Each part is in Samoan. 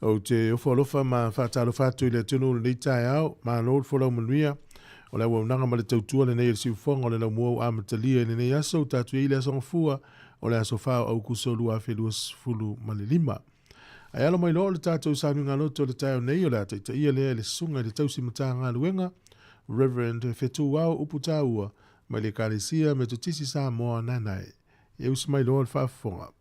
Ou te ofo alofa ma faatalofa atu i le atunuu i lenei taeao. Malo le folau manuia. O le auaunaga ma le tautua lenei a le siufofoga o le laumua ua amatalia i lenei aso ua tatou i ai i le Aso Gafua o le aso 4 o Aukuso 2025. Ae alo mai loa o le tatou sauniga loto i le taeao nei o le a taitaia lea e le Susuga i le Tausi Matagaluega, Reverend Fetuao Uputaua mai le Ekalesia Metotisi Samoa Nanae. Ia usi mai loa le faafofoga.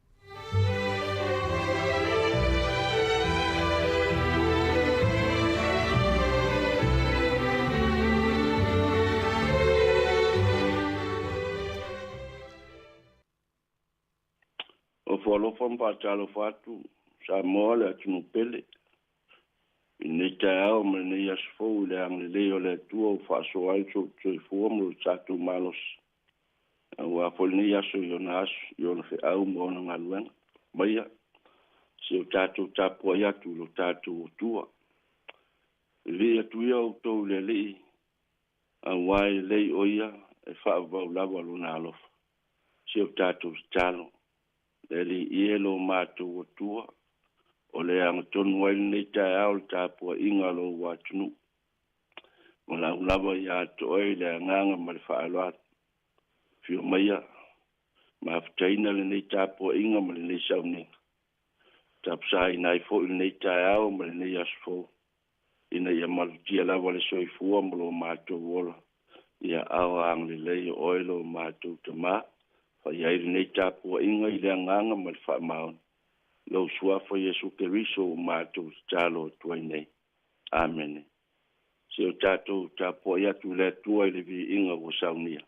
Ofo alofa ma faatalofa atu Samoa le atunuu pele i lenei taeao ma lenei aso fou i le agalelei o le Atua ua faasoa ai le soifua ma lo tatou malosi. Aua foi lenei aso i ona aso, i ona feau ma ona galuega. Maia, se o tatou tapuai atu i lo tatou Atua. Vivii atu ia outou i le Alii, aua e lelei o ia e faavavau lava lona alofa. Se o tatou tatalo, le Alii e lo matou Atua, o le agatonu ai lenei taeao le tapuaiga a lou atunuu. Ma lau lava ia te oe le agaga ma le faaaloalo. Afio maia, mafutaina lenei tapuaiga ma lenei sauniga. Tapusaina ai foi lenei taeao ma lenei aso fou, ina ia malutia lava le soifua ma lo matou ola, ia ao agalelei o oe lo matou Tamā, fai ai lenei tapuaiga i le agaga ma le faamaoni. Lou Suafa Iesu Keriso ua matou tatalo atu ai nei. Amene. Se o tatou tapuai atu i le Atua i le viiga ua saunia.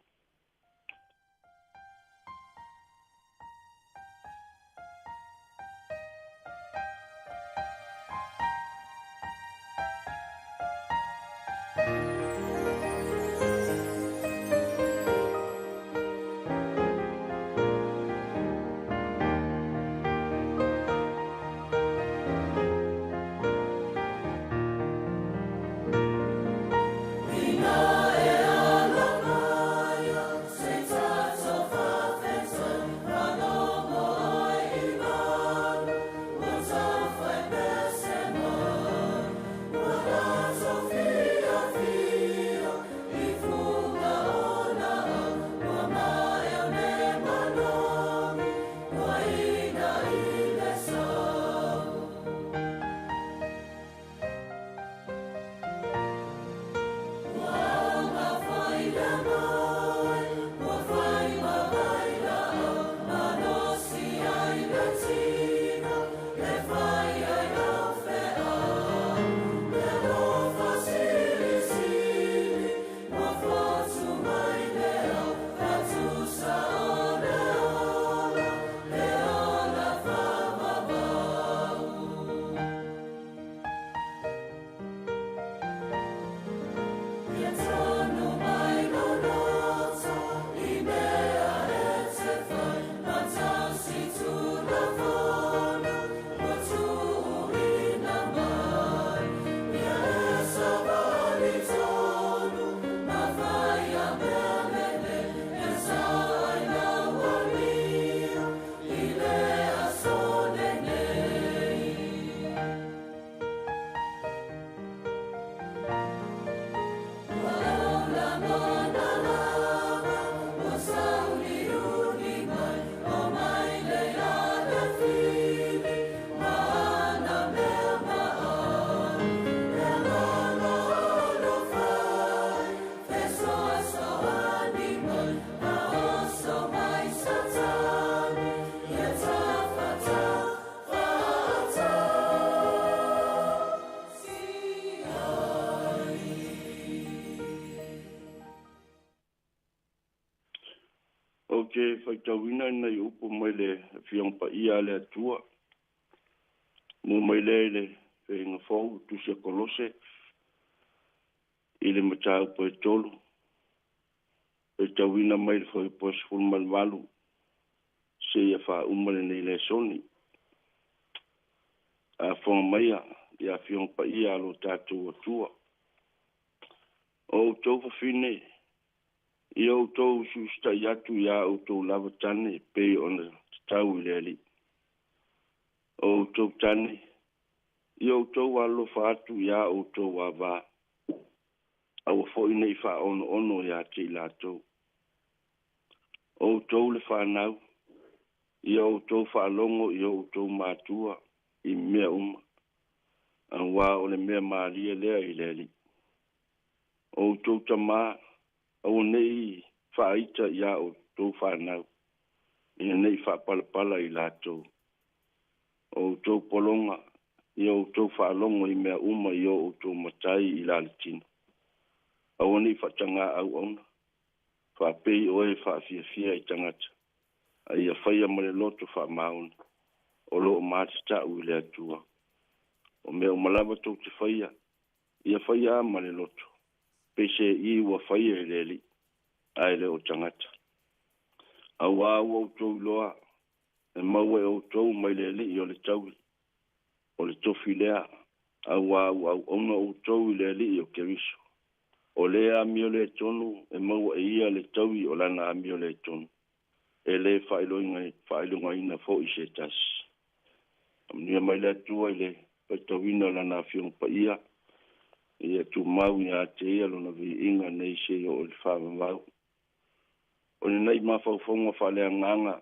Ou te faitauina nai upu mai le Afioga Paia a le Atua, mu mai lea i le Feaiga Fou, Tusi a Kolose, i le mataupu e 3, faitauina mai le fuaiupu 18, seia faauma lenei lesoni. A fofoga maia i Afioga Paia a lo tatou Atua. O outou fafine, ia outou usiusitai atu iā outou lava tane e pei ona tatau i le Alii. O outou tane, Ia outou alolofa atu iā outou avā, aua foi ne i faaonoono iā te i latou. O outou le fanau, ia outou faalogo i o outou matua i mea uma, auā o le mea malie lea i le Alii. O outou tamā, aua ne i faaita iā outou fanau, ina ne i faapalapala i latou. O outou pologa, ia outou faalogo i mea uma i o outou matai i laletino. Aua ne i faatagā auauna, faapei o e faafiafia i tagata, a ia faia ma le loto faamaoni, o lo o matatau i le Atua. O mea uma lava tou te faia, ia faia ma le loto, peiseai ua faia i le Alii, ae le o tagata. Auā ua outou iloa, e maua e outou mai le Alii o le taui, o le tofi lea, auā ua auauna outou i le Alii o Keriso. O le amioletonu e maua e ia le taui o lana amioletonu, e lē faailogaina foi se tasi. Faamanuia mai le Atua i le faitauina o Lana Afioga Paia, ia tumau ia te Ia Lona viiga nei seia oo i le faavavau. O lenei mafaufauga faaleagaga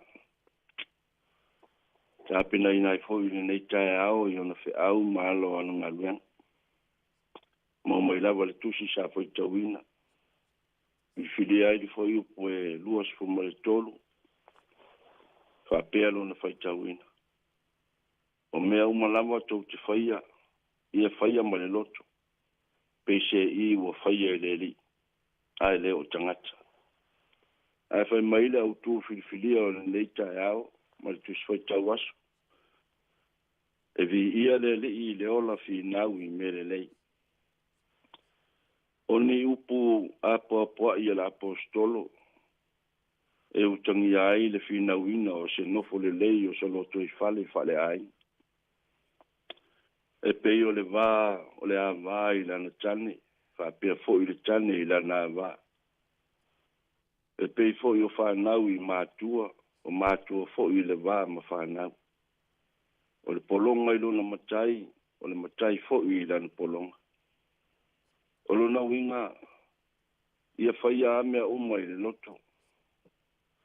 tapenaina ai foi i lenei taeao i ona feau ma alo o ana galuega. Maua mai lava le tusi sa faitauina, filifilia ai le fuaiupu e 23, faapea lona faitauina. O mea uma lava tou te faia, ia faia ma le loto, peiseai ua faia i le Alii, ae le o tagata. Ae fai mai le autū filifilia o lenei taeao ma le tusi faitau aso, e viia le Alii i le ola finau i mea lelei. O ni upu apoapoai a le Aposetolo e utagia ai le finauina o se nofo lelei o se lotoifale faaleaiga. E pei o le va o le avā i lana tane, faapea foi le tane i lana avā. E pei foi o fanau i matua, o matua foi i le va ma fanau. O le pologa i lona matai, o le matai foi i lana pologa. O lona uiga, ia faia lava mea uma i le loto,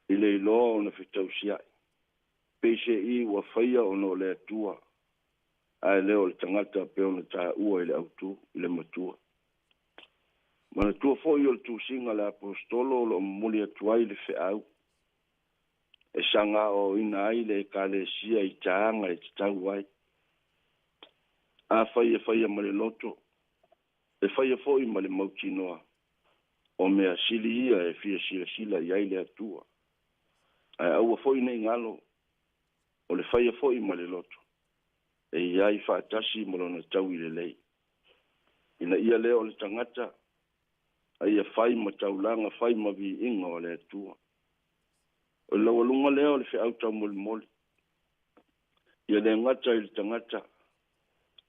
i le iloa ona fetausiai, peiseai ua faia ona o le Atua, ae le o le tagata pei ona taua i le autū, i le matua. Manatua foi o le tusiga a le Aposetolo o lo o momoli atu ai le feau, e saga aoaoina ai le Ekalesia i taga e tatau ai. Afai e faia ma le loto, e faia foi ma le mautinoa, o mea sili ia e fia silasila i ai le Atua. Ae aua foi ne i galo, o le faia foi ma le loto, e i ai faatasi ma lona taui lelei. Ina ia lea o le tagata, a ia fai ma taulaga, fai ma viiga o le Atua. O le laualuga lea o le feau taumolimoli, ia le gata i le tagata,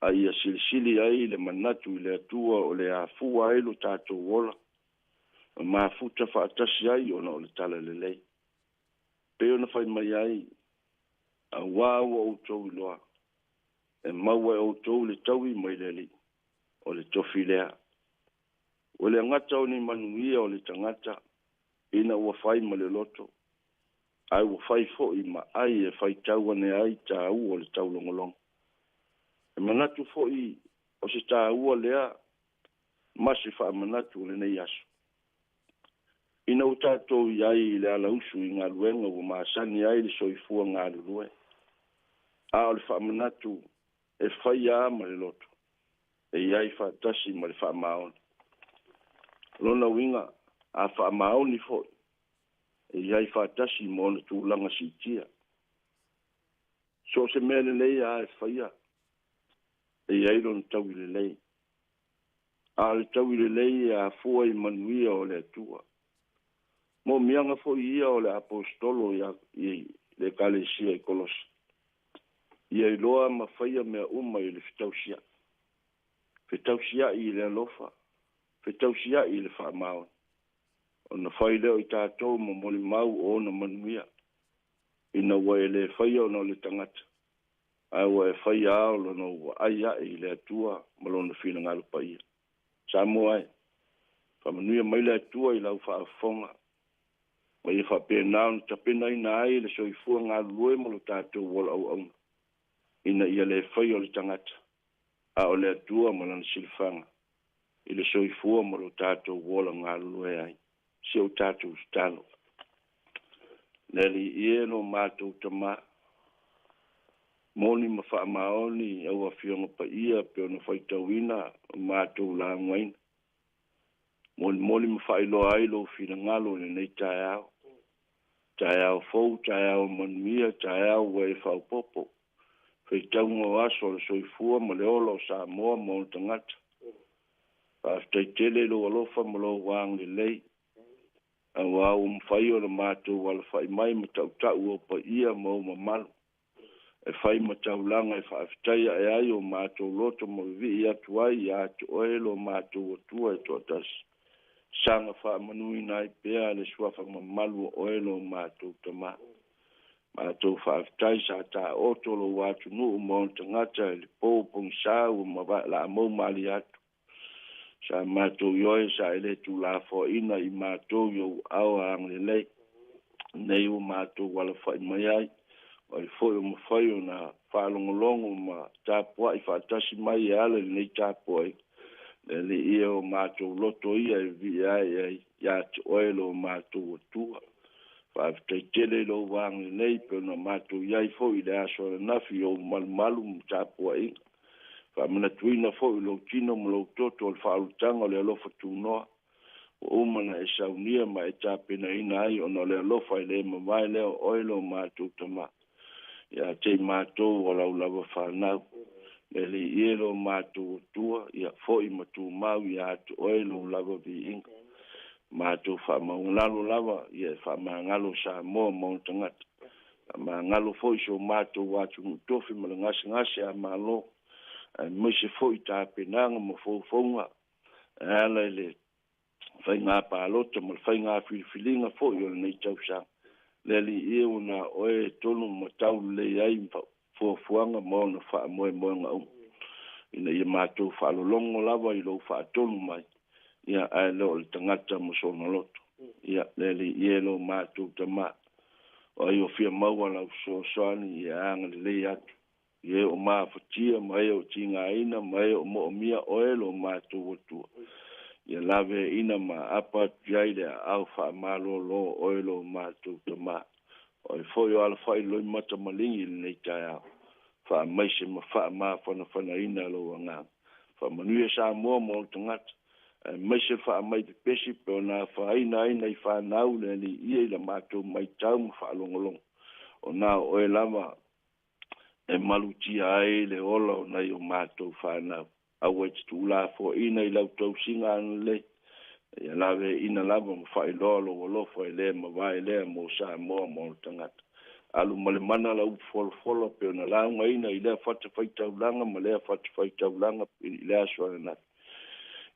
a ia silisili ai le manatu i le Atua o le afua ai lo tatou ola, ma mafuta faatasi ai ona o le talalelei. Pei ona fai mai ai, auā ua outou iloa, e maua e outou le taui mai le Alii, o le tofi lea. Ua le gata o ni manuia o le tagata ina ua fai ma le loto, ae ua fai foi ma ai e faitau ane ai tāua o le taulogologo. E manatu foi o se tāua lea ma se faamanatu o lenei aso. Ina ua tatou i ai i le alausu i galuega ua masani ai le soifua galulue, a o le faamanatu e faia lava ma le loto, e i ai faatasi ma le faamaoni. O lona uiga, a faamaoni foi, e i ai faatasi ma ona tulaga siitia. So o se mea lelei lava e faia, e i ai lona taui lelei. A o le taui lelei e afua i manuia o le Atua. Mo'omiaga foi ia o le Aposetolo i le Ekalesia i Kolosa, ia iloa ma faia mea uma i le fetausia'i. Fetausia'i i le alofa, fetausia'i i le faamaoni, ona fai lea o i tatou ma molimau o ona manuia, ina ua e le faia ona o le tagata, Ae ua e faia ao lona ou vaai aʻe i le Atua ma Lona finagalo paia. Samoa e, faamanuia mai le Atua i lau faafofoga, ma ia faapena ona tapenaina ai le soifua galulue ma lo tatou ola auauna, ina ia le faia o le tagata, a o le Atua ma Lana silafaga i le soifua ma lo tatou ola galulue ai. Si o tatou tatalo. Le Alii e, lo matou Tamā, moni ma faamaoni au Afioga Paia pei ona faitauina ma matou laugaina. Molimoli ma faailoa ai lou finagalo i lenei taeao. Taeao fou, taeao manuia, taeao ua e faaopoopo. Faitauga o aso o le soifua ma le ola o Samoa ma ona tagata. Faafetai tele i lou alofa ma lou agalelei. Aua ua mafai ona matou alafai mai ma tautau ou paia ma ou mamalu. E fai ma taulaga e faafetai ae ai o matou loto ma vivii atu ai ia te oe lo matou Atua e toatasi. Saga faamanuina ai pea le suafa mamalu o oe lo matou Tamā. Matou faafetai sa taoto lou atunuu ma ona tagata i le po pogisā ua mavae laamou malie atu. Sa matou ioe sa e le tuulafoaiina i matou i ou aao agalelei. Nei ua matou alafai mai ai, o ai foi o mafai ona faalogologo ma tapuai faatasi mai e ala i lenei tapuaiga. Le Alii e, o matou loto ia e vivii ae ai ia te oe lo matou Atua. Faafetai tele i lou agalelei pei ona matou i ai foi i le aso ananafi i ou malumalu ma tapuaiga. Faamanatuina foi lou tino ma lou toto o le faaolataga o le alofa tunoa ua uma ona e saunia ma e tapenaina ai ona o le alofa e le mavae lea o oe lo matou Tamā ia te i matou o lau lava fanau. Le Alii e, lo matou Atua, ia foi ma tumau ia te oe lou lava viiga. Matou faamaualalo lava ia e faamagalo Samoa ma ona tagata. Faamagalo foi si o matou atunuu tofi ma le gasegase a Malo, aemaise foi tapenaga ma foufouga e ala i le faiga palota ma le faiga filifiliga foi o lenei tausaga. Le Alii e, ua na oe e tonu ma taulelei ai fuafuaga ma ona faamoemoega uma, ina ia matou faalologo lava i lou faatonu mai, ia ae le o le tagata ma sona loto. Ia, le Alii e, lo matou Tamā, o ai o fia maua lau fesoasoani, ia agalelei atu i e o mafatia ma e o tigaina ma e o moomia oe lo matou Atua. Ia laveaina ma aapa atu i ai le aao faamalōlō oe lo matou Tamā. O ai foi o alafai loimata maligi i lenei taeao, faamaise ma faamafanafanaina lou agaga. Faamanuia Samoa ma ona tagata, aemaise faamai pepesi pe ona afaina ai nai fanau le Alii ia i la matou matau ma faalogologo. O na o oe lava e malutia ai le ola o nai o matou fanau. Aua e te tuulafoaiina i lau tausiga agalelei. Ia laveaina lava ma faailoa lou alofa e le mavae lea mo Samoa ma ona tagata. Alu ma le mana lau upu folafola pei ona laugaina i lea fatafaitaulaga ma lea fatafaitaulaga i le aso ananafi,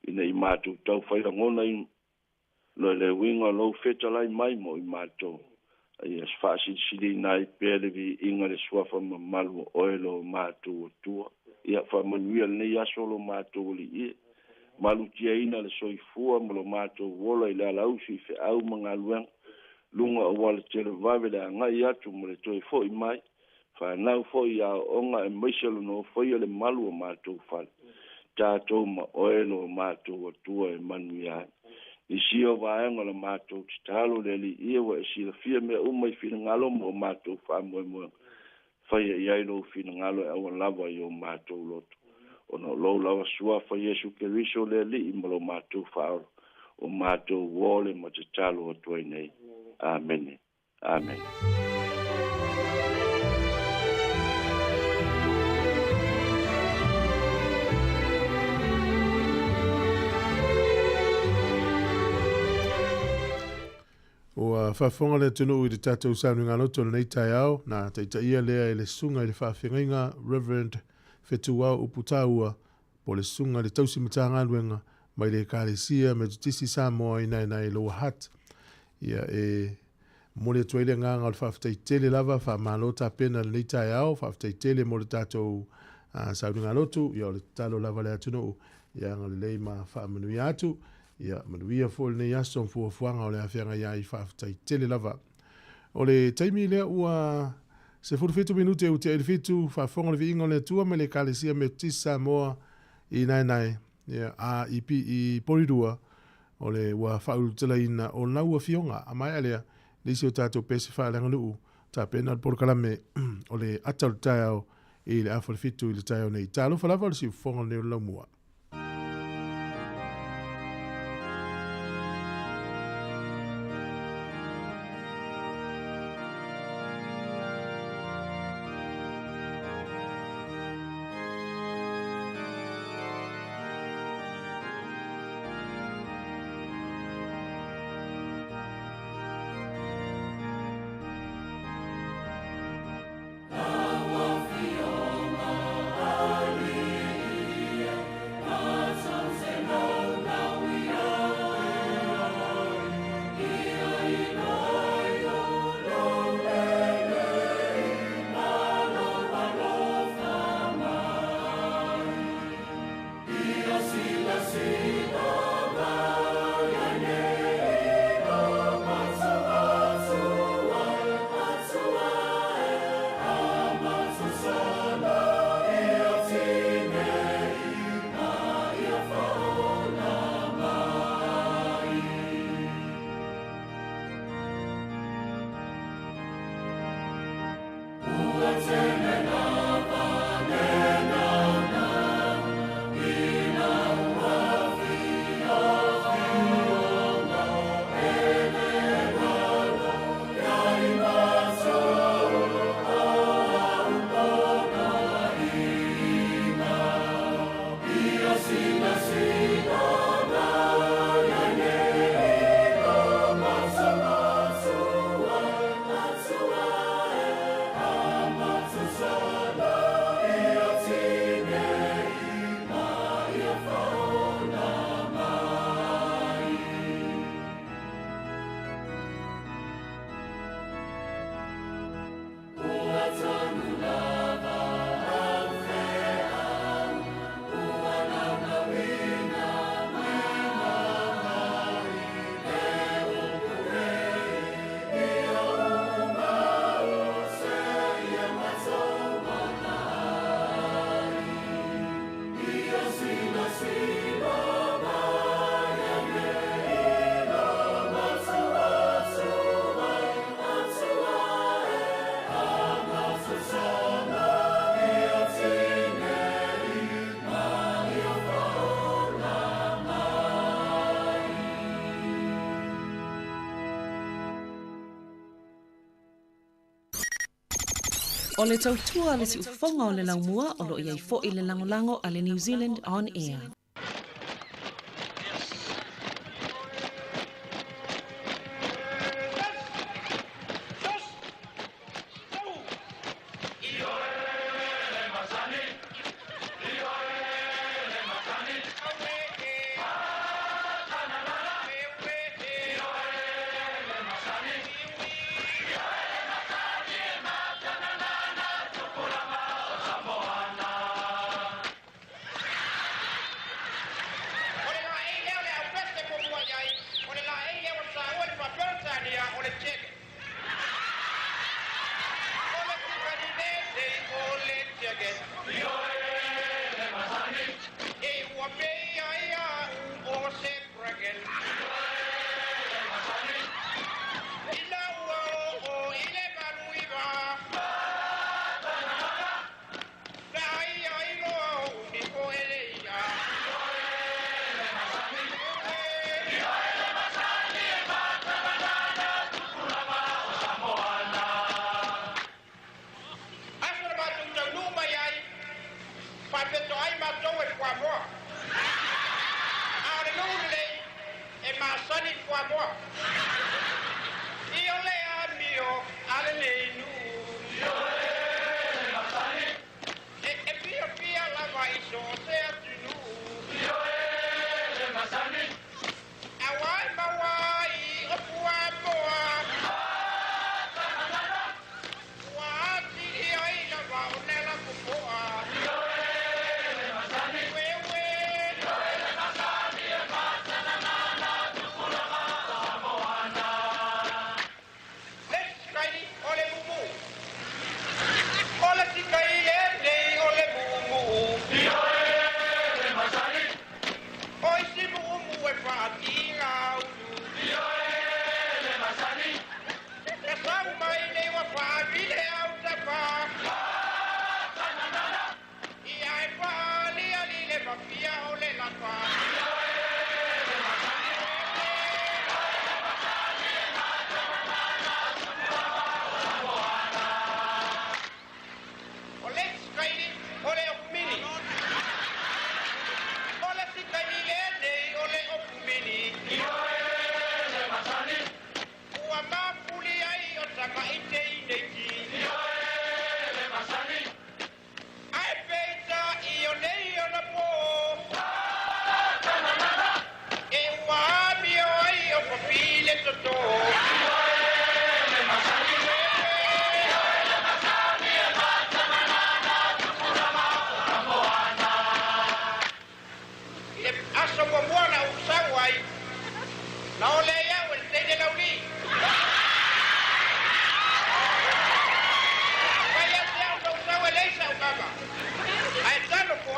ina i matou taufai lagona i loa le uiga o lou fetalai mai mo i matou. A ia faasilisiliina ai pea le viiga le suafa mamalu o oe lo matou Atua. Ia faamanuia lenei aso lo matou Alii e. Malutiaina le soifua ma lo matou ola i le alausi i feau ma galuega, luga o auala televave le agai atu ma le toe foi mai, fanau foi i aoaoga aemaise le nofoia le malu o matou fale. Tatou ma oe lo matou Atua e manuia ai. Nisi o vaega o la matou tatalo, le Alii e, ua e silafia mea uma i finagalo ma o matou faamoemoega. Faia i ai lou finagalo e aua lava i o matou loto. Ona o lou lava suafa Iesu Keriso le Alii ma lo matou Faaola, o matou uo le ma tatalo atu ai nei. Amene. Amene. Ua faafofoga le atunuu i le tatou sauniga loto i lenei taeao, na taitaia lea e le Susuga i le Faafeagaiga Reverend Fetuao Uputaua, po o le Susuga i le Tausi Matagaluega mai le Ekalesia Metotisi Samoa i Naenae Lower Hutt. Ia e Momoli atu ai le agaga o le faafetai tele lava, faamalo tapena i lenei taeao, faafetai tele mo le tatou sauniga lotu. Ia o le tatalo lava a le atunuu, ia agalelei ma faamanuia atu. Ia manuia foi lenei aso ma fuafuaga o le a feagai ai, faafetai tele lava. O le taimi lea ua 17 minute ua tea i le 7, faafofoga le viiga o le Atua mai le Ekalesia Metotisi Samoa i Naenae, ia, a i, i Porirua, o le ua faaulutalaina o lau afioga. A maea lea, nisi o tatou pese faaleaganuu, tapena le polokalame o le ata o le taeao i le afa o le 7 i le taeao nei. Talofa lava o le siufofoga lenei o le laumua. O le tautua a le siufofoga o le laumua o lo o i ai foi le lagolago a le New Zealand On Air.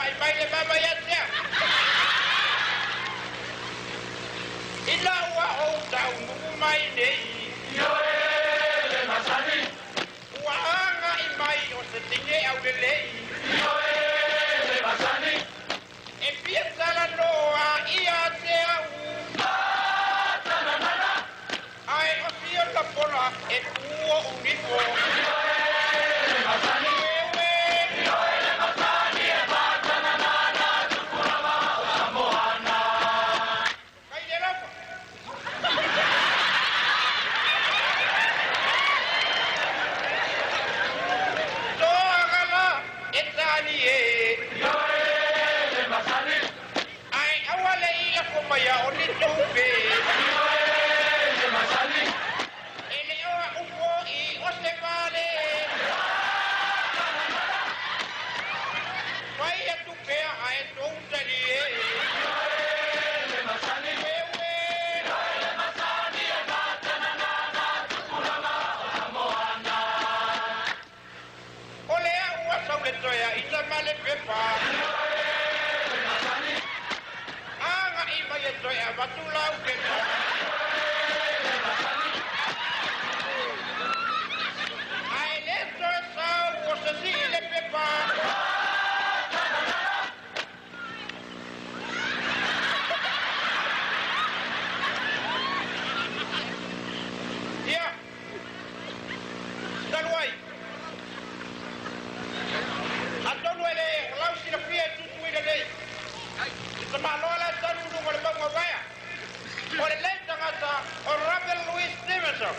Agai mai le mama ia te au. Ina ua ou taunuu mai nei. Ioe le masani. Ua agai mai o se teine aulelei. Ioe le masani. E fia talanoa ia te au. Ae o si ona pola e tu oʻu nifo. Kai le lava. Toaga la e tali e. Ae aua le i lafo maia o ni tupe. E le o a'u fo'i o se vale. Fai atu pea ae tou talie. O le a'u a Sauletoea i tama le pepa. Aga'i mai e toe avatu lau pepa. Ae le toe sau o se sii le pepa. Ia, talu ai. Atonu e le lau silafia e tutuila nei. I tamaloa la talu i luga o le mauga vaea. O lenei tagata o Robert Louis Stevenson.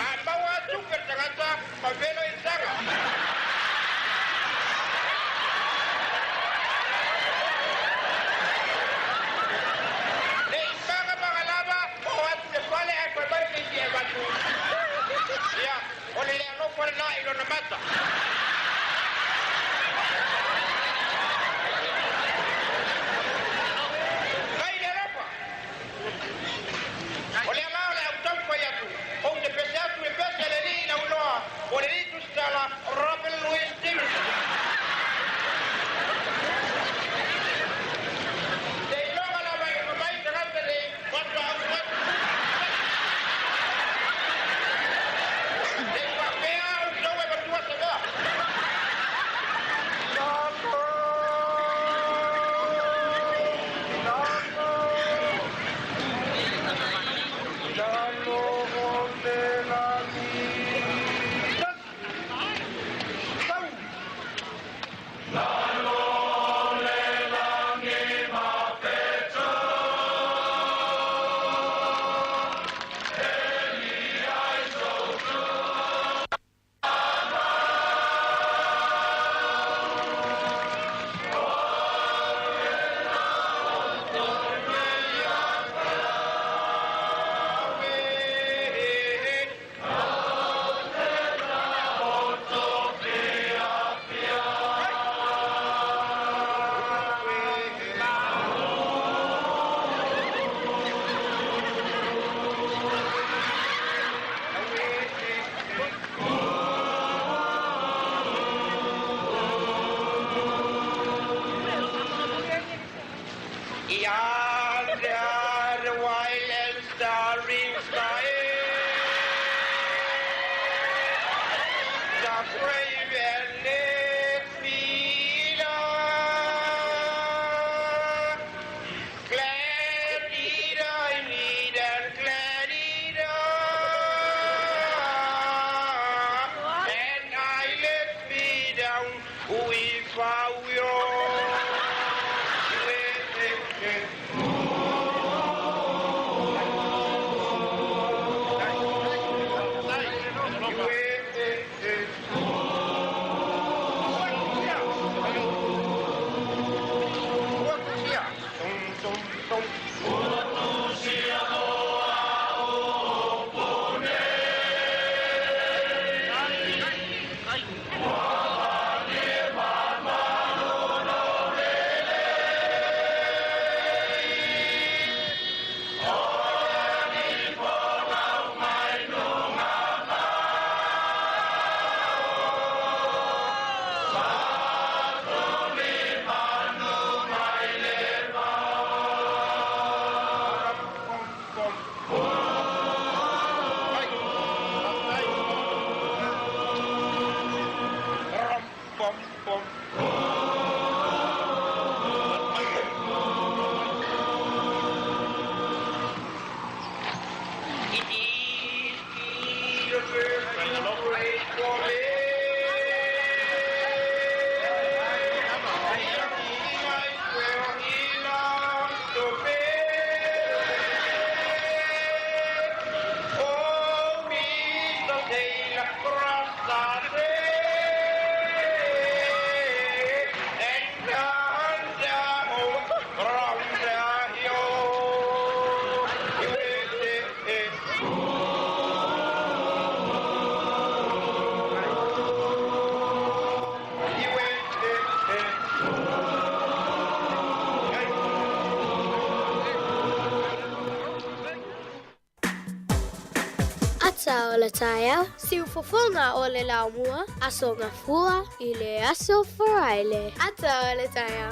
A maua atu ke tagata ma velo i taga. Le i maga maga lava o atu le fale ae fai mai keiki e avatu. Ia, o le le alofa lena i lona mata. Kai le alofa. O le ala o le au taumafai atu, ou te pese atu e pese le alii lauiloa, o le alii tusitala Robert Louis Stevenson. Seiloga lava e uma mai tagata nei faatoa autu atu. Sei faapea outou e matua se mea. Sau. Yonder the wild and starry sky, the brave and let me down. Glad did I meet and glad did I, and I let me down if I will. Ata o le taeao, siufofoga o le laumua, Aso Gafua i le Aso Faraile. Ata o le taeao.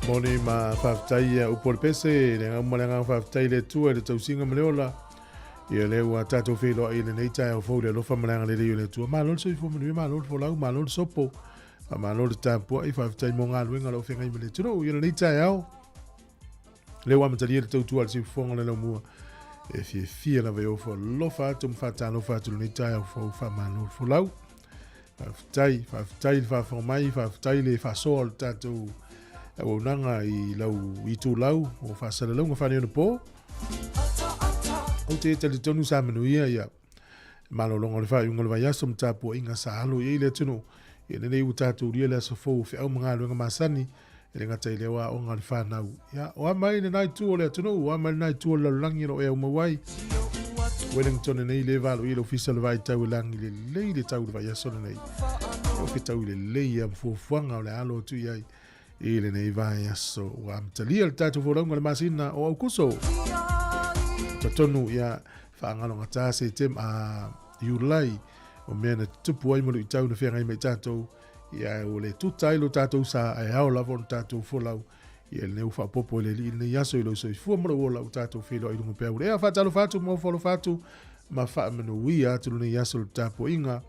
Moni ma faafetai ia upu o le pese, le agaga ma le agaga faafetai i le Atua i le tausiga ma le ola. Ia lea ua tatou feiloai i lenei taeao fou i le alofa ma le agalelei o le Atua. Malo le soifua manuia, malo le folau, malo le sopo, faamalo le tapuai, faafetai mo galuega o lo o feagai ma le atunuu i lenei taeao. Lea ua amatalia le tautua a le siufofoga o le laumua e fiafia lava e ofo alofa atu ma faatalofa atu lenei taeao fou, faamalo le folau. Faafetai, faafetai le faafofoga mai, faafetai le faasoa o le tatou auaunaga i lau itulau o faasalalauga faaneionapo. Ou te talitonu sa manuia ia malologa o le faaiuga o le vaiaso ma tapuaiga sa alo i ai le atunuu. Ia lenei ua tatou ulia le aso fou o feau ma galuega masani, e le gata i lea o aoga a le fanau. Ia, o a mai lena itu o le atunuu, o a mai lena itu o le lalolagi o lo o e aumau ai. Wellington nei le valo i le ofisa o le vaitau e lagi lelei le tau i le vaiaso lenei. E ofe tau i lelei ia fuafuaga o le alo atu i ai i lenei vaiaso. Ua amatalia le tatou folauga le masina o Aukuso. Totonu ia whaangalongata se tem a Iulai o mea na tutupu ai ma luitau na feagai mai tatou ia ua le tuta ai lo tatou sa ae ao lava ona tatou folau ia lenei ua faaopoopo e le Alii i lenei aso i lou soifua ma lou ola ua tatou feiloai i luga pea ua ea faatalofa atu ma ofo alofa atu ma faamanuia atu lenei aso le tapuaiga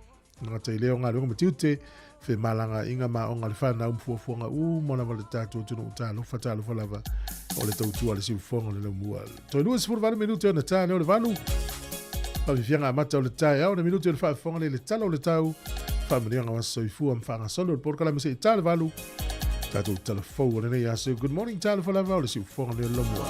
gata i lea o galuega ma tiute femalagaaiga ma aoga a le fanau ma fuafuaga uma lava le tatou atunuu talofa talofa lava o le tautua a le siufofoga o le laumua toe 28 minute ona ta lea o le valu faafiafiaga amata o le taeao na minute o le faafofoga le le tala o le tau faamanuiaga o aso soifua ma faagasolo le polokalame se i ta le valu tatou tala fou o lenei aso good morning talofa lava o le siufofoga le laumua.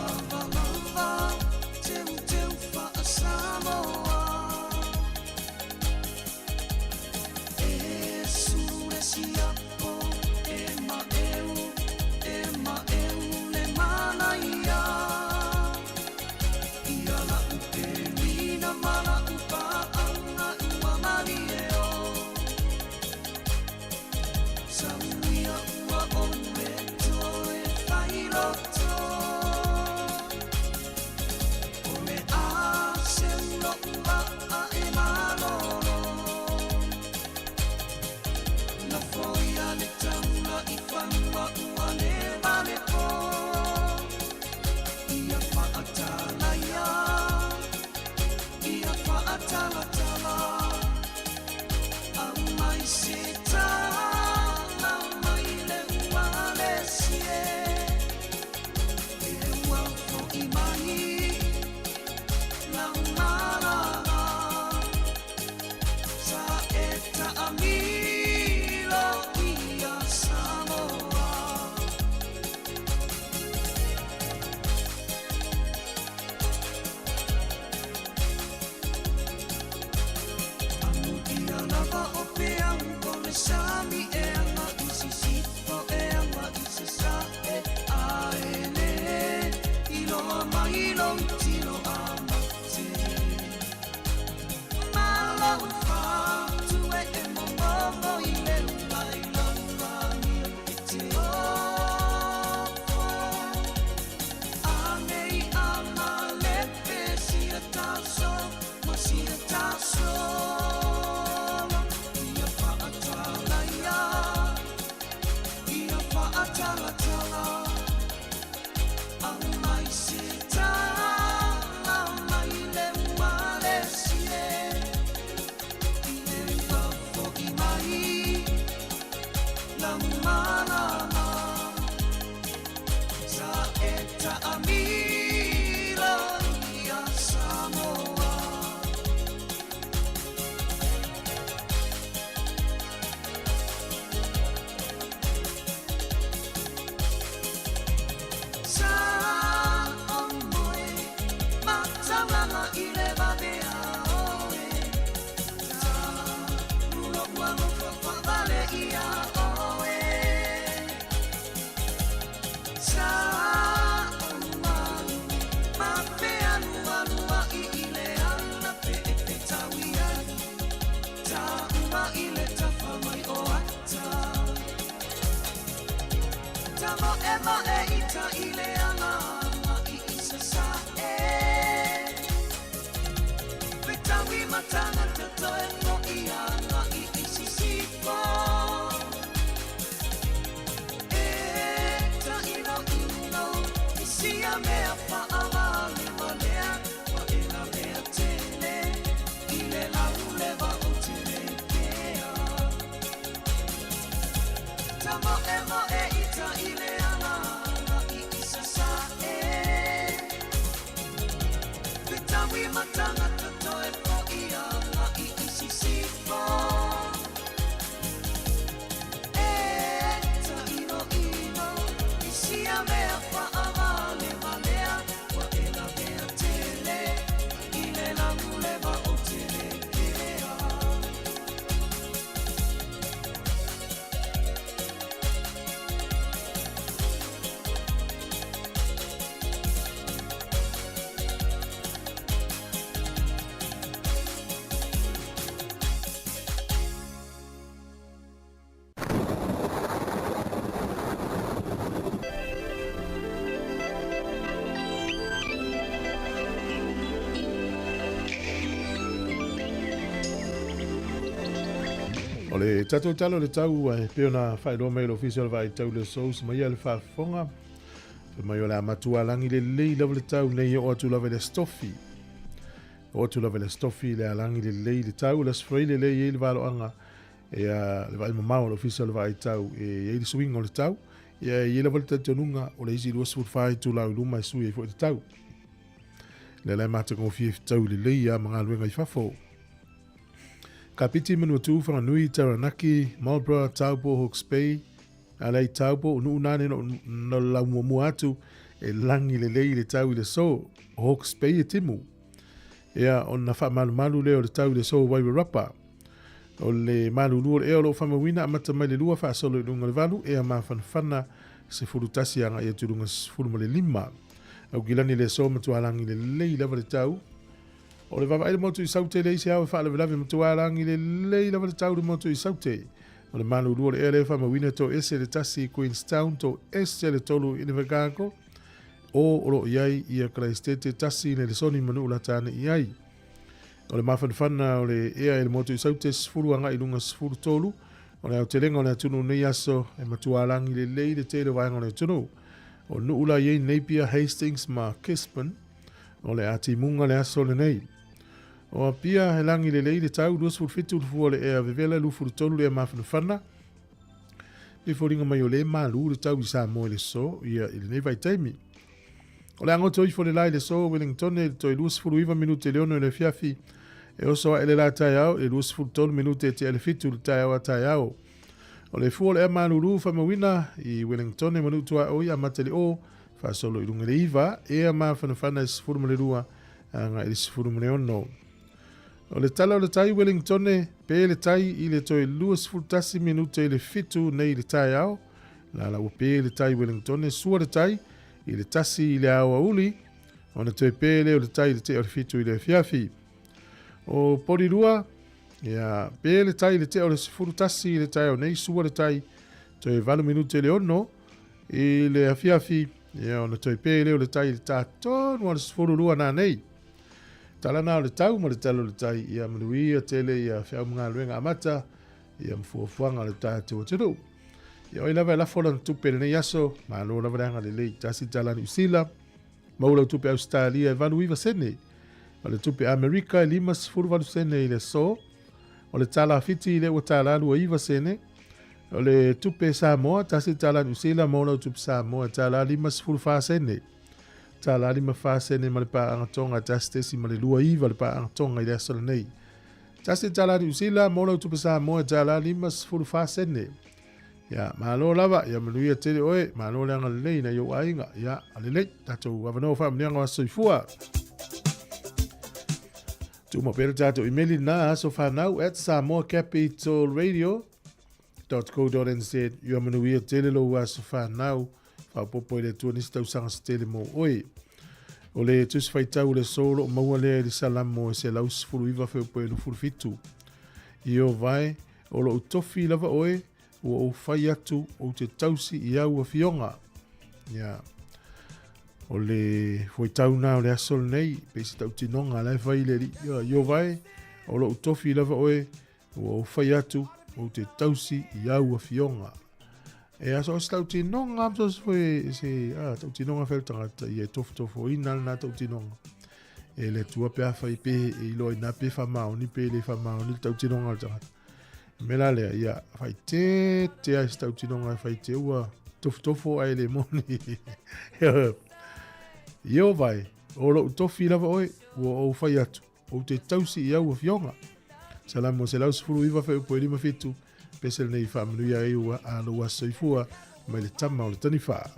E taʻamilo ia Samoa. Sa o moe mataulanga i le vavea oe. Ta ulo ua lofa whaavale ia oe. Sa o malu ma pe alualua i i le ana pe e pe taui ai. Ta uma i le tafa mai o ata. Ta moe moe i ta i le ala i i sa e. Pe taui matanga toe mo i ana i i sisifo. E ta ino ino i sia mea whaawale walea wa e la mea tele i le laulewa o te kea. Ta moe moe i ta i le ala i i sa e. Pe taui matanga toe po i ana i i sisifo. E ta ino ino i sia mea whaawale walea wa e la mea tele i le laulewa o te kea. O le tatou tala o le tau e pei ona faailoa mai e le Ofisa o le Vaai Tau i le Aso mai ia le faafofoga fai mai o le a matua alagi lelei lava le tau nei e oo atu lava i le Aso Tofi. Oo atu lava i le Aso Tofi le alagi lelei le tau, le Aso Faraile lea e i ai le valoaga ia le vaai mamao a le Ofisa o le Vaai Tau e i ai le suiga o le tau. Ia e i ai lava le talitonuga o le isi 24 itula i luma e sui ai foi le tau. Lea la e matagofie fetau lelei ia ma galuega i fafo. Kapiti, Manuatu, Whanganui, Taranaki, Marlborough, Taupo, Hawke's Bay, alai Taupo, o nuu nane no, no lau muamua atu, e langi lelei le tau i le so, Hawke's Bay e timu. Ia, ona faamalumalu lea o le tau i le so Wairarapa. O le malulu o le ea o loo faamauina amata mai le 2 faasolo i luga o le 8, ea mafanafana 11 agai atu i luga 15. Aukilani le so matua langi lelei lava le tau. O le vaavaai le motu i Saute le isi ao e faalavelave matua langi lelei lava le tau le motu i Saute. O le malulu o le ea lea faamauina to ese le 1 i Queenstown, to ese le 3 i Invercargill, o o loo i ai ia Karaisitete 1 i Nelesoni ma Nuulatane i ai. O le mafanafana o le ea i le motu i Saute 10 agai i luga 13. O le aotelega o le atunuu nei aso e matua alagi lelei le tele o vaega o le atunuu. O nuu la i ai Napier, Hastings ma Gisborne. O le a timuga le aso lenei. O Apia he lagi lelei le tau 27 le fua o le ea vevela 23 le ea mafanafana. Pe foliga mai o le malu le tau i Samoa i le so ia i lenei vaitaimi. O le agoto ifo le la i le so Wellingtone i le toe 29 minute le 6 i le afiafi. E oso ae le la taeao i le 23 minute e tea le 7 le taeao a taeao. O le fua o le ea malulu faamauina i Wellingtone ma Nuutuaoi amata i le o faasolo i luga i le 9 ea mafanafana i 12 agai i le 16. O le tala o le tai Wellingtone pe le tai i le toe 21 minute i le 7 nei i le taeao. La la ua pe le tai Wellingtone sua le tai i le 1 i le aoauli ona toe pe lea o le tai i le tea o le 7 i le afiafi. O Porirua, ia, pe le tai i le tea o le 11 i le taeao nei, sua le tai toe 8 minute i le 6 i le afiafi, ia, ona toe pe lea o le tai i le tā tonu o le 12 nā nei. Tala nā o le tau ma le tala o le tai, ia manuia tele ia feau ma galuega amata, ia ma fuafuaga o le tatou atunuu. Ia oi lava e lafo lana tupe i lenei aso, malo lava le agalelei. Tasi tala Niu Sila, maua lau tupe Ausetalia e 89 sene. O le tupe Amerika e 58 sene i le aso. O le tala Fiti i le ua tala 29 sene. O le tupe Samoa, tasi tala Niu Sila mo lau tupe Samoa, tala 54 sene. Tala 54 sene ma le paaga Tonga, 1.29 le paaga Tonga i le aso lenei. Tasi tala Niu Sila mo lau tupe Samoa, tala 54 sene. Ia, malo lava, ia manuia tele oe, malo le agalelei nai ou aiga. Ia, alelei, tatou avanoa faamanuiaga o aso soifua. Tuu mai pea le tatou imeli lena, asofanau at samoacapitalradio.co.nz. Ia manuia tele lou aso fanau, faaopoopo e le Atua nisi tausaga se tele mo oe. O le tusi faitau o le aso o lo o maua lea i le Salamo e 119 feopoe 27. Ieova e, o lou tofi lava oe, ua ou fai atu ou te tausi i au afioga. Ia, o le fuaitau na o le aso lenei, pe se tautinoga la e fai le alii. Ia, Ieova e, o lou tofi lava oe, ua ou fai atu ou te tausi i au afioga. E aso o se tautinoga, am so se se a tautinoga fel tagata ia e tofotofoina lena tautinoga. E le Atua pe afai pe e iloa ina pe faamaoni pe le faamaoni le tautinoga o le tagata. E mea la lea, ia faaeteete ai se tautinoga e fai te ua tofotofo ae le moni. Ieova e, o lou tofi lava oe, ua ou fai atu, ou te tausi i au afioga. Salamo 119 feupoi 57, pese lenei faamanuia ai ua a lou aso soifua mai le tama o le tanifa.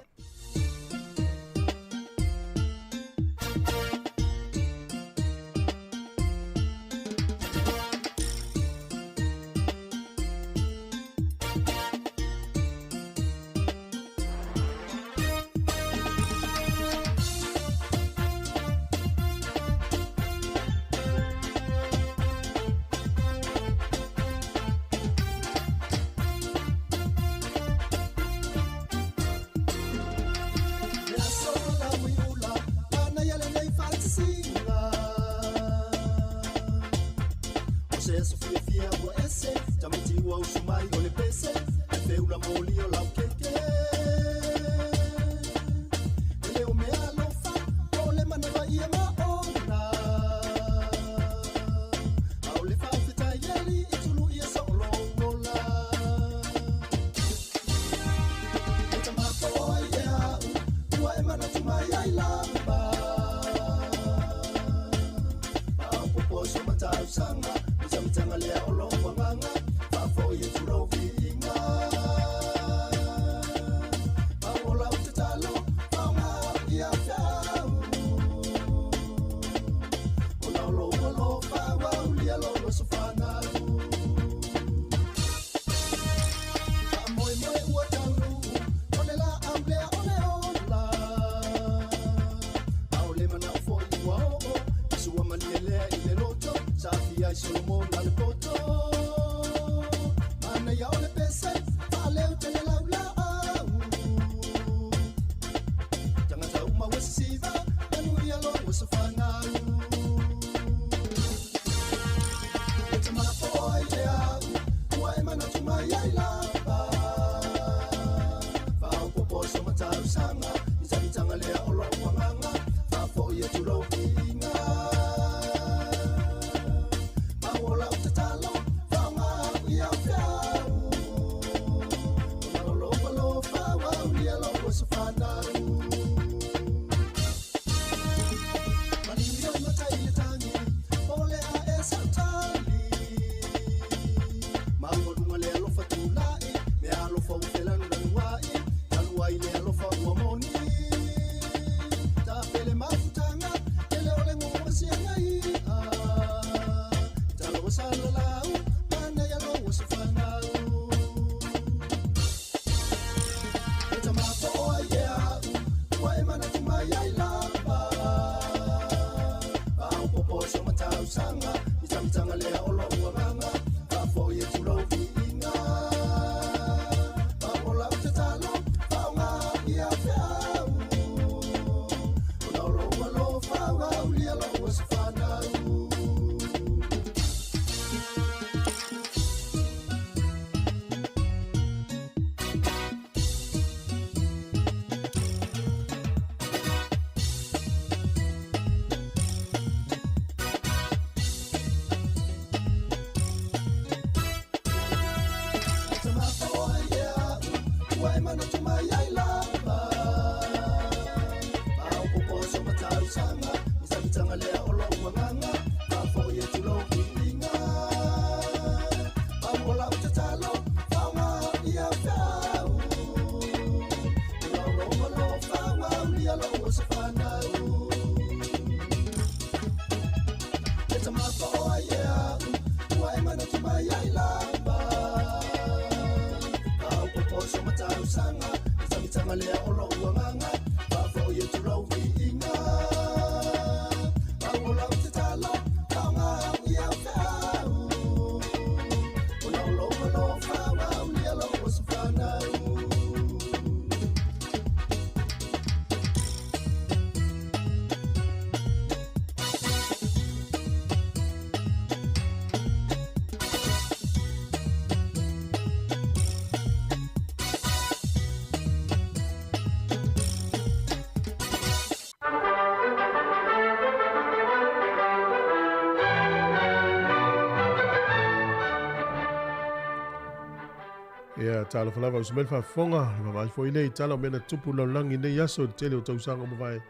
Ia, talofa lava uso mai le faafofoga, le vaavaai foi lea i tala o mea na tupu i le lalolagi i lenei aso i le tele o tausaga ua mavae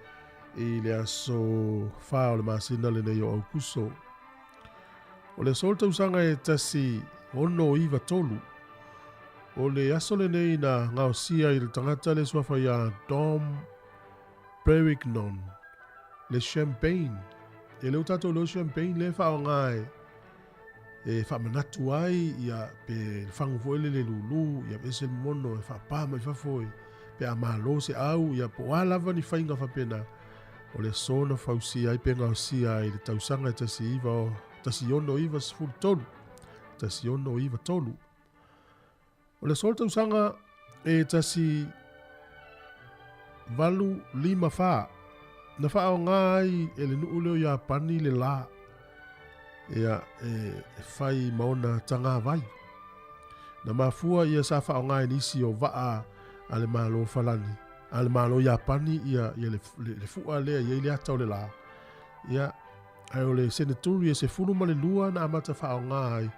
i le aso 4 o le masina lenei o Aukuso. O le aso o le tausaga e 1693, o le aso lenei na gaosia i le tagata le suafa ia Dom Perignon, le champagne. E le o tatou leo champagne le faaaoga e e faamanatu ai ia pe le fagu foi lele lulu ia ese le mono e faapā mai fafo e pe a malo se au ia po o a lava ni faiga faapena o le aso na fausia ai pe gaosia ai i le tausaga e 19 1693 1693. O le aso o le tausaga e 1854 na faaaoga ai e le nuu lea o Iapani le la ia e fai ma ona tagavai. Na mafua ia sa faaaoga e nisi o vaa a le Malo Falani, a le Malo Iapani ia, ia le, le, le fua lea i ai le ata o le la. Ia, ae o le seneturi e 12 na amata faaaoga ai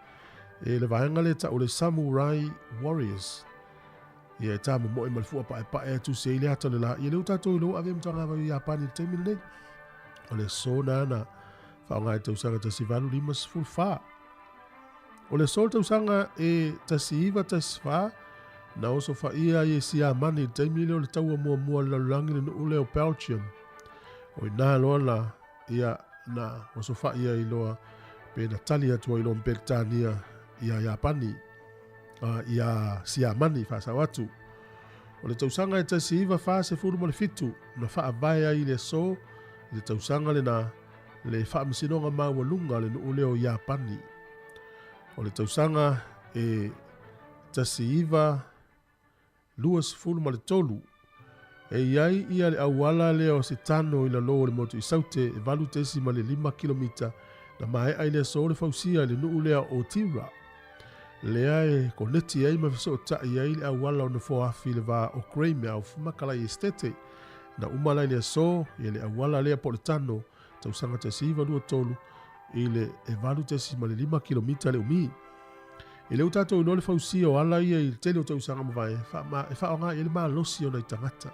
e le vaega lea tau o le Samurai Warriors. Ia e tāmomoe ma le fua paepae e tusi ai le ata o le la. Ia lea ua tatou iloa ave matagavai o Iapani i le taimi lenei. O le aso na na faaaoga i tausaga 1854. O le aso o le tausaga e 1914 na oso faia ai e Siamani i le taimi lea o le taua muamua o le lalolagi le nuu lea o Belgium. O ina loa na ia na osofai ai loa pe na tali atu ai loa ma Peretania ia Iapani, ia Siamani faasao atu. O le tausaga e 1947 na faavae ai le aso i le tausaga lena le faamasinoga maualuga a le nuu lea o Iapani. O le tausaga e 1923, e i ai ia le auala lea o se tano i lalo o le motu i Saute e 8.5 kilomita na maea i le aso o le fausia i le nuu lea o Tira. Lea e koneti ai ma fesootai ai le auala o Nofoafi i le va o Greymouth ma Kalai Estate. Na uma la i le aso ia le auala lea po o le tano tausaga 1923 i le e 8.5 kilomita le umi. E le o tatou iloa le fausia o ala ia i le tele o tausaga mavae, e faaaoga i ai le malosi o nai tagata.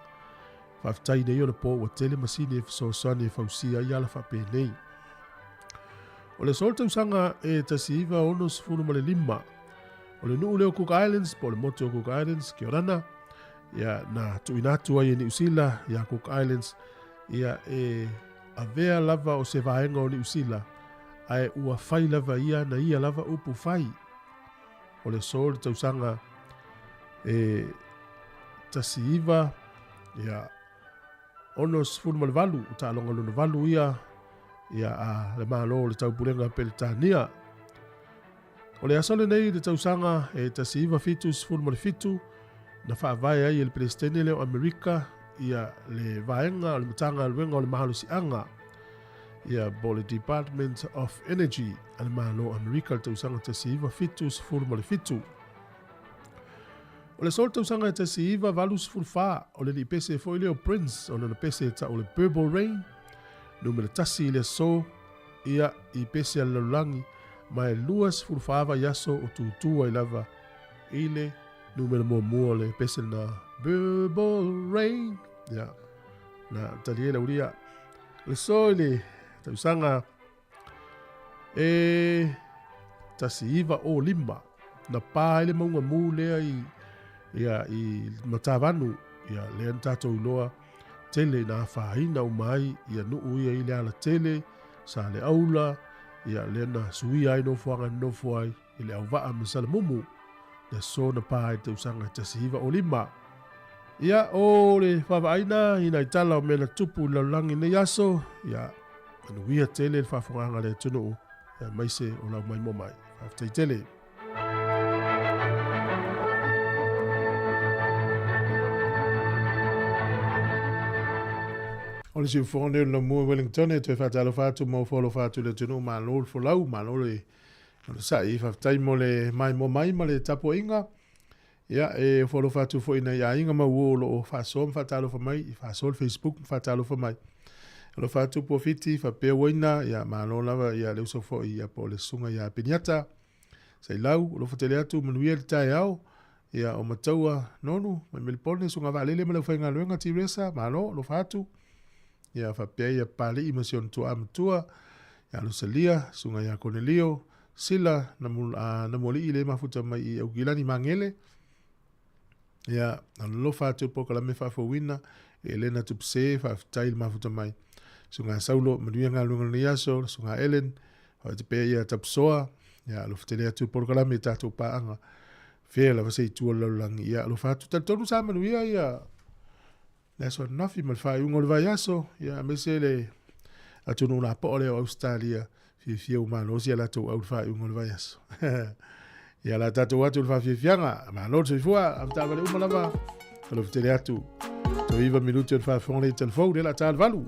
Faafetai nei ona po ua tele masini e fesoasoani e fausia ai ala faapenei. O le aso o le tausaga e 1965, o le nuu lea o Cook Islands, po o le motu o Cook Islands, kia orana, ia, na tuuina atu ai e Niu Sila ia Cook Islands, ia e avea lava o se vaega o Niu Sila, ae ua fai lava ia na ia lava upu fai. O le aso o le tausaga e 19, ia, 68, o taaloga lona valu ia, ia a le Malo o le Taupulega Peretania. O le aso lenei i le tausaga e 1977 na faavae ai e le Peresetene lea o Amerika ia le vaega o le Matagaluega o le Malosiaga ia po o le Department of Energy a le Malo o Amerika i le tausaga 1977. O le aso o le tausaga e 1984, o le lipese foi lea o Prince, o lana pese e tau o le Purple Rain, numera tasi i le aso ia i pese a le lalolagi, ma e 24 vaiaso o tutū ai lava i le numera muamua o le pese lena Purple Rain. Ia, na tali ai le aulia. O le aso i le tausaga e 1905, na pā ai le mauga mū lea i, ia, i Matavanu, ia, lea na tatou iloa Tele ina afaina uma ai ia nuu ia i Lealatele, Saleaula, ia lea na suia ai nofoaga e nonofo ai i Leauvaa ma Salamumu, le aso na pa ai le tausaga e 1905. Ia, o le vaavaaina i nai tala o mea na tupu i le lalolagi i lenei aso, ia, manuia tele le faafofogaaga a le atunuu, aemaise o lau maimoa mai. Faafetai tele. O le siufofoga lenei o le Laumua i Wellington e toe faatalofa atu ma ofo alofa atu i le atunuu malo le folau, malo le onosai. Faafetai mo le maimoa mai ma le tapuaiga. Ia, e ofo alofa atu foi i nai aiga ma uo o lo o faasoa ma faatalofa mai, i faasoa le Facebook ma faatalofa mai. Alofa atu Puafiti, faapea Uaina, ia malo lava ia le uso foi ia po o le susuga ia Peniata. Sailau, alofa tele atu, manuia le taeao. Ia, o Mataua Nonu, mai Melipone, susuga Vaalele ma le aufaigaluega Tiresa, malo, alofa atu. Ia, faapea ia Papalii ma si ona tuaa matua, ia Lusalia, susuga ia Konelio, Sila, Namualii le mafuta mai i Aukilani Magele. Ia, alofa atu le polokalame faafouina, Elena Tupse, faafetai le mafuta mai. Susuga Saulo, manuia galuega o lenei aso, Susuga Ellen, faafetai pea ia Tapusoa, ia alofa tele atu le polokalame i tatou paaga. Fea lava se itu o le lalolagi, ia alofa atu. Talitonu sa manuia ia le aso ananafi ma le faaiuga o le vaiaso, ia aemaise le atunuu lapoa lea o Ausetalia, fiafia ua malosi a latou au i le faaiuga o le vaiaso. Ia la tatou atu i le faafiafiaga, malo le soifua, avetaavale uma lava, alofa tele atu. Toe 9 minuti o le faafofoga lea i telefou, lea la ta le valu.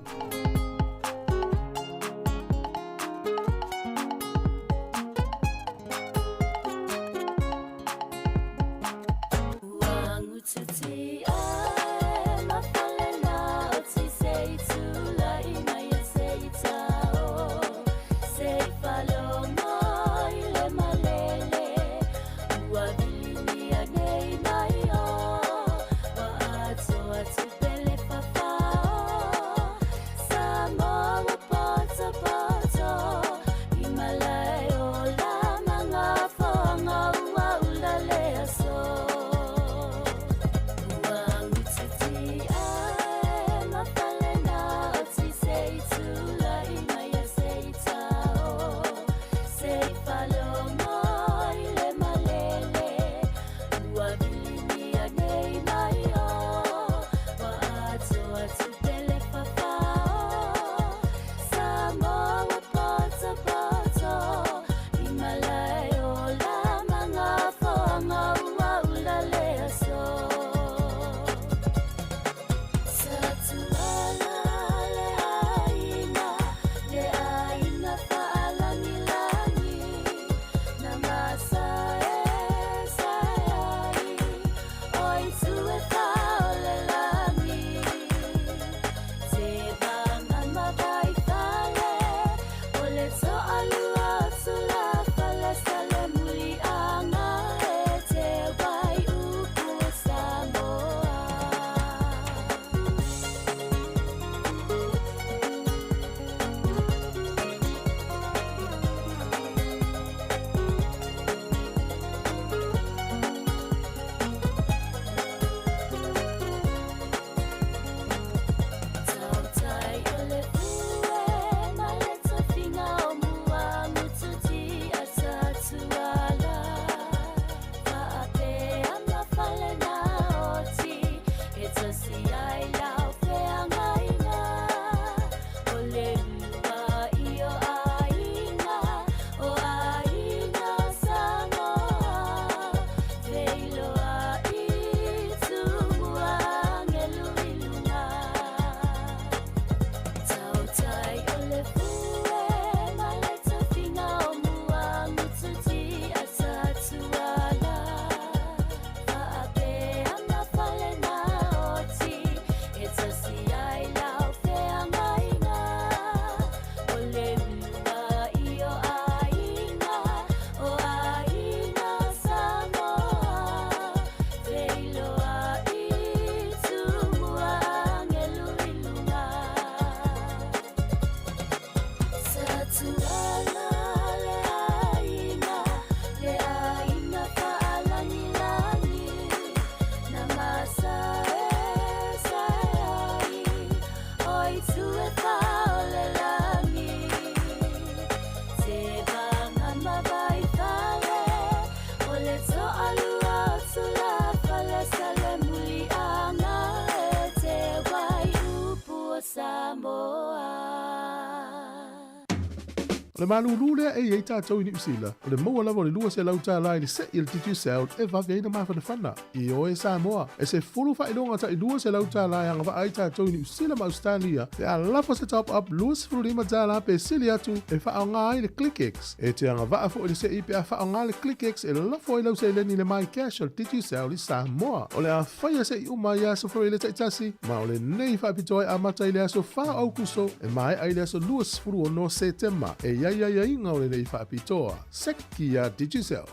Samoa. O le malūlū lea e i ai tatou i Niu Sila, o le maua lava o le $200 i le se'i a le Digicel e vave ai ona mafanafana. Ioe Samoa, e 10 faailoga tai $200 e agavaa ai tatou i Niu Sila ma Ausetalia pe a lafo se top up $25 pe sili atu e faaaoga ai le ClickX. E te agavaa foi le se'i pe a faaaoga le ClickX e lafo ai lau seleni i le MyCash a le Digicel i Samoa. O le a faia se'i uma i aso Faraile taitasi, ma o lenei faapitoa e amata i le aso 4 o Aukuso e maea i le aso 26 Setema. E i ai aiaiga o lenei faapitoa. Seki a Digicel.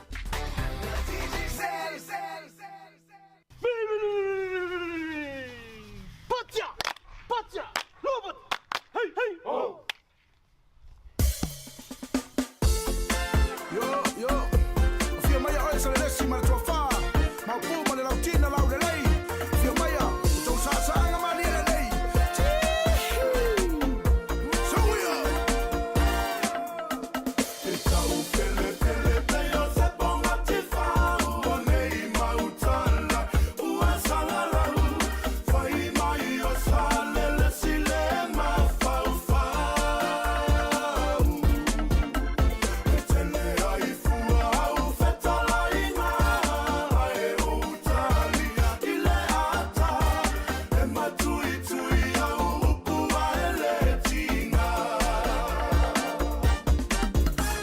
Yo, yo. Afio maia oe Salelesi ma le Toafa, Maopu ma le Lautina Laulelei. Afio maia, o tou saasaaga malie lelei. Tihii. Suia. E tau pelepele pei o se ponga tifau o nei mautala ua salalau. Fai mai o Salelesi le mafaufau. E tele ai fua au fetalaiga ae ou talia i le ata. E matuitui au upu ae le tiga.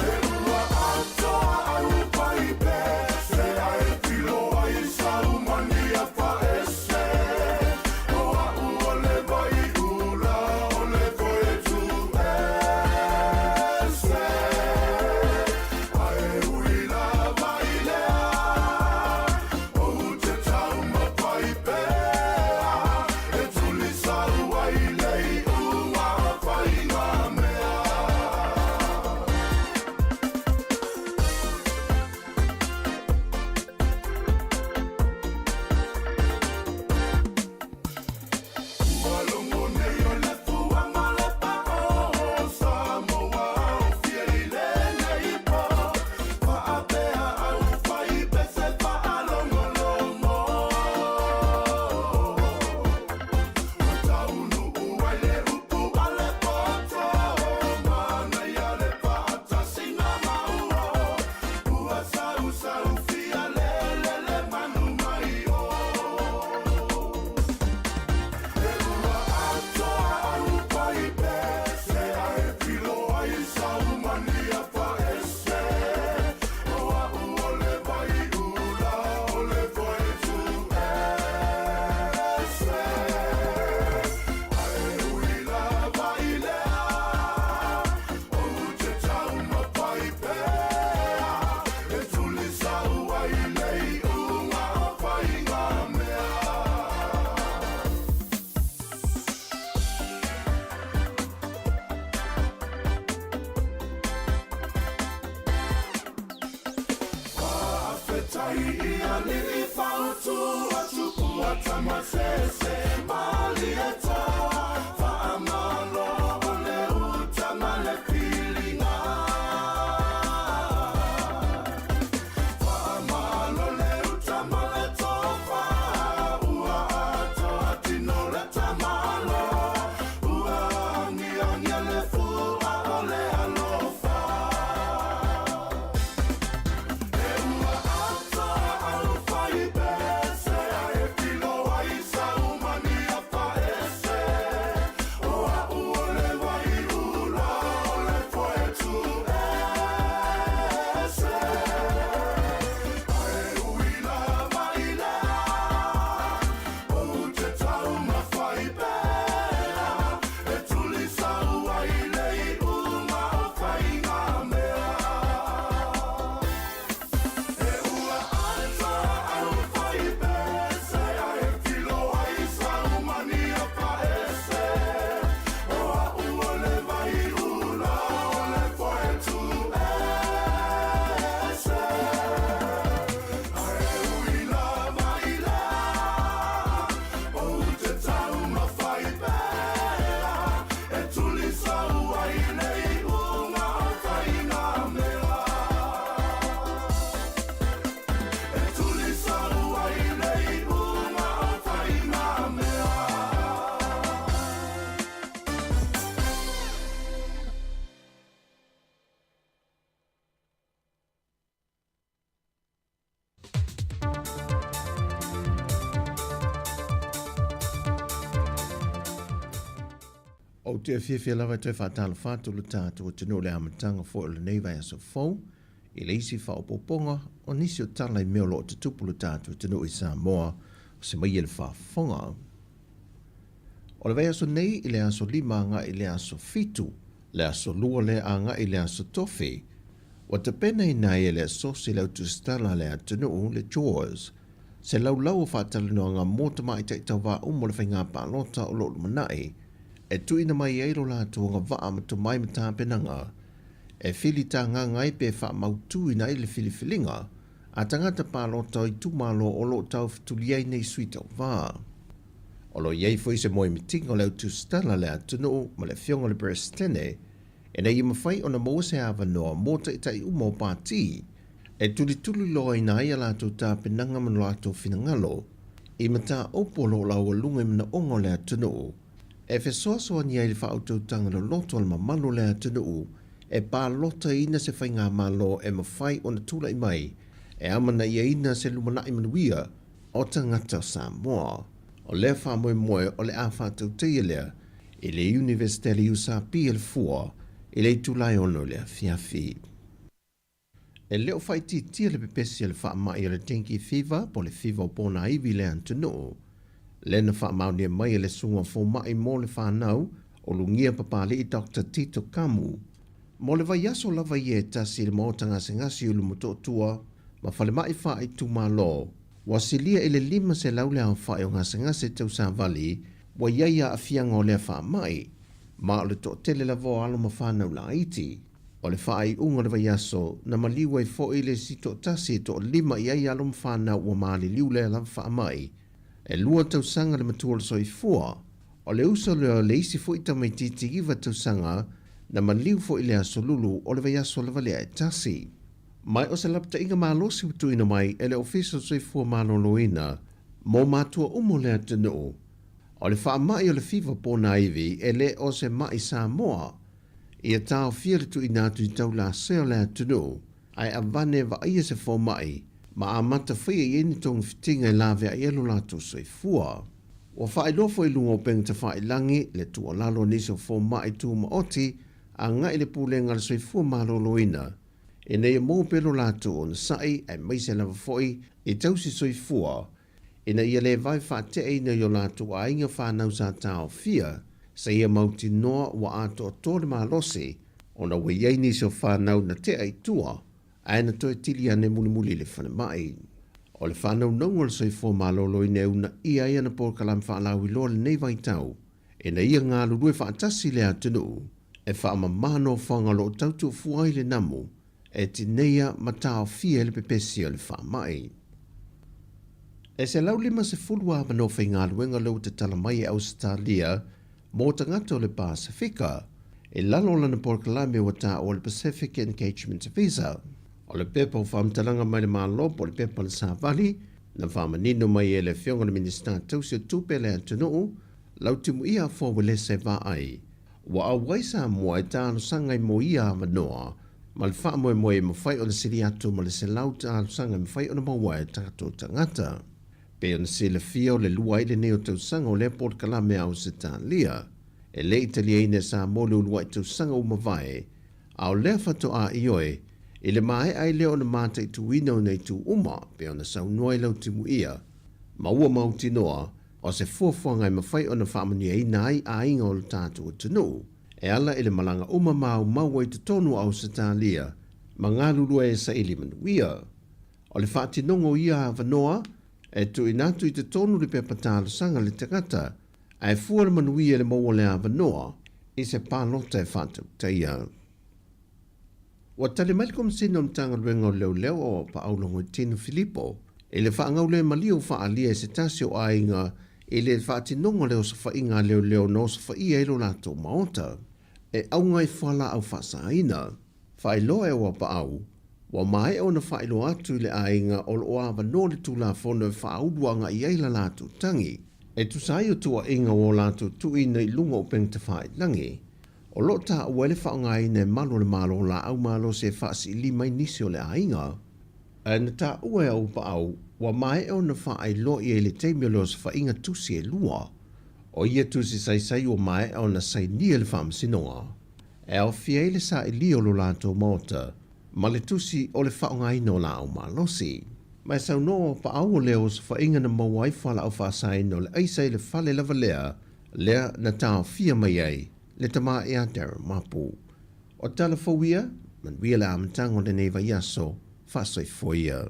E ua atoa au paipe se ae tilo ai sau mania faese. O a'u o le vaiula o le voetu ese. Ae ui lava i lea ou te taumafai pea e tulisau ai le iuga faiga mea. Ua logo nei o le fua ma le pao Samoa o fia i lenei po. Faapea au fai pese faalogologo. Ua taunuu ai le upu a le poto. Manaia le faatasi na maua. Ua sausau fia lelele manu mai o. E ua atoa au paipe se ae pilo ai sau mania faese. O a'u o le vaiula o le voetu ese. Ae ui lava i lea ou te taumafai pea e tulisau ai le iuga faiga mea. Faafetai i alii fautua tupua tamasese malieta. Faamalo o le uta ma le filiga. Faamalo le uta ma le tofa. Ua atoa tino le tamalo. Ua agiagia le fua o le alofa. E ua atoa au fai pese ae pilo ai sau mania faese. Ou te fiafia lava e toe faatalofa atu i lo tatou atunuu i le amataga foi o lenei vaiaso fou i le isi faaopoopoga o nisi o tala i mea o lo o tutupu i lo tatou atunuu i Samoa o se mai e le faafofoga. O le vaiaso nei i le aso 5 agai i le aso 7, le aso 2 lea agai i le aso Tofi, ua tapenaina ai e le Asosi le Autusitala a le Atunuu, le JAWS, se laulau o faatalanoaga mo tamaitai tauvā uma o le faiga palota o lo o lumanai, e tuuina mai ai lo latou agavaa ma tomai ma tapenaga e filitagaga ai pe faamautuina ai le filifiliga a tagata palota o itumalo o lo o taufetulia ai nei sui tauvā. O lo o i ai foi se moemitiga o le autusitala a le atunuu ma le Afioga i le Peresetene ina ia mafai ona maua se avanoa mo taitai uma o pati e tulituliloaina ai a latou tapenaga ma lo latou finagalo i mataupu o lo o laualuga i manaoga o le atunuu e fesoasoani ai i le faautautaga loloto a le mamalu o le atunuu e palotaina se faigamalo e mafai ona tulai mai e amanaiaina se lumanai manuia o tagata o Samoa. O lea faamoemoe o le a faatautaia lea i le Iunivesite a le USP i le Fua i le itula e 6 i le afiafi. E le o faaitiitia le pepesi o le faamai o le dengue fever po o le fiva o ponaivi i le atunuu. Lea na faamaonia mai e le Susuga Fomai mo le Fanau o Lugia Papali'i Doctor Tito Kamu. Mo le vaiaso lava ia e tasi i le maota gasegase i Ulumotootua ma falemai faaitumalo, ua silia i le 500 le aofai o gasegase tausavali ua i ai aafiaga o lea faamai, ma o le toatele lava o alo ma fanau laiti. O le faaiuga o le vaiaso, na maliu ai foi le isi toatasi e toalima i ai alo ma fanau ua maliliu lea lava faamai. E lua tausaga le matua o le soifua. O le uso lea o le isi foi tamaitiiti iva tausaga na maliu foi i le aso Lulu o le vaiaso lava lea e tasi. Ma o se lapataiga malosi ua tuuina mai e le Ofisa o le Soifua Maloloina mo matua uma o le atunuu, o le faamai o le fiva ponaivi e le o se ma'i Samoa. Ia taofia le tuuina atu i taulasea o le atunuu, ae avane e vaaia se fomai ma amata faia i ai ni togafitiga e laveai ai lo latou soifua. Ua faailoa foi i luga o upega tafailagi le tuualalo a nisi o fomai tumaoti agai i le Pulega a le Soifua Maloloina ina ia maua pea lo latou onosai aemaise lava foi i tausi soifua ina ia le vave faateaina i o latou aiga fanau sa taofia seia mautinoa ua atoatoa le malosi ona ua i ai nisi o fanau na tea i tua ae na toe tili ane mulimuli i le falemai. O le faanaunauga o le soifua maloloina e uunaia ai ana polokalame faalauiloa lenei vaitau ina ia galulue faatasi le atunuu e faamama nofoaga o lo o tautuafua ai le namu e tineia ma taofia ai le pepesi o le faamai. E 150 avanoa faigaluega lea ua tatala mai e Ausetalia mo tagata o le Pasefika i lalo o lana polokalame ua taua o le Pacific Engagement Visa. O le pepa o faamatalaga mai le Malo po o le pepa a le Savali na faamanino mai e le Afioga i le Minisita Tausi o Tupe a le atunuu, Lautimuia Afoa Uelese Vaai, Ua auai Samoa e talosaga i mo ia avanoa ma le faamoemoe e mafai ona sili atu ma le 100 talosaga e mafai ona maua e tatou tagata. Pei ona silafia o le lua ai lenei o tausaga o lea polokalame a Ausetalia. E le i taliaina e Samoa le uluai tausaga ua mavae, a o lea faatoa ioe i le maea ai lea ona mataituina o nei itu uma pei ona saunoa i Lautimuia ma ua mautinoa O se fuafuaga e mafai ona faamanuiaina ai aiga o le tatou atunuu e ala i le malaga uma maumau ai totonu o Ausetalia ma galulue e saili manuia. O le faatinoga o ia avanoa e tuuina atu i totonu le pepa talosaga a le tagata ae fua le manuia i le maua o le avanoa i se palota e faatautaia. Ua tali mai le Komesina o Matagaluega o Leoleo o Paaulo Goitino Filipo i le faagaulemalie ua faaalia e se tasi o aiga i le faatinoga o le osofaiga a leoleo na osofaia ai lo latou maota e auga i fualaau faasaina. Faailoa e Auapaau, ua maea ona faailoa atu i le aiga o lo o avanoa le Tulafono e faaulu agai ai la latou tagi e tusa ai o tuuaiga ua o latou tuuina i luga o upega tafailagi. O lo o taua ai le faaaogaina e malu o le Malo laau malosi e faasiili mai nisi o le aiga. Ae na taua e Auapaau, ua maea ona faailoa i ai le taimi o le osofaiga tusi e lua. O ia tusi saisai ua maea ona sainia e le Faamasinoga, e aofia ai le sailia o lo latou maota ma le tusi o le faaaogaina o laau malosi. Ma e saunoa ua paau o lea osofaiga na maua ai fualaau faasaina o le aisa i le fale lava lea, lea na taofia mai ai le tama ia Darren Mapu. O tala fou ia, manuia le amataga o lenei vaiaso, faasoifua ia.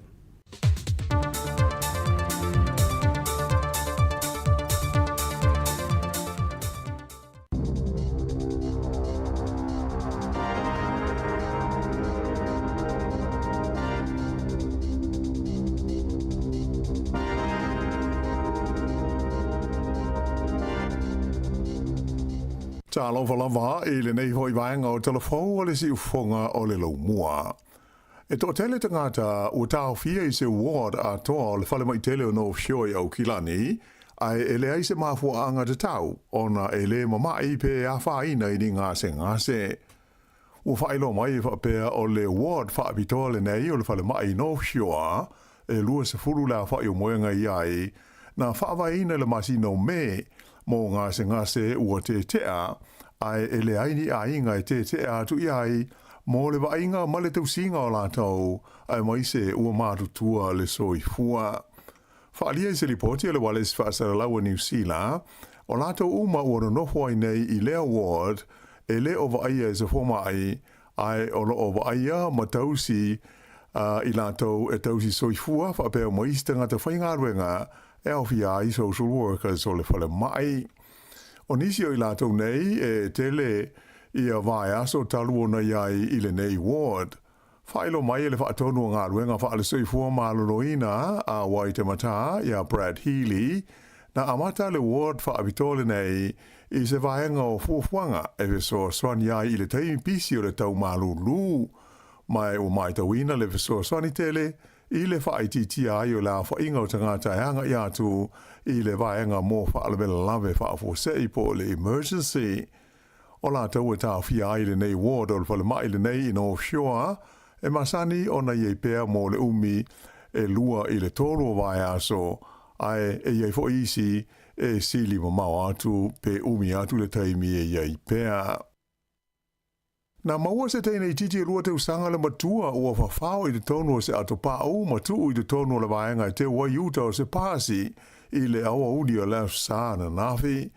Talofa lava i lenei foi vaega o Tala Fou o le Siufofoga o le Laumua. E toatele tagata ua taofia i se ward atoa o le falemai tele o North Shore i Aukilani, ae e leai se mafuaaga tatau ona e le mama'i pe afaina i ni gasegase. Ua faailoa mai e faapea o le ward faapitoa lenei o le falemai North Shore e 20 le afa'i o moega i ai, na faavaeina i le masina o Me mo gasegase ua tetea, ae e leai ni aiga e tetea atu i ai mo le vaaiga ma le tausiga o latou, aemaise ua matutua le soifua. Faaalia i se lipoti a le Ualesi Faasalalau a Niu Sila, o latou uma ua nonofo ai nei i lea ward e le o vaaia e se fomai, ae o lo o vaaia ma tausi i latou e tausi soifua faapea ma isi tagata faigaluega e aofia ai social workers o le falemai. O nisi o i latou nei e tele ia vaeaso talu ona i ai i lenei ward. Faailoa mai e le Faatonu o Galuega Faale-Soifua Maloloina a Waitematā iā Brad Healy, na amata le ward faapitoa lenei i se vaega o fuafuaga e fesoasoani ai i le taimi pisi o le tau malūlū, ma ua matauina le fesoasoani tele i le faaitiitia ai o le aofaiga o tagata e agai atu i le vaega mo faalavelave faafuasei po o le emergency. O latou e taofia ai lenei ward o le falemai lenei i North Shore e masani ona i ai pea mo le umi e 2 i le 3 o vaiaso, ae e i ai foi isi e sili mamao atu pe umi atu le taimi e i ai pea. Na maua se teine itiiti e 2 tausaga le matua ua fafao i totonu o se atopau ma tuu i totonu o le vaega e teu ai uta o se pasi i le aoauli o le Aso Sa ananafi.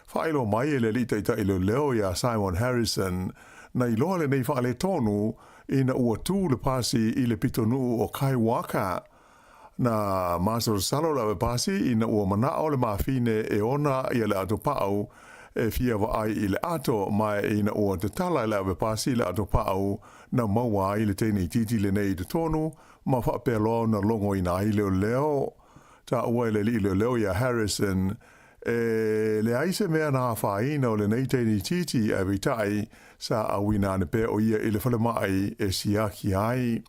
Faailoa mai e le alii taitai leoleo iā Simon Harrison, na iloa lenei faaletonu ina ua tu le pasi i le pitonuu o Kaiwaka. Na masalosalo le avepasi ina ua manao le mafine e ona ia le atopau e fia vaai i le ato, ma ina ua tatala e le avepasi le atopau na maua ai le teine itiiti lenei i totonu ma faapea loa ona logoina ai leoleo. Taua e le alii leoleo iā Harrison, E leai se mea na afaina o lenei teine itiiti, ae peitai, sa auina ane pea o ia i le falemai e siaki ai.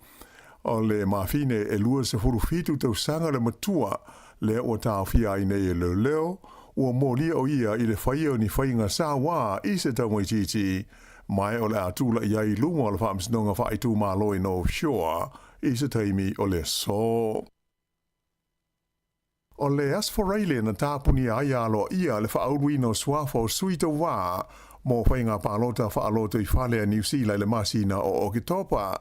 O le mafine e 27 tausaga le matua lea ua taofia ai nei e leoleo, ua molia o ia i le faia o ni faiga sauā i se taumaitiiti, ma o le a tula'i ai i luma o le Faamasinoga Faaitumalo i North Shore i se taimi o le aso. O le Aso Faraile na tapunia ai aloaia le faauluina o suafa o sui tauva mo faiga palota faalotoifale a Niu Sila i le masina o Oketopa.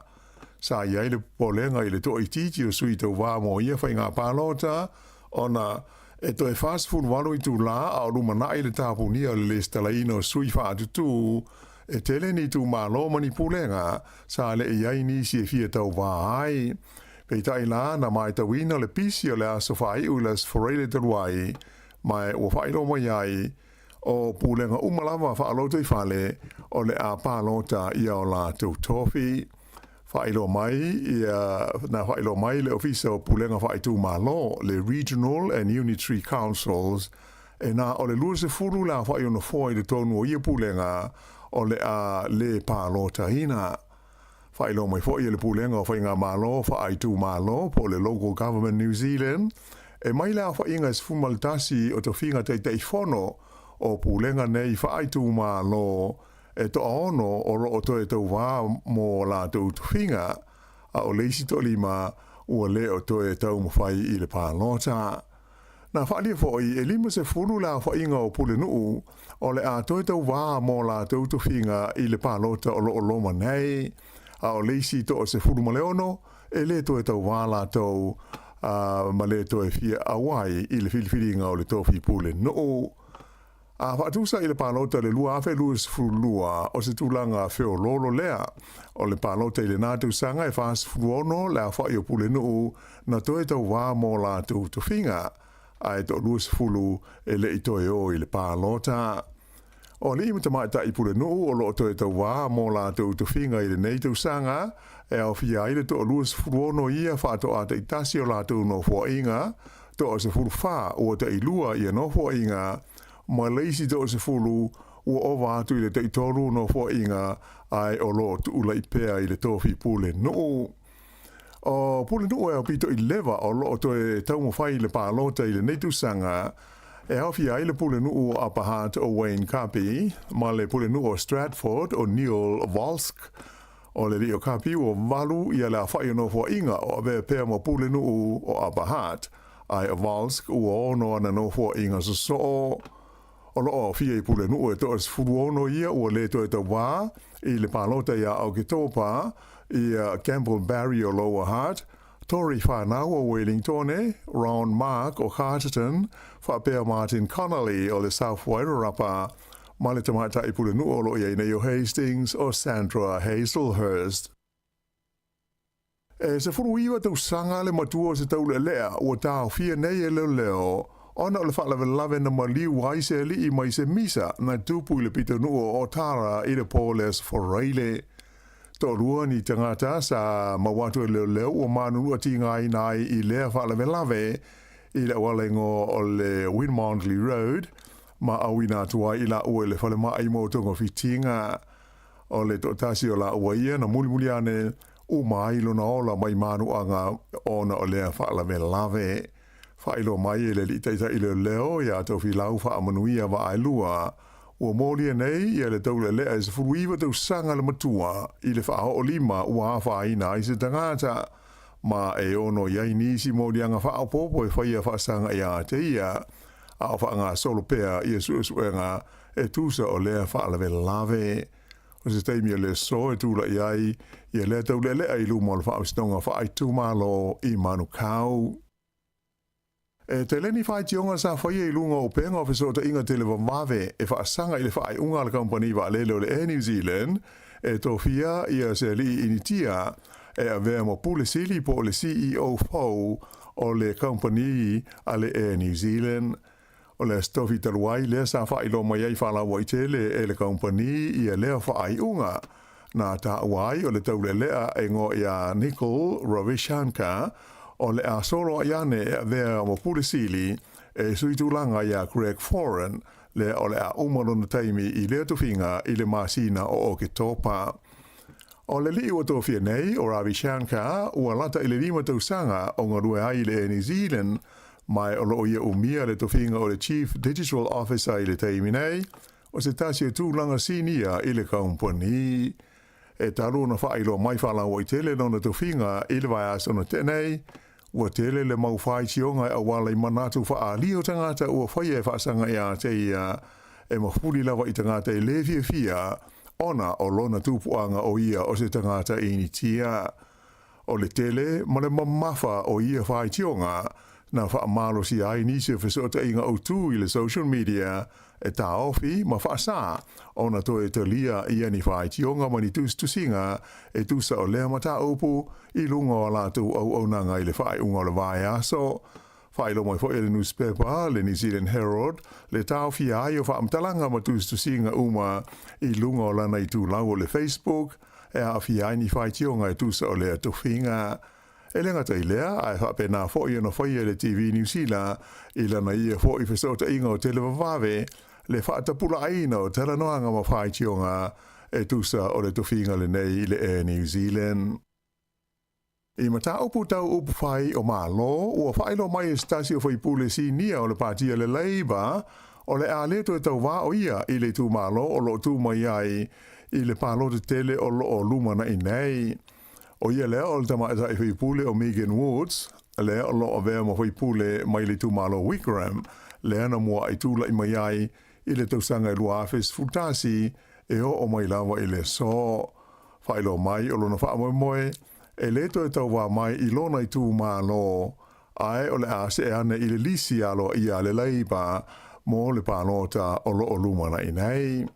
Sa i ai le popolega i le toaitiiti o sui tauva mo ia faiga palota ona e toe 48 itulā a o lumanai le tapunia o le lesitalaina o sui faatutū e tele ni itumalo ma ni pulega sa le i ai nisi e fia tauvā ai. Peitai la, na matauina le pisi o le aso faaiu i le Aso Faraile talu ai, ma ua faailoa mai ai, o pulega uma lava faalotoifale o le a palota ia o latou tofi. Faailoa mai ia, na faailoa mai le Ofisa o Pulega Faaitumalo, le Regional and Unitary Councils, e na o le 20 le aofai o nofoa i totonu o ia pulega o le a le palotaina. Faailoa mai foi e le Pulega o Faigamalo Faaitumalo po o le Local Government New Zealand, e mai le aofaiga e 11 o tofiga Taitaifono o Pulega nei Faaitumalo e toaono o lo o toe tauvā mo latou tofiga, a o le isi toalima ua le o toe taumafai i le palota. Na faaalia foʻi, e 50 le aofaiga o pulenuu o le a toe tauvā mo latou tofiga i le palota o loo loma nei, a o le isi 16 e lē toe tauvā latou ma lē toe fia auai i le filifiliga o le tofi pulenuu. A faatusa i le palota i le 2022, o se tulaga feoloolo lea. O le palota i lenā tausaga e 46 le aofaʻi o pulenuu na toe tauvā mo latou tofiga, ae toa-20 e le i toe o i le palota. O alii ma tamaitai pulenuu o loo toe tauvā mo latou tofiga i lenei tausaga, e aofia ai le toa-26 ia faatoā taitasi o latou nofoaiga, toa-14 ua tailua ia nofoaiga, ma le isi toa-10 ua ova atu i le taitolu nofoaiga ae o loo tuulaʻi pea i le tofi pulenuu. O pulenuu e aupito i leva o loo toe taumafai i le palota i lenei tausaga, e aofia ai le pulenuu o Upper Hutt o Wayne Kapi ma le pulenuu o Stratford o Neil Volzke. O le alii o Kapi ua 8 ia le aofaʻi o nofoaiga o avea pea ma pulenuu o Upper Hutt, ae o Volzke ua 6 ana nofoaiga sosoo. O loo aofia i pulenuu e toa-16 ia ua lē toe tauvā i le palota iā Oketopa, ia Campbell Barry o Lower Hutt, Tory Whanau o Wellingtone, Ron Mark o Carterton, faapea Martin Connolly o le South Wairarapa, ma le tamaitai pulenuu o loo i ai nei o Hastings o Sandra Hazelhurst. E 19 tausaga le matua o se taulealea ua taofia nei e leoleo ona o le faalavelave na maliu ai se alii mai se misa na tupu i le pitonuu o Otara i le po o le Aso Faraile. Toalua ni tagata sa maua atu e leoleo ua manunua tigaina ai i lea faalavelave i le auala igoa o le Winmondley Road ma auina atu ai i laua i le falemai mo togafitiga. O le toatasi o laua ia na mulimuli ane uma ai lona ola mai manuaga ona o lea faalavelave. Faailoa mai e le alii taitai leoleo iā Tofilau Faamanuia Vaaelua, ua molia nei ia le taulealea e 19 tausaga le matua i le faaoo lima ua afaina ai se tagata, ma e ono i ai nisi moliaga faaopoopo e faia faasaga iā te ia, a o faagasolo pea ia suesuega e tusa o lea faalavelave. O se taimi o le aso e tulaʻi ai ia lea taulealea i luma o le Faamasinoga Faaitumalo i Manukau. E tele ni faitioga sa faia i luga o upega o fesootaiga televavave e faasaga i le faaiuga a le kamupani vaalele o le Air New Zealand e tofia ia se alii Initia e avea ma pule sili po o le CEO fou o le kamupani a le Air New Zealand. O le aso tofi talu ai lea sa faailoa mai ai faalauaitele e le kamupani ia lea faaiuga. Na taua ai o le taulealea e igoa iā Nicole Ravishankar o le a solo ai ane e avea ma pule sili e sui tulaga iā Greg Foran, lea o le a uma lona taimi i lea tofiga i le masina o Oketopa. O le alii ua tofia nei, o Ravi Shankar, ua lata i le 5 tausaga o galue ai i le Air New Zealand, ma o loo ia umia le tofiga o le Chief Digital Officer i le taimi nei, o se tasi o tulaga sinia i le kamupani. E talu ona faailoa mai faalauaitele lona tofiga i le vaiaso na tea nei, ua tele le mau faitioga e auala i manatu faaalia o tagata ua faia e faasaga iā te ia e mafuli lava i tagata e lē fiafia ona o lona tupuaga o ia o se tagata Initia. O le tele ma le mamafa o ia faitioga na faamalosia ai nisi o fesootaiga autū i le social media e taofi ma faasā ona toe talia ia ni faitioga ma ni tusitusiga e tusa o lea mataupu i luga o a latou auaunaga i le faaiuga o le vaiaso. Faailoa mai foʻi e le nusipepa le New Zealand Herald le taofia ai o faamatalaga ma tusitusiga uma i luga o lana itulau o le Facebook e aafia ai ni faitioga e tusa o lea tofiga. E le gata i lea, ae faapena foʻi ona faia e le TV Niu Sila i lana ia foʻi fesootaiga o televavave le faatapulaaina o talanoaga ma faitioga e tusa o le tofiga lenei i le Air New Zealand. I mataupu tau upufai o Malo, ua faailoa mai e se tasi o faipule sinia o le Patia le Labour, o le a lē toe tauvā o ia i le itumalo o loo tu mai ai i le palota tele o loo lumanaʻi nei. O ia lea o le tamaitai faipule o Megan Woods. lea o lo o avea ma faipule mai le itumalo Wigram, lea na muaʻi tulaʻi mai ai i le tausaga e 2011 e oo mai lava i le aso. Faailoa mai o lona faamoemoe e le toe tauvā mai i lona itumalo, ae o le a see ane i le lisi aloaia a le Labour mo le palota o lo o lumanai nei.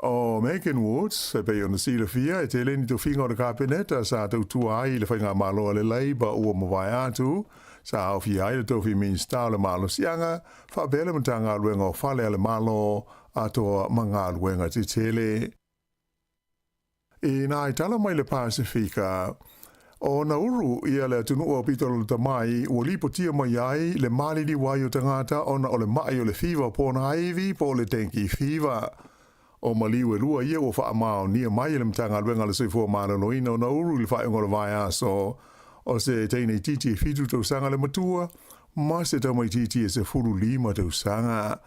O Megan Woods, e pei ona silafia, e tele ni tofiga o le Kapeneta sa tautua ai i le faigamalo a le Labour ua mavae atu, sa aofia ai le tofi Minisita o le Malosiaga, faapea le Matagaluega o Fale a le Malo atoa ma Galuega Tetele. I nā tala mai le Pasifika, o Nauru ia le atunuu aupito lalata mai ua lipotia mai ai le maliliu ai o tagata ona o le maʻi o le fiva ponaivi po o le dengue fever. O maliu e lua ia ua faamaonia mai e le Matagaluega a le Soifua Maloloina o Nauru i le faaiuga o le vaiaso, o se teine itiiti e 7 tausaga le matua ma se tamaitiiti e 15 tausaga.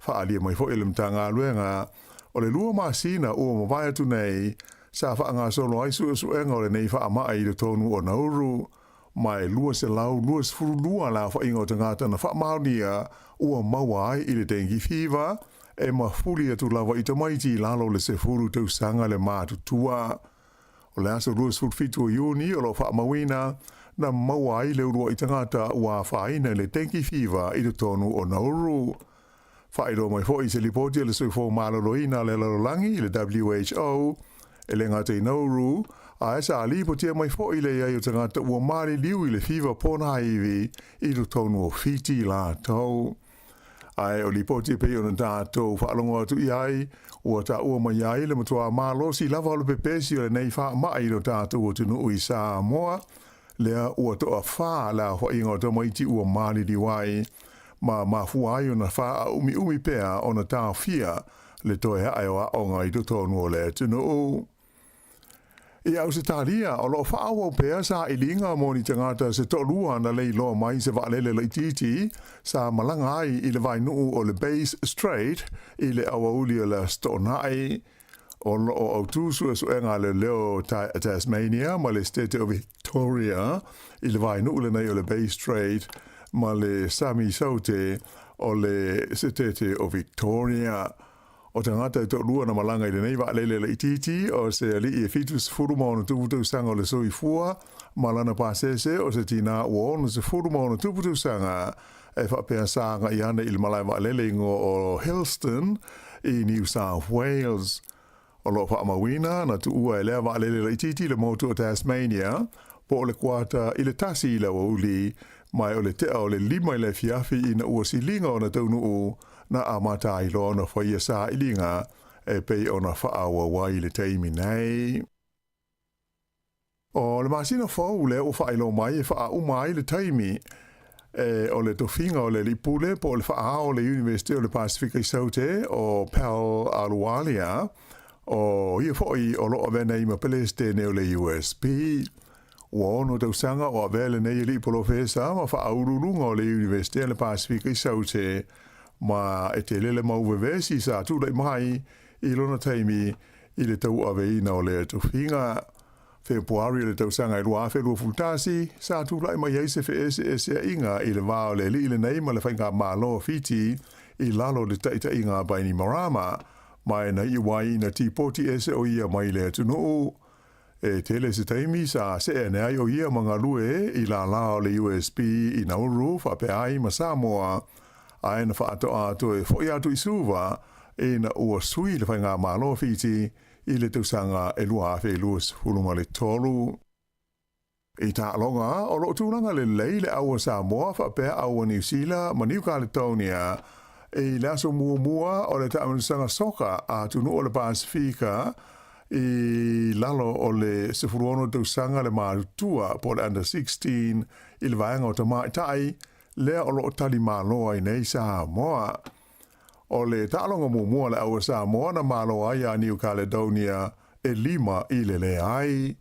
Faaalia mai foi e le Matagaluega, o le 2 masina ua mavae atu nei, sa faagasolo ai suesuega o lenei faamai i totonu o Nauru, ma e 222 le aofaiga o tagata na faamaonia ua maua ai i le dengue fever, e mafuli atu lava i tamaiti i lalo o le 10 tausaga le matutua. O le aso 27 o Iuni o lo o faamauina na maua ai le uluai tagata ua afaina i le dengue fever i totonu o Nauru. Faailoa mai foi i se lipoti a le Soifua Maloloina a le Lalolagi i le WHO, e le gata i Nauru, ae sa lipotia mai foi le i ai o tagata ua maliliu i le fiva ponaivi i totonu o Fiti latou. Ae o lipoti e pei ona tatou faalogo atu i ai, ua taua mai ai le matuā malosi lava o le pepesi o lenei faamai i lo tatou atunuu i Samoa, lea ua toafā le aofaiga o tamaiti ua maliliu ai, ma mafua ai ona faaumiumi pea ona taofia le toe ae o aoga i totonu o le atunuu. I Ausetalia, o lo o faaauau pea sailiga mo ni tagata se toalua na leiloa mai se vaalele laitiiti sa malaga ai i le vaenuu o le Bass Strait i le aoauli o le Aso Toonai. O lo o autū suesuega a leoleo Tasmania ma le Setete o Victoria i le vaenuu lenei o le Bass Strait ma le Sami Saute o le Setete o Victoria. O tagata e toalua na malaga i lenei vaalele laitiiti o se alii e 76 tausaga o le soifua ma lana pasese o se tinā ua 60+ tausaga e faapea sa agai ana i le malae vaalele igoa o Hillston i New South Wales. O lo o faamauina na tuua e lea vaalele laitiiti le motu o Tasmania po o le 12:45 i le aoauli ma o le tea o le 5 i le afiafi ina ua siliga ona taunuu na amata ai loa ona faia sailiga e pei ona faaauau ai i le taimi nei. O le masina fou lea ua faailoa mai e faauma ai le taimi e o le tofiga o le alii pule po o le faaao o le Iunivesite o le Pasifika i Saute o Pal Ahluwalia, o ia foi o lo o avea nei ma Pelesitene o le USP. Ua 6 tausaga o avea lenei alii polofesa ma faauluuluga o le Iunivesite o le Pasifika i Saute, ma e tele le mau vevesi sa tulai mai i lona taimi i le tauaveina o lea tofiga. Fepuari o le tausaga e 2021, sa tulai mai ai se feeseeseaiga i le va o le alii lenei ma le faigamalo o Fiti i lalo o le taitaiga a Bainimarama, ma e na iu ai ina tipoti ese o ia mai le atunuu. E tele se taimi sa see ane ai o ia ma galue i lālā o le USB i Nauru faapea ai ma Samoa, ae na faatoa toe foi atu i Suva ina ua sui le faigamalo a Fiti i le tausaga e 2023. I taaloga, o lo o tulaga lelei le au a Samoa faapea au a Niu Sila ma Niu Kaletonia i le aso muamua o le taamilosaga soka a atunuu o le Pasifika i lalo o le 16 tausaga le matutua po o le Under 16 i le vaega o tamaitai lea o lo o tali malo ai nei Samoa. O le taaloga muamua a le au a Samoa na malo ai ia New Caledonia e 5-leai.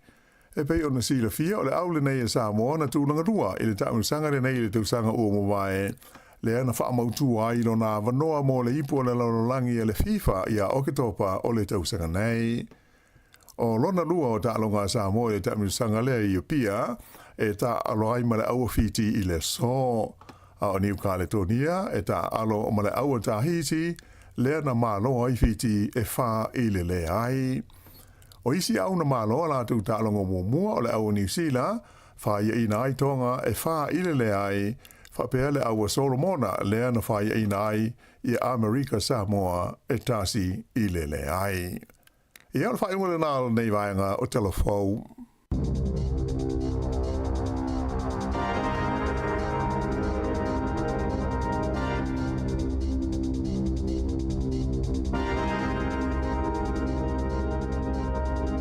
E pei ona silafia o le au lenei a Samoa na tulaga lua i le taamilosaga lenei i le tausaga ua mavae, lea na faamautu ai lona avanoa mo le ipu o le lalolagi a le FIFA ia Oketopa o le tausaga nei. O lona lua o taaloga a Samoa i le taamilosaga lea i Apia, e taaalo ai ma le au a Fiti i le aso. A o Niu Kaletonia e taaalo ma le au a Tahiti, lea na malo ai Fiti e 4-1. O isi au na malo a latou taaloga muamua o le au a Niu Sila, faiaina ai Tonga e 4-0, faapea le au a Solomona lea na faiaina ai ia Amerika Samoa e 1-0. Ia, o le faaiuga lena o lenei vaega o Tala Fou.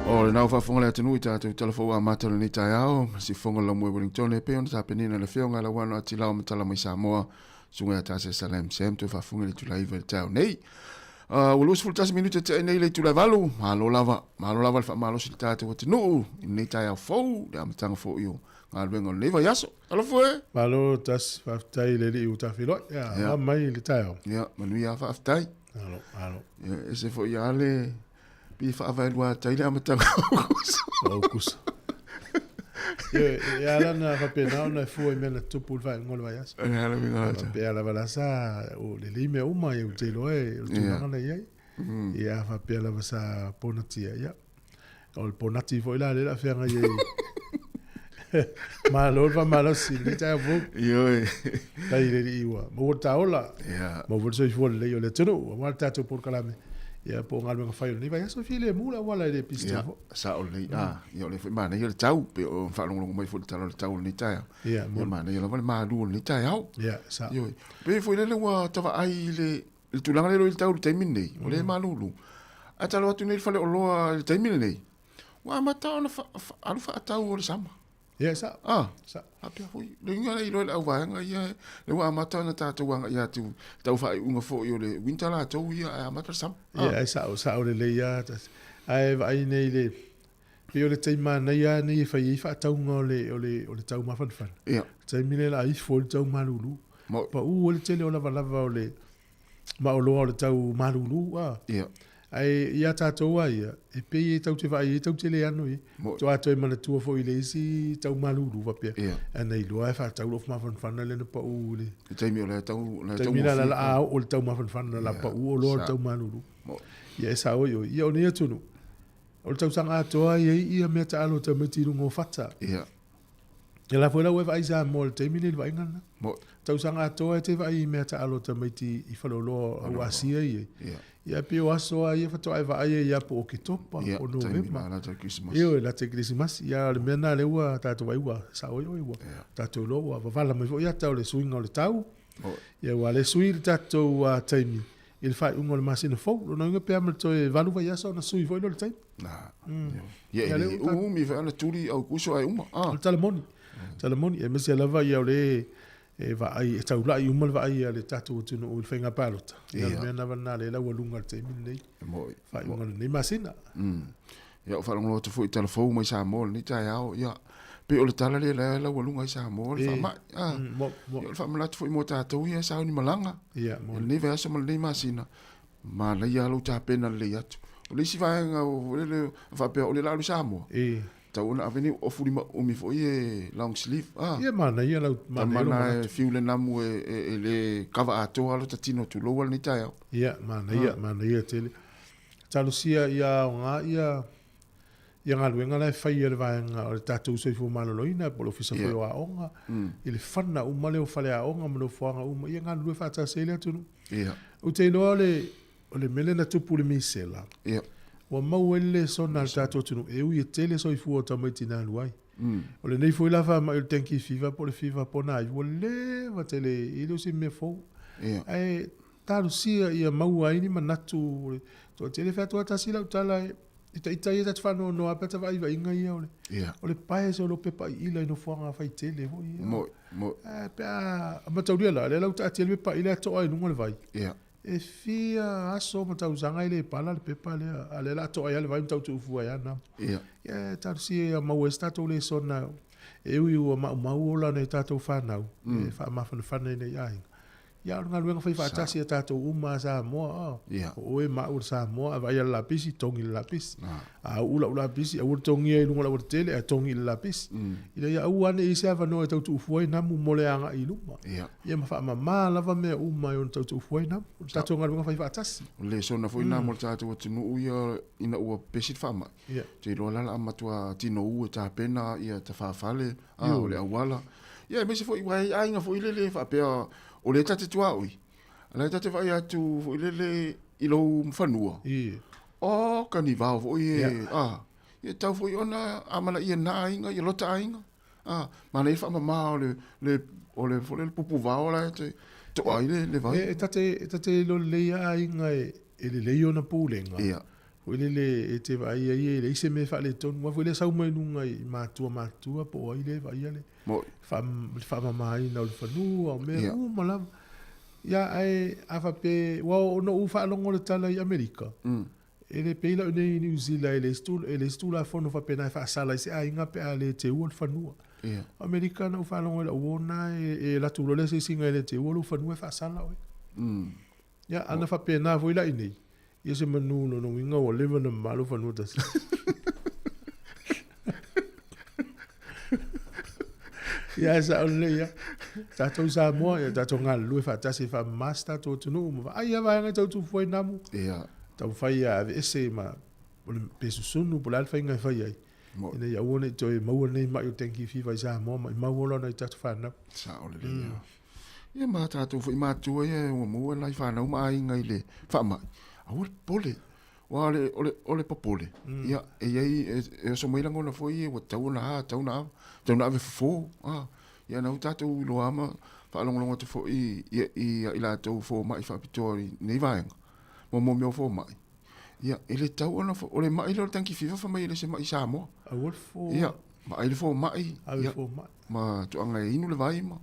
O lenā ua faafofoga le atunuu i tatou tala fou amata o lenei taeao, ma siufofoga o le laumua i Wellington e pei ona tapenina e le Afioga ia Lauano Atilao Matala mai Samoa, Susuga ia Tase Salem Sam toe faafofoga i le itula 9 i le taeao nei. Ua 21 minute tea nei le itula e 8, malo lava, malo lava le faamalosi i le tatou atunuu i lenei taeao fou, le amataga foi o galuega o lenei vaiaso. Alofa e! Malo Tasi, faafetai i le Alii ua tafeiloai. Ia, yeah. mai i le taeao. Ia, manuia lava, faafetai. Malo, malo. Ia, ese foi lava le pei faavaelua tai le amataga o Aukuso. O Aukuso. Ia, e ala ona faapena ona e fua i mea na tutupu i le faaiuga o le vaiaso. E ala uiga ata. Pe ala lava la sa o lelei mea uma ia ou te iloa e o le tulaga na i ai. Ia a faapea lava sa ponatia, ia. O le ponati foi la lea o le a feagai ai. Malo le faamalosi i lenei taeao fou. Ioe. Tai i le alii ua maua le taola. Ia. Maua foi le soifua lelei o le atunuu aua le tatou polokalame. Ia po o galuega fai o lenei vaiaso e filemu le auala e le pista foi. Ia, sao lelei. Ah, ia o lea foi manaia le tau, pei o faalogologo mai foi i le tala o le tau o lenei taeao. Ia, Ia manaia lava le malu o lenei taeao. Ia, sao. Ioe. Pei foi lele ua ta vaai i le le tulaga lea i le tau i le taimi lenei, o lea e malulu. Ae talo atu nei i le faleoloa i le taimi lenei, ua amata ona alu faatau o le sama. Ia, sao. Ah, Sao. Faapea foi, le uiga lea iloa i le auvaega ia, lea ua amata ona tatou agai atu, tau faaiuga foi o le winter latou ia, ae amata le sama. Ia, ae sao, sao lelei lava. Ae vaai nei i le, pei o le taimi manaia lava nei e fai ai faatauga o le, o le, o le tau mafanafana. Ia. Taimi lea o le a ifo ai le tau malulu. Mo. Pau ai le tele o lavalava o le maoloa o le tau malulu. A. Ia. Ae ia tatou lava ia, e pei e tatou te vaai ai, tatou te le ano i ai. Mo. Faatoa toe manatua foi i le isi tau malulu faapea. Ia. Ae na iloa e faatau lou mafanafana lea na pau i le. Le taimi o le tau, le taimi la la a oo le tau mafanafana la pau oloa o le tau malulu. Mo. Ia e sao ai oe. Ia o nei atunuu, O le tausaga atoa e i ai ia mea taalo a tamaiti i luga o fata. Ia. Ia la foi la ua e vaai Samoa i le taimi lenei i le vaaiga lena. Mo. Tausaga atoa e te vaai i mea taalo a tamaiti i faleoloa au Asia i ai. Ia. Ia pei o aso lava ia faatoa e vaai ai ia po o Oketopa, Ia, o taimi Novema. la lata i le Kerisimasi. Ioe, lata i Kerisimasi. Ia o le mea lena lea ua tatou vaai ua sao ai oe ua tatou iloa ua vavala mai foi ia tau le suiga o le tau. Mo. Ia ua le sui le tatou taimi i le faaiuga o le masina fou. Lona uiga pe a ma le toe 8 vaiaso ona sui foi lea o le taimi. Na. Ia e le umi foi ona tuli Aukuso ae uma. O le tala moni. Tala moni. Aemaise lava ia o le e vaai, e taulai uma le vaai a le tatou atunuu i le faiga palota. Ia o le mea lava lena lea e laualuga i le taimi lenei. Faaiuga o lenei masina. Ia o faalogologo atu foi i tala fou mai Samoa i lenei taeao, ia pei o le tala lea la e laualuga ai Samoa le faamai. Ia o le faamanatu foi mo tatou ia e sauni malaga. Ia, I lenei vaiaso ma lenei masina, manaia lava lou tapena lelei atu. O le isi vaega o lele faapea o le la alu i Samoa, tatau ona ave ni ofu lima umi foi e long sleeve. Ia manaia lau manaia lou manatu. E fiu le namu e le kava atoa lota tino tulou a lenei taeao. Ia manaia, manaia tele. Talosia ia aoga ia ia galuega la e fai e le vaega o le tatou soifua maloloina po o le Ofisa foi o Aoga i le fana uma lea o faleaoga ma nofoaga uma ia galulue faatasi ai le atunuu. Ou te iloa o le o le mea lea na tupu i le misela, ua maua ai le lesona a le tatou atunuu e ui e tele soifua o tamaiti na alu ai. O lenei foi la faamai o le dengue fever po o le fever ponai ua leva tele e le o se mea fou. Ae talosia ia maua ai ni manatu o le toatele. E fai atu lava tasi lau tala e ita ia ta te faanoanoa pe a ta vaivaiga ia o le o le pae o lo pepa iila i nofoaga faitele foi ia. Moi, moi. Pe a mataulia la, lea la ua taatia le pepa iila e toa i luga o le vai. E fia aso ma tausaga e le pala le pepa lea, a o lea la a toa ai lava le vai ma tau tuufua ai lava na. Ia e talosia ia maua ai se tatou lesona e ui ua maumau ola o nai tatou fanau e faamafanafana i nei aiga. Ia, o le galuega faifaatasi a tatou uma a Samoa, a. O oe ma au o le Samoa, a vaaia le lapisi, togi i le lapisi. A uu lau lapisi, aua le togia i luga o le aualatele, ae togi i le lapisi. Ina ia aua ne i i ai se avanoa e tau tuufua ai namu mo le agai i luma. Ia ma faamama lava mea uma e ono tau tuufua ai namu. O le tatou galuega faifaatasi. O le lesona foi lena mo le tatou atunuu ia ina ua pesi le faamai. Ou te iloa la o le a matua tinou e tapena ia tafafale, a o le auala. Ia aemaise foi aua e i ai aiga foi lele faapea o lea ta te tuaoi, a la e ta te vaai atu foi lele i lou fanua. O ka ni vao foi e, a, ia tau foi ona amanaia na aiga, ia lota aiga. A, manaia le faamama o le, le, o le, foi lele pupu vao la e te toa ai le vai. E ta te iloa lelei lava aiga e lelei ona pulega. Foi lele e te vaai ai e leai se mea e faaletonu. Aua foi lea e sau mai luga i matua matutua po o ai lea e vaaia le faamamaina o le fanua, o mea uma lava. Ia, ae a faapea, aua ona ou faalogo i le tala i Amerika, e le pei la o i inei i Niu Sila e leai se Tulafono faapena e faasala ai se aiga pe a le teua le fanua. O Amerika na ou faalogo i lau uo lena e alu atu loa le asiasiga e le teua lou fanua e faasala oe. Ia, ana faapena foi la i inei, ia se manu lona uiga ua leva ona mama lou fanua tasi. Ia, ae sao lelei lava. Tatou i Samoa, ia tatou galulue faatasi e faamama se tatou atunuu ma vaai lava vaega e tau tufu ai namu. Taumafai ia aveese ma o le pe susunu po o le a le faiga e fai ai. Ina ia aua ne i toe maua lenei mai o dengue fever i Samoa ma i mau ola nai tatou fanau. Sao lelei lava. Ia ma tatou foi matua ia ua maua nai fanau ma aiga i le faamai, aua le popole. Aua o le, o le, o le popole, ia, e i ai, e oso mai lagona foi ia ua tatau ona a, tatau ona ava, tatau ona ave fofo, a. Ia na ua tatou iloa ma faalogologo atu foi i, i, i latou fomai faapitoa i nei vaega, mo mea o fomai. Ia, e le tatau ona, o le mai lea o le dengue fever fai mai e le o se mai Samoa. Aua le fofo. Ia, vaai le fomai. Ave le fomai. Ma tulaga e inu le vai ma,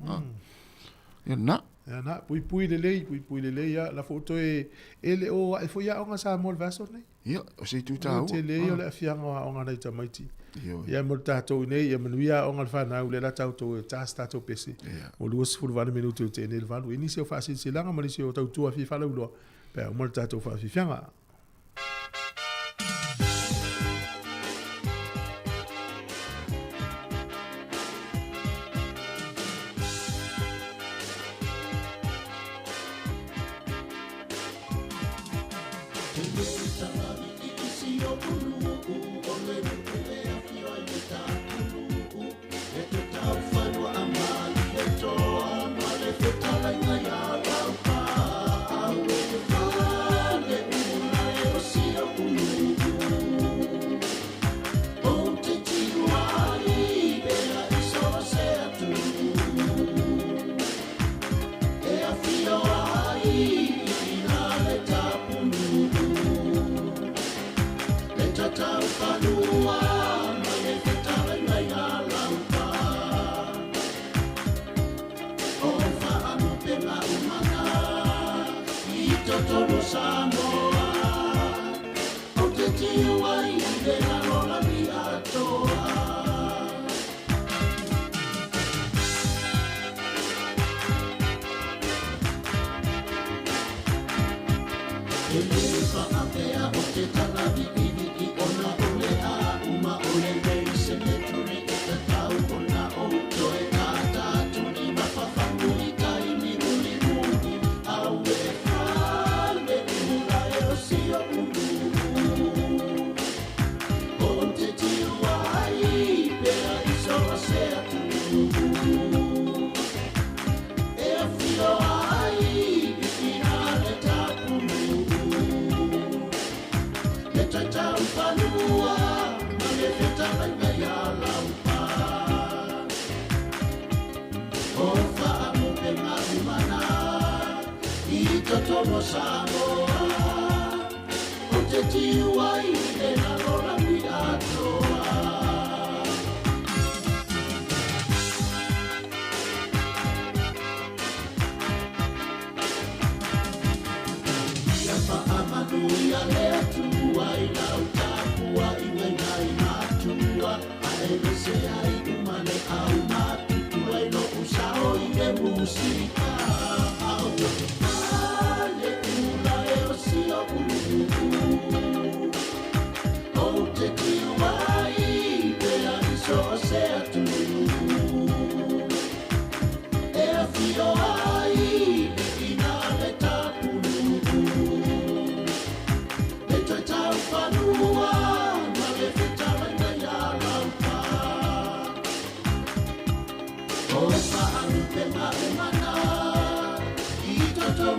ia na. Ia na, puipui lelei, puipui lelei lava. La foi ua toe, e le o ae foi aoga a Samoa i le vaiaso lenei. Ia, o se itu taua. O le tele ia o le aafiaga o aoga a nai tamaiti. Ia mo le tatou i inei, ia manuia aoga a le fanau, lea o le a tatou e ta se tatou pese. Ua 28 minute ua tea nei le 8. I nisi o faasilasilaga ma nisi o tautua fia faalauiloa, pe a uma le tatou faafiafiaga.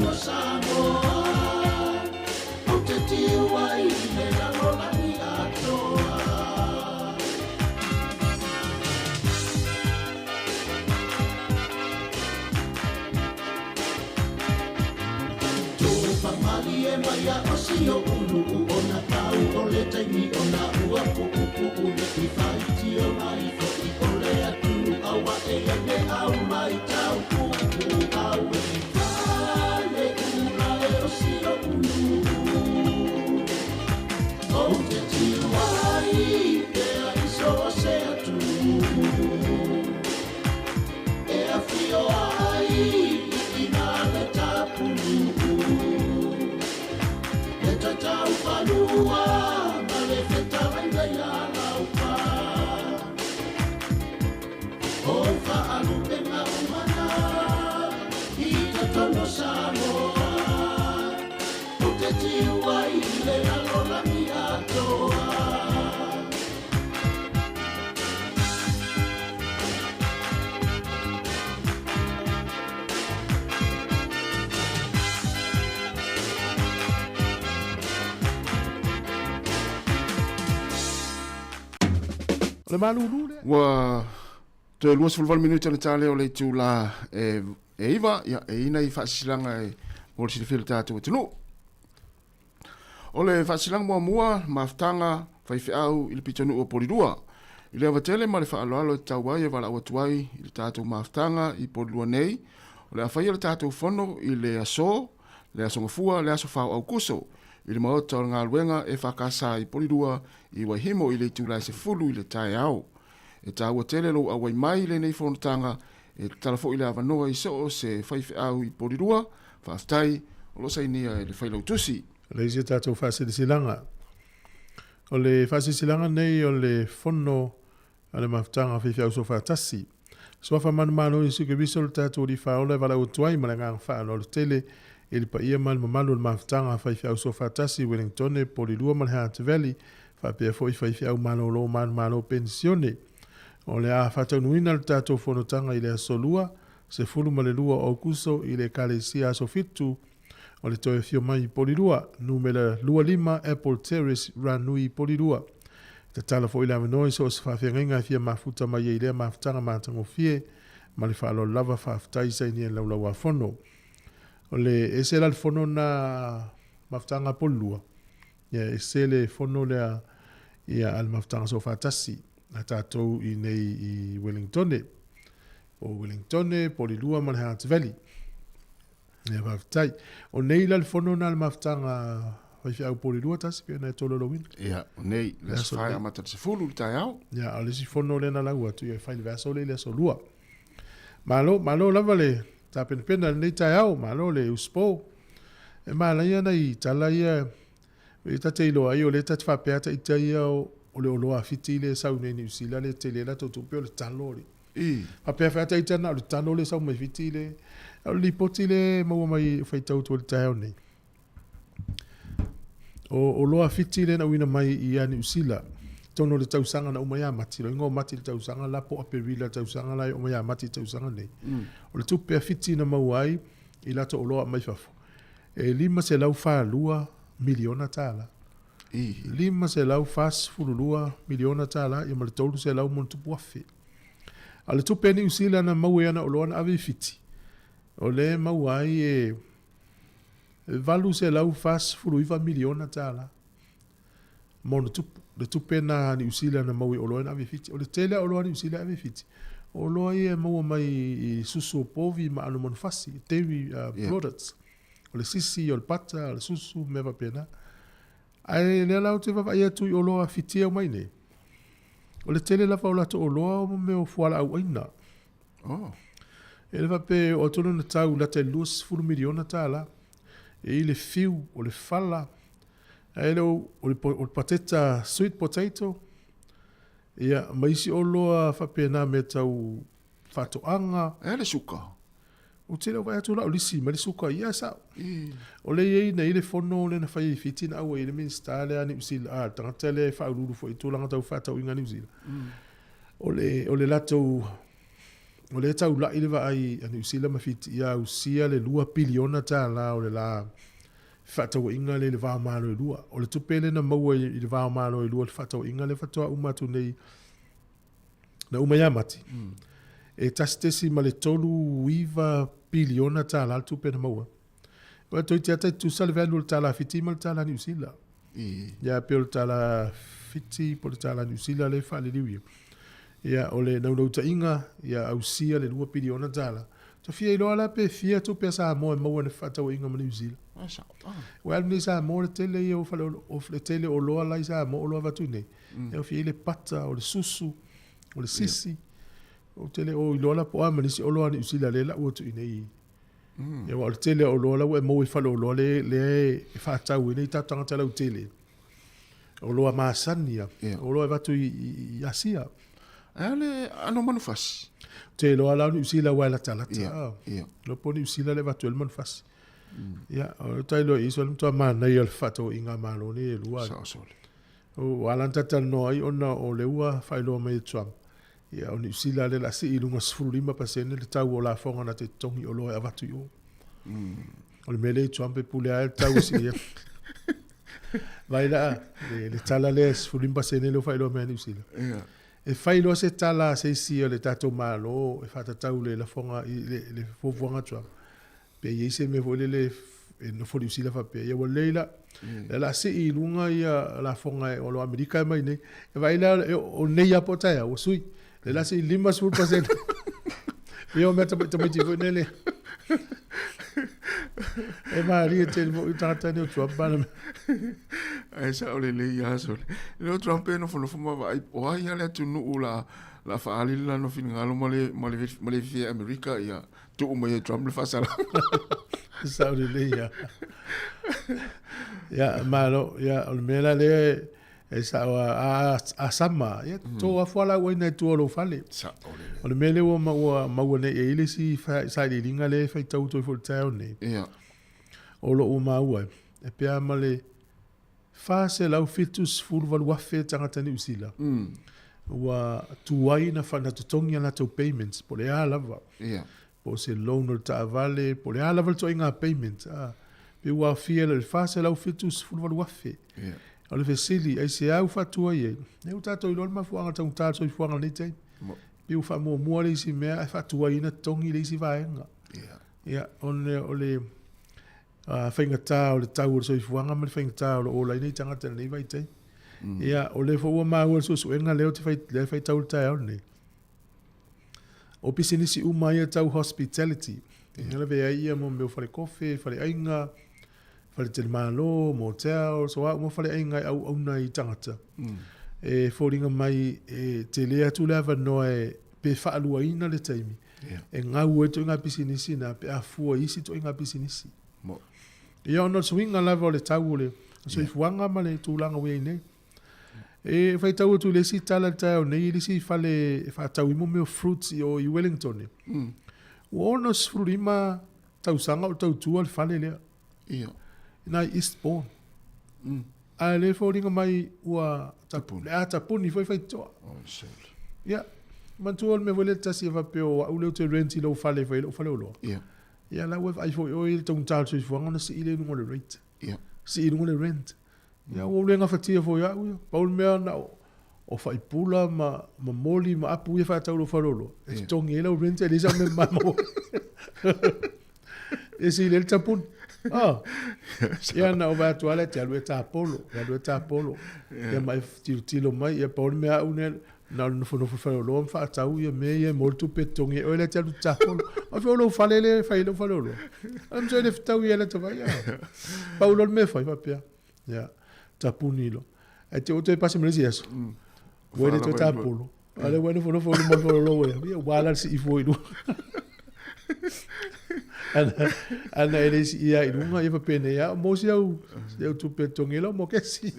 tono Samoa Ou te tiu ai le lalolagi atoa. Tupamalie mai a o si o ulu ona tau o le taimi ona ua pu'upu'u le i faitio mai fo'i o le atunuu aua e le au mai tau pu'u au e fale ula e o si o ulu Ou te tiu ai pea i so o se atunuu E afio ai i ina le tapunuu E tatau falua ma le fetalaiga ia laupa O faalupenga umana i totonu Samoa Ou te tiu ai le lalolagi atoa. O le malulu lea. Ua toe 28 minute ona ta lea o le itula e 9, ia, e i ai nai faasilasilaga e mo le silafia o le tatou atunuu. O le faasilasilaga muamua, mafutaga faifeau i le pitonuu o Polilua. I le ava tele ma le faaaloalo e tatau ai e valaau atu ai i le tatou mafutaga i Polilua nei, o le a faia le tatou fono i le aso, le aso Gafua, le aso 4 o Aukuso, i le maota o le galuega EFKS i Polilua i Waihimo i le itula e 10 i le taeao. E taua tele lou auai mai i lenei fonotaga e tatala foi le avanoa i so o se faifeau i Polilua. Faafetai, o lo o sainia e le Failautusi. O le isi o tatou faasilasilaga. O le faasilasilaga nei o le Fono a le Mafutaga Faifeau Soofaatasi. Suafa manumalo Iesu Keriso lo tatou Alii Faaola e valaau atu ai ma le agaga faaaloalo tele i le paia ma le mamalu o le Mafutaga Faifeau Soofaatasi i Wellingtone, Polilua ma le Hutt Valley, faapea foi faifeau malolo manumalo penisione. O le a faataunuina le tatou fonotaga i le aso Lua, 12 o Aukuso i le Ekalesia Aso Fitu o le toe afio mai i Polilua, numera 25 Apple Terrace, Ranui, Polilua. Tatala foi le avanoa i so o se faafeagaiga e fia mafuta mai ai i lea mafutaga matagofie ma le faaaloalo lava. Faafetai sainia i le Laulau-a-Fono. O le ese la le fono na mafutaga a Polilua, ia ese le fono lea ia a le mafutaga soofaatasi a tatou i nei i Wellingtone. O Wellingtone, Polilua ma le Hutt Valley. Ia faafetai. O nei la le fono na le mafutaga faifeau Polilua tasi pe ona e tolaulauina. Ia, o nei, le aso 4 amata le 10 le taeao. Ia, o le isi fono lea na lau atu, ia e fai le vaiaso lea i le aso 2. Malo, malo lava le tapenapena i lenei taeao, malo le usupo. E manaia nai tala ia e ta te iloa ai o lea ta te faapea ta ita ia o le oloa a Fiti lea e sau nei i Niu Sila lea e tele ai latou tupe o le talo le. Faapea foi ta ita na o le talo lea e sau mai Fiti le. A o le lipoti lea e maua mai e faitau atu ai i le taeao nei. O oloa a Fiti lea na auina mai ia Niu Sila totonu o le tausaga na uma ia Mati, loiga o Mati i le tausaga la po o Aperila i le tausaga la e oo mai ia Mati i le tausaga nei. O le tupe a Fiti na maua ai i latou oloa mai fafo, e $542 miliona tala. $542 miliona tala ia ma le 300 ma ona tupu afe. A o le tupe a Niu Sila na maua i ana oloa na ave i Fiti, o lea e maua ai e $849 miliona tala ma ona tupu. Le tupe na a Niu Sila na maua i oloa na ave i Fiti. O le tele o oloa a Niu Sila e ave i Fiti, o oloa ia e maua mai i susu o povi ma aano manufasi, dairy products. O le sisi, o le pata, o le susu, mea faapena. Ae lea la ou te vaavaai atu i oloa a Fiti e aumai nei, o le tele lava o latou oloa o mea o fualaau aina. Oh. E le faapea e oo atu lona tau lata i le $20 miliona tala. E i le fiu, o le fala, ae le o, o le, o le pateta sweet potato, ia, ma isi oloa faapena mea tau faatoaga. E le suka. Ou te le o vaai atu la o lisi mai le suka ia sao. O lea e i ai nei le fono lea na fai i Fiti na auai ai le Minisita lea a Niu Sila, a le tagata lea e faauluulu foi i tulaga tau fefaatauaiga a Niu Sila. O le, o le latou O lea e taula'i le vaai a Niu Sila ma Fiti ia ausia le $2 piliona o le la fefaatauaiga lea i le va o Malo e lua. O le tupe lea na maua i le va o Malo e lua i le fefaatauaiga lea faatoa uma atu nei na uma ia Mati, e $1.39 piliona le tupe na maua. Ua toeitiiti lava tai tutusa le value o le tala Fiti ma le tala Niu Sila. Ia pei o le tala Fiti po o le tala Niu Sila lea e faaliliu ia. Ia o le naunautaiga ia ausia le $2 piliona. Ua fia iloa la pe fia tupe a Samoa e maua i le fefaatauaiga ma Niu Sila. Ua alu nei Samoa le tele ia o fale o le tele o oloa la i Samoa oloa avatu i inei. E aofia ai le pata, o le susu, o le sisi. Ou te le o iloa la po o a ma nisi oloa a Niu Sila lea e lau atu i inei. Ia aua o le tele o oloa la ua e maua i faleoloa lea e faatau ai nei tatou tagata lautele. Oloa masani ia, oloa e avatu i Asia. Ae a le ano manufasi? Ou te iloa la o Niu Sila aua e latalata. Iloa po o Niu Sila lea e avatu ai le manufasi. Ia, o le tailo i iso le matua manaia o le fefaatauaiga a Malo nei e lua. Sao sole. Ua ala ona talatalanoa ai ona o lea ua faailoa mai e Trump, ia o Niu Sila lea o le a sii i luga 15% le tau o lafoga na te totogi oloa e avatu i o. O le mea lea i Trump e pule lava le tau e sii ai. Vaai la, le tala lea e 15% lea ua faailoa mai e Niu Sila. E fai loa se tala a se isi o le tatou Malo e faatatau le lafoga i le fuafuaga a Trump, pe i ai se mea foi lele e nofo Niu Sila faapea, ia ua lelei la, o le a sii i luga ia lafoga o lo Amerika e mai nei. E vaai la, o nei lava po o taeao, ua sui. O le a sii 50%. Ia o mea tamaiti foi nei. E malie tele foi tagata nei o Trump ana mea. Ae sao lelei lava sole. Le o Trump e nofonofo ma vaai, o ai lava le atunuu la la faaali le lana finagalo ma le ma le ma le fia Amerika ia tuu mai e Trump le faasalaga. Sao lelei lava. Ia, malo, ia, o le mea la lea e sao a, a sama, ia to afu ala ua ina i tua o lou fale. Sao lelei. O le mea lea ua maua nei e i ai le isi sailiiliga lea e faitau atu ai foi i le taeao nei. Ia. O lo o maua e pea ma le 478,000 tagata Niu Sila ua tuai na totogi a latou payments po o le a lava. Ia. Po o se loan o le taavale, po o le a lava le ituaiga payment. Pe ua aofia i le 478,000. Ia. O le fesili, aisea ua faatuai ai? Lea ua tatou iloa le mafuaaga taugata o le soifuaga i lenei taimi. Pe ua faamuamua le isi mea ae faatuai ai ona totogi le isi vaega. Ia. Ia, ona o le faigata o le tau o le soifuaga ma le faigata o lo o ola ai nei tagata i lenei vaitaimi. Ia, o lea foi ua maua le suesuega lea ou te fai, lea e faitau i le taeao lenei. O pisinisi uma ia tau hospitality, e lavea ai ia mo mea o falekofe, faleaiga, faletalimalo, motel, so a uma faleaiga e auauna i tagata. E foliga mai e tele atu le avanoa e pe faaluaina le taimi e gau ai ituaiga pisinisi na pe a fua i isi ituaiga pisinisi. Ia ona o le suiga lava o le tau o le soifuaga ma le tulaga ua i ai nei. E faitau atu i le isi tala i le taeao nei, i le isi fale e faatau ai mea o fruits i o i Wellington. Ua 65 tausaga o tautua le fale lea. Ia. I na i Eastbourne. Ae le foliga mai ua tapuni. Le a tapuni foi faitotoa. Oh, sole. Ia, manatua le mea foi lea tasi e faapea o au lea ou te rent i lou fale e fai ai lou faleoloa. Ia. Ia la ua vaai foi oe i le taugata o le soifuaga ona sii lea i luga o le rate. Ia. Sii i luga le rent. Ia ua ou le gafatia foi au ia. Pau le mea na o faipula ma moli ma apu ia faatau i lou faleoloa. E totogi ai lau rent e leai sau mea mama. E sii lea le tapuni. Ah. Ia na ou vaai atu lava e te alu e tapolo, e alu e tapolo. Ia ma e tilotilo mai, ia pau le mea au nei, na o le nofonofo i faleoloa ma faatau ia mea ia e maua le tupe e totogi ai oe lea e te alu e te tapolo. Ae foi o lou fale lea e fai ai lou faleoloa. Ae masalo e le fetaui ai le ata vai. Pau loa le mea e fai faapea. Ia, tapuni loa. Ae te ua toe pasi ma le isi aso. Ua le toe tapolo. A lea ua nofonofo i luma o le faleoloa ua ia, ua ala le sii fua i luga. Ana e le sii lava i luga, ia faapena, ia mo si au, si au tupe e totogi ai lau mokesi.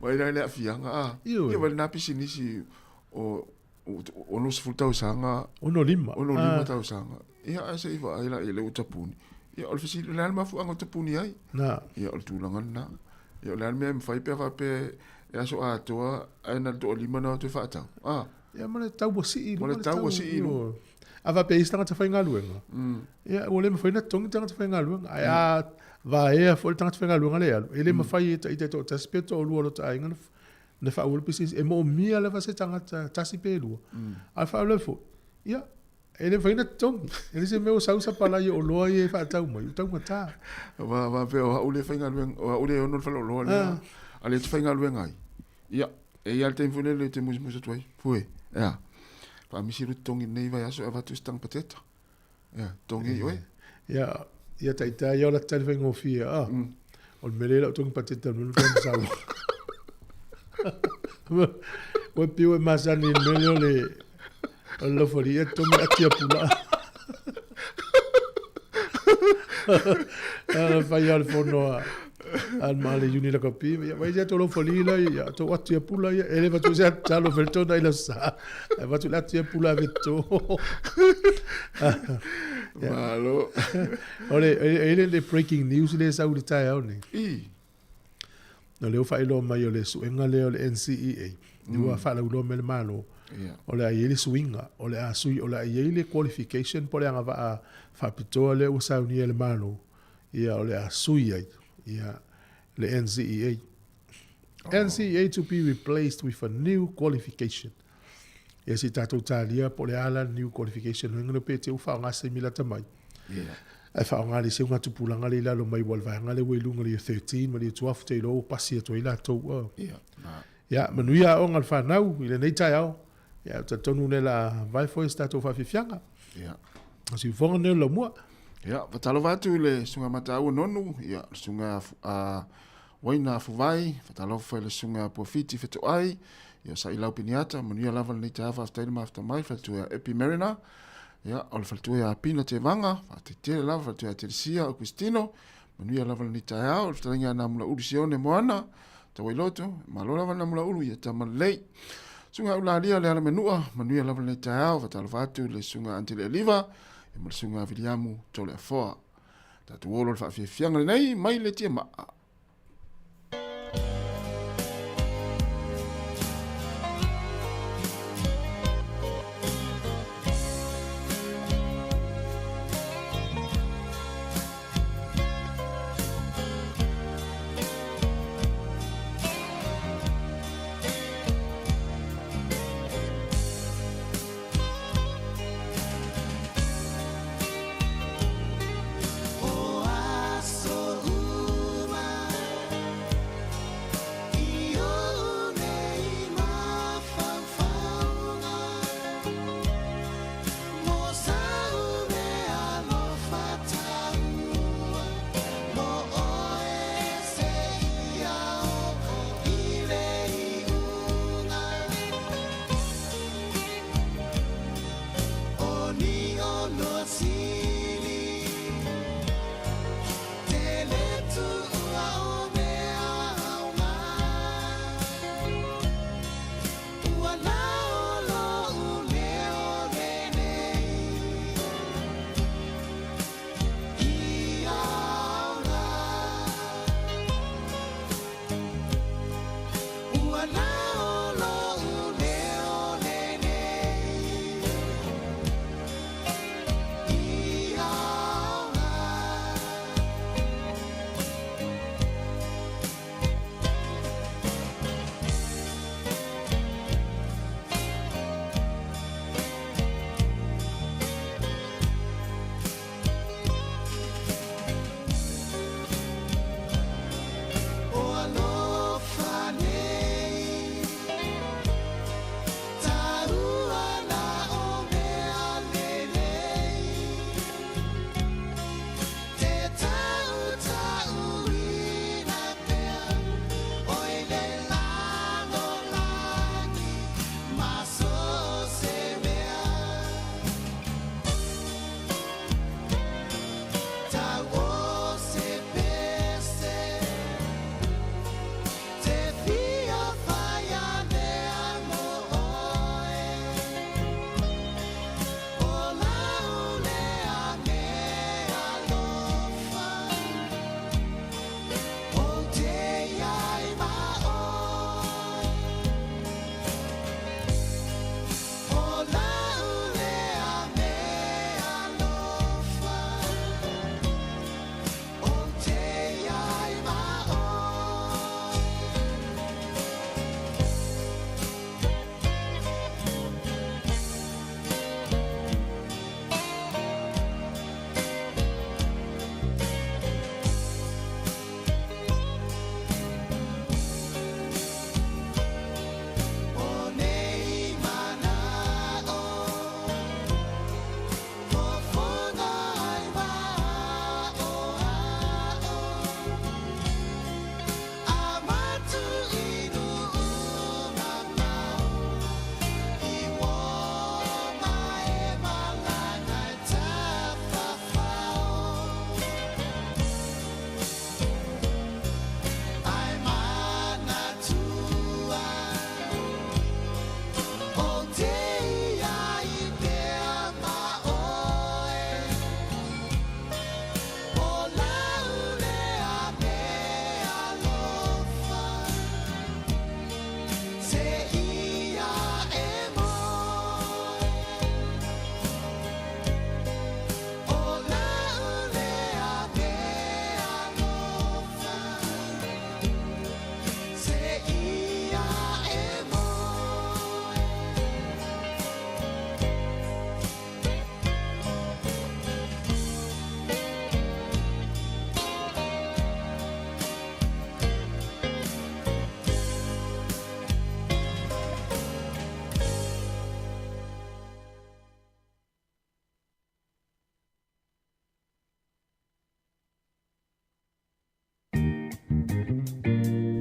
Mai la i le aafiaga, a. Ioe. Ia, ma lena pisinisi o 60 tausaga. 65. 65 tausaga. Ia, ae se i vaai la i le ua tapuni. Ia, o le fesili, o le a le mafuaaga o tapuni ai? Na. Ia, o le tulaga lena. Ia, o le a le mea e mafai pe a faapea e aso atoa ae na o le toalima na o toe faatau. A. Ia ma le tau ua sii i luga. Ma le tau ua sii i luga. A faapea e i ai se tagata faigaluega, ia ua le mafai ona totogi tagata faigaluega. Ae a vaea foi le tagata faigaluega lea e alu, e le mafai e ita e toatasi pe toalua o lota aiga ona faaauau le pisinisi. E moomia lava se tagata tasi pe lua. A o le faalavelave foi, ia e le mafai ona totogi. E le o se mea ua sau sapalai o oloa ia e faatau mai, ua taugata. Faapea o au lea e faigaluega, o au lea e ono le faleoloa lea, a lea e te faigaluega ai. Ia, e i ai lava le taimi foi lele e te musumusu atu ai, fue, e a, faamisi le totogi i lenei vaiaso e avatu se taga pateta. Ea, totogi ai oe. Ia, ia taitai ia o lata tali faigofie, ah. O le mea lea i lau togi pateta le mea lea na sau. Ua piu e masani i le mea lea o le o le laufali ia togi ati a pula. Ana fai a le fono a a le ma le uni la kapi ia vai ia to laufali la ia to ati a pula ia ele va tu se talo feltona ila sa. E va tu la ati a pula ve to. Malo. O le e le breaking news le sau le taeao nei. I. O lea ua faailoa mai o le suega lea o le NCEA, ua faalauiloa mai le Malo, o le a i ai le suiga, o le a sui, o le a i ai le qualification po o le agavaa faapitoa lea ua saunia e le Malo, ia o le a sui ai ia le NCEA. NCEA to be replaced with a new qualification. Ia se i tatou talia po o le a la le new qualification lea ngana pe te ua faaaoga se taimi lata mai. Yeah. Ae faaaoga le seuga tupulaga lea i lalo mai ua le vaega lea ua i luga le year 13 ma le year 12 te iloa ua pasi atu ai latou. Oh. Yeah. Ia, manuia aoga a le fanau i lenei taeao. Ia, ou te talitonu lea la vae foi se tatou faafiafiaga. Yeah. O siufoga nei o le laumua. Ia, fatalofa atu i le susuga Mataua Nonu, ia, le susuga Waina Afuvai, fatalofa i le susuga Puafiti Fetoai, ia, Sailau Peniata, manuia lava lenei taeao, faafetai le mafuta mai, faletua ia Epi Mariner, ia, o le faletua ia Pina Tevaga, faafetai tele lava, faletua ia Telesia Augustino, manuia lava lenei taeao, le fetalaiga ia Namulaulu Sione Moana, Tauailoto, malo lava Namulaulu, ia tama lelei. Susuga Aulalia le Alamenua, manuia lava lenei taeao, fatalofa atu i le susuga Antele Eliva, ia ma le susuga Viliamu Toleafoa. Tatou olo le faafiafiaga lenei mai le tiamaa. O aso uma.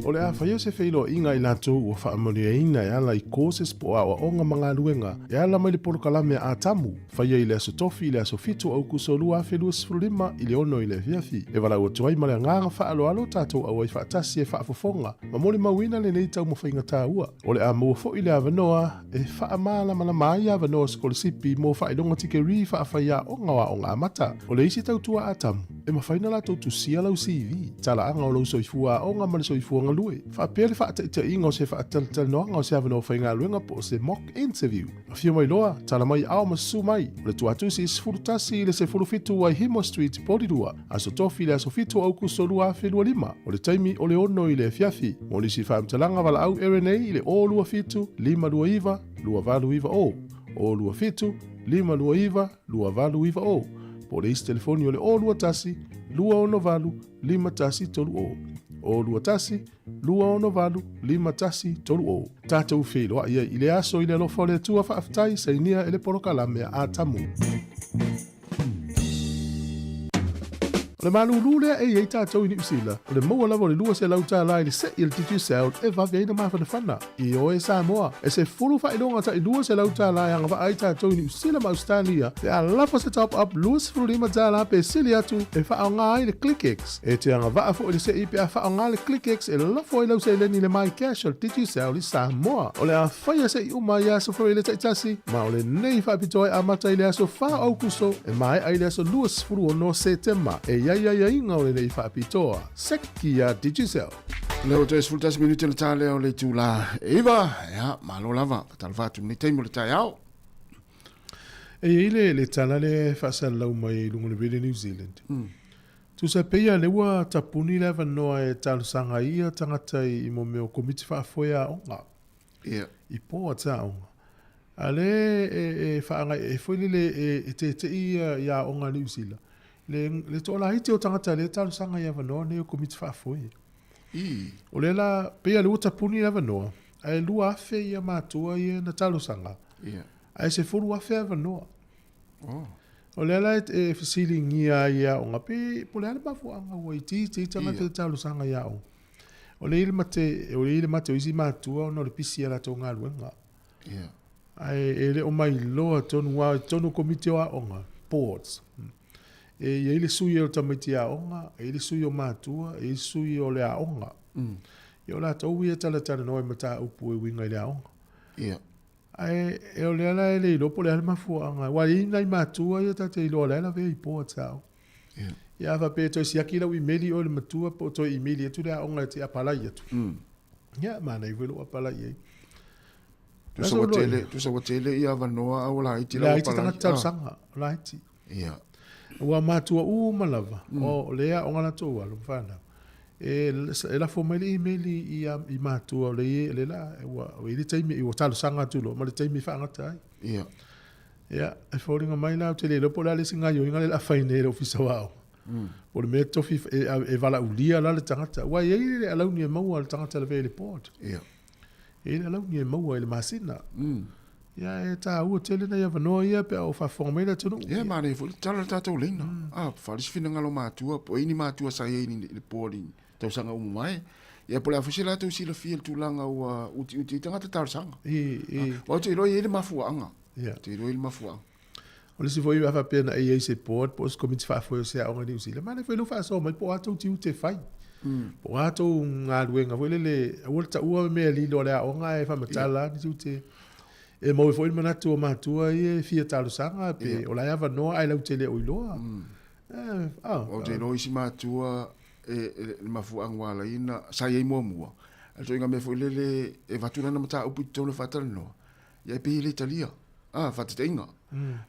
O le a faia se feiloaiga i latou ua faamanuiaina e ala i courses po o aoaoga ma galuega e ala mai le polokalame a Atamu, faia i le Aso Tofi i le aso 7 o Aukuso 2025 i le 6 i le afiafi. E valaau atu ai ma le agaga faaaloalo tatou auai faatasi e faafofoga ma molimauina lenei taumafaiga taua. O le a maua foi le avanoa e faamalamalama ai avanoa sikolasipi mo faailoga tikerii faafaiaoga o aoga amata. O le isi tautua Atamu, e mafai ona latou tusia lau CV, talaaga o lou soifua aoga ma le soifua galue, faapea le faataitaiga o se faatalatalanoaga o se avanoa faigaluega po o se mock interview. Afio mai loa, tala mai ao ma susu mai. O le tuatusi 11 i le 17 Waihemo Street, Porirua, Aso Tofi i le aso 7 o Aukuso 2025. O le taimi o le 6 i le afiafi. Mo nisi faamatalaga valaau RNA i le 027 529 2890, 027 529 2890, po o le isi telefoni o le 021 268 5130, 021 268 5130. Tatou feiloai ai i le aso i le alofa o le Atua. Faafetai, sainia e le polokalame a Atamu. O le malūlū lea e i ai tatou i Niu Sila, o le maua lava o le $200 i le se'i a le Digicel e vave ai ona mafanafana. Ioe Samoa, e 10 faailoga tai $200 e agavaa ai tatou i Niu Sila ma Ausetalia pe a lafo se top up $25 pe sili atu e faaaoga ai le ClickX. E te agavaa foi le se'i pe a faaaoga le ClickX e lafo ai lau seleni i le MyCash o le Digicel i Samoa. O le a faia se'i uma i aso Faraile taitasi, ma o lenei faapitoa e amata i le aso 4 o Aukuso e maea i le aso 26 Setema. E i ai aiaiga o lenei faapitoa. Seki a Digicel. Lea ua toe 11 minute le tā lea o le itula e 9. Ia, malo lava, faatalofa atu i lenei taimi o le taeao. E i ai le, le tala lea e faasalalau mai i luga o le Radio New Zealand. Tusa pei a lea ua tapuni le avanoa e talosaga ai ia tagata i mo mea o komiti faafoe aoga. Ia. I boards aoga. A lea e, e whaangai, e foi lele e, e teitei ia i aoga a Niu Sila. Le, le toalaiti o tagata lea talosaga i avanoa nei o komiti faafoe. I. O lea la, pei a lea ua tapuni le avanoa, ae 2,000 ia matua ia na talosaga. Ia. Ae 10,000 avanoa. Oh. O lea la e fesiligia ai e aoga, pe po o le a le mafuaaga ua itiiti ai tagata i talosaga i aoga. O lea i le mate, o lea i le mate o isi matua ona o le pisi i a latou galuega. Ia. Ae e le o mailoa tonu, aua i totonu o komiti o aoga, boards, e i ai le sui o tamaiti aoga, e i ai le sui o matua, e i ai le sui o le aoga. Ia o latou ia e talatalanoa i mataupu e uiga i le aoga. Ia. Ae e o lea la e le iloa po o le a le mafuaaga, aua e i ai nai matua ia ta te iloa o la e lavea i boards aoga. Ia. Ia a faapea e toe siaki lau imeli oe le matua po o toe imeli atu le aoga e te apalai atu. Ia, manaia foi lou apalai i ai. Tusa ua tele, tusa ua tele ia avanoa a ua laiti lau apalai. Laiti tagata talosaga, laiti. Ia. Ua matua uma lava, o lea aoga latou alo ma fanau. E, e lafo mai le email i, i matua o le, le la, ua, ua i le taimi, ua talosaga atu loa ma le taimi e faagata ai. Ia. Ia, e foliga mai la, ou te le iloa po o le a le isi gaoioiga lea o le a fai nei e le Ofisa o Aoga. Po o le mea tofi e, e valaaulia la le tagata. Aua e i ai le alauni e maua a le tagata e lavea i le board. Ia. E i ai le alauni e maua i le masina. Ia, e taua tele nai avanoa ia pe a o faafofoga mai le atunuu. Ia, manaia foi le tatalo a le tatou laina. A, faaali se finagalo matua, po o ai ni matua sa i ai i le board i tausaga uma mai. Ia, po o le a foi se latou silafia i le tulaga ua utiuti ai tagata talosaga. I, i. Aua ou te iloa e i ai le mafuaaga. Ia. Ou te iloa e i ai le mafuaaga. O le isi foi a faapea na e i ai se board po o se komiti faafoe o se aoga i Niu Sila, manaia foi lou faasoa mai po o a tou tiute fai. Po o a tou galuega foi lele, aua le taua mea lilo a le aoga ae faamatala ni tiute. E maua ai foi le manatu o matua ia e fia talosaga pe o la e avanoa ae lautele o iloa. Ou te iloa isi matua e le mafuaaga ua ala ai ona sa i ai muamua, a o le ituaiga mea foi lele e avatu lana mataupu i totonu e faatalanoa, ia e pei e le talia. Ah, faataitaiga.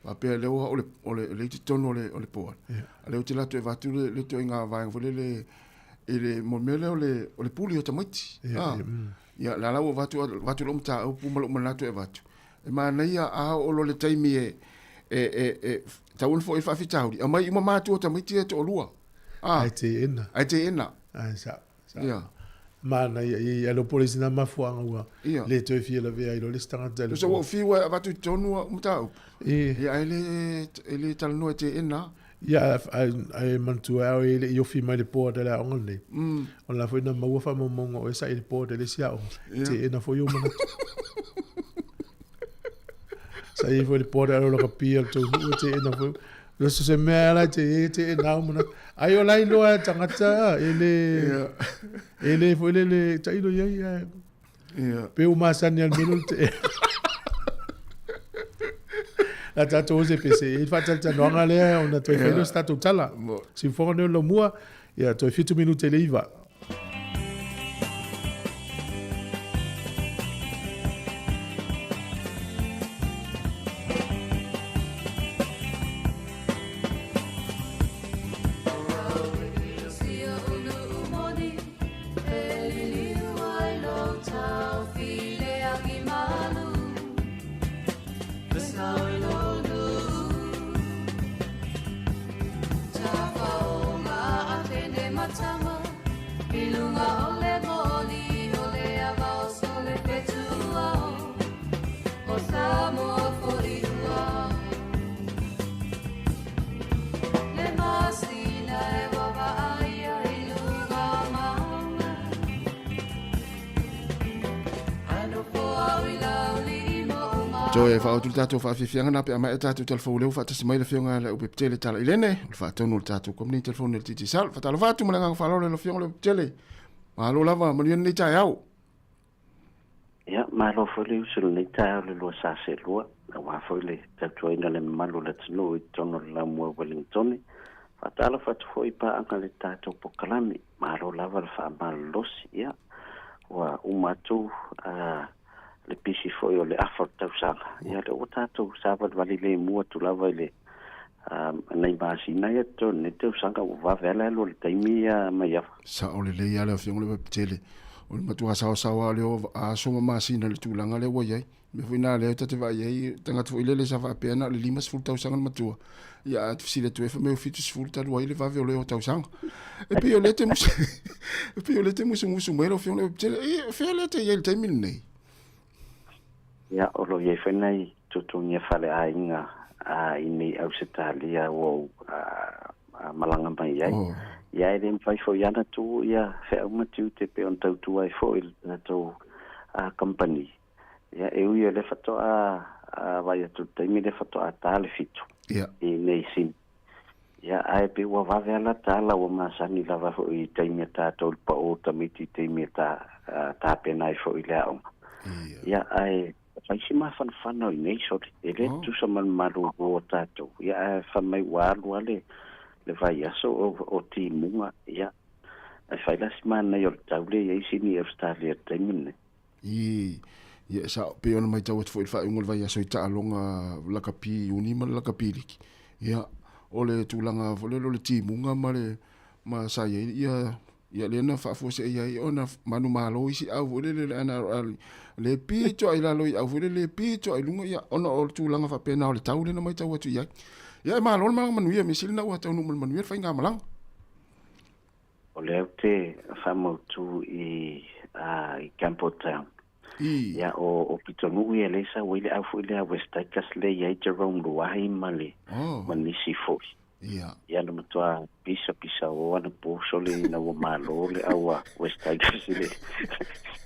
Faapea lea ua o le o le lea i totonu o le o le board. A lea ou te alu atu e avatu le le ituaiga vaega foi lele i le mo le mea lea o le o le pule o tamaiti. Ah. Ia la la ua avatu avatu lou mataupu ma lou manatu e avatu. E manaia a oo loa le taimi e e e e tatau ona foi le faafitauli, aumai uma matua o tamaiti ia e toalua. Ah. Ae teena. Ae teena. Ae sao. Ia. Manaia i alo po le isi na mafuaaga ua le toe fia lavea ai loa le isi tagata i le Tusa ua ou fiu e avatu i totonu au mataupu. I. Ia ae le, e le talanoa e teena. Ia, ae manatua au e le i ofi mai le board a le aoga lenei. O le la foi na maua faamaumauga o e sa'i i le board a le isi aoga. Teena foi ou manatu. Sa i ai foi le board a le lakapi a le tou nuu e teena foi. O se mea la e te i ai e teena au manatu. Ai o la iloa e tagata e le e le foi lele tailo i ai ae pe ua masani lava i le mea lea o le teena. La tatou o se pese i le faatalatalanoaga lea ona toe fai lea o se tatou tala. Siufofoga nei o le laumua, ia toe 7 minute i le 9. Toe faaotu le tatou faafiafiaga na pe a maea tatou telefoni lea ua faatasi mai le afioga ia Leaupepetele Tala Ilene, o le faatonu o le tatou company telefoni o le Digicel. Faatalofa atu ma le agaga faaaloalo i lau afioga Leaupepetele. Malo lava, manuia lenei taeao. Ia, malo foi le uso i lenei taeao i le lua sa seelua, aua foi le tautuaina o le mamalu o le atunuu i totonu o le laumua o Wellingtone. Faatalofa atu foi i paaga i le tatou polokalame. Malo lava le faamalolosi. Ia, ua uma atu le pisi foi o le afa o le tausaga. Ia, lea ua tatou savalivali lemu atu lava i le nai masina ia totoe o lenei tausaga ua vave lava le alu o le taimi ia Maiava. Sao lelei lava le Afioga i le Pepetele. O le matua saosaoa lea o aso ma masina i le tulaga lea ua i ai. O le mea foi lena lea ta te vaai ai, tagata foi lele sa faapea na o le 50 tausaga le matua. Ia a te fesili atu ai fai mai o 70 talu ai le vave o lea o tausaga. E pei o lea te musu e pei o lea te musumusu mai lau Afioga i le Pepetele, e fea lea te i ai i le taimi lenei? Ia, o lo o i ai foi nai tuatuagia faleaiga i nei Ausetalia ua ou malaga mai ai. Ia e le mafai foi ana tu ia feau ma tiute pei ona tautua ai foi i le tatou kamupani. Ia e ui o lea faatoa vaai atu i le taimi lea faatoa ta le 7 i nei Sini. Ia ae pei ua vave lava la tala ua masani lava foi i taimi a tatou i le pao o tamaiti i taimi e tapena ai foi i le aoga. Ia ae fai si mafanafana o i nei sole, e le tutusa ma le malulu o tatou. Ia ae fai mai ua alu lava le vaiaso o timuga, ia ae fai la si manaia o le tau lea e i ai Sini i Ausetalia i le taimi lenei. I, ia, sa, pei ona matau atu foi i le faaiuga o le vaiaso i taaloga lakapi uni ma le lakapi liki. Ia, o le tulaga foi lele o le timuga ma le, ma sa i ai, ia, ia lea na faafuasei ai ona manumalo isi au foi lele le NRL, le pito ai lalo i au foi lele, le pito ai luga, ia, ona o le tulaga faapena o le tau lea na matau atu i ai. Ia, e malo le malaga manuia, mea sili na ua taunuu ma le manuia le faigamalaga. O lea ou te faamautu i i Campbelltown. Ia o o Pitonuu ia lea sau ai le au foi lea West Tigers lea i ai Jerome Luai ma le ma nisi foi. Ia. Ia na matua pisa pisa o ana po sole ina ua malo le au a West Tigers i le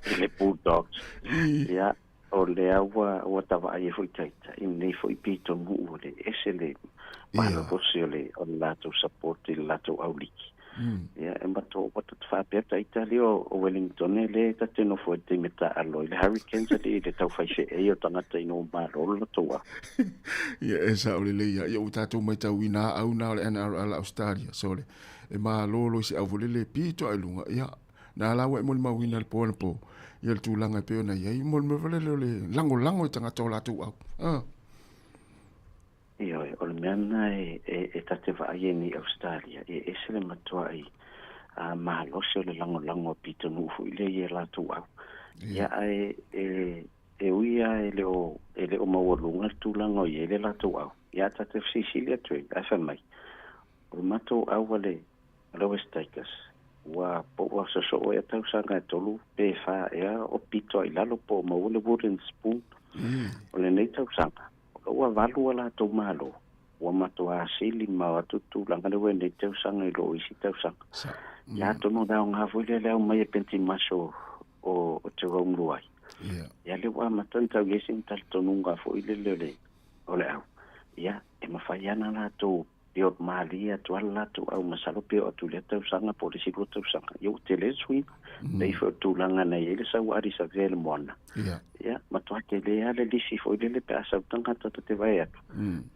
i le Bulldogs. Ia o lea ua ua tavaai ai foi taita i lenei foi pitonuu o le ese le malolosi o le o le latou support i le latou auliki. Ia e matua ua faapea taita lea o Wellington lea ta te nofo ai i le taimi e taaalo ai le Hurricanes alii i le tau fai feei o tagata ina ua malo le latou au. Ia e sao lelei lava. Ia ua tatou matauina au na o le NRL a Australia. Sole, e malolo i se au foi lele e pito lava i luga. Ia, Na la ua e molimauina i le po anapo, ia le tulaga e pei ona i ai, mo le mea foi lele o le lagolago i tagata o latou au. Ah. Ioe, o le mea lena e, e, e ta te vaai ai nei Australia, e ese le matuai a malosi o le lagolago a pitonuu foi lea i a latou au. Ia, ae e, e ui lava e le o, e le o maualuga le tulaga o i ai le latou au. Ia, ta te fesilisili atu ai, ae fai mai, o le matou au a le, O le West Tigers, ua po ua sosoo ea tausaga e tolu pe fa ea o pito ai lalo po o maua le wooden spoon. O lenei tausaga, o lo ua valu a latou malo. Ua matuā sili mamao atu le tulaga lea ua i nei tausaga i lo isi tausaga. Ia atonu o le aoga foi lea le au mai e Pentimaso o Jerome Luai. Ia lea ua amata ona tau i ai sina talitonuga foi lele o le o le au. Ia, e mafai lava ona latou build malie atu lava le latou au masalo pe oo atu i lea tausaga po o le isi lua tausaga, ia ua tele le suiga. Pei foi o le tulaga na i ai le sau a Alisavea i le moana, ia, matua tele lava le lisi foi lele pe a sau tagata ta te vae atu.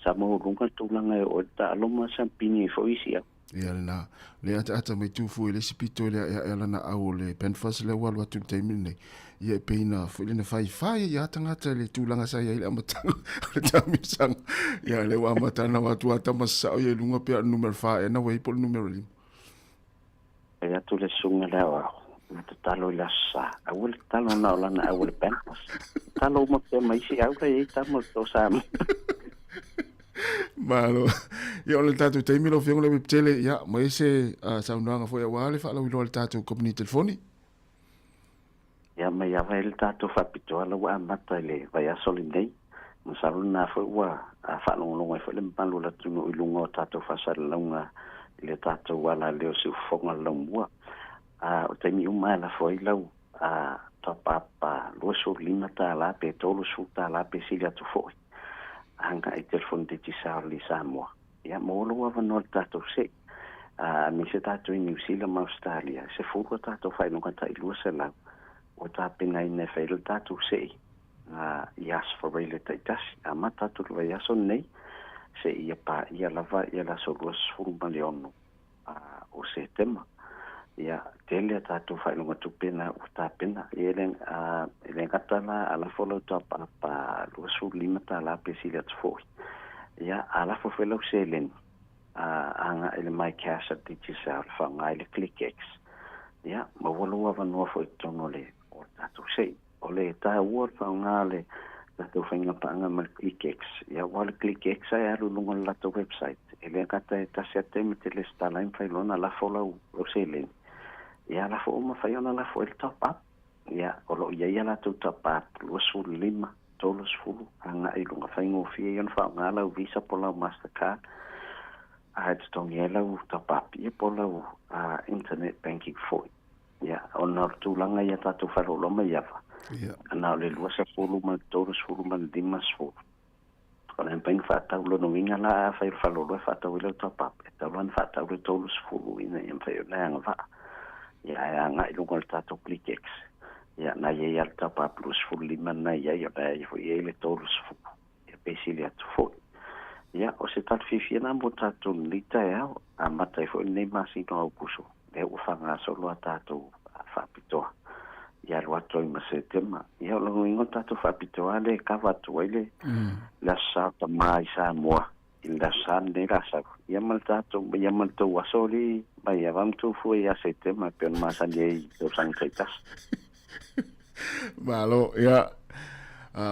Sa maualuga le tulaga e oo ai le taalo ma sampini ai foi isi au. Ia lena. Le ataata mai tufu i le isi pito i le aeae lana au o le Penfas lea ua alu atu i le taimi lenei. Ia e pei na foi lena faifai ai a tagata i le tulaga sa i ai le amataga o le taamilosaga. Ia lea ua amata ana o atu a tama sasao ia i luga pea o le numera 4 ea na ua i ai po o le numera 5. Fai atu le susuga le aoao, na tatalo i le Aso Sa. Aua le tatalo na o lana au o le Penfas. Tatalo uma pea ma isi au la i ai tama o le to Samoa. Malo. Ia o le tatou taimi lau Afioga le Webtele, ia ma i se saunoaga foi aua le faalauiloa i le tatou kamupani telefoni. Ia mai ava ai le tatou faapitoa la ua amata i le vaiaso lenei. Masalo lena foi ua faalogologo ai foi le mamalu o le atunuu i luga o tatou faasalalauga i le tatou ala lea o Siufofoga o le Laumua. O taimi uma e lafo ai lau top up $25 pe $30 pe sili atu foi agai i telefoni Digicel i Samoa. Ia maua lou avanoa i le tatou se'i, aemaise tatou i Niu Sila ma Ausetalia, e 10 a tatou faailoga tai 200 ua tapenaina e fai ai le tatou se'i i Aso Faraile taitasi. Amata atu i le vaiaso lenei seia paia lava le aso 26 o Setema. Ia, tele a tatou faailoga tupe na ua tapena. Ia, e le gata la a lafo lau tauapaapa $25 pe sili atu foi. Ia, a lafo foi lau seleni agai i le MyCash a Digicel e faaaoga ai le ClickX. Ia, maua lou avanoa foi i totonu o le tatou se'i. O le taua o le faaaoga o le latou faigapaaga ma le ClickX, ia aua o le ClickX e alu i luga o le latou website, e le gata e tasi lava taimi e te lesitala ai ma fai loa ona lafo lau seleni, ia lafo uma fai ona lafo ai le top up. Ia, o lo o i ai a latou top up 25, 30 agai i luga, faigofie ai ona faaaoga lau Visa po o lau Mastercard ae totogi ai lau top up ia po o lau internet banking foi. Ia, ona o le tulaga ia tatou faleoloa mai ava, na o le 20 ma le 30 ma le 50. O le mafai ona faatau lona uiga la a fai o le faleoloa e faatau ai lau top up, e tatau la ona faatau le 30 ina ia mafai ona e agavaa. Ia, ae agai i luga o le tatou ClickX, ia, na i ai lava le top up 25 na i ai, o la e foi i ai le 30, ia pe sili atu foi. Ia, o se tala fiafia lena mo tatou i lenei taeao, amata ai foi lenei masina o Aokuso. Lea ua faagasolo a tatou faapitoa i alu atu ai ma Setema. Ia, o lona uiga o le tatou faapitoa lea e kava atu ai le le Aso Sa o Tama i Samoa i le Aso Sa lenei la sau. Ia ma le tatou, ia ma le tou aso alii mai ava ma tou fua ia Setema e pei ona masani ai i tausaga taitasi. Malo, ia.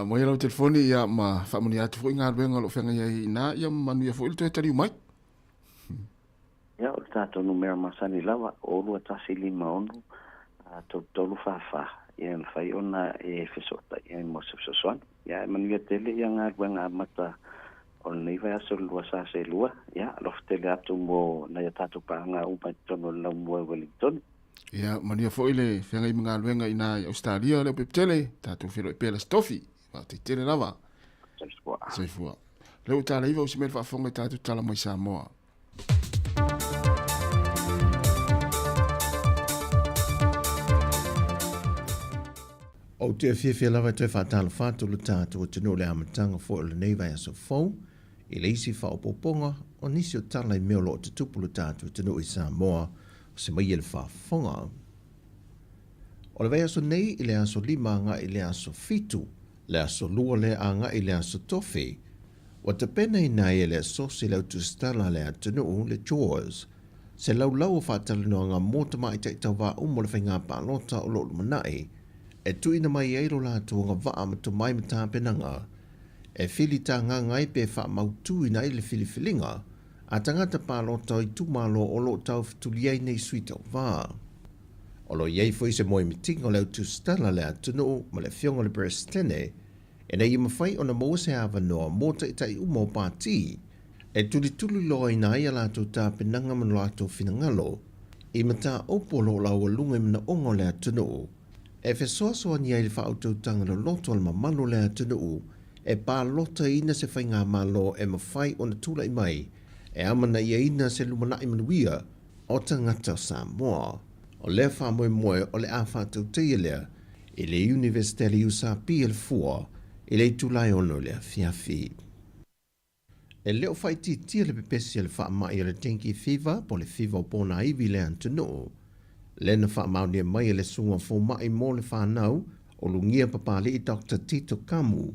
Mo ia lau telefoni, ia, ma faamanuia atu foi galuega o lo o feagai ai i ina, ia ma manuia foi le toe taliu mai. Ia, o le tatou numera masani lava, o 2156 3344, ia e mafai ona e fesootai ai mo se fesoasoani. Ia, ae manuia tele ia galuega amata o lenei vaiaso le 2 sa selua. Ia, alofa tele atu mo nai a tatou paaga uma i totonu o le Laumua i Wellington. Ia, manuia foi le feagai ma galuega i ina i Ausetalia, Leaupepe tele, tatou feiloai pea i le Aso Tofi. Faafetai tele lava. Soifua. Soifua. Lea ua tala iva o si mea le faafofoga i tatou tala mai Samoa. Ou te fiafia lava e toe faatalofa atu lo tatou atunuu i le amataga foi o lenei vaiaso fou i le isi faaopoopoga o nisi o tala i mea o lo o tutupu lo tatou atunuu i Samoa o se mai e le faafofoga. O le vaiaso nei i le aso 5 agai i le aso 7, le aso 2 lea agai i le aso Tofi, Ua tapenaina ai e le Asosi le Autusitala a le Atunuu, le JAWS, se laulau o faatalanoaga mo tamaitai tauvā uma o le faiga palota o lo o lumanai, e tuuina mai ai lo latou agavaa ma tomai ma tapenaga e filitagaga ai pe faamautuina ai le filifiliga a tagata palota o itumalo o lo o taufetuli ai nei sui tauvā. O lo o i ai foi se moemitiga o le Autusitala a le Atunuu ma le Afioga i le Peresetene ina ia mafai ona maua se avanoa mo taitai uma o pati E tulituliloaina ai a latou tapenaga ma lo latou finagalo i mataupu o lo o laualuga i manaoga o le atunuu, e fesoasoani ai i le faautautaga loloto a le mamalu o le atunuu e palotaina se faigamalo e mafai ona tulai mai e amanaiaina se lumanai manuia o tagata o Samoa. O lea faamoemoe o le a faatautaia lea i le Iunivesite a le USP i le Fua i le itula e 6 i le afiafi. E le o faaitiitia le pepesi a le faamai o le dengue fever po o le fiva o ponaivi i le atunuu. Lea na faamaonia mai e le Susuga Fomai mo le Fanau o Lugia Papali'i Doctor Tito Kamu.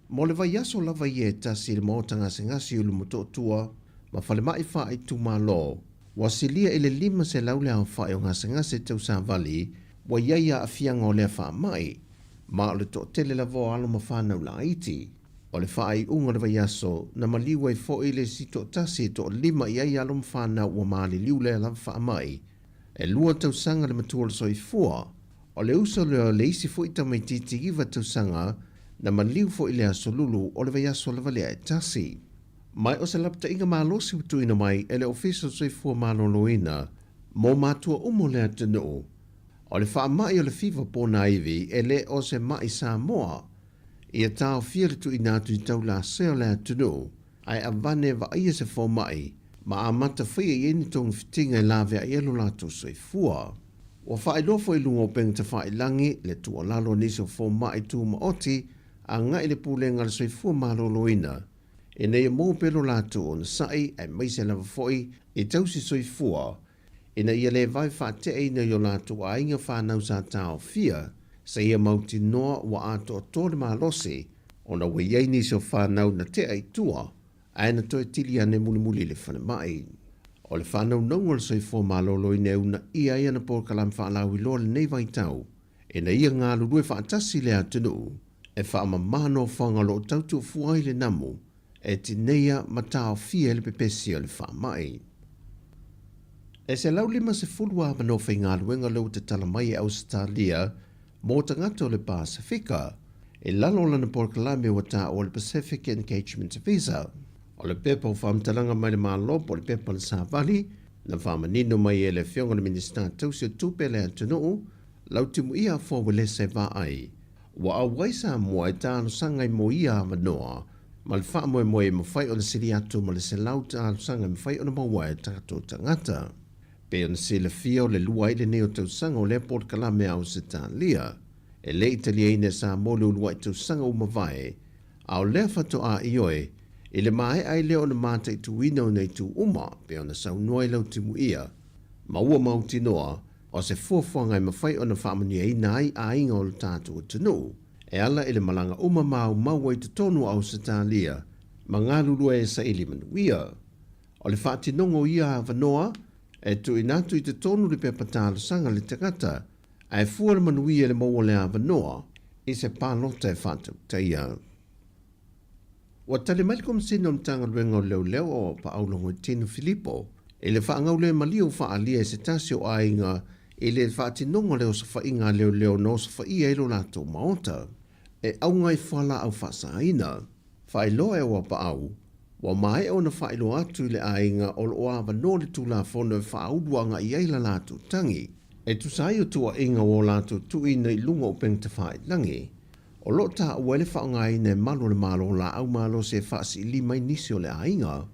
Mo le vaiaso lava ia e tasi i le maota gasegase i Ulumotootua ma falemai faaitumalo, ua silia i le 500 le aofai o gasegase tausavali ua i ai aafiaga o lea faamai, ma o le toatele lava o alo ma fanau laiti. O le faaiuga o le vaiaso, na maliu ai foi le isi toatasi e toalima i ai alo ma fanau ua maliliu lea lava faamai. E lua tausaga le matua o le soifua. O le uso lea o le isi foi tamaitiiti iva tausaga na maliu foi i le aso Lulu o le vaiaso lava lea e tasi. Ma o se lapataiga malosi ua tuuina mai e le Ofisa o le Soifua Maloloina mo matua uma o le atunuu, o le faamai o le fiva ponaivi e le o se ma'i Samoa. Ia taofia le tuuina atu i taulasea o le atunuu, ae avane e vaaia se fomai ma amata faia i ai ni togafitiga e laveai ai lo latou soifua. Ua faailoa foi i luga o upega tafailagi le tuualalo a nisi o fomai tumaoti agai i le Pulega a le Soifua Maloloina ina ia maua pea lo latou onosai aemaise lava foi i tausi soifua ina ia le vave faateaina i o latou aiga fanau sa taofia seia mautinoa ua atoatoa le malosi ona ua i ai nisi o fanau na tea i tua ae na toe tili ane mulimuli i le falemai. O le faanaunauga o le soifua maloloina e uunaia ai ana polokalame faalauiloa lenei vaitau ina ia galulue faatasi le atunuu e faamama nofoaga o lo o tautuufua ai le namu e tineia ma taofia ai le pepesi o le faamai. E 150 avanoa faigaluega lea ua tatala mai e Ausetalia mo tagata o le Pasefika i lalo o lana polokalame ua taua o le Pacific Engagement Visa. O le pepa o faamatalaga mai le Malo po o le pepa a le Savali na faamanino mai e le Afioga i le Minisita Tausi o Tupe a le atunuu, Lautimuia Afoa Uelese Vaai, Ua auai Samoa e talosaga i mo ia avanoa ma le faamoemoe e mafai ona sili atu ma le 100 talosaga e mafai ona maua e tatou tagata. Pei ona silafia o le lua ai lenei o tausaga o lea polokalame a Ausetalia. E le i taliaina e Samoa le uluai tausaga ua mavae, a o lea faatoa ioe i le maea ai lea ona mataituina o nei itu uma pei ona saunoa i Lautimuia ma ua mautinoa O se fuafuaga e mafai ona faamanuiaina ai aiga o le tatou atunuu e ala i le malaga uma maumau ai totonu o Ausetalia ma galulue e saili manuia. O le faatinoga o ia avanoa e tuuina atu i totonu le pepa talosaga a le tagata ae fua le manuia i le maua o le avanoa i se palota e faatautaia. Ua tali mai le Komesina o Matagaluega o Leoleo o Paaulo Goitino Filipo i le faagaulemalie ua faaalia e se tasi o aiga i le faatinoga o le osofaiga a leoleo na osofaia ai lo latou maota e auga i fualaau faasaina. Faailoa e Auapaau, ua maea ona faailoa atu i le aiga o lo o avanoa le Tulafono e faaulu agai ai la latou tagi e tusa ai o tuuaiga ua o latou tuuina i luga o upega tafailagi. O lo o taua ai le faaaogaina e malu o le Malo laau malosi e faasiili mai nisi o le aiga.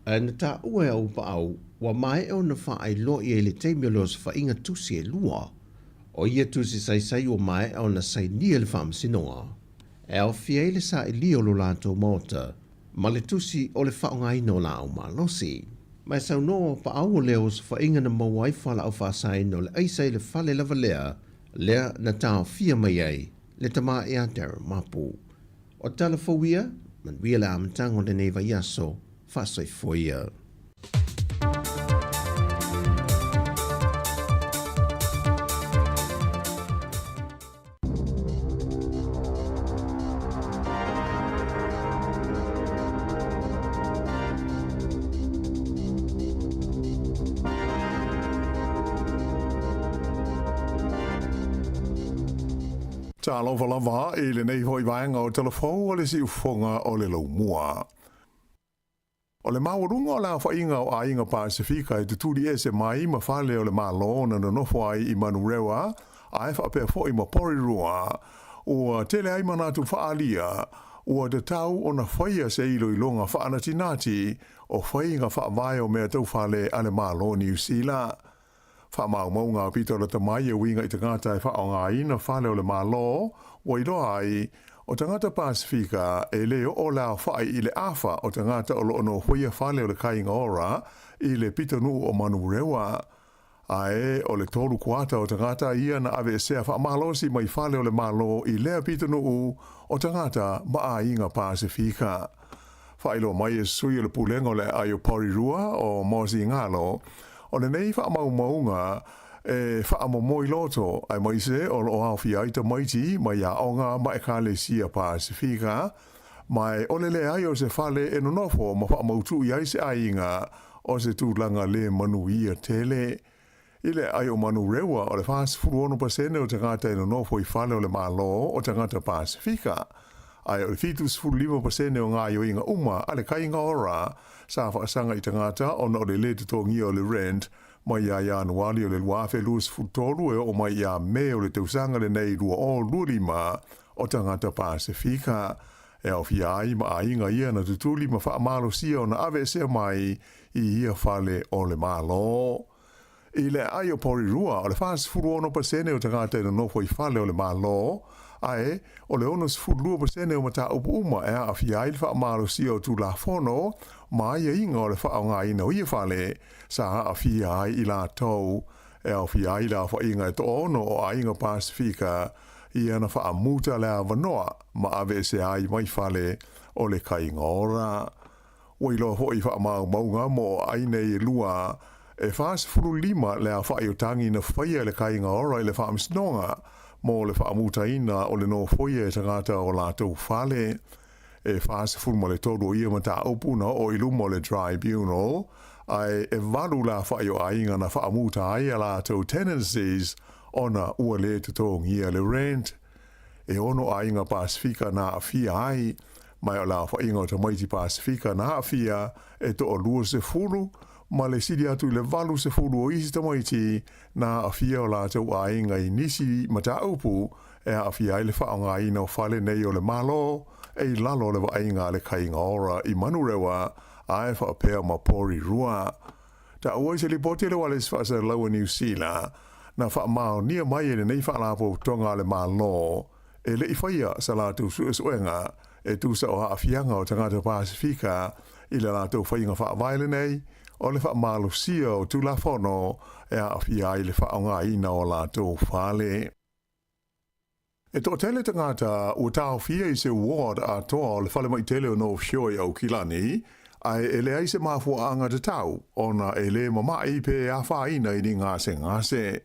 Ae na taua e Auapaau, ua maea ona faailoa i ai le taimi o le osofaiga tusi e lua. O ia tusi saisai ua maea ona sainia e le Faamasinoga, e aofia ai le sailia o lo latou maota ma le tusi o le faaaogaina o laau malosi. Ma e saunoa o Auapaau o lea osofaiga na maua ai fualaau faasaina o le aisa i le fale lava lea lea na taofia mai ai le tama ia Darren Mapu. O tala fou ia, manuia le amataga o lenei vaiaso, faasoifua ia. Talofa lava i lenei foi vaega o Tala Fou o le Siufofoga o le Laumua. O le maualuga o le aofaiga o aiga Pasefika e tutuli ese mai ma fale o le Malo na nonofo ai i Manurewa ae faapea foi ma Porirua, ua tele ai manatu faaalia ua tatau ona faia se iloiloga faanatinati o faiga faavae o mea tau fale a le Malo o Niu Sila. Faamaumauga aupito lata mai e uiga i tagata e faaaogaina fale o le Malo ua iloa ai, o tagata Pasefika e le oo le aofai i le afa o tagata o lo o nofoia fale o le Kāinga Ora i le pitonuu o Manurewa. Ae o le 3/4 o tagata ia na aveesea faamalosi mai fale o le Malo i lea pitonuu o tagata ma aiga Pasefika. Faailoa mai e sui o le Pulega o le Aai o Porirua o Mosi Ngalo, o lenei faamaumauga e faamomoi loto aemaise o lo o aofia ai tamaiti mai aoga ma ekalesia Pasefika, ma o le leai o se fale e nonofo ma faamautu i ai se aiga o se tulaga le manuia tele. I le aai o Manurewa, o le 46% o tagata e nonofo i fale o le Malo o tagata Pasefika, ae o le 75% o gaoioiga uma a le Kāinga Ora sa faasaga i tagata ona o le lē totogia o le rent mai ia Ianuali o le 2023 e oo mai ia Me o le tausaga lenei 2025 o tagata Pasefika e aofia ai ma aiga ia na tutuli ma faamalosia ona aveesea mai i ia fale o le Malo. I le aai o Porirua, o le 46% o tagata e nonofo i fale o le Malo, ae o le 62% o mataupu uma e aafia ai le faamalosia o Tulafono ma aiaiga o le faaaogaina o ia fale sa aafia ai i latou e aofia ai le aofaiga e 6 o aiga Pasefika ia na faamuta le avanoa ma aveesea ai mai fale o le Kāinga Ora. Ua iloa foi i faamaumauga mo aai nei e lua, e 45 le aofai o tagi na faia e le Kāinga Ora i le Faamasinoga mo le faamutaina o le nofoia e tagata o latou fale. E 43 o ia mataupu na oo i luma o le Tribunal, ae e 8 le aofai o aiga na faamuta ai a latou tenancies ona ua lē totogia le rent. E 6 aiga Pasefika na aafia ai, ma o le aofaiga o tamaiti Pasefika na aafia e 20 ma le sili atu i le 80 o isi tamaiti na aafia o latou aiga i nisi mataupu e aafia ai le faaaogaina o fale nei o le Malo e i lalo o le vaaiga a le Kāinga Ora i Manurewa ae faapea ma Porirua. Taua i se lipoti a le Ualesi Faasalalaua o Niu Sila na faamaonia mai e lenei faalapotopotoga a le Malo e le i faia sa latou suesuega e tusa o aafiaga o tagata Pasefika i le latou faiga faavae lenei o le faamalosia o Tulafono e aafia ai le faaaogaina o latou fale. E toatele tagata ua taofia i se ward atoa o le falemai tele o North Shore i Aukilani, ae e leai se mafuaaga tatau ona e lē mama'i pe afaina i ni gasegase.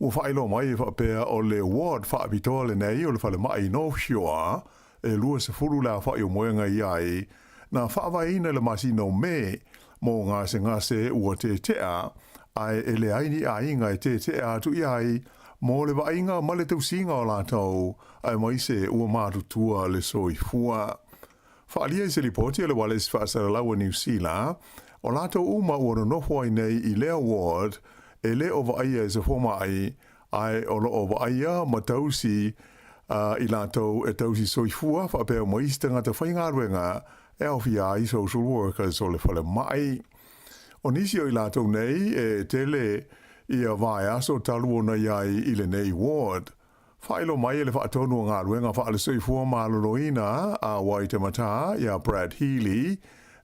Ua faailoa mai e faapea o le ward faapitoa lenei o le falemai i North Shore e 20 le aofa'i o moega i ai, na faavaeina i le masina o Me mo gasegase ua tete'a, ae e leai ni aiga e tete'a atu i ai mo le vaaiga ma le tausiga o latou, aemaise ua matutua le soifua. Faaalia i se lipoti a le Ualesi Faasalalau a Niu Sila, o latou uma ua nonofo ai nei i lea ward e le o vaaia e se fomai, ae o lo o vaaia ma tausi i latou e tausi soifua faapea ma isi tagata faigaluega e aofia ai social workers o le falemai. O nisi o i latou nei e tele ia vaiaso talu ona i ai i lenei ward. Faailoa mai e le faatonu o galuega faale-soifua maloloina a Waitematā iā Brad Healy,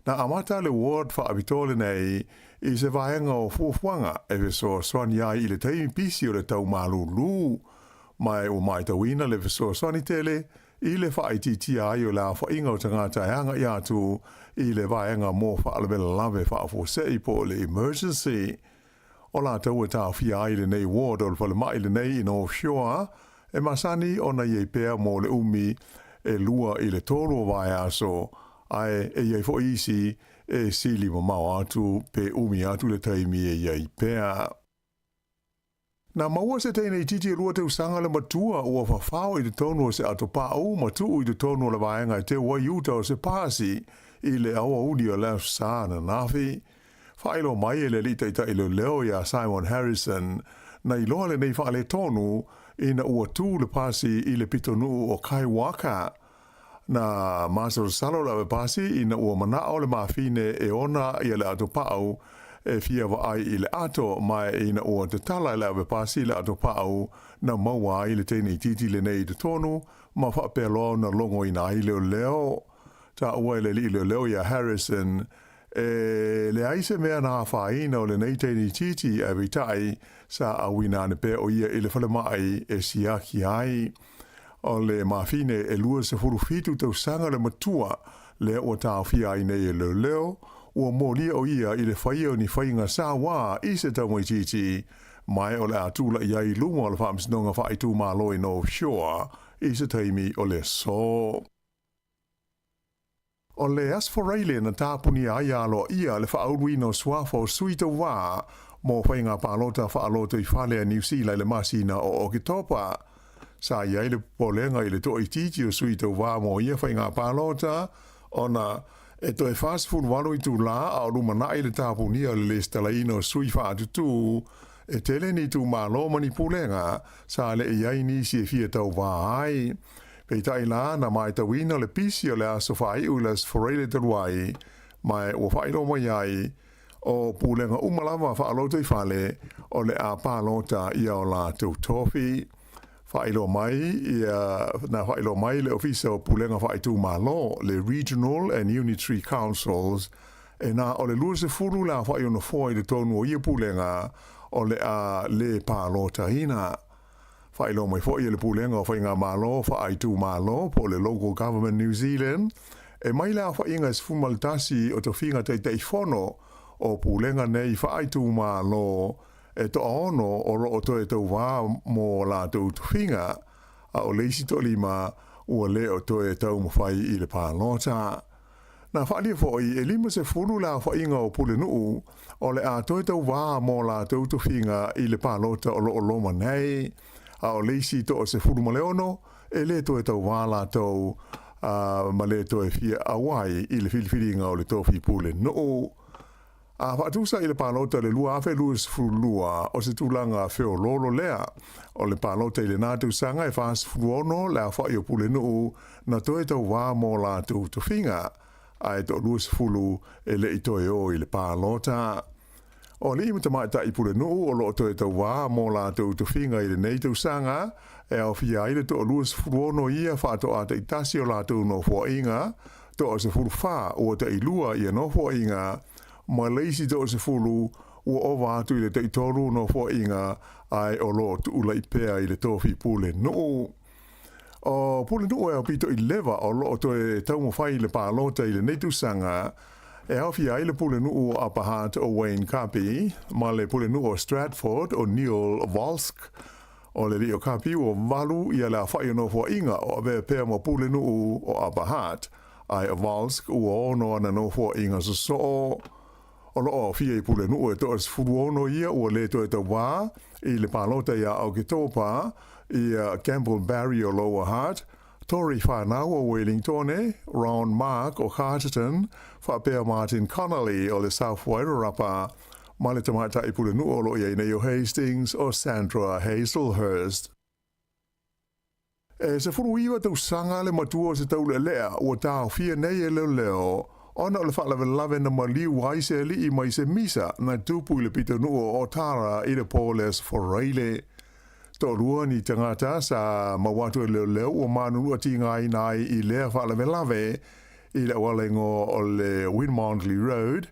na amata le ward faapitoa lenei i se vaega o fuafuaga e fesoasoani ai i le taimi pisi o le tau malūlū, ma ua matauina le fesoasoani tele i le faaitiitia ai o le aofaiga o tagata e agai atu i le vaega mo faalavelave faafuasei po o le emergency. O latou e taofia ai lenei ward o le falemai lenei i North Shore e masani ona i ai pea mo le umi e 2 i le 3 o vaiaso, ae e i ai foi isi e sili mamao atu pe umi atu le taimi e i ai pea. Na maua se teine itiiti e 2 tausaga le matua ua fafao i totonu o se atopa'u ma tuu i totonu o le vaega e teu ai uta o se pasi i le aoauli o le Aso Sa ananafi. Faailoa mai e le alii taitai leoleo ia Simon Harrison, na iloa lenei faaletonu ina ua tu le pasi i le pitonuu o Kaiwaka. Na masalosalo le avepasi ina ua manao le mafine e ona ia le atopau e fia vaai i le ato, ma ina ua tatala e le avepasi le atopau na maua ai le teine itiiti lenei i totonu ma faapea loa ona logoina ai leoleo. Taua e le alii leoleo ia Harrison, e leai se mea na afaina o lenei teine itiiti, ae peitai sa auina ane pea o ia i le falemai e siaki ai. O le mafine e 27 tausaga le matua lea ua taofia ai nei e leoleo, ua molia o ia i le faia o ni faiga sauā i se taumaitiiti, ma o le a tula'i ai i luma o le Faamasinoga Faaitumalo i North Shore i se taimi o le aso. O le Aso Faraile na tapunia ai aloaia le faauluina o suafa o sui tauvā mo faiga palota faalotoifale a Niu Sila i le masina o Oketopa. Sa i ai le popolega i le toaitiiti o sui tauvā mo ia faiga palota, ona e toe 48 itulā a o lumanai le tapunia o le lesitalaina o sui faatutū e tele ni itumalo ma ni pulega sa le i ai nisi e fia tauvā ai. Peitai la, na matauina le pisi o le aso faaiu i le Aso Faraile talu ai, ma ua faailoa mai ai, o pulega uma lava faalotoifale o le a palota ia o latou tofi. Faailoa mai ia, na faailoa mai le Ofisa o Pulega Faaitumalo, le Regional and Unitary Councils, e na o le 20 le aofai o nofoa i totonu o ia pulega o le a le palotaina. Faailoa mai foi e le Pulega o Faigamalo Faaitumalo po o le Local Government New Zealand, e mai le aofaiga e 11 o tofiga Taitaifono o pulega nei faaitumalo e toaono o loo toe tauvā mo latou tofiga, a o le isi toalima ua le o toe taumafai i le palota. Na faaalia foi e 50 le aofaiga o pulenuu o le a toe tauvā mo latou tofiga i le palota o loo loma nei, a o le isi 16 e le toe tauvā latou ma le toe fia auai i le filifiliga o le tofi pulenuu. A faatusa i le palota i le 2022, o se tulaga feoloolo lea. O le palota i lenā tausaga e 46 le aofai o pulenuu na toe tauvā mo latou tofiga, ae toa-20 e le i toe o i le palota. O alii ma tamaitai pulenuu o loo toe tauvā mo latou tofiga i lenei tausaga, e aofia ai le toa-26 ia faatoa taitasi o latou nofoaiga, 14 ua tailua ia nofoaiga, ma le isi 10 ua ova atu i le taitolu nofoaiga ae o loo tuulai pea i le tofi pulenuu. O pulenuu e aupito i leva o loo toe taumafai i le palota i lenei tausaga, e aofia ai le pulenuu o Upper Hutt o Wayne Kapi ma le pulenuu o Stratford o Neil Volzke. O le alii o Kapi ua valu ia le aofai o nofoaiga o avea pea ma pulenuu o Upper Hutt, ae o Volzke ua 6 ana nofoaiga sosoo. O loo aofia i pulenuu e 16 ia ua le toe tauvā i le palota ia Oketopa, ia Campbell Barry o Lower Hutt, Tory Whanau o Wellingtone, Ron Mark o Carterton, faapea Martin Connolly o le South Wairarapa, ma le tamaitai pulenuu o loo i ai nei o Hastings o Sandra Hazelhurst. E 19 tausaga le matua o se taulealea ua taofia nei e leoleo ona o le faalavelave na maliu ai se alii mai se misa na tupu i le pitonuu o Otara i le po o le Aso Faraile. Toalua ni tagata sa maua atu e leoleo ua manunua tigaina ai i lea faalavelave i le auala igoa o le Winmondley Road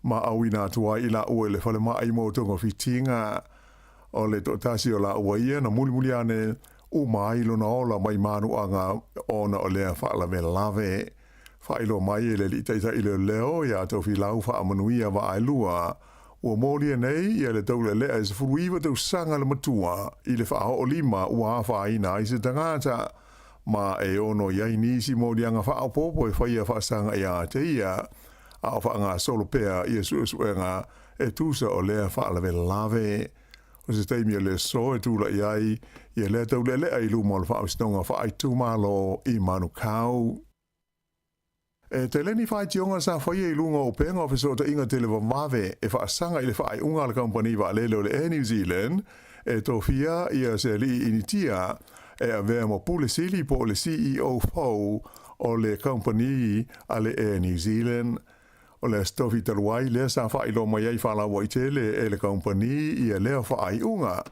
ma auina atu ai i laua i le falemai mo togafitiga. O le toatasi o laua ia na mulimuli ane uma ai lona ola mai manuaga ona o lea faalavelave. Faailoa mai e le alii taitai leoleo ia Tofilau Faamanuia Vaaelua, ua molia nei ia le taulealea e 19 tausaga le matua i le faaoolima ua afaina ai se tagata, ma e ono i ai nisi moliaga faaopoopo e faia faasaga ia te ia, a o faagasolo pea ia suesuega e tusa o lea faalavelave. O se taimi o le aso e tula'i ai ia lea taulealea i luma o le Faamasinoga Faaitumalo i Manukau. E tele ni faitioga sa faia i luga o upega o fesootaiga televavave e faasaga i le faaiuga a le kamupani vaalele o le Air New Zealand e tofia ia se alii Initia e avea ma Pule Sili po o le CEO fou o le kamupani a le Air New Zealand. O le Aso Tofi talu ai lea sa faailoa mai ai faalauaitele e le kamupani ia lea faaiuga.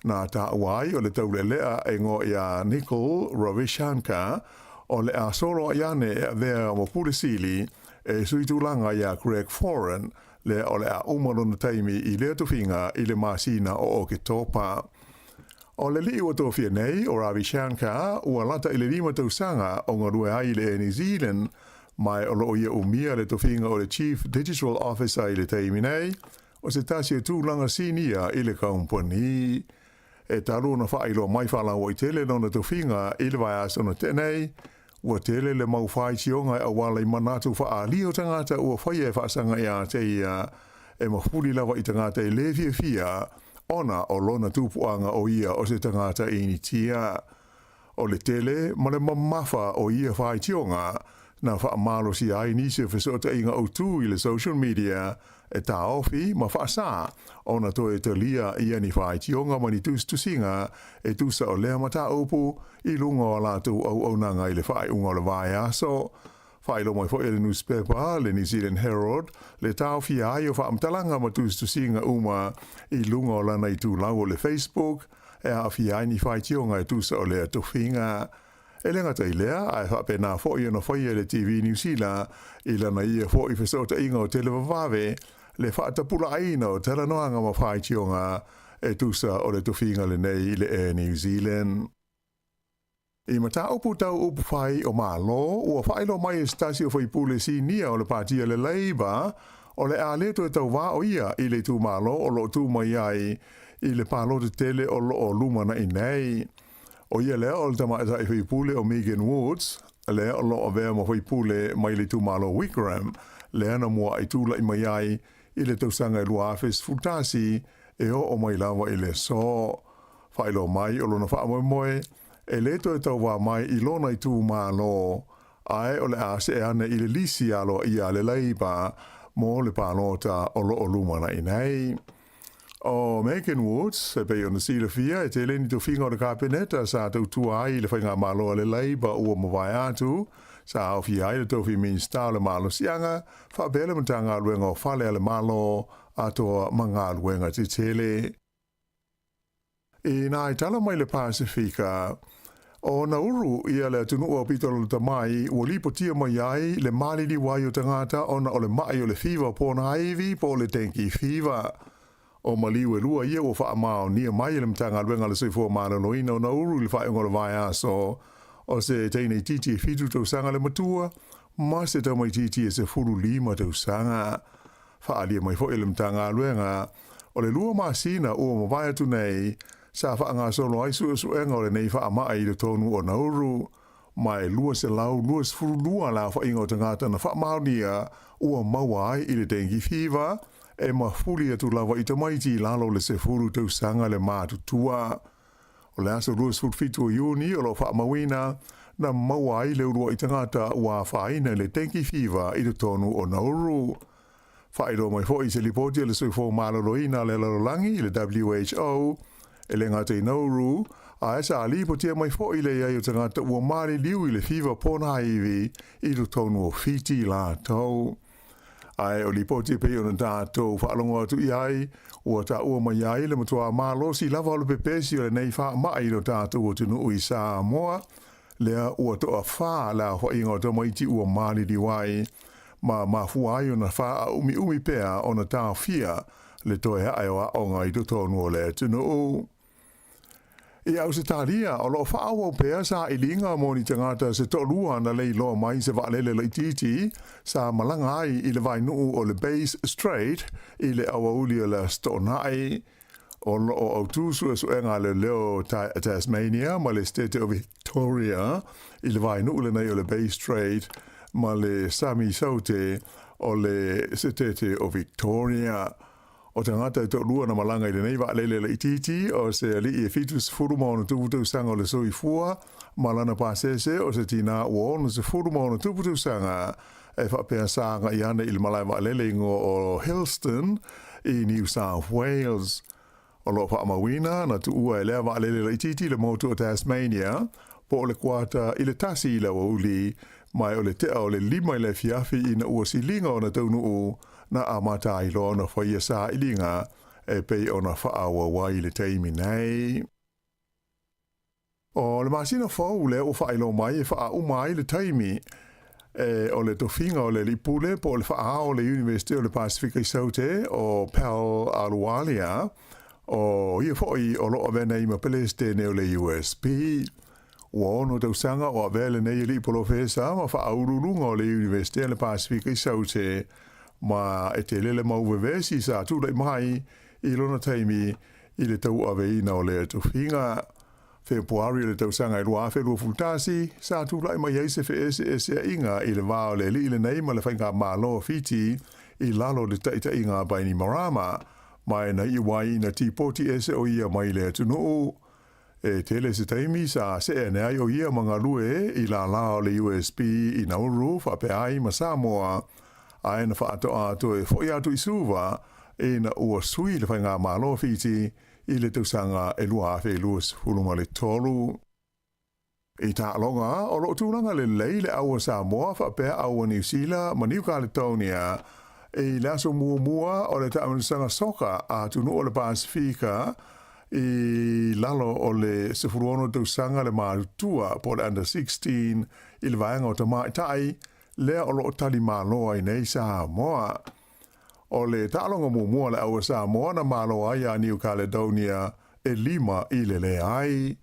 Na taua ai o le taulealea e igoa ia Nicole Ravishankar o le a solo ai ane e avea ma Pule Sili e sui tulaga ia Greg Foran, lea o le a uma lona taimi i lea tofiga i le masina o Oketopa. O le alii ua tofia nei, o Ravi Shankar, ua lata i le 5 tausaga o galue ai i le Air New Zealand, ma o lo o ia umia le tofiga o le Chief Digital Officer i le taimi nei, o se tasi o tulaga sinia i le kamupani. E talu ona faailoa mai faalauaitele lona tofiga i le vaiaso na tea nei, ua tele le mau faitioga e auala i manatu faaalia o tagata ua faia e faasaga ia te ia, e mafuli lava i tagata e le fiafia ona o lona tupuaga o ia o se tagata Initia. O le tele ma le mamafa o ia faitioga na faamalosia ai nisi o fesootaiga autū i le social media e taofi ma faasā ona toe talia ia ni faitioga ma ni tusitusiga e tusa o lea mataupu i luga o a latou auaunaga i le faaiuga o le vaiaso. Faailoa mai foi e le nusipepa le New Zealand Herald le taofia ai o faamatalaga ma tusitusiga uma i luga o lana itulau o le Facebook e aafia ai ni faitioga e tusa o lea tofiga. E le gata i lea, ae faapena foi ona faia e le TV Niu Sila i lana ia foi fesootaiga o televavave le faatapulaaina o talanoaga ma faitioga e tusa o le tofiga lenei i le Air New Zealand. I mataupu tau upu fai o Malo, ua faailoa mai e se tasi o faipule sinia o le Pātia le Labour, o le a le toe tauvā o ia i le itumalo o lo o tu mai ai i le palota tele o lo o lumanai nei. O ia lea o le tamaitai faipule o Megan Woods, lea o lo o avea ma faipule mai le itumalo Wigram, lea na muaʻi tulaʻi mai ai i le tausaga e 2011 e oo mai lava i le aso. Faailoa mai o lona faamoemoe e le toe tauvā mai i lona itumalo, ae o le a see ane i le lisi aloaia a le Labour mo le palota o lo o lumanai nei. O Megan Woods, e pei ona silafia, e tele ni tofiga o le Kapeneta sa tautua ai i le faigamalo a le Labour ua mavae atu, sa aofia ai le tofi Minisita o le Malosiaga, faapea le Matagaluega o Fale a le Malo atoa ma Galuega Tetele. I nā i tala mai le Pasifika, o Nauru ia le atunuu aupito lalata mai ua lipotia mai ai le maliliu ai o tagata ona o le maʻi o le fiva ponaivi po o le dengue fever. O maliu e lua ia ua faamaonia mai e le Matagaluega a le Soifua Maloloina o Nauru i le faaiuga o le vaiaso o se teine itiiti e 7 tausaga le matua ma se tamaitiiti e 15 tausaga. Faaalia mai foi e le Matagaluega, o le 2 masina ua mavae atu nei, sa faagasolo ai suesuega o lenei faamai i totonu o Nauru, ma e 222 le aofaiga o tagata na faamaonia ua maua ai i le dengue fever, e mafuli atu lava i tamaiti i lalo o le 10 tausaga le matutua. O le aso 27 o Iuni o lo o faamauina na maua ai le uluai tagata ua afaina i le dengue fever i totonu o Nauru. Faailoa mai foi i se lipoti a le Soifua Maloloina a le Lalolagi i le WHO, e le gata i Nauru, ae sa lipotia mai foi le i ai o tagata ua maliliu i le fiva ponaivi i totonu o Fiti latou. Ae o lipoti e pei ona tatou faalogo atu i ai, ua taua mai ai le matuā malosi lava o le pepesi o lenei faamai i lo tatou atunuu i Samoa, lea ua toafā le aofaiga o tamaiti ua maliliu ai, ma mafua ai ona faaumiumi pea ona taofia le toe ae o aoga i totonu o le atunuu. I Ausetalia, o lo o faaauau pea sailiga mo ni tagata se toalua na leiloa mai se vaalele laitiiti sa malaga ai i le vaenuu o le Bass Strait i le aoauli o le Aso Toonai. O lo o autū suesuega a leoleo Tasmania ma le Setete o Victoria i le vaenuu lenei o le Bass Strait ma le Sami Saute o le Setete o Victoria. O tagata e toalua na malaga i lenei vaalele laitiiti, o se alii e 76 tausaga o le soifua ma lana pasese o se tinā ua 60 tausaga. e faapea sa agai ane i le malae vaalele i igoa o Hillston i New South Wales. O lo o faamauina na tuua e lea vaalele laitiiti le motu o Tasmania po o le kuata i le 1 i le aoauli ma o le tea o le 5 i le afiafi ina ua siliga ona taunuu na amata ai loa ona faia sailiga e pei ona faaauau ai i le taimi nei. O le masina fou lea ua faailoa mai e faauma ai le taimi e o le tofiga o le alii pule po o le faaao o le Iunivesite o le Pasefika i Saute o Pal Ahluwalia, o ia foi o lo o avea nei ma Peresetene o le USP. Ua 6 tausaga o avea lenei alii polofesa ma faauluuluga o le Iunivesite a le Pasefika i Saute, ma e tele le mau vevesi sa tulai mai i lona taimi i le tauaveina o lea tofiga. Fepuari o le tausaga e 2021, sa tulai mai ai se feeseeseaiga i le va o le alii lenei ma le faigamalo o Fiti i lalo o le taitaiga a Bainimarama, ma e na iu ai ina tipoti ese o ia mai le atunuu. E tele se taimi sa see ane ai o ia ma galue i lālā o le USB i Nauru faapea ai ma Samoa, ae na faatoa toe foi atu i Suva ina ua sui le faigamalo o Fiti i le tausaga e 2023. I taaloga, o lo o tulaga lelei le au a Samoa faapea au a Niu Sila ma Niu Kaletonia i le aso muamua o le taamilosaga soka a atunuu o le Pasefika i lalo o le 16 tausaga le matutua po o le Under 16 i le vaega o tamaitai lea o lo o tali malo ai nei Samoa. O le taaloga muamua a le au a Samoa na malo ai ia New Caledonia e 5 i le leai.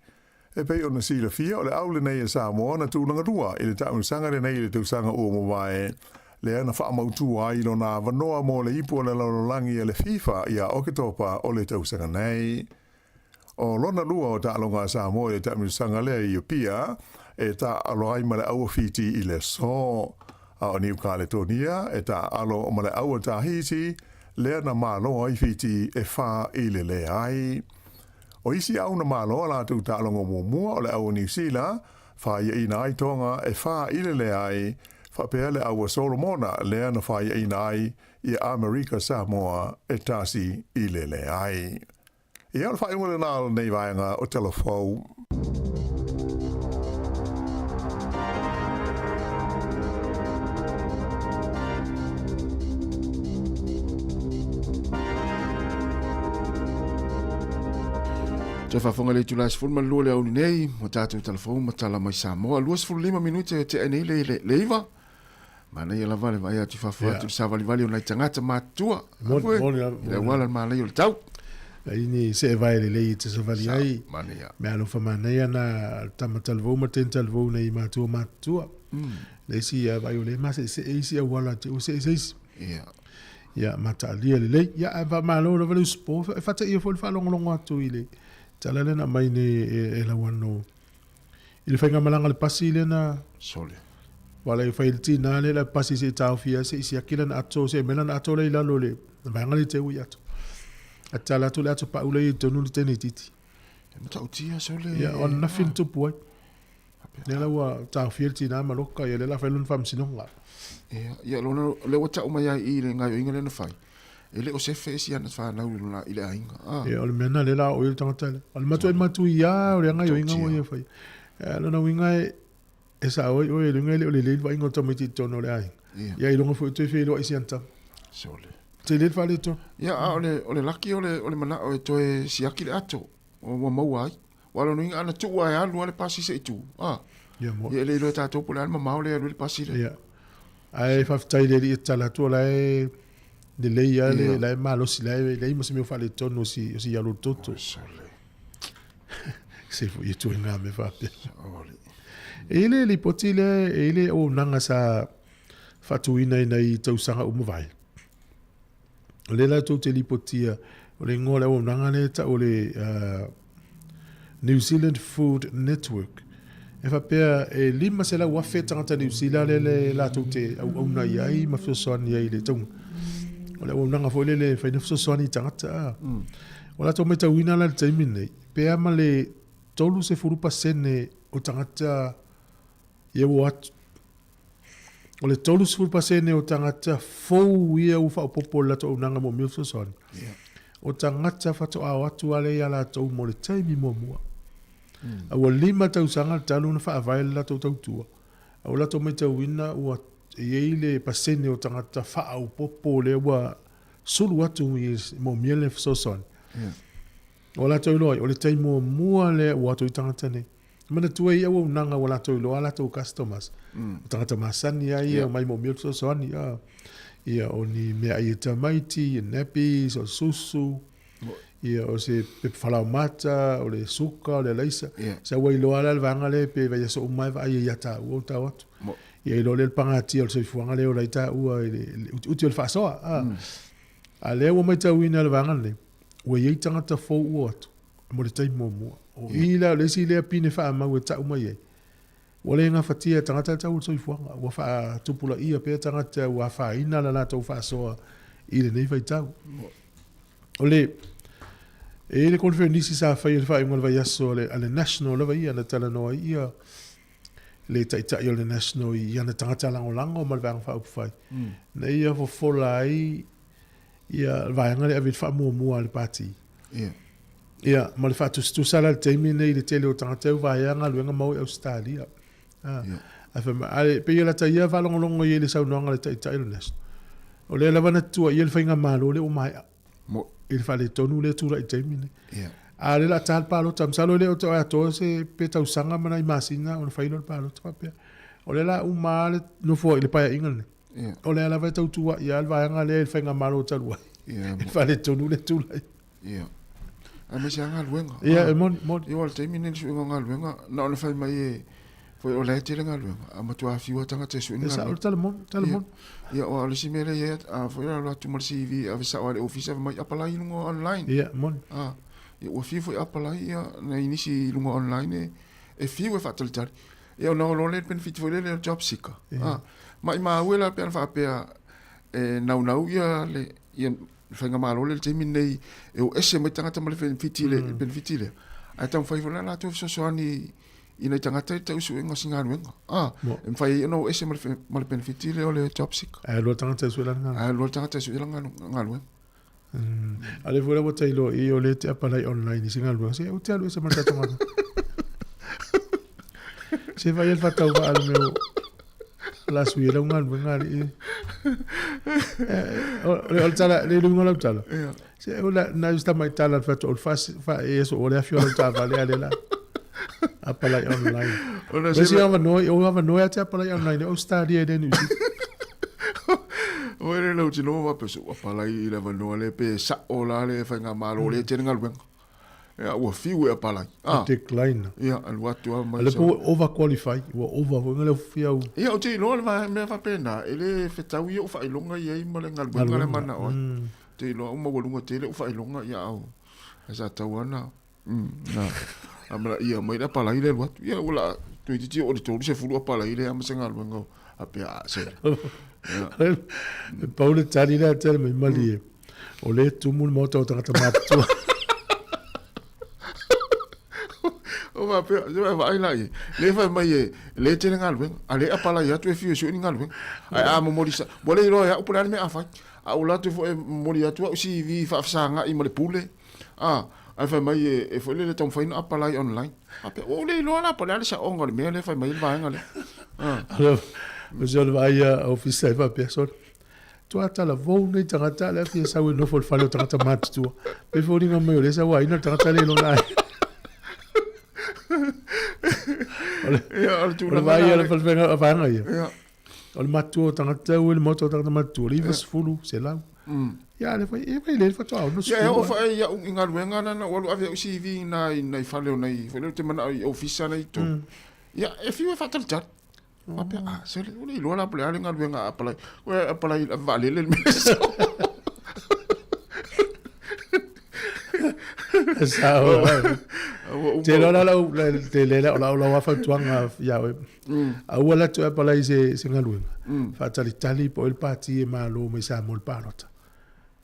E pei ona silafia, o le au lenei a Samoa na tulaga lua i le taamilosaga lenei i le tausaga ua mavae, lea na faamautu ai lona avanoa mo le ipu o le lalolagi a le FIFA ia Oketopa o le tausaga nei. O lona lua o taaloga a Samoa i le taamilosaga lea i Apia, e taaalo ai ma le au a Fiti i le aso. A o Niu Kaletonia e taaalo ma le au a Tahiti, lea na malo ai Fiti e 4 i le leai. O isi au na malo a latou taaloga muamua o le au a Niu Sila, faiaina ai Tonga e 4 i le leai, faapea le au a Solomona lea na faiaina ai ia Amerika Samoa e 1 i le leai. Ia, o le faaiuga lena o lenei vaega o Tala Fou. Toe faafofoga le itula e 12 le aoauli nei, ua tatou talafou ma tala mai Samoa. 25 minute e tea nei le 9. Manaia lava le vaai atu i fafo atu i le savalivali o nai tagata matutua. I le auala le manaia o le tau. Ai ni se vai lelei i te savali ai. Mea alofa manaia na tama talavou ma tane talavou nei matua matutua. Le isi ia vai o le maseese e isi auala te o se se isi. Ia mataalia lelei. Ia ae faamalo lava le usupo. E fataia foi le faalogologo atu i le tala lea na aumai nei e Lauano i le faigamalaga a le pasi lea na Sole. Wala i fai le tina lea la pasi se i taofia se i siaki lana ato se i aumai lana ato lea i lalo i le vaega lea i te ui ato. A tala atu le ato pau lea i totonu le tene itiiti. E matautia sole. Ia, o ananafi na tupu ai. Lea la ua taofia le tina ma loka, ia lea la fai lona faamasinoga. Ia, ia lona, lea ua tau mai ai i le gaoioiga lea na fai, e le o sefe isi ana whanau i lona, i le aiga. Ah. Ia, o le mea na lea la o i le tagata lea. O le matua e matui ia, o le gaoioiga ua ia fai. Ia, lona uiga e, e sao ai oe, le uiga e le o lelei le vaaiga o le tamaiti i totonu o le aiga. Ia, ia iloga foi toe feiloai si ana tama. Sole. Tele le faaletonu. Ia, a o le, o le laki o le, o le manao e toe siaki le ato, ua maua ai. Ua lona uiga ana tuu lava e alu lava le pasi se i tu. Ah. Ia mo. Ia e le iloa e tatou po o le a le mamao lea e alu ai le pasi lea. Ia. Ae faafetai i le Alii e tatala atu o la e lelei lava le, la e malosi, la e leai ma se mea o faaletonu o si, o si alu toto. Oi sole. Se foi e tuaiga mea faapea. E i ai le lipoti lea, e i ai le auaunaga sa faatuina i nai tausaga ua mavae. O lea la tou te lipotia, o le igoa o le auaunaga lea e tau o le New Zealand Food Network. E faapea e 500,000 tagata Niu Sila lea le latou te auauna i ai ma fesoasoani ai i le tauga. O le auaunaga foi lea e fai na fesoasoani i tagata. O latou matauina la i le taimi lenei, pe a ma le 30% o tagata ia ua o atu. O le 30% o tagata fou ia ua faaopoopo i le latou auaunaga moomia fesoasoani, o tagata faatoa o atu lava lea ia latou mo le taimi muamua. A ua 5 tausaga talu ona faavae le latou tautua, a ua latou matauina ua i ai le pasene o tagata faaopoopo lea ua sulu atu i moomia le fesoasoani. Ua latou iloa ai, o le taimi muamua lea ua o atu ai tagata nei. Manatua i auaunaga ua latou iloa a latou customers. O tagata masani lava ia omai moomia le fesoasoani. Ia, o ni meaai a tamaiti, nappies, o susu, ia, o se pepa falaoamata, o le suka, o le alaisa. Sa ua iloa la le vaega lea pe vaiaso uma e vaai ai ia taua o tau atu. Ia iloa lea le pagatia o le soifuaga lea e ola ai taua i le utiuti o le faasoa. A lea ua matauina le vaega lenei, ua i ai tagata fou ua o atu mo le taimi muamua. O i la, o le isi lea pine faamau e tau mai ai, ua le gafatia e tagata le tau o le soifuaga, ua faatupulaia pea tagata ua afaina la latou faasoa i lenei vaitau. O le, e i ai le conferenisi sa faia i le faaiuga o le vaiaso a le, a le National lava ia, na talanoa ai ia le taitai o le National i ana tagata lagolago ma le Vaega Faaupufai, na ia fofola ai ia le vaega lea e ave i le faamuamua a le Pati. Ia, ma le faatusatusa la i le taimi lenei i le tele o tagata e uvaea galuega ma o i Ausetalia. Ae fai mai, ae pei o lata ia faalogologo i ai i le saunoaga a le Taitai o le National, o lea lava na tuuaia le faigamalo lea ua maea i le faaletonu lea e tulai i le taimi lenei. A o lea o le a ta le palota, masalo e le o toe atoa se pe tausaga ma nai masina ona fai lea o le palota faapea. O lea o le a uma lava le nofoa i le Paeaiga lenei. O lea lava e tau tuuai lava le vaega lea i le faigamalo talu ai. I le faaletonu lea e tulai. Ia. Aemaise lava galuega. Ia, e moni, moni. Ia, o le taimi lenei i le suiga o galuega, na ona fai mai e, foi o la e tele galuega, a matua fiu lava tagata e sui ni galuega. E sao le tala moni, tala moni. Ia, aua o le isi mea lea e i ai, a foi la alu atu ma le CV, ave sao lava i le ofisa, fai mai, apalai i luga o online. Ia, moni. A, ia, ua fiu foi apalai ia nai nisi i luga o online e fiu e faatalitali. Ia ona oo loa lea i le benefit foi lele o le job seeker. A, maimau e la pe ana faapea e naunau ia le ia faigamalo lea i le taimi lenei e o ese mai tagata ma le benefit le benefit lea. Ae taumafai foi la latou e fesoasoani i nai tagata i le tau suega o se galuega. A, e mafai ai ona o ese ma le ma le benefit lea o le job seeker. Ae alu lava le tagata e sue lana galuega. Ae alu lava le tagata e sue lana galuega. A lea foi la ua tailo i o lea e te apalai online i se galuega, se ou te alu ese ma le tatou galuega. Se vaai le faatauvaa le mea o la sui ai lau galuega alii. O le tala, le luga o lau tala. Se o la na i tamai tala le fatu o le faaeso o le afio lau taavale a le la. Apalai online. O se avanoa, o avanoa e te apalai online, o Australia e le New Zealand. O le lau tino wa pe su apalai i le avanoa le pe sa'o la le faigamalo le tele galuega. Ia ua fiu e apalai. Ah. Decline. Ia alu atu lava mai. Le po over qualify, ua over foi le fia u. Ia o te iloa le mea faapena, e le fetau ia o faailoga i ai ma le galuega le manao ai. Te iloa uma ua luga tele o faailoga ia au. Ae sa tau ana na amala ia mai le apalai le alu atu. Ia ua la toeitiiti oo i le 30 apalai le ama se galuega a pea a se. E pau le tali lea tele mai malie. O lea e tumu le maota o tagata matutua. O faapea, se vaai la i ai. Le fai mai e le tele galuega, a le apalai atu e fiu e sue ni galuega. Ae a momoli sa, ua le iloa e au po o le a le mea a fai. A ua alu atu foi e momoli atu au CV faafesagai ma le pule, a, ae fai mai e, e foi lele taumafai ona apalai online. Faapea, ua ou le iloa la po o le a le saoga o le mea lea e fai mai ai le vaega lea. A. O se o le vaai a ofisa e faapea, sole, tua talavou nei tagata le fia sau e nofo i le fale o tagata matutua. Pe foliga mai o lea e sauaina le tagata le lona ai. O le, Ia, o le o le tulaga vaai a lena le falefaiga a vaega ia. Ia. O le matua o tagata ua i le maota o tagata matutua, le 90, 100. Ia, le fai, e fai le faatoa 60. Ia, e oo foi ia'u i galuega na na ou alu ave au CV na i nai fale o nai, foi lea ou te manao i ofisa la i totonu. Ia, e fiu e faatalitali. Faapea, ah, sole, ua le iloa la po o le a le galuega a apalai. Ua apalai i le ave vaalele le mea sao. Sao. Te loa la lau, te le la lau lau fautuaga ia oe. Aua la toe apalai i se, se galuega. Faatalitali po o le pati e malo mai Samoa i le palota.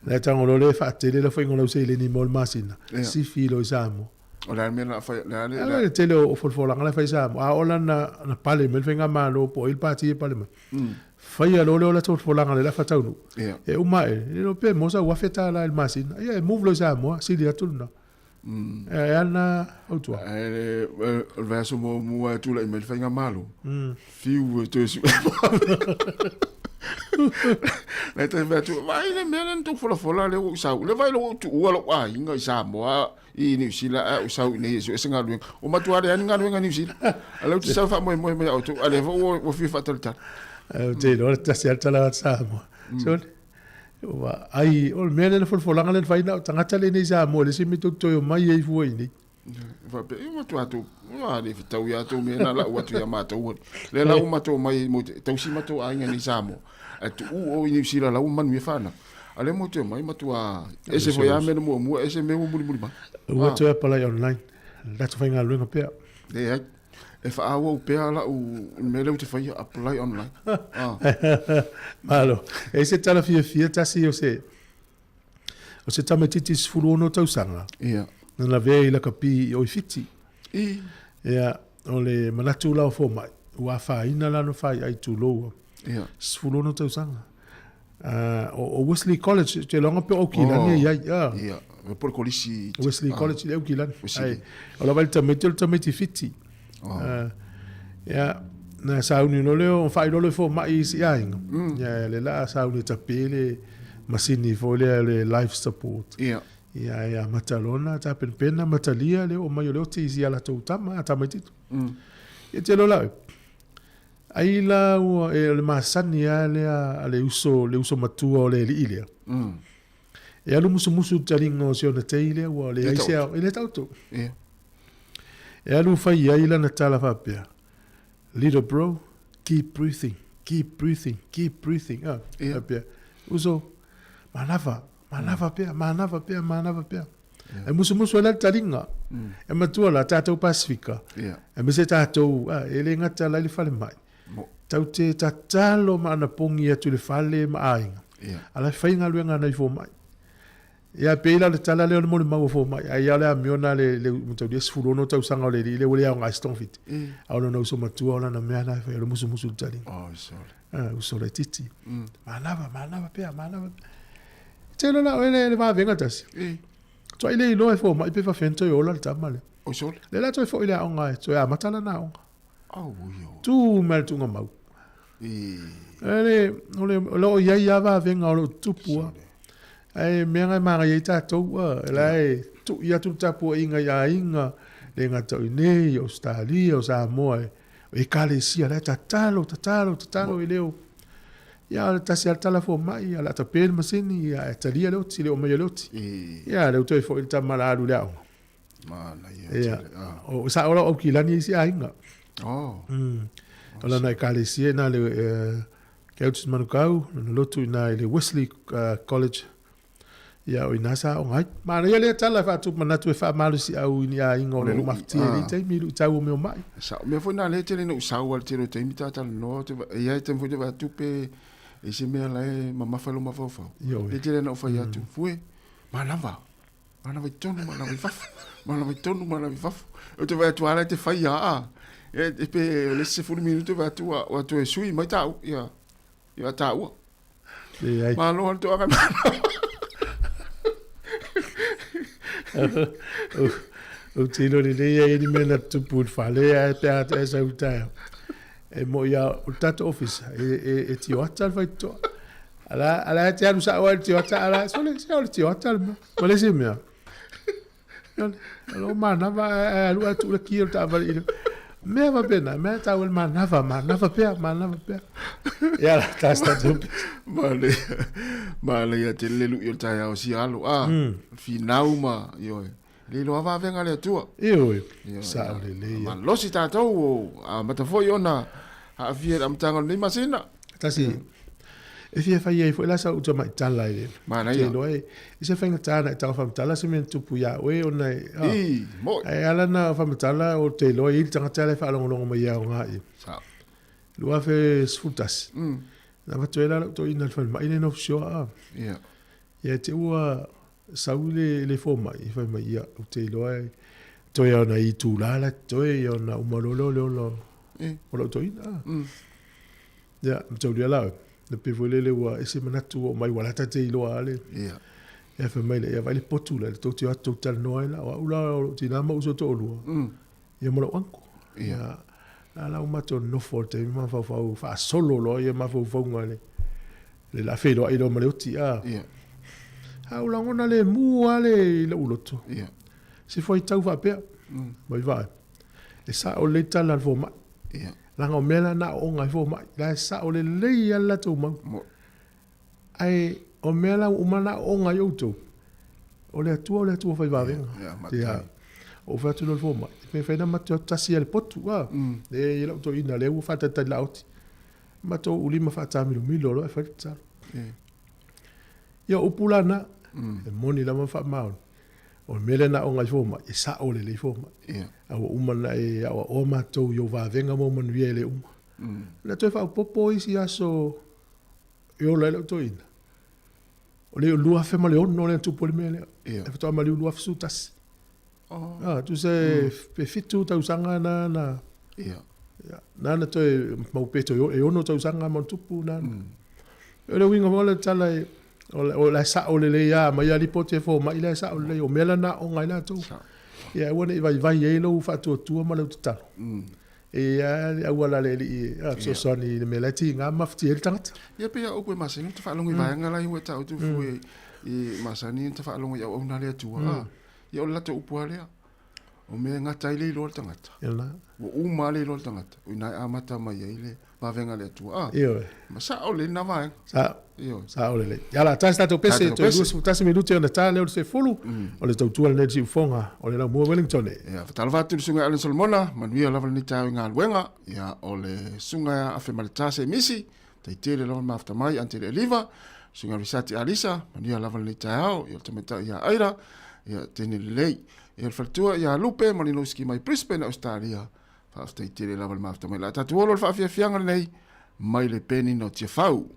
La e tago loa lea e faatele le faiga o lau seleni mo le masina, sifi loa i Samoa. O le a le mea na fai, le a le, le tele o folafolaga la e fai i Samoa. A oo la na pale mai le faigamalo po o ai le pati e pale mai. Faia loa lea o latou folafolaga i le lafa taunuu, e uma ae, e le iloa pe maua sau $1,000 i le masina. Ia e move loa i Samoa, sili atu lena. E a lena fautuaga? Ae o le vaiaso muamua e tulai mai le faigamalo, fiu e toe sue. Lai tai fai atu, vaai le mea lea na tou folafola lea ua ou sau. Le vaai ua ou tuua lou aiga i Samoa i Niu Sila ae ou sau i inei e sue se galuega. Ua matua leai ni galuega i Niu Sila. A lea ou te sau faamoemoe mai ia outou, a lea foi ua fia faatalitali. Ae ou te iloa le tasi lava le tala a Samoa. Sole, ua ai, o le mea lea le folafolaga lea na fai na o tagata lenei i Samoa, le isi mea tou te toe omai ai fua i inei. Faapea, e matua tou, ua le fetau ia tou mea na lau atu ia matou. Lea la ua matou omai mo te tausi matou aiga nei i Samoa. Ae tuu o i Niu Sila la ua manuia whanau. A lea mo te omai matua ese foi a mea na muamua, ese mea ua mulimuli mai. Ua toe apply online. Latou faigaluega pea. Leai. E faaauau pea lau mea lea ou te faia, apply online. Ah. Malo. E se tala fiafia tasi o se o se tamaitiiti 16 tausaga. Ia. Na lavea i lakapi i Oifiti. I. Ia, o le manatu la o fomai, ua afaina lana faiai tulou. Ia. 16 tausaga. O Wesley College, te iloa pe o Aukilani e i ai. Ia, e po le kolisi. Wesley College i Aukilani. Ai, o lava le tamaiti o le tamaiti Fiti. Ia, na sauni loa lea o faailoa loa e fomai i isi aiga. Ia, le la sauni e tape le masini foi lea le life support. Ia. Ia, e amata loa ona tapenapena ma talia le oo mai o le oti i si a latou tama, a tamaititu. Ia te iloa la oe, Ai la ua e o le masani lava lea a le uso, le uso matua o le alii lea. E alu musumusu i le taliga o si ona tei lea ua leai se ao, e le taoto. Ia. E alu fai ai lana tala faapea, Little bro, keep breathing, keep breathing, keep breathing. Ah, Ia. faapea, uso, manava, manava pea, manava pea, manava pea. E musumusu ai la le taliga. E matua la tatou Pasifika, aemaise tatou, e le gata la i le falemai, tau te tatalo ma anapogi atu i le fale ma aiga, a la e fai galuega a nai fomai. Ia pei la o le tala lea o le molimau a fomai, ai lava o le amio lena a le mataulia 16 tausaga o le alii lea ua le aoga ai se togafiti. A o lona uso matua o lana mea lena e fai o le musumusu i le taliga. Uso laitiiti. Manava, manava pea, manava pea. Tele la oe le vavega tasi. Tuai le iloa e fomai pe faafefea ona toe ola le tama lea. Oi sole. Lea la toe foi le aoga e toe amata lana aoga. Au io. Tu mai le tuuga mau. Ele, o le, o lo o i ai lava vavega o lo o tutupu lava. Ae mea na e manaia ai tatou, e la e tuu atu le tapuaiga i aiga, le gata o i inei, o Ausetalia, o Samoa, o Ekalesia, la e tatalo, tatalo, tatalo i leo. Ia, o le tasi lava le tala fomai, ia, o le a tape le masini, ia, ae talia le oti, le oo mai o le oti. Ia, lea ua toe foi le tama o le a alu i le aoga. Manaia Ia, tele. Ah. o sao la o Aukilani isi aiga. Oh. O lana ekalesia ina le Keautis Manukau, lona lotu ina i le Wesley College. Ia, o ina sa aoga ai. Manaia lea tala e faatupu manatu e faamalosiau i ni aiga o lo o mafatia i lenei taimi i luitau o mea o mai. Sao. Mea foi na lea tele ina ou sau ai i le tele o taimi ta talanoa, e i ai taimi foi te vaai atu pe e se mea la e mamafa i lou mafaufau. Ioe. Lea tele ina ou fai atu, Fue, manava. Manava i totonu, manava i fafo. Manava i totonu, manava i fafo. Ou te vaai atu lava la e te fai a, a. E pe o le isi 10 minute vaai atu ua toe sui mai tāu, ia, ia tāua. Leai. Malo le toaga Ou te iloa lelei ai ni mea na tutupu i le fale ae pe a e sau i taeao. E moi lava, o le tatou ofisa, e tioata le faitotoa. A la e te alu sao ai i le tioata, a la, sole, se o le tioata le mea. Ma le isi mea, o lou manava ae alu ae tuu le ki o le taavale i le mea faapena, mea e tau ai le manava, manava pea, manava pea. Ia la, tasi tatou pisa. Manaia, manaia tele le lui o le taeao sia alo. Ah, finau ma, ioe. Le iloa vavega le Atua. Ioe, sao lelei. Malosi tatou o amata foi ona aafia i le amataga o lenei masina. Tasi, e fia fai ai foi la sau tamaitala i le. Manaia. Te iloa e, i se faigata ona e tau faamatala se mea na tupu ia oe ona e, ah, I, moi. Ae ala na faamatala o te iloa e i ai le tagata la e faalogologo mai ia aoga i. Sao. 2011. Na avatu ai la lau toeaina i le falemai lea na ofisioa, ah. Ia. Ia te ua sau le le fomai fai mai ia ou te iloa e toe ona itula la toe ia ona uma loa lea o le ola o lou toeaina. Ia, mataulia la oe. Le pei foi lele ua ese manatu ua oo mai ua lata te iloa a le. Ia. Ia fai mai lea, ia vaai le potu lea, le tou te o atu tou talanoa ai la. O au la o lou tina ma ou uso e toalua. Ia ma lou uncle. Ia. A la ua matou nonofo i le taimi mafaufau faasolo loa ia mafaufauga i le la feiloai loa ma le oti a. Ia. A ua lagona lemu lava le i lou loto. Ia. Se fuaitau faapea. Mai vaai. E sao lelei tala a le fomai. Ia. Leaga o mea la na aooga ai fomai, la e sao lelei lava le latou mau. Ae o mea la ua uma ona aooga ai outou, o le Atua o le Atua fai vavega. Ia, ou fai atu loa i le fomai, pe mafai ona matou o atu tasi lava i le potu, a. E i ai lau toeaina lea ua faatalitali laoti. Matou ulima faataamilomilo loa e fai le tatalo. Ia, o upu la na, e moni lava ma faamaoni. O le mea lea na aoga ai fomai, e sao lelei fomai. A ua uma ona e aoaoa matou i ou vavega ma ou manuia e le uma. Na toe faaopoopo isi aso e ola ai lau toeaina. O le 2006 lea na tupu ai le mea lea. E faatoa maliu 2011. Ah, tusa pe 7 tausaga na na. Na na toe mau pe toe e 6 tausaga ma ona tupu na. O le uiga foi o le tala e o la e sao lelei lava aumai lava lipoti e fomai la e sao lelei o mea la na aoga ai latou. Ia aua ne i vaivai ai lou faatuatua ma lau tatalo. E i ai lava le auala a le Alii e fesoasoani i le mea la e tiga ma mafatia ai le tagata. Ia pei a upu e masani ona faalogo i vaega la i ua e taua atu fua i masani ona faalogo i auauna a le Atua. Ia o le latou upu lava lea. O mea e gata ai le iloa o le tagata. Ua uma lava le iloa o le tagata. O i ina e amata mai ai le vavega a le Atua. Ioe. Ma sao lelei lena vaega. Sao. Ioe. Sao lelei. Ia la, tasi tatou pese, toe 21 minute ona ta lea o le 10, o le tautua lenei i le siufofoga o le Laumua Wellington. Ia, faatalofa atu i le Susuga ia Allan Solomona, manuia lava lenei taeao i galuega. Ia, o le Susuga ia Afemaletā Semisi, taitele lava le mafuta mai, Ante le Eliva, Susuga Risati Alisa, manuia lava lenei taeao, ia o le tamaitai ia Aira, ia tene lelei. Ia o le faletua ia Lupe Malinowski mai Brisbane, Australia, faafetai tele lava le mafuta mai. La tatou olo le faafiafiaga lenei mai le penina o Tiafau.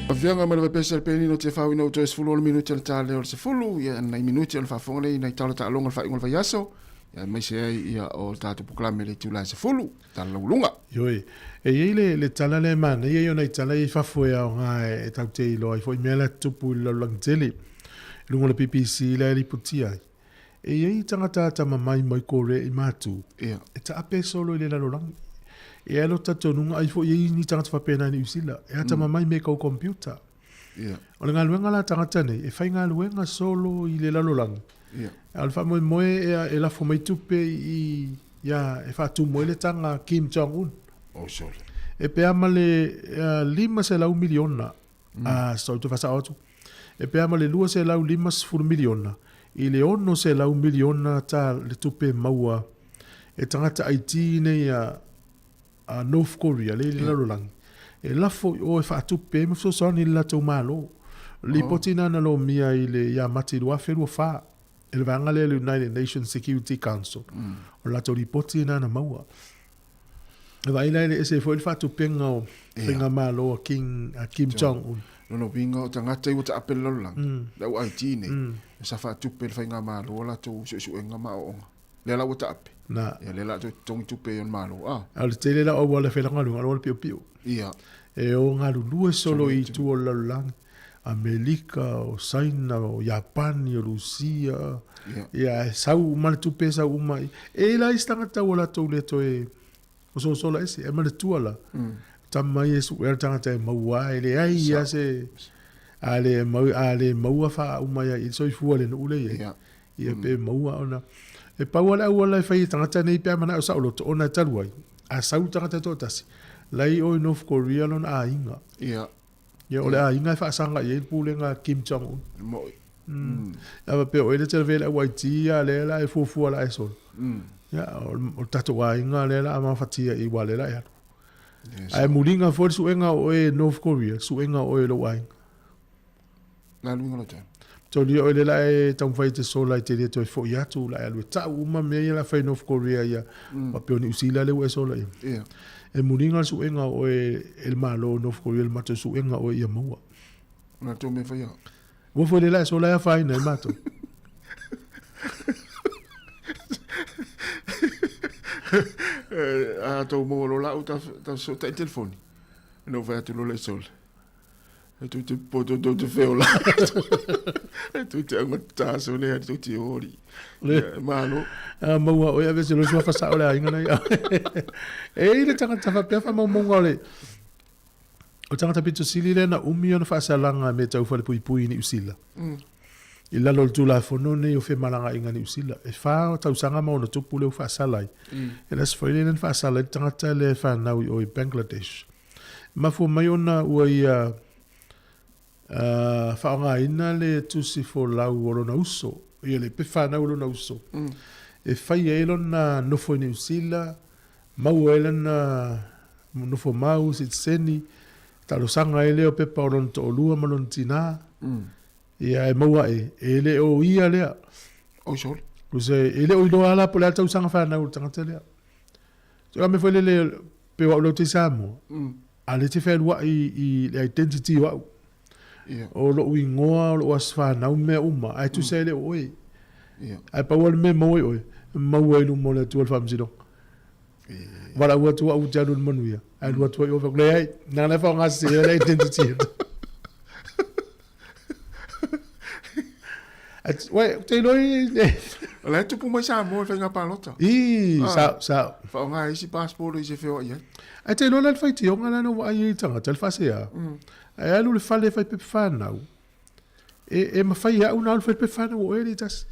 Afioga ma le vaipesa le penino te fau ina o toe sefulu minuti o le ta lea o le sefulu, ia nai minuti o le faafofoga lea i nai tala taaloga o le faaiuga o le vaiaso, ia aemaise ai ia o le tatou polokalame i le itula e sefulu, tala laualuga. Ioe, e i ai le, le tala lea e manaia ia o nai tala ia i fafo e aoga e tatou te iloa ai foi mea la e tutupu i le lalolagi tele. I luga o le BBC la e lipotia ai. E i ai tagata atamamai mai Korea i Matu, e taape solo i le lalolagi. E i ai lou talitonuga ai foi e i ai ni tagata faapena i Niu Sila, e atamamai me kou computer. O le galuega la a tagata nei, e faigaluega solo i le lalolagi. A o le faamoemoe e lafo mai tupe i ia e faatumu ai le taga a Kim Jong Un. Oh, sole. E pe a ma le 500 miliona a sa ou toe faasao atu, e pe a ma le $250 miliona i le $600 miliona ta le tupe maua e tagata IT nei a a North Korea lea i le lalolagi e lafo i o e faatupe ai ma fesoasoani i le latou Malo. O le lipoti lena na lomia i le ia Mati 2024 e le vaega lea o le United Nations Security Council. O le latou lipoti lena na maua. E vaai la e le ese foi le faatupenga o faigamalo a King a Kim Jong Un. Lona uiga o tagata ia ua taape le lalolagi, le au IT nei, sa faatupe e le faigamalo a latou suesuega ma aoaoga. Lea la ua taape. Na. Ia lea la toe totogi tupe ai o le Malo. A o le tele la o auala e faigaluega, o le auala piopio. Ia. E o galulue solo i tua o le lalolagi. Amerika, o Saina, o Iapani, o Rusia, ia e sau uma le tupe, sau uma i. E i la isi tagata ua latou le toe ososola ese, e manatua la. Tama ia e suea le tagata e maua ai, e leai ia se, a le mau, a le maua faauma ia i le soifua le nuu le i ai. Ia pe maua ona. E pau lava le auala e fai e tagata nei pe a manao saoloto ona e talu ai, a sau le tagata e toatasi, la i o i North Korea lona aiga. Ia. Ia, o le aiga e faasaga i ai le pulega a Kim Jong Un. Mo'i. A faapea o oe te lavea i le au IT a lea la e fuafua la e solo. Ia, o le tatou aiga lea la a mafatia i aua lea la e alu. Ae muliga foi le suega o oe e North Korea, le suega o oe e lou aiga. Le a le uiga o lau tala? Toli oe lea la e taumafai e te sola e te le toe foi atu, la e alu e tau uma mea ia la fai North Korea ia, faapea o Niu Sila lea ua e sola i ai. E muliga le suega o oe e le Malo o North Korea le matou suega o oe ia maua. O le latou mea faia. Ua foi lea la e sola e afaina ai matou. A tou maua loa la ou ta fesootai i le telefoni, ona ou fai atu loa lea i sola. E tou te poto, tou te feola. E tou te augatata so le tou te ori. Le. Malo. A maua oe ave se lo suafa sao le aiga nei. E i le tagata faapea faamaumauga o le o tagata pito sili lea na umi ona faasalaga me tau falepuipui i Niu Sila. I lalo o le Tulafono nei o Femalagaaiga Niu Sila, e fa tausaga ma ona tupu lea ua faasala ai. E le aso fai lea na faasala ai le tagata lea e fanau i o i Bangladesh. Mafua mai ona ua ia faaaogaina le tusi folau o lona uso, ia le pefanau o lona uso, e fai ai lona nofo i Niu Sila, maua ai lana nofo mau, sitiseni, talosaga ai lea o pepa o lona toalua ma lona tina. Ia e maua e, e le o ia lea. Oi sole. Tusa e le o iloa la po o le a le tausaga fanau o le tagata lea. So a mea foi lele pe o au lea ou te i Samoa, a lea e te fealuai i le identity o au. O lou igoa, o lou aso fanau, mea uma, ae tusa e le o oe. Ae pau lava le mea e maua ai oe, e maua i luma o le Atua le faamasinoga. Valaau atu au ou te alu i le manuia, ae alu atu ai oe, fai atu, leai, na la e faaaoga sese ai le identity. Ué, ou te iloa i... O la e tupu mai Samoa i faiga palota. I, sao, sao. Faaaoga ai isi passport i se feoai ai. Ae te iloa la le faitioga la na ou vaai ai i tagata, le faasea. Ae alu i le fale e fai pepa fanau, e, e mafai e au ona alu fai le pepa fanau o oe le tasi.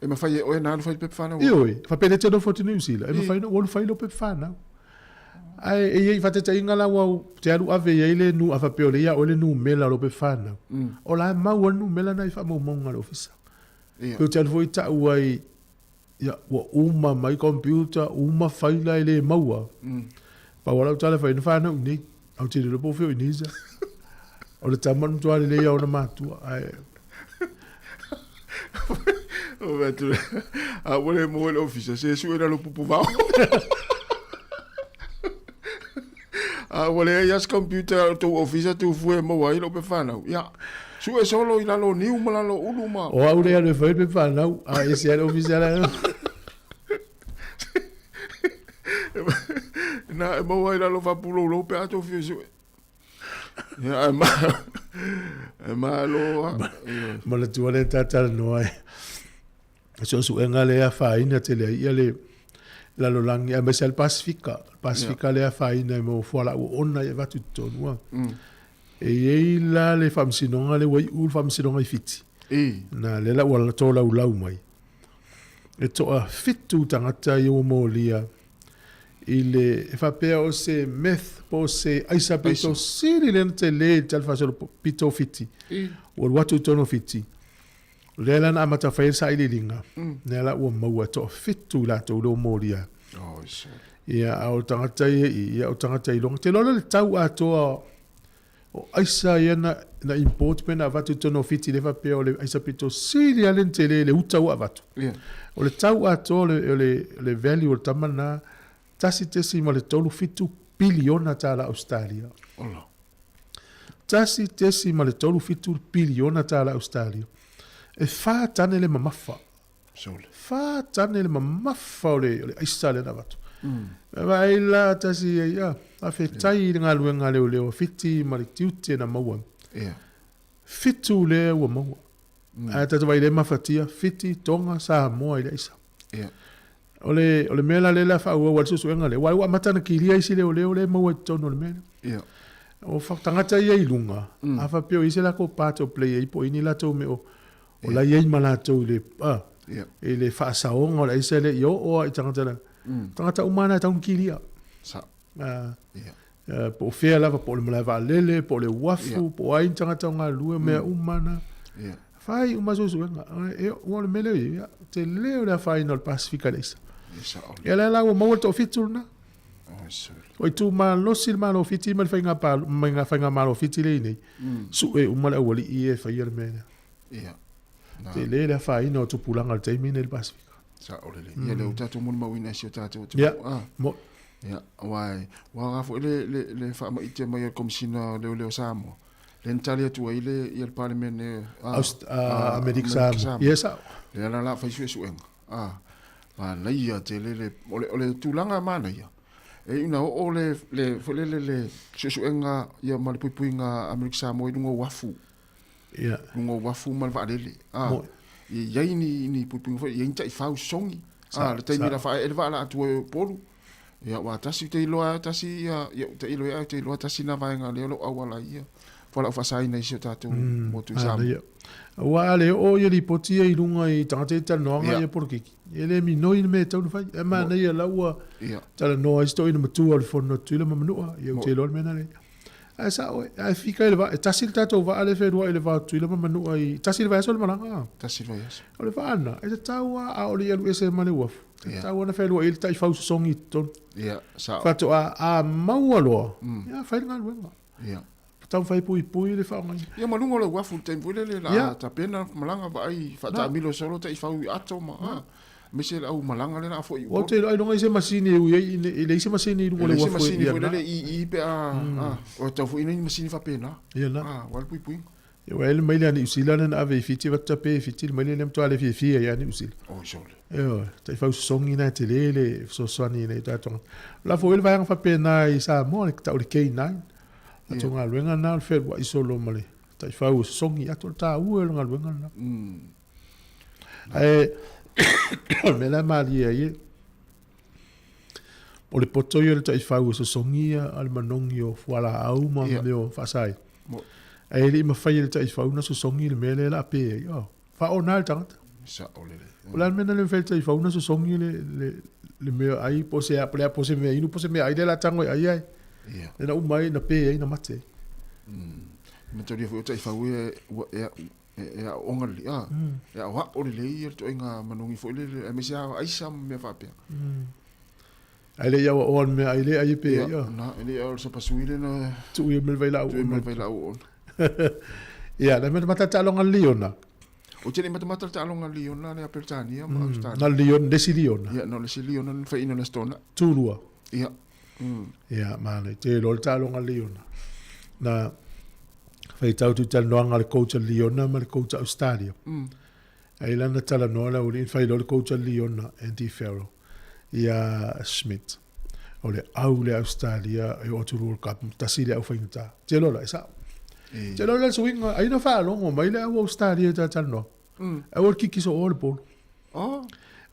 E mafai e oe ona alu fai le pepa fanau. Ioe, faapea le te nofo atu New Zealand, e mafai ona ou alu fai lou pepa fanau. Ae e i ai faataitaiga la ua te alu ave i ai le nu, a faapea o lea ia oe le numera o lou pepa fanau, o la e mau lava le numera lena i faamaumauga a le ofisa. Pe ou te alu foi tau ai, ia, ua uma mai computer, uma faila e le maua. Pau lava lau tala e fai, na fanau i inei, ae ou te le iloa po o fea o i inei sa. O le tama le matua lelei a ona matua, ae O mea atu, a ua le maua i le ofisa, se sue lalo pupu vao. A ua leai lava se computer a le tou ofisa tu fue e maua ai lou pepa fanau. Ia, sue solo i lalo o niu ma lalo o ulu ma... O au lea e alu e fai le pepa fanau, a ese lava le ofisa la. Na e maua ai lalo faapulou pe a tou fia sue. Ia, ae ma, e malo a. Manatua lea ta talanoa ai. Suesuega lea e afaina tele ai ia le lalolagi aemaise lava le Pasefika. Le Pasefika lea e afaina ai mo fualaau oona e avatu i totonu a. E i ai la le faamasinoga lea ua iu le faamasinoga i Fiti. Na lea la ua tolaulau mai. E toafitu tagata ia ua molia i le e faapea o se meth po o se aisa pito sili lea na tele i le talafasolo pito o Fiti. Ua alu atu i totonu o Fiti. O lea la na amata fai ai le sailiiliga, lea la ua maua e toafitu i latou lea ua molia. Ia, a o tagata ia i i, ia o tagata iloga. Ou te iloa la le tau atoa o aisa ia na, na import pe na avatu i totonu o Fiti lea faapea o le aisa pito sili lava lea na tele i le uta ua avatu. O le tau atoa o le, o le, o le value o le tama lena, $1.37 piliona tala Ausetalia. Ola. $1.37 piliona tala Ausetalia. E fa tane le mamafa. Sole. Fa tane le mamafa o le, o le aisa lea na avatu. Vaai la tasi ai, ah, faafetai i le galuega a leoleo a Fiti ma le tiute na maua. Fitu lea ua maua. Ae tatou vaai i lea mafatia, Fiti, Tonga, Samoa i le aisa. O le, o le mea la lea o le a faaauau ai le suesuega lea, aua ua amata ona kilia isi leoleo lea e maua i totonu o le mea lea. O tagata ia i luga, a faapea o i ai se latou part o play ai po o i ai ni latou mea o, o la e i ai ma latou i le, i le faasaoga o le aisa lea ia oo lava i tagata la. Tagata uma lava na e tatau ona kilia. Po o fea lava, po o le malae vaalele, po o le uafu, po o ai ni tagata o galulue, mea uma na. Fai uma suesuega. Ua o le mea lea e i ai, tele o le afaina o le Pasefika i le aisa. Ia lea la ua maua le toafitu lena. Ua itu malosi le Malo o Fiti ma le Faigamalo o Fiti lea e i nei, sue uma le aualii ia e faia le mea lea. Ia. Tele le afaina o tupulaga i le taimi lenei i le Pasefika. Sao lelei. Ia lea ua tatou molimauina e si o tatou atunuu. Ia. Mo. Ia, aua e, ua aoga foi le, le, le faamaite mai a le Komesina o Leoleo Samoa, lea na tali atu ai le, ia le Palemene a, Aust, a, Amerika Samoa. Ia, sao. Lea la la fai suesuega. A, manaia tele le, o le, o le tulaga manaia, e iu ina oo le, le, foi lele le suesuega ia ma le puipuiga a Amerika Samoa i luga o uafu. Ia. Luga o uafu ma le vaalele. A, e i ai ni, ni puipuiga foi, e i ai ni taifau sosogi. A, le taimi la faaee le vaa la atu ai o Upolu. Ia, aua tasi ou te iloa tasi ia, ia ou te iloa ou te iloa tasi na vaega lea o lo o auala ai ia fualaau faasaina i si o tatou motu i Samoa. Aua a le oo ia lipoti ia i luga i tagata ia talanoaga ia polokiki, e le minoi le mea e tatau ona fai. Ae manaia la ua talanoa ai si toeaina matua o le fono a Tutuila ma Manua, ia ou te iloa le mea lena lea. Ae sao e, ae fika i le vaa, e tasi le tatou vaa lea e feluai i le va o Tutuila ma Manua i, tasi le vaiaso le malaga. Tasi le vaiaso. O le vaa lena, e tatau lava a o le i alu ese ma le uafu, e tatau lava ona feluai ai le taifau sosogi i totonu. Ia, sao. Faatoa a maua loa, ia fai le galuega. Ia. Taumafai e puipui le faaaogaina. Ia ma luga o le uafu i le taimi foi lele la Ia. tapena malaga vaai faataamilo solo taifau i ato ma a aemaise le au malaga lea la a foi i Ua Upolu. te iloa ailoga i se masini e ui ai e leai se masini i luga E o le leai se uafu e masini ia foi na. lele i i pe a a o tau foi nei masini faapena. Ia na. A ua le puipuiga. Ia ua ele mai le a Niu Sila lea na ave i Fiti avatu tape i Fiti le maile lea matua le fiafia ia Niu Sila. Oi sole. Ioe, taifau sosogi na e tele le fesoasoani ina ia tatou tagata. O la foi le vaega faapena i Samoa le tau o le K9. Latou galuega lena o le fealuai solo ma le taifau e sosogi atu o le taua o le galuega lena. Ae o le mea la e malie ai e, o le poto ia o le taifau e sosogi ia a le manogi o fualaau ma mea o faasaina. Ae le i mafai e le taifau ona sosogi le mea lea o le a pe ai. Oh, faaona le tagata. Sao lelei. O le a le mea na le mafai e le taifau ona sosogi le, le, le mea ai, po o se, po o se mea inu, po o se mea ai lea o le a tago e ai ai. Lea na uma ai, na pe ai, na mate ai. Mataulia foi o taifau e, ua, e, e, e aooga lelei, a, e aoao lelei ia le ituaiga manogi foi lele, aemaise lava aisa ma mea faapea. Ae le i aoaoa le mea ai le ai e pe ai. Ia, na, e le i aoao le sapasui le na Tuu ia ma le vailaau tuu ia ma le vailaau oona. Ia, le matamata le taaloga Liona. Ou te le i matamata le taaloga Liona lea Peretania ma Ausetania. Na Liona, le isi Liona. Ia, na o le isi Liona na faiina le Aso Toonai. Tulua. Ia. Ia, manaia. Te iloa le taaloga Liona. Na faitau atu i talanoaga a le coach a Liona ma le coach a Australia. Ai la na talanoa le aualii na fai loa le coach a Liona, Andy Farrell, ia Schmidt. O le au le Australia e oo atu i le World Cup, tasi le au faigata. Te iloa la, e sao. Te iloa la le suiga, ai na faalogo mai le au Australia i ta talanoaga. Aua le kiki soo le polo.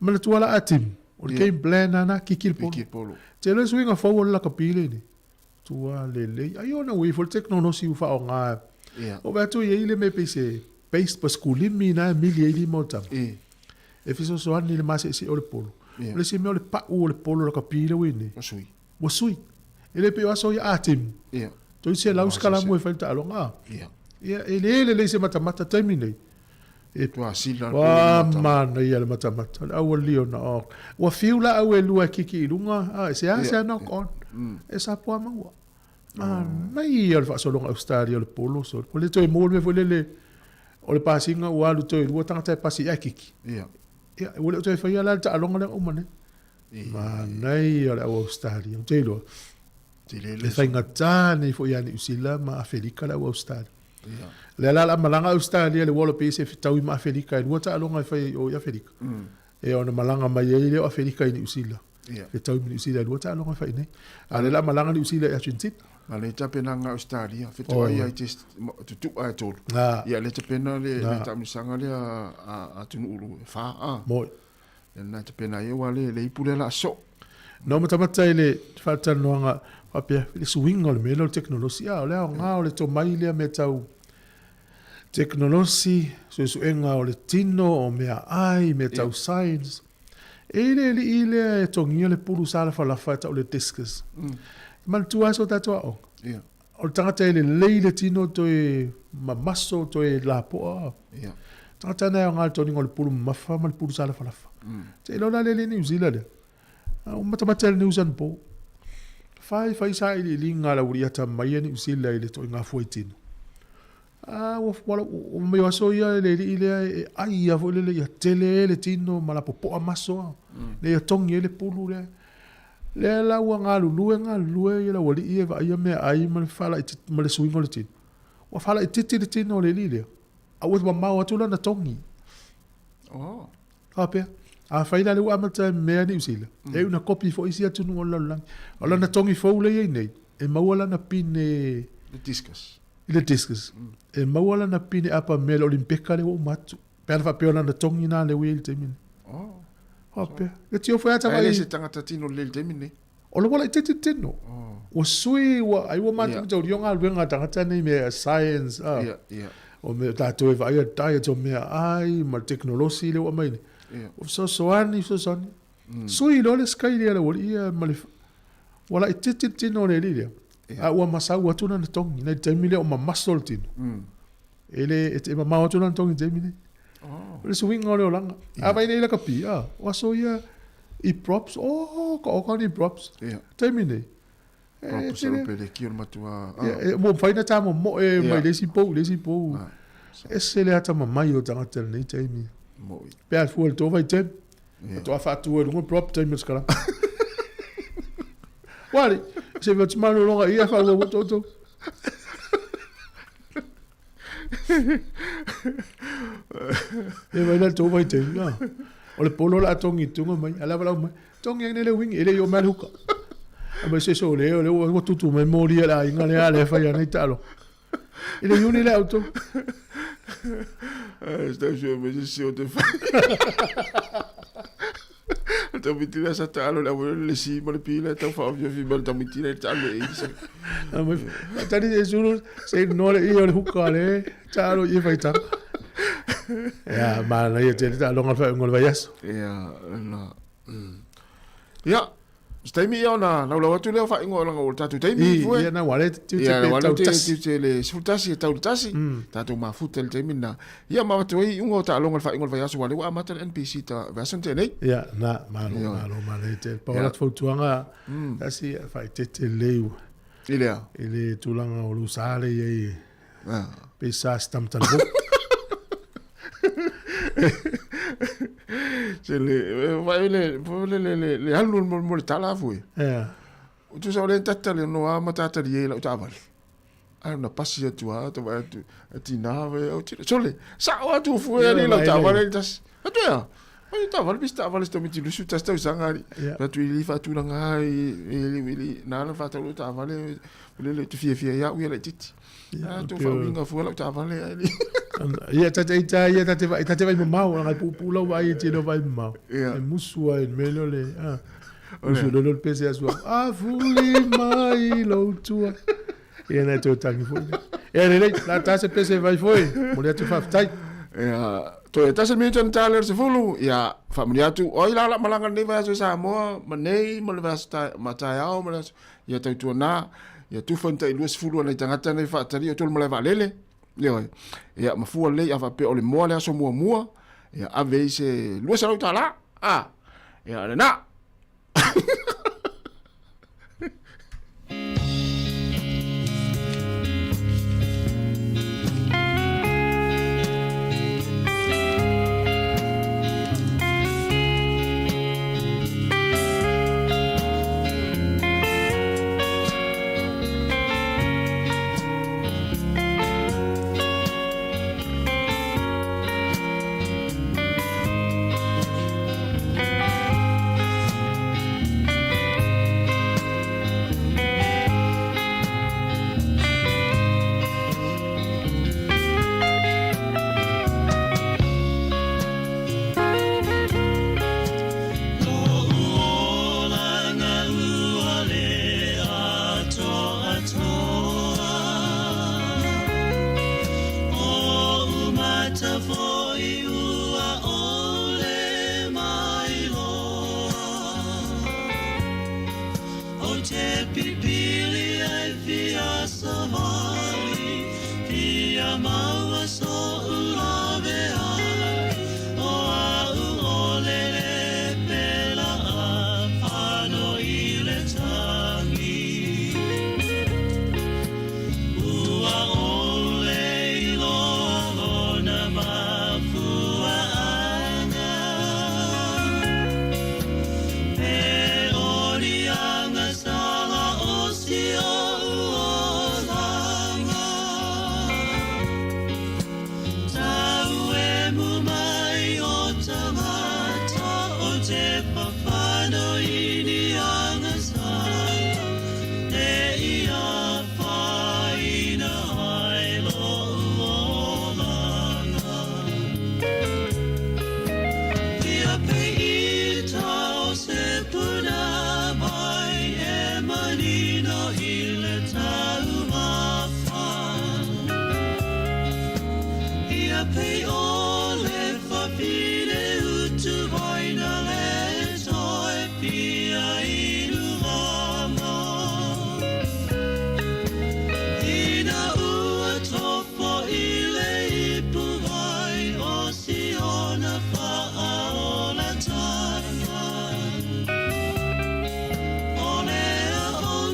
Manatua la a Tim, o le game plan lana, kiki le polo. Kiki le polo. Te iloa le suiga fou o le lakapi lenei. Tua lelei. Ai ona ua i ai foi le tekonolosi ua faaaoga. O vaai atu i ai le mea pei se paste pa sekulimi na e mili ai lima o tama. E fesoasoani i le maseesee o le polo. O le isi mea o le pau o le polo lakapi lea ua i ai nei. Ua sui. Ua sui. E le pei o aso ia a Tim. Toeitiiti 100 sikalamu e fai le taaloga a. Ia, e le lelei se matamata taimi nei. E Tua sila le polo i le Ua matamata. manaia le matamata. O le aualii ona o. Ua fiu la au e lua e kiki i luga, a, e seasea knock on. E sapoa maua. Manaia o le faasologa Australia o le polo solo. Ua le toe maua le mea foi lele o le pasiga ua alu toe lua tagata e pasi ae kiki. Ia, ua le o toe faia la le taaloga lea ua uma nei. Manaia o le au Australia. Ou te iloa, e faigata nei foi ia Niu Sila ma Afelika le au Australia. Lea la o le a malaga Australia i le Wallabies e fetaui ma Afelika e lua taaloga e fai ai o i Afelika. E ona malaga mai ai lea o Afelika i Niu Sila. Fetaui ma Niu Sila e lua taaloga e fai nei. A o lea o le a malaga Niu Sila i Argentina. Ma le tapenaga a Australia, fetoai ai te tutu'a e tolu. Ia le tapena le taamilosaga lea a atunuu e fa a. Moi. Le na tapena ai aua le le ipu lea o le a soo. Na ou matamata i le faatalanoaga faapea, i le suiga o le mea lea o le tekonolosi, a o le aoga o le tomai lea mea tau tekonolosi, suesuega o le tino, o meaai, mea tau science. E i le alii lea e togia le pulu salafalafa e tau o le discus. E manatua lava so tatou aoga. O le tagata e lelei le tino toe mamaso, toe lapoa. Tagata na e aoga i le toniga o le pulu mamafa ma le pulu salafalafa. Te iloa la le alii Niu Sila lea. Ua matamata i le news anapo. Fai fai sailiiliga a le aualii atamai a Niu Sila i le toaiga fua i tino. A ua ua ua mai o aso ia le alii lea e ai lava foi lele ia tele le tino ma lapopoa maso a. Ina ia togi ai le pulu lea. Lea la ua galulue galulue ia le aualii e vaaia meaai ma le faalaitiiti ma le suiga o le tino. Ua faalaitiiti le tino o le alii lea, a ua mamao atu lana togi. Faapea, afai la lea ua amata e mea Niu Sila, e iu ina kopi foi isi atunuu o le lalolagi. O lana togi fou lea e i ai nei, e maua lana pine Le discus. I le discus. E maua lana pine apa mea i le Olimpeka lea ua uma atu. Pe ana faapea o lana togi lena lea ua i ai i le taimi nei. Faapea. Le tio foi ata Ae le vai. se tagata tino lelei i le taimi nei. O le ua laitiiti le tino. Ua sui, ua, ai ua matou taulia o galuega a tagata nei mea science, a. O mea tatou e vaaia diet o meaai ma le tekonolosi lea ua aumai nei. Ua fesoasoani, fesoasoani. Sui loa le scale a le aualii ia ma le, ua laitiiti le tino o le alii lea. A ua masau atu lana togi, nai le taimi lea o mamaso le tino. E le, e mamao atu lana togi i le taimi nei. O le suiga o le olaga. A vai nei lakapi, a, o aso ia i props, oh, ka oka ni props. Taimi nei. Proper sa lupe le ki o le matua. Ua mafai ona ta momoe mai le isi pou i le isi pou. Ese le atamamai o tagata i lenei taimi. Moi. Pe a fua i le tou vaitaimi. Faatoa faatu ai i luga prop taimi o le sikalama. Ua alii, se i atu malologa i ia faaauau atu outou. E vai la tou vaitaimi. O le polo o le a togi i tuga mai, a lava lau mai, togi ai nei le uigi, e le i oo mai le huka. A mai se sole, o le ua tutu mai moli a le aiga lea, a lea fai ana i taaloga. I le iuni lea outou. Ai, se tau sue mai se sio te whai. Le tamaiti lea sa taalo le au le si ma le pila tau whaawhiawhi ma le tamaiti lea taalo e isa. A mai, tani se sulu, se noa le ia o le huka le, taalo i e whaitanga. Ia, mana ia te taaloga le whainga o le vaiaso. Ia, na. Ia, se taimi ia ona laulau atu lea o faaigoa o langa o le tatou taimi I, fue. ia na wale te tiute Ia, pe wale tau te tasi. tiute le 11 e tau le tasi. Tatou mafuta i le taimi lena. Ia, ma avatu ai iuga o taaloga le faaigoa o le vaiaso ua lea ua amata le NPC ta vaiaso na tea nei. Ia, na, malo, Ia. malo, malo e te. Pau Ia. la fautuaga, tasi faaeteete lelei ua. I lea. I le tulaga o lou sa lea i ai. Ah. Pe sa se tamatala Se le, vai le, le, le, le, le alu mo, mo le tala fue. Ia. O tu sa o le tata le no a matata li e lau taavale. Ai na pasi atu a, te vai atu, a tina ve, au tira. Sole, sa o atu fue Ia, ali lau vai taavale le. li tasi. Atu ea, ai taavale pis taavale se tamiti lusu tasi tau sanga ali. Ia. Atu i li whaatulanga ai, i li, i li, nā na whaatau lau taavale, le le te fia fia ia uia lai titi. Ia, A, tu pei o- whaawinga fue lau taavale ali. Ia, tate ita, ia, tate vai, tate vai mamao, ngai pupu lau vai, te lo vai mamao. Ia. E musu ai, me lo le, ah. Musu lo lo le pese asua. A fuli mai lo tua. Ia na tō tangi foi. Ia le la ta se pese vai foi. Mo le atu whaftai. Ia, toe tasi minuta na tale o se fulu, ia, whaamuni atu, oi la la malanga nei vaiaso i Samoa, ma nei, ma le vaiaso ta, ma taeao, ma le vaiaso, ia tautua nā, ia tufa ni tai 20 ana i tagata nei whaatari, o tolu malae vaalele, ioe, ia, mafua lelei, a faapea o le moa le aso muamua, ia, ave i se 200 tālā, a, ia, lena.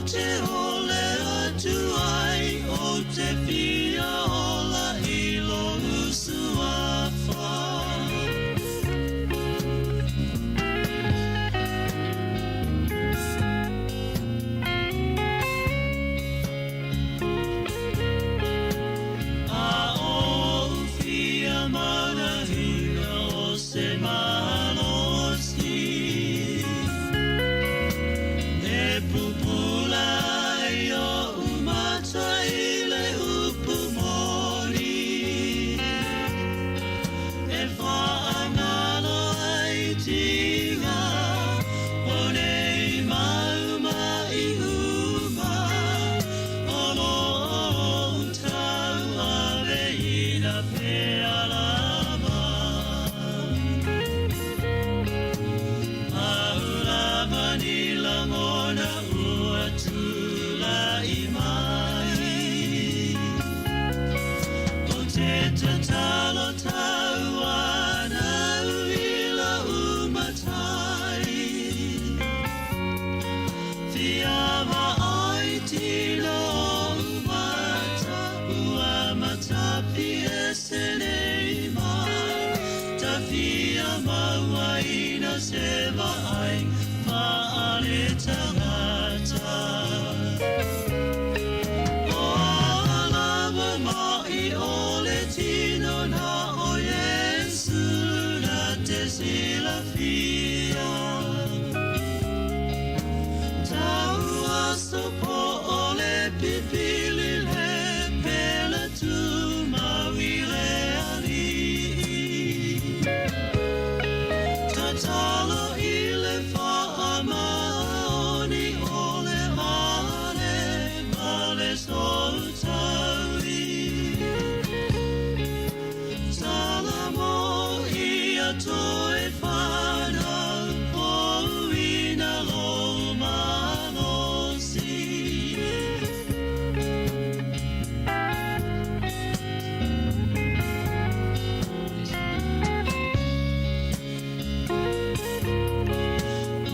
Te se vaai faale tagata. O alava mai o le tino na o Iesu na te silafia. Tau aso po o le pipili le pela tu mawile ali. Tatalo i le whaamaoni o le ale ma le soutaui. Salamo ia toe whanau po ina lo malosi.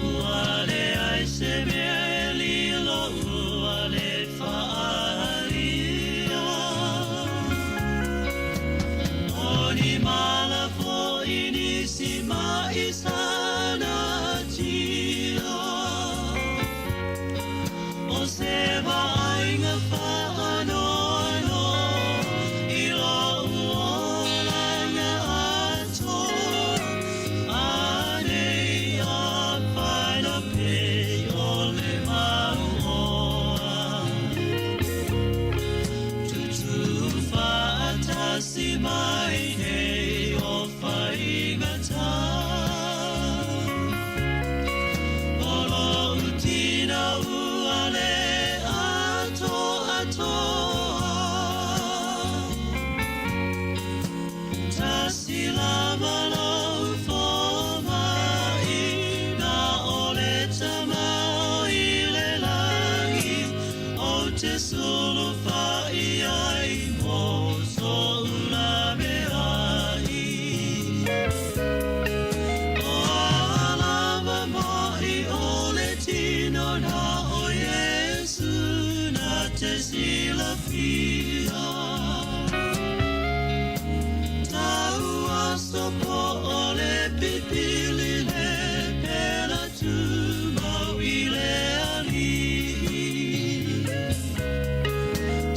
Ua leai se mea e lilo ua le faaalia. O ni mala fo'i nisi ma'i sana tia. O se vaaiga faanoanoa i lou olaga atoa. Anei a paina pei o le mauoa. Tutu faatasi mai nei o faigata. O lou tina ua le atoatoa. Tasi lava lou fomai, na o le Tama o i le lagi, o te sulufai ai mo sou laveai. O alava mai o le tino na o Iesu na te silafia. Tau aso po o le pipili le pela tumau i le alii.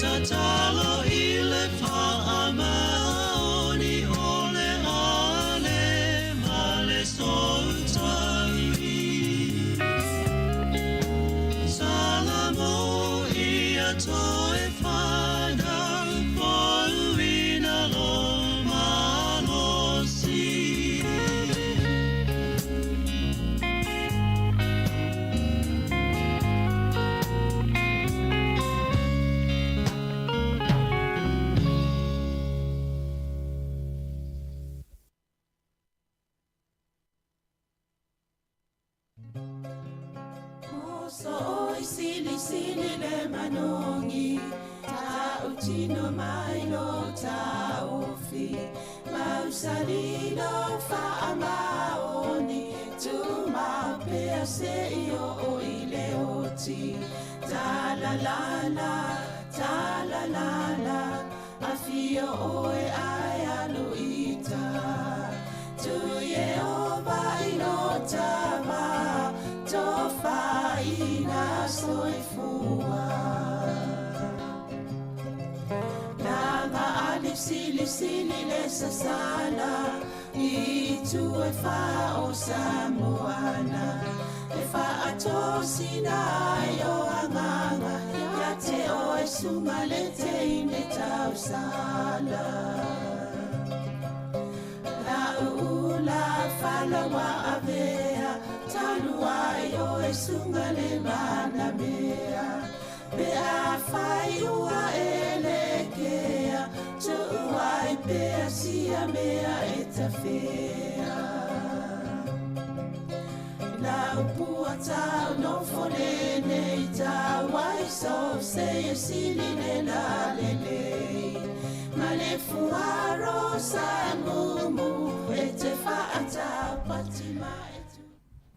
Tatalo i le whaamaoni o le ale ma le soutaui. Salamo ia toe whanau fo'uina lo malosi. So oi sili sili le manongi Ta utino mai lo taufi Mausalilo faamaoni Tu maupea se i o i le oti Ta la la la, ta la la la Afio oe ai aluita Tu Yehova i lo tama Tofaina soifua. Langa ali sili sili le sasala I tu e fa o Samoana E fa atosina ai o anganga Ia te o e sunga le te ine tausala. La uula falawa avea Talu ai o e sunga le manamea Pe a fai ua e le kea Tu'u ai pea sia mea e tafea. La upua tau no fole nei tau ai so se e sili le la le le. Ma le fuaro sa mumu e te whaatau pati ma e tu.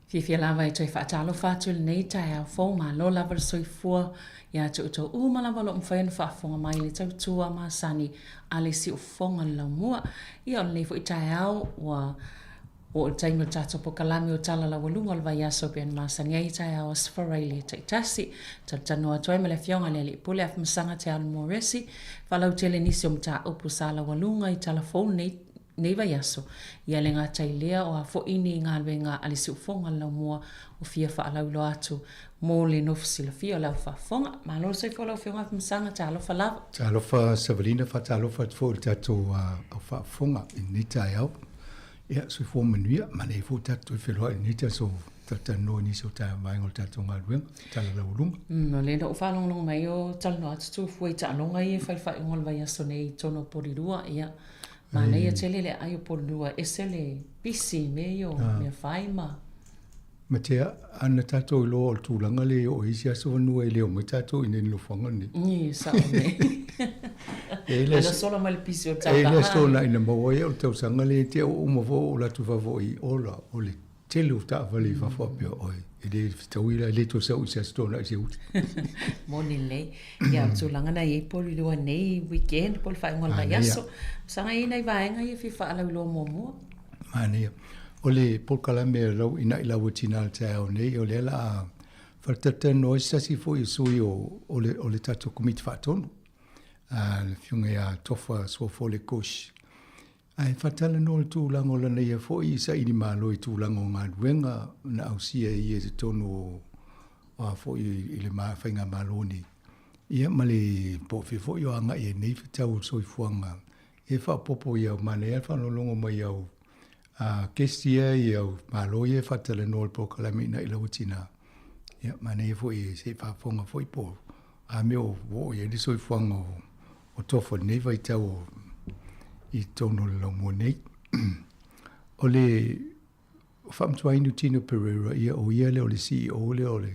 Fiafia lava e toe faatalofa atu i lenei taeao fou malo lava le soifua ia te outou uma lava o loo mafai ona faafofoga mai le tautua masani a le siufofoga o le laumua. Ia o lenei fo'i taeao ua Ua oo i le taimi o le tatou polokalame o Tala Laualuga o le Vaiaso pei ona masani ai i taeao Aso Faraile taitasi. Talatalanoa atu ai ma le Afioga i le Alii Pule Afamasaga Te Alo Moresi, faalautele nisi o mataupu sa laualuga i tala fou nei nei vaiaso, ia le gata i lea o a foi ni galuega a le siufofoga o le laumua o fia faalauiloa atu mo le nofo silafia o le au faafofoga. Malo le soifua lau Afioga Afamasaga, talofa lava. Talofa Savalina, faatalofa atu foi i le tatou au faafofoga i lenei taeao. Ia, soifua manuia, manaia foi tatou toe feiloai i lenei aso talatalanoa i nisi o vaega o le tatou galuega, Tala Laualuga. O lea na ou faalogologo mai o talanoa atu Tufua i taaloga ia e fai i le faaiuga o le vaiaso nei i totonu o Polilua. Ia, manaia tele le aai o Polilua, e ese le pisi i mea ia o mea fai ma... Matea, ana tatou iloa o le tulaga lea e oo i isi aso fanua e le omai tatou i inei i le nofoaga lenei. Ī, sao nei. E i ai le aso. Ana sola mai le pisi o le E i ai le aso na ina maua ai au le tausaga lea te au uma foi ou alu atu i fafo i Ola, o le tele o taavale i fafo faapea oi, e le fetaui la, e le toe sau i se aso Toonai i se uta. Moni lelei. Ia, o le tulaga na i ai Porirua nei weekend po o le faaiuga o le vaiaso. Saga i ai nai vaega ia e fia faalauiloa muamua. Manaia. O le polokalame a lau ina'i lau tina i le taeao nei, o lea la a faatalatanoa ai se tasi foi o sui o, o le, o le tatou Komiti Faatonu, a le Afioga ia Tofa Suafole Kush. Ae faatalanoa le tulaga o lana ia foi saili malo i tulaga o galuega na ausia e ia i totonu o, o a foi i le faigamalo nei. Ia ma le po o fea foi o agai ai nei fetau o le soifuaga E faaopoopo i au manaia le faalogologo mai au a kesi ia i au malo ia e faatalanoa i le polokalame ina i lau tina. Ia manaia foi e se i faafofoga foi po a mea o oo i ai le soifuaga o, o Tofa i lenei vaitau o i totonu o le laumua nei. O le faamatuaina o Tino Pereira, ia o ia lea o le CEO lea o le,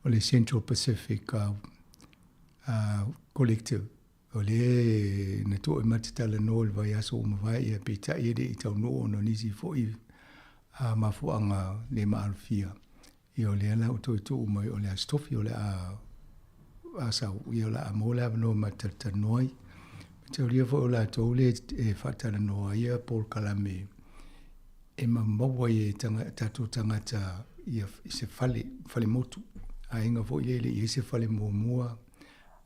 o le Central Pacific Collective. O lea na tuu ma te talanoa i le vaiaso ua mavae, ia peitai e le i taunuu ona o nisi foi mafuaaga le maalofia. Ia o lea la ua toe tuu mai o le Aso Tofi o le a sau, ia o le a maua le avanoa ma te talatalanoa ai. Mataulia foi o latou lea e faatalanoa ai ia polokalame e maua ai e tatou tagata ia se fale, fale motu. Aiga foi lea e le i i ai se fale muamua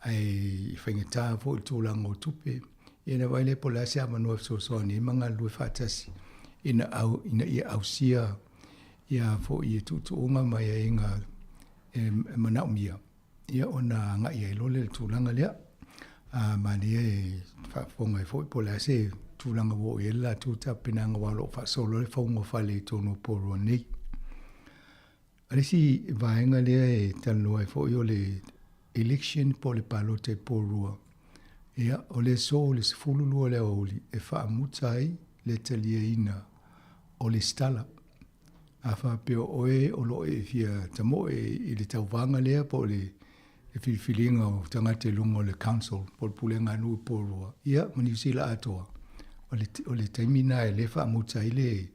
ae faigata foi le tulaga o tupe. Ia ona vaai lea po o le a se avanoa e fesoasoani ai ma galulue faatasi ina, au, ina ia ausia ia foi tuutuuga ma aiaiga e manaomia, ia ona agai ai loa lea i le tulaga lea. A manaia e faafofoga ai foi po o le a se tulaga ua oo i ai le latou tapenaga aua o lo o faasolo ai le fauga o fale i totonu o Porirua nei. O le isi vaega lea e talanoa ai foi o le election po o le palota i Porirua. Ia, o le aso o le 12 o le aoauli e faamuta ai le taliaina o lesitala. A faapea o oe o lo o e fia tamoe i le tauvaga lea po o le filifiliga o tagata i luga o le council po o le pulega a nuu i Porirua, ia, ma Niu Sila atoa, o le taimi lena e le faamuta ai le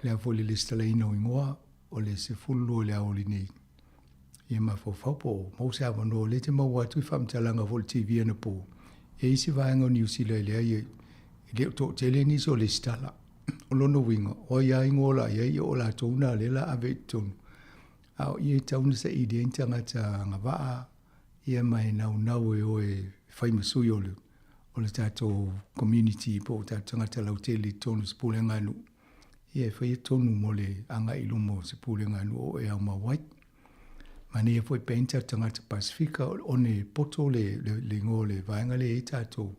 le a foi le lesitalaina o igoa o le 12 i le aoauli nei. Ia mafaufau po o maua se avanoa o lea e te maua atu i faamatalaga foi i le TV anapo. E i ai se vaega o Niu Sila e leai e le o toatele nisi o lesitala. O lona uiga, o ai lava igoa o le a i ai, o latou na lea o le a ave i totonu. A o i e tatau ona saili ai ni tagata agavaa ia ma e naunau e o e fai ma sui o le o le tatou community po o tatou tagata lautele i totonu o se pulega a nuu, ia e faia tonu mo le agai i luma o se pulega a nuu o e aumau ai. Manaia foi pe ai ni tatou tagata Pasifika, o le one poto le, le, le igoa o le vaega lea e i ai tatou,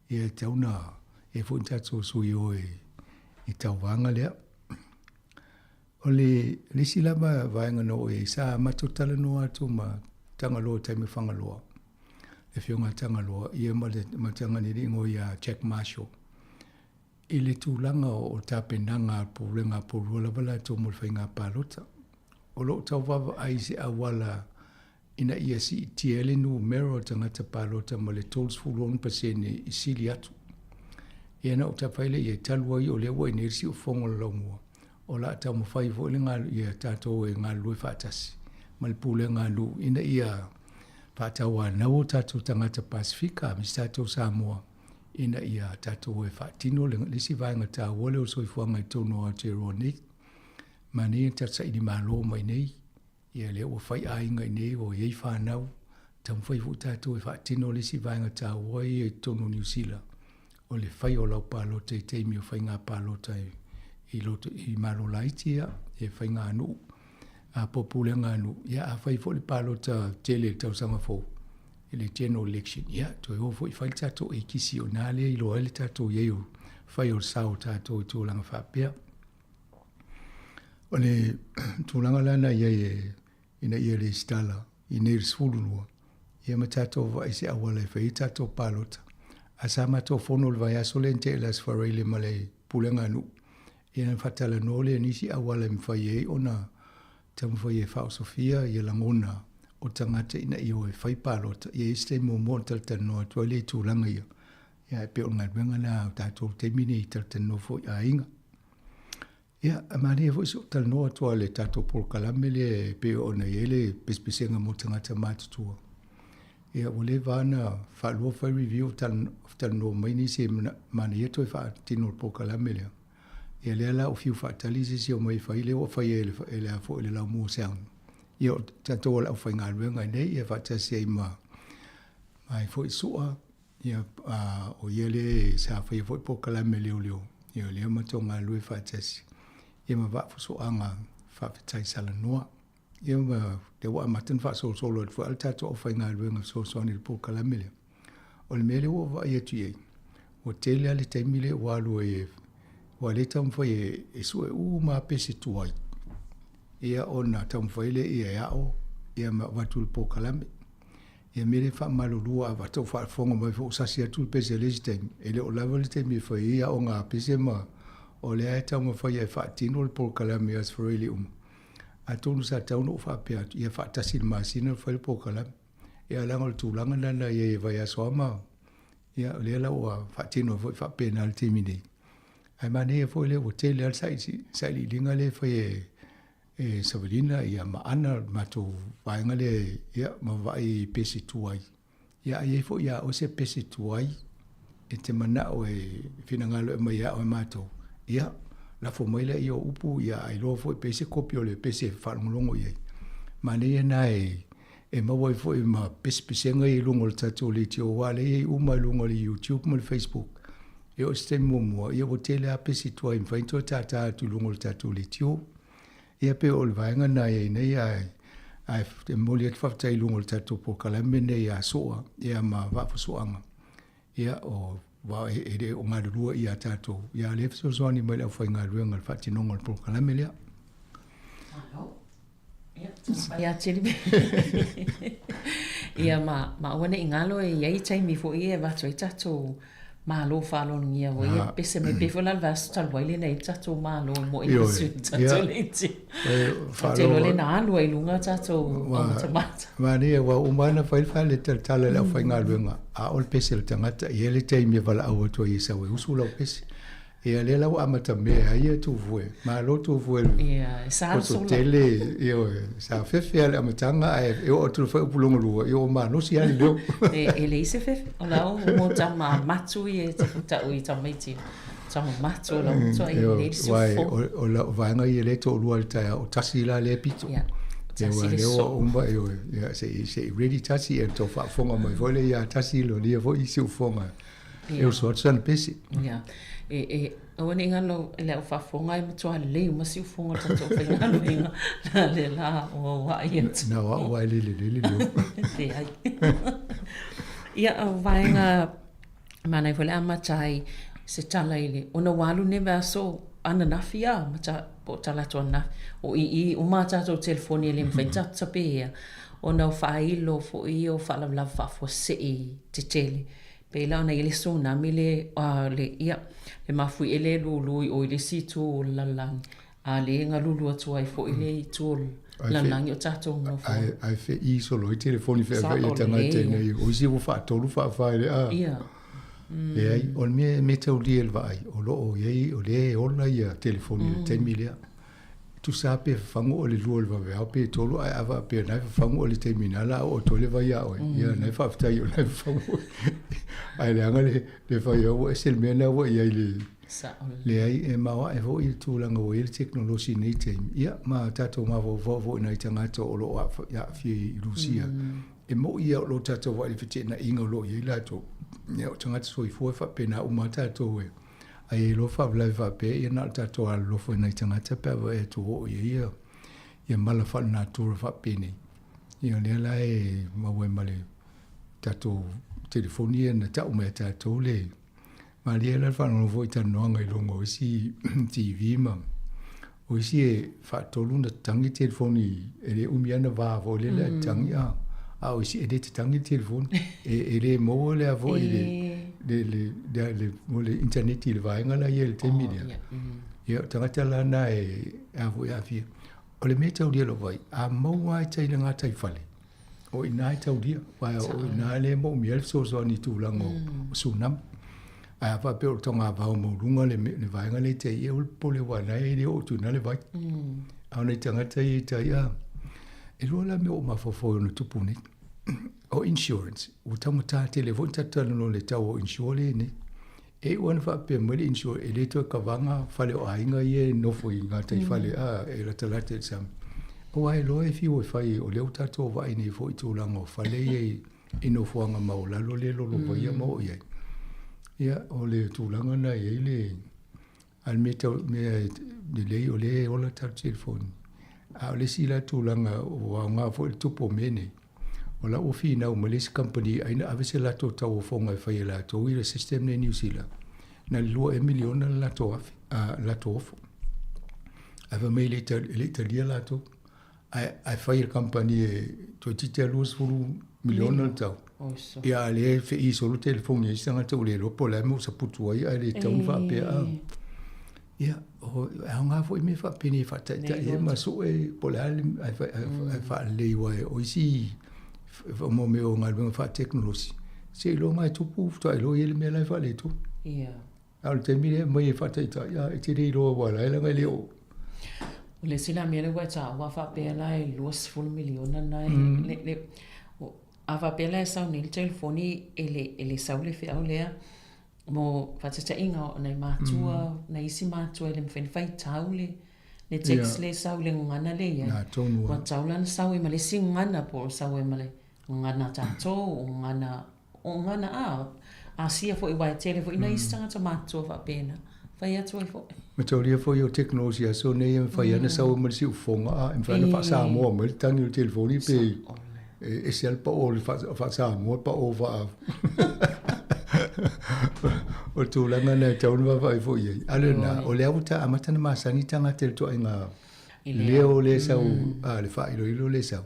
ia e tatau ona i ai foi ni tatou sui o e i tauvaga lea. O le, le isi lava vaega na oo i ai, sa matou talanoa atu ma Tagaloa i taimi o Fagaloa, le Afioga ia Tagaloa, ia ma le ma tagata le igoa ia Jack Marshall, i le tulaga o tapenaga a le Pulega a Porirua lava latou mo le faiga palota. O lo o tau vaavaai i se auala ina ia siitia ai le numera o tagata palota ma le 36% i sili atu. Ia na ou tafa ai lea i ai, talu ai o lea ua i nei le siufofoga o le laumua, o le a taumafai foi le galu, ia tatou e galulue faatasi ma le pulega a nuu ina ia faatauanau o tatou tagata Pasefika ma si tatou Samoa. ina ia tatou e faatino le isi vaega taua lea o le soifuaga i totonu o Aotearoa nei. Manaia le tatou saili malo mai nei, ia lea ua fai aiga i nei ua i ai fanau, taumafai foi tatou e faatino le isi vaega taua ia i totonu o Niu Sila, o le fai o lau palota i taimi o faiga palota i loto i Malo laiti, ia, e faiga nuu, a po pulega a nuu, ia a fai foi le palota tele i le tausaga fou, i le general election, ia, toe o foi fai le tatou ekisi o i ina lea e iloa ai le tatou i ai o fai o le sao o tatou i tulaga faapea. O le tulaga la na i ai e ina ia resitala i nei le 12, ia ma tatou vaai i se auala e fai ai tatou palota. Ae sa matou fono i le vaiaso lea na tea i le Aso Faraile ma le pulega a nuu, ia na faatalanoa lea i nisi auala e mafai ai ona taumafai e faaosofia ia lagona o tagata ina ia o e fai palota. Ia i ai se taimi muamua ona talatalanoa atu ai lea i tulaga ia. Ia e pei o le galuega lena a tatou i le taimi lenei i talatalanoa foi i aiga. Ia, e manaia foi si ou talanoa atu lava i le tatou polokalame lea e pei ona i ai le pesepesega mo tagata matutua. Ia, ua leva lava ona faalua fai review o talanoa mai nisi e manaia toe faatino le polokalame lea. Ia lea la ua fiu faatali se isi e omai e fai, lea ua fai e le a foi le Laumua Sound. Ia o tatou o le aufaigaluega i inei ia faatasi ai ma ai foi Sua, Ia, o ia lea sa faia foi polokalame leoleo, ia o lea matou galulue faatasi, ia ma vaafusuaga faafetai salanoa. Ia ma lea ua amata ona faasolosolo atu foi le tatou aufaigaluega fesoasoani i le polokalame lea. O le mea lea ua ou vaai atu i ai, ua tele lava le taimi lea ua alu ai e, aua o lea e taumafai e sue uma lava pese tuai, ia ona taumafai lea e ao ia ma avatu i le polokalame. Ia mea lea e faamalulua a faatoa faafofoga mai foi ua sasi atu le pese i le isi taimi, e le o lava le taimi e fai ai aoga a pese ma o lea e taumafai e faatino le polokalame Aso Faraile uma. Atonu sa tatau ona ou faapea atu, ia faatasi i le masina fai le polokalame. Ia leaga o le tulaga lena na i ai e vaiaso lava ma ia o lea la ua faatino ai foi faapena i le taimi nei. Ae manaia foi lea ua tele lava le sailiiliga lea e fai e e Savalina ia ma Ana le matou vaega lea ia ma vaai i pese tuai. Ia a i ai foi ia oe se pese tuai e te manao e finagalo e aumai e ao e matou, ia lafo mai laia o upu ia a iloa foi pe i ai se kopi o le pese e faalogologo i ai. Manaia na e e maua ai foi ma pesepesega ia i luga o le tatou leitio aua o lea e i ai uma i luga o le YouTube ma le Facebook. E oo i se taimi muamua, ia ua tele lava pese tuai e mafai ona toe tātā atu i luga o le tatou leitio. Ia pei o le vaega lena e i ai nei, ae, ae e momoli atu faafetai i luga o le tatou polokalame lenei ia Soa ia ma Vaafusuaga. Ia o aua e le o galulue ia tatou, ia a o lea e fesoasoani mai le aufaigaluega i le faatinoga o le polokalame lea. Malo. Ia tele. Ia ma ma aua ne i galo e i ai taimi foi e avatu ai tatou malo faaloalogia foi e pese mai pei foi la le vaiaso talu ai lena i tatou malo e moe i sui tatou leitio. Tele le na alu ai i luga tatou aumatamata. Manaia ua uma ona fai le fale talatala i le aufaigaluega a o le pese a le tagata e i ai le taimi e valaau atu ai e sau e usu lau pese. Ia lea la ua amata mea ai ia Tufue. Malo Tufue. Ia, e sa le sola. Tele, ioe, sa fefe lava i le amataga ae e oo atu i le fuaiupu lona lua, ia ua malosi lava le leo. E leai se fefe, o lau mo tama matu ia e te tau i tamaiti. Tama matu o lau matua i lei le siufofoga. O lau vaega ia lea e toalua i le taeao, o tasi la lea pito. Ia, tasi le soo. Ua uma, ioe, ia, se i ready tasi, ia tou faafofoga mai foi lea ia tasi lo ia foi siufofoga. E uso atu sana pese. Ia. E, e, aua ne i galo i le au faafofoga e matua lelei uma siufofoga o le tatou faigaluega. La le la o au ai atu. Na o au ai lele lele leo. Leai. Ia, o vaega manaia foi le amata ai se tala i le, ona ua alu nei vaiaso ananafi a, ma ta, po o talaatu ananafi, o i i uma a tatou telefoni e le mafai ona tatou tapeia, ona o faailo foi ia o faalavelave faafuasei tetele. Pei la ona i ai le tsunami le, le, ia, le mafuie lea e lulu i o i le isi itu o le lalolagi, a lea e galulu atu ai foi le itu o le lalolagi o tatou nofo. Ae feʻī solo ai telefoni feʻaveʻi a tagata i nei, o isi ua faatolu faafa i le a. Ia. Leai, o le mea e taulia i le vaai, o lo o i ai, o lea e ola ia telefoni i le taimi lea. Tusa pe fafagu o le 2 o le vaveao pe 3 ae a faapea na e fafagu o le taimi na la oo atu ai le vai ia oe. Ia na e faafetai o na e fafagu oe. Ae leaga le le fai au ua ese le mea lena ua i ai le leai e maoae foi le tulaga ua i ai le tekonolosi i nei taimi. Ia ma tatou mafaufau foi i nai tagata o lo o aafia i Rusia. E moni ia o lo o tatou vaai i le feteenaiga o lo o i ai latou. Ia o tagata soifua e faapena uma lava tatou e Ae i ai loa faalavelave faapea, ia na o le tatou alolofa i nai tagata pe a vaai atu ua oo i ai ia, ia mala faalenatura faapenei. Ia o lea la e maua ai ma le tatou telefoni ia na tau mai e tatou le malie la le faalogologo foi i talanoaga i luga o isi TV ma o isi e faatolu ona tatagi telefoni e le umi lava ona va foi lele ae tatagi a a o isi e le tatagi le telefoni e le maua lea foi le le le le le mo le internet i le vaega la ia i le taimi lea. Ia o tagata la na e a foi aafia. O le mea e taulia lou vaai, a maua lava e tai le gataifale, o i ina e taulia, aua o i ina lea e moomia ai le fesoasoani i tulaga o tsunami. Ae a faapea o le togavao maualuga le le vaega lea e tai, ia aua le popole aua o lena e le oo atu i ina le vai. A o nai tagata ia i tai, a, e lua la mea ua ou mafaufau ai ona tupu nei. O insurance, ua taugata tele foi ona tatou talanoa i le tau o insure lea e i ai nei. E iu lava ina faapea mai le insurance, e le toe kavaga fale o aiga ia e nofo i gataifale a, e latalata i le sami. Aua e iloa e fiu e fai, o lea ua tatou vaai nei foi i tulaga o fale ia i nofoaga maualalo lea e lolovaia ma oo i ai. Ia, o le tulaga lena e i ai le, a o le mea tau, mea lelei o lea e ola tatou telefoni. A o le isi la tulaga ua aoga foi le tupu o mea nei, O la ua finau mai le isi kamupani ai na ave se latou tauofoga e fai e latou i le system nei i Niu Sila, na le 2 ea miliona le latou afe, a, latou ofo. Ae fai mai e le i e le i talia latou. Ae, ae fai e le kamupani e toeitiiti lava 20 miliona le tau. Ia a o lea e feii solo telefoni a isi tagata ua le iloa po o le a le mea ua saputu ai ae le tatau ona faapea. A. Ia, e aoga foi mea faapenei e faataitai ai ma sue po o le a le ae faalelei aua o isi mo mea o galuega faatekonolosi, seiloga e tupu faatoa iloa i ai le mea la e faaletonu. Ia. A o le taimi lea e aumai e faataitai, a e te le iloa aua o la e leaga e le oo. O le isi la mea lea ua e taua faapea la e 20 miliona na e le, le, a faapea la e sau nei le telefoni e le, e le sau le feau lea, Mo faataitaiga o nai matua, nai isi matua e le mafai ona faitau le le text lea e sau i le gagana lea e i ai. Ua tatau la ona sau ai ma le isi gagana po o sau ai ma le gagana a tatou, o gagana, o gagana a Asia foi aua e tele foi nai isi tagata matutua faapena, fai atu ai foi. Mataulia foi o tekonolosi aso nei e mafai lava ona sau ai ma le siufofoga a e mafai ona faa-Samoa mai le tagi o le telefoni pe E ese lava le pao o le faa-Samoa, le pao faa... o le tulaga lena e tatau ona vaavaai foi i ai. A o lena, o lea ua amata ona masani tagata i le ituaiga leo lea e sau, a, le faailoilo lea e sau.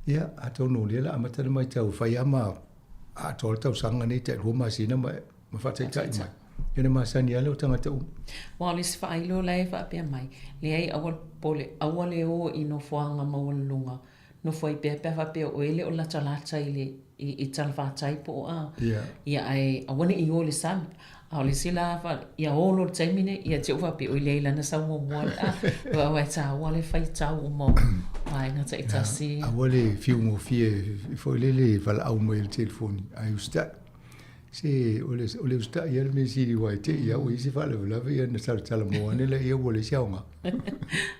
Ia, atonu o lea o le a amata ona matau, fai lava ma atoa le tausaga nei tailua masina ma faataitai mai. Ia ona masani lava lea o tagata uma. Aua o le isi faailo la e faapea mai, leai aua le popole, aua le o i nofoaga maualuluga Nofo ai pea pe a faapea o oe le o latalata i le i talafatai po o a. Ia ae aua ne i o i le sami. A o le isi la ia o loa i le taimi nei, ia te i ua faapea oi leai lana sau muamua le a. Aua e taua le faitau uma o vaega taitasi. Aua le fiu gofie foi lele e valaau mai i le telefoni ae usitai. Se o le, o le usitai lava le mea sili aua e te i lava ua i ai se faalavelave ia ona talatalanoa ane lea ua leai se aoga.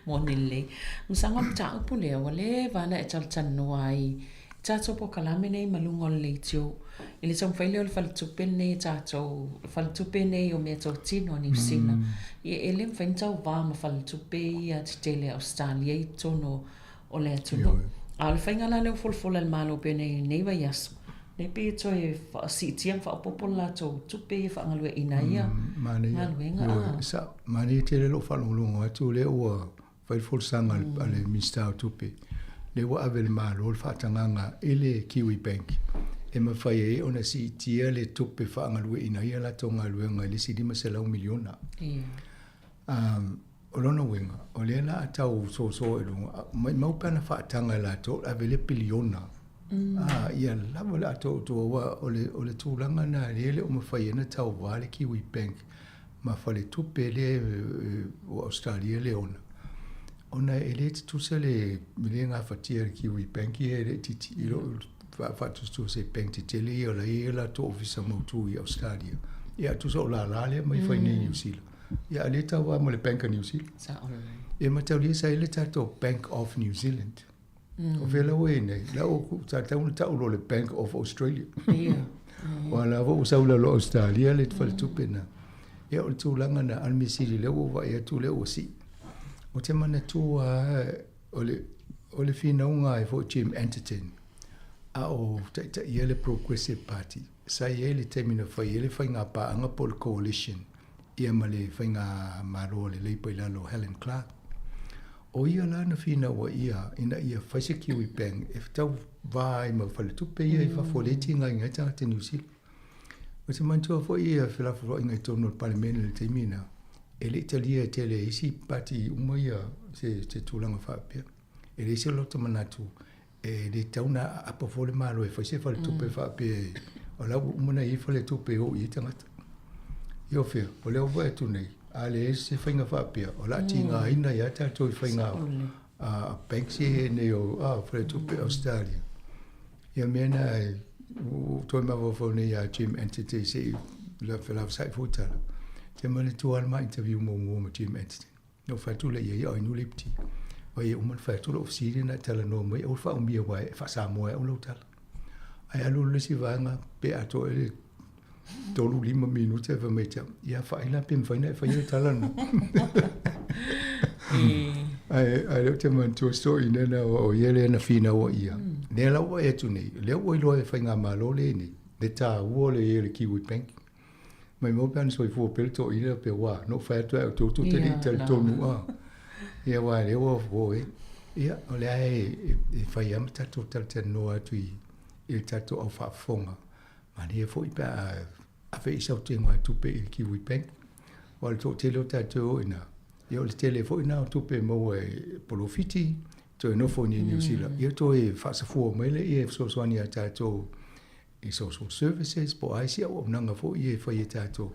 Moni lelei. Masalo o le mataupu lea ua leva ona e talatalanoa ai i tatou polokalame nei ma luga o le leitio i le taumafai lea o le faletupe lenei e tatou, le faletupe nei o meatotino a Niu Sila. Ia e le mafai ona tauva ma faletupe ia tetele a Ausetalia i totonu o le atunuu. A o le faiga la lea ua folafola e le Malo pei ona i ai i lenei vaiaso, lea pei e toe faasiitia ma faaopoopo le latou tupe ia faagalueaiina ai ia galuega. Ioe, sao. Manaia tele lou faalogologo atu lea ua fai le folasaga a le Minisita o Tupe, lea ua ave e le Malo le faatagaga i le Kiwi Bank e mafai ai ona siitia le tupe faagalueaiina ai a latou galuega i le isi $500 miliona. O lona uiga, o lea la a tau soso i luga, maumau pe ana faataga e latou e ave lea piliona. A, ia lava le atoatoa, aua o le, o le tulaga lena lea e le o mafai ai ona tauva le Kiwi Bank ma faletupe lea o Ausetalia lea e ona. Ona e lē tutusa le le gafatia e le Kiwi Bank ia e le'i titii lo'u fa'atusatusa i bank tetele ia o la e i ai latou ofisa mautū i Ausetalia. Ia a tusa o lalā lea mai fai nei Niu Sila. Ia a lē tauvā ma le Bank a Niu Sila. Ia mataulia sa i ai le tatou Bank of New Zealand. O fea la ua i ai nei? La ua sa tatau ona ta'u loa le Bank of Australia. Aua la foi ua sau i lalo o Ausetalia le faletupe na. Ia o le tulaga na, a o le mea sili lea ua ou vaai atu lea ua sii. Ou te manatua lava o le, o le finauga ai foi Jim Anderton a o taitaia le Progressive Party, sa i ai le taimi na fai ai le faigapaaga po o le coalition ia ma le faigamalo a le Labour i lalo o Helen Clark. O ia la na finauaia ina ia fai se Kiwi Bank e tauva ai ma faletupe ia i fafo lea e tigaina ai tagata Niu Sila. Ou te manatua foi ia felafolafoaiga i totonu o le Palemene i le taimi lena, e le i talia e tele e isi pati uma ia se, se tulaga faapea. E leai se loto manatu e le tatau ona aapa fua le Malo e fai se faletupe faapea e, o la ua uma ona i ai faletupe e o i ai tagata. Ia o fea, o lea ua vaai atu nei, a leai se faiga faapea, o le a tigaina ai lava tatou i faiga a banks ia nei o faletupe Ausetalia. Ia mea na e ua toe mafaufau nei ia Jim Entity se i felafesai foi tala. Te manatua lava le ma interview muamua ma Jim Entity. Na ou fai atu lea i ai, o ai nu le ipti. Ua ia uma ona fai atu lou fesili na e talanoa mai, aua le faaumia aua e faa-Samoa ai au lau tala. Ae alu le isi vaega pe atoa ai le 3, 5 minute ae fai mai ia te au, ia faai la pe mafai ona e faia le tala lena. Ae ae lea ou te manatua si toeaina lena aua o ia lea na finau ai ia. Lea la ua vaai atu nei, lea ua iloa e faigamalo lea nei le taua o le i ai o le Kiwi Bank. Maimau pe ana soifua pea le toeaina pe ua, na ou fai atu ai outou tou te le i talitonu a. Ia aua lea ua o e. Ia o lea e fai lava ma tatou talatalanoa atu i le tatou au faafofoga. Malie foi pe a ave i sau teugatupe i le Kiwi Bank. Aua o le toatele o tatou e o i ina, ia o le tele foi lena o tupe e maua e polofiti, toe nofo i Niu Sila, ia toe faasafua mai lea e fesoasoani ia tatou i social services po o a isi auaunaga foi ia e fai e tatou.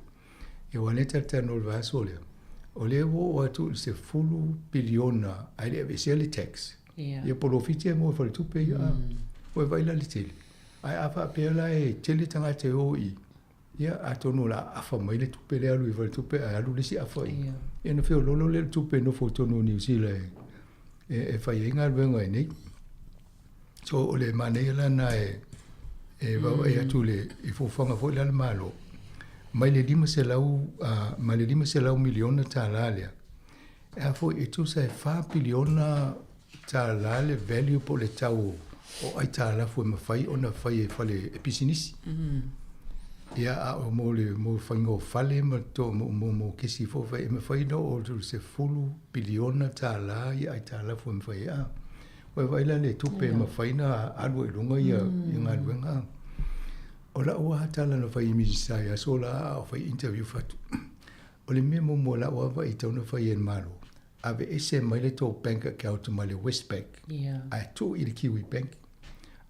Ia aua o lea tatou te talanoa i le vaiaso lea, o lea ua oo atu i le 10 piliona ae le i aveesea le tax. Ia polofiti e maua e faletupe ia. Ua e vaai la i le tele? Ae a faapea la e tele tagata e o i, ia atonu o le a afa mai le tupe lea alu i faletupe ae alu le isi afa i. Ia ona feoloolo lea o le tupe e nofo i totonu o Niu Sila e fai ai galuega i inei. So o le manaia la lena e vaavaai atu i fuafuaga foi la a le Malo, mai le 500, mai le $500 miliona tala lea, e a foi e tusa e $4 piliona tala le value po o le tau o aitalafu e mafai ona fai e fale e pisinisi. Ia a o mo le mo faiga o fale ma to mo mo mo kesi foi fai e mafai ona oo atu i le $10 piliona tala ia aitalafu e mafai ai. A ua e vaai la le tupe e mafai ona alu ai i luga ia galuega. O lau lava tala na fai i Minisita i aso la a o fai interview fatu. O le mea muamua o lau lava vaai e tatau ona fai e le Malo, aveese mai le tou bank account mai le Westpac ae tuu i le Kiwi Bank.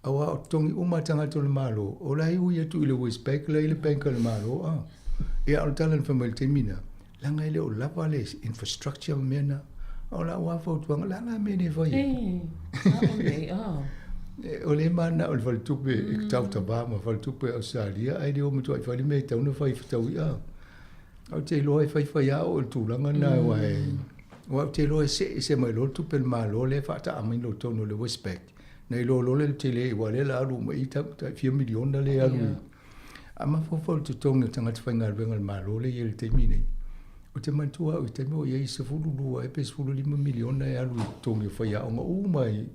Aua o totogi uma a tagata o le Malo, o la e ui atu i le Westpac la e i le bank a le Malo. A. Ia, o le tala na fai mai i le taimi lena, leaga e le o lava le infrastructure ma mea na. A o lau lava fautuaga, o le a la mea e le fai ai? O lea e mananao i le faletupe e tautava ma faletupe Ausetalia ae le o matuai fai le mea e tatau ona fai fetaui. A. Ou te iloa e faifai lava oe i le tulaga lena aua e, aua ou te iloa e see ese mai loa le tupe a le Malo lea e faataa mai i totonu o le Westpac, na iloa loa lea le tele aua o lea o le a alu uma i i tai fia miliona lea e alu i. A mafaufau i le totogi o tagata faigaluega a le Malo lea e i ai i le taimi lenei, ou te manatua au i le taimi o i ai 12 ea pe 15 miliona e alu i totogi o faiaoga uma i.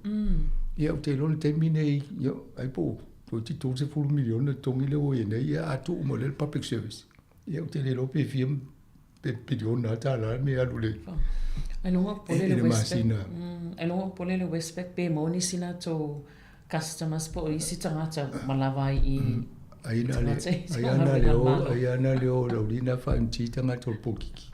Ia ou te iloa i le taimi lenei, ia ai po o toeitiiti $30 miliona le totogi lea ua i ai nei, ia a tuu uma lea i le public service. Ia ou te le iloa pe fia pe piliona tala le mea alu le Ai loga popole le Westpac. Ai loga popole le Westpac pe maua nisi latou customers po o isi tagata ma lava ai i Ai na le ai ana le o ai ana le o laulina faanti tagata o le polokiki.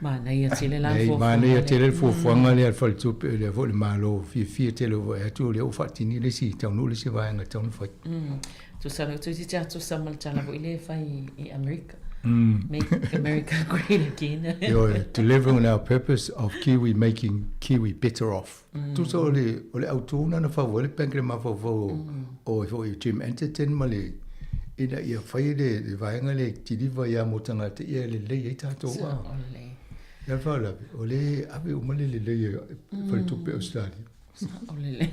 Manaia tele la fuafuaga. Manaia tele le fuafuaga lea a le faletupe lea foi le Malo fiafia tele ua vaai atu o lea ua faatini le isi taunuu le isi vaega e tatau ona fai. Tusa lea toeitiiti lava tusa ma le tala foi lea e fai i Amerika. Make America Great Again. Ioe, delivering on our purpose of Kiwi making Kiwi better off. Tusa o le, o le autū na na fau ai le bank le mafaufau o, o foi o Jim Anderton ma le, ina ia fai le, le vaega le deliver ia mo tagata ia e lelei ai tatou a. Ia le faalavelave, o le ave uma le lelei e faletupe Australia. Sao lelei.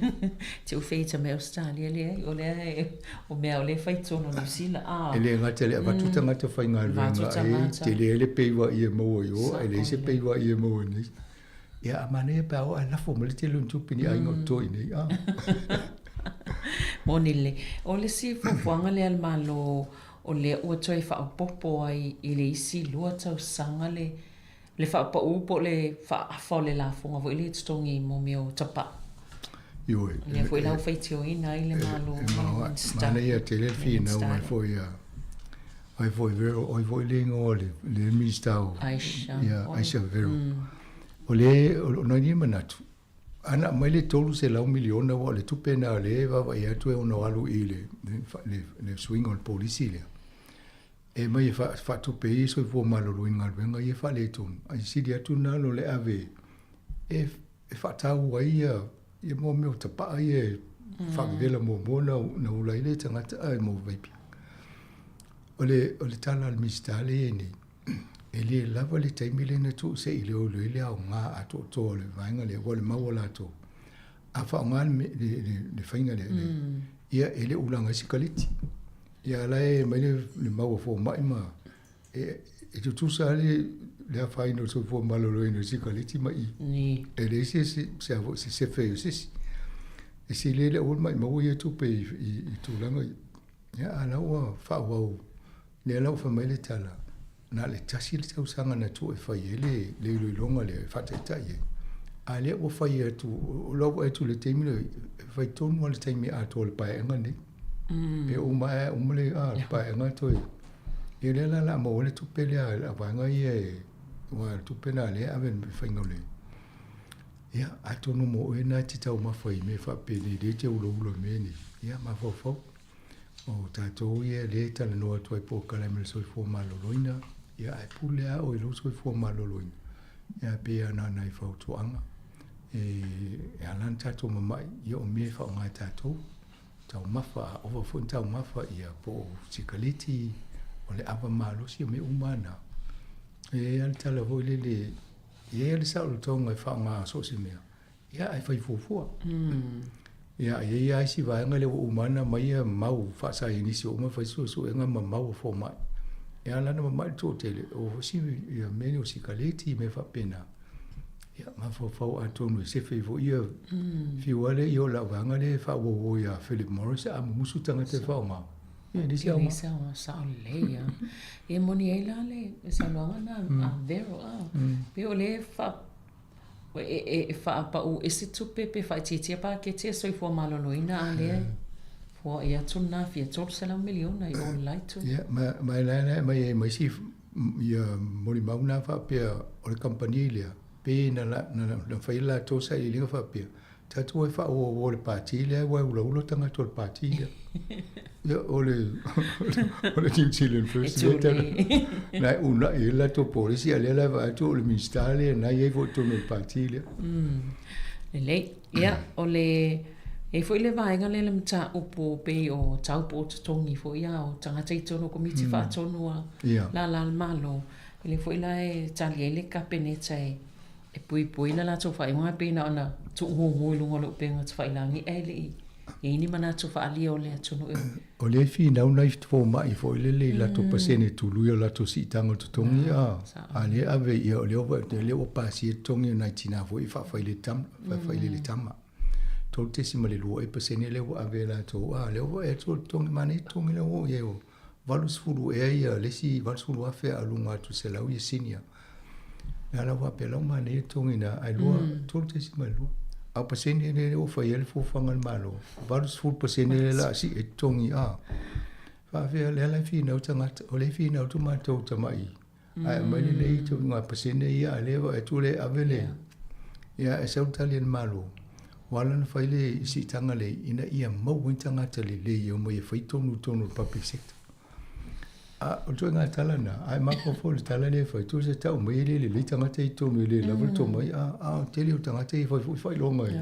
Te u feita me Australia leai, o lea e, o mea o lea e fai tonu Niu Sila, a. E le gata i le avatu tagata faigaluega e tele ai le peiva ia maua i o, ae leai se peiva ia maua i nei. Ia, a manaia pe a oo ae lafo mai le tele o ni tupe i ni aiga o totoe i nei, a. Moni lelei. O le isi fuafuaga lea a le Malo o lea ua toe faaopoopo ai i le isi 2 tausaga le Le faapaū po o le faaafa o le lafoga foi lea e totogi mo mea o tapaa. Ioe. Lea foi la ua faitioina ai le Malo ma le Minisita. Manaia tele le finau mai foi a ai foi Vero, oi foi le ingoa o le Minisita o Aisha. Ia, Aisha Vero. O le, o nai ni manatu, ana aumai le 300 miliona aua o le tupe lena o lea e vaavaai atu e ono alu i le le suiga o le polisi lea. E mai e faatupe ai soifua maloloina galuega ia e faaletonu, ae sili atu na lo le ave e faataua ai ia ia mo mea o tapaa ia e faavevela muamua na ula ai le tagata ae mo vaping. O le, o le tala a le Minisita lea e i ai nei, e le lava le taimi lea na tuu se i leoleo ai le aoga atoatoa o le vaega lea, ua le mau a latou. A faaaoga le faiga lea, ia e le ulaga ai sikaleti. Ia la e mai le mau a fomai ma e tutusa lava le afaina o le soifua maloloina i sikaleti ma i. E leai se se sefe ai o se isi. E sili ai le aua le maimau ia tupe i tulaga ia. Ia a la ua faaauau, lea la ua fai mai le tala, na o le tasi le tausaga na tuu e fai ai le iloiloga lea e faataitai ai, a lea ua fai atu, o la ua atu i le taimi lea, e fai tonu lava le taimi atoa o le paeaiga lenei. E uma ae uma le paeaiga toe. Ia lea la o le a maua ai le tupe lea a vaega ia e, aua o le tupe lena lea e ave i le faiga o le, ia atonu mo oe lena e te taumafa i mea faapenei lea e te ulaula i mea nei, ia mafaufau. O tatou ia lea e talanoa atu ai polokalame o le soifua maloloina, ia ae pule lava oe i lou soifua maloloina. Ia pei lava na o nai fautuaga e ala ona tatou mamai, ia o mea e faaaoga e tatou, taumafa, a ova foi ni taumafa, ia po o sikaleti, o le ava malosi, o mea uma lava na. E i ai lava le tala foi lele, e i ai lava le saolotoga e faaaoga so o se mea, Ia, ae fai fuafua. Ia, e i ai lava isi vaega lea ua uma ona aumai ia mau faasaienisi ua uma ona fai suesuega ma mau a fomai. Ia, a la na mamai le toatele, o isi ia mea nei o sikaleti, mea faapena. Ia, mafaufau atonu e sefe ai foi ia fiu lava lea, ia o lau vaega lea e faauauo ia Philip Morris a mumusu tagata e faaaoga. Ia, e leai se aoga. E leai se aoga, sao lelei lava. Ia, e moni ai la le saunoaga lena a Vero, a, pei o lea e E faapaū ese tupe pe faaitiitia paketi a soifua maloloina a lea e foai atu lena fia 300 miliona i o le la itu. Ia, ma, ma e lae mai ai ma isi ia molimau na faapea o le kamupani lea, pe na, na, na, na fai latou sailiiliga faapea, tatou e faaauauo le pati lea aua e ulaula tagata o le pati lea. Ia, o le, o le New Zealand First lea tala, na e uunai ai le latou polisi, a lea la e vaai atu o le Minista lea na i ai foi i totonu o le pati lea. Lelei. Ia, o le, e i ai foi le vaega lea le mataupu pei o tau po o totogi foi a o tagata i totonu o Komiti Faatonu a lala a le Malo. O lea foi la e tali ai le Kapeneta e E puipui le latou faaiuga pei na ona tuugugu i luga o le upega tafailagi ae le i i ai ni manatu faaalia o le atunuu e. O lea e finau nai fomai foi lele i latou pasene tului o latou siitaga o totogi a a lea e ave ia o lea ua lea ua pasia totogi o nai tina foi e faafailele le tama. 3.2 ea pasene lea ua ave e latou a lea ua vaai atu o le totogi manaia totogi lea ua oo i ai o 80 ea ia le isi 80 afe a luga atu 100 ia senior. Le ala faapea lau manaia totogi na ae lua 3.2. A o pasene lea ua fai ai le fuafuaga a le Malo, 80 pasene lea la sii ai totogi a. Faafefea lea la e finau tagata, o lea e finau tu matou tamai ae aumai lelei ngā pasene ia a lea vaai atu lea e ave le ia e sau le tali a le Malo. Ua ala ona fai le siitaga lea ina ia maua ai tagata lelei e omai e fai tonu i totonu o le public sector. A o le ituaiga tala lena, a e mafaufau i le tala lea e fai, tusa e tau mai e le lelei tagata i totonu e le lava le tomai, a, a o le tele o tagata ia e fai foi faailoga i,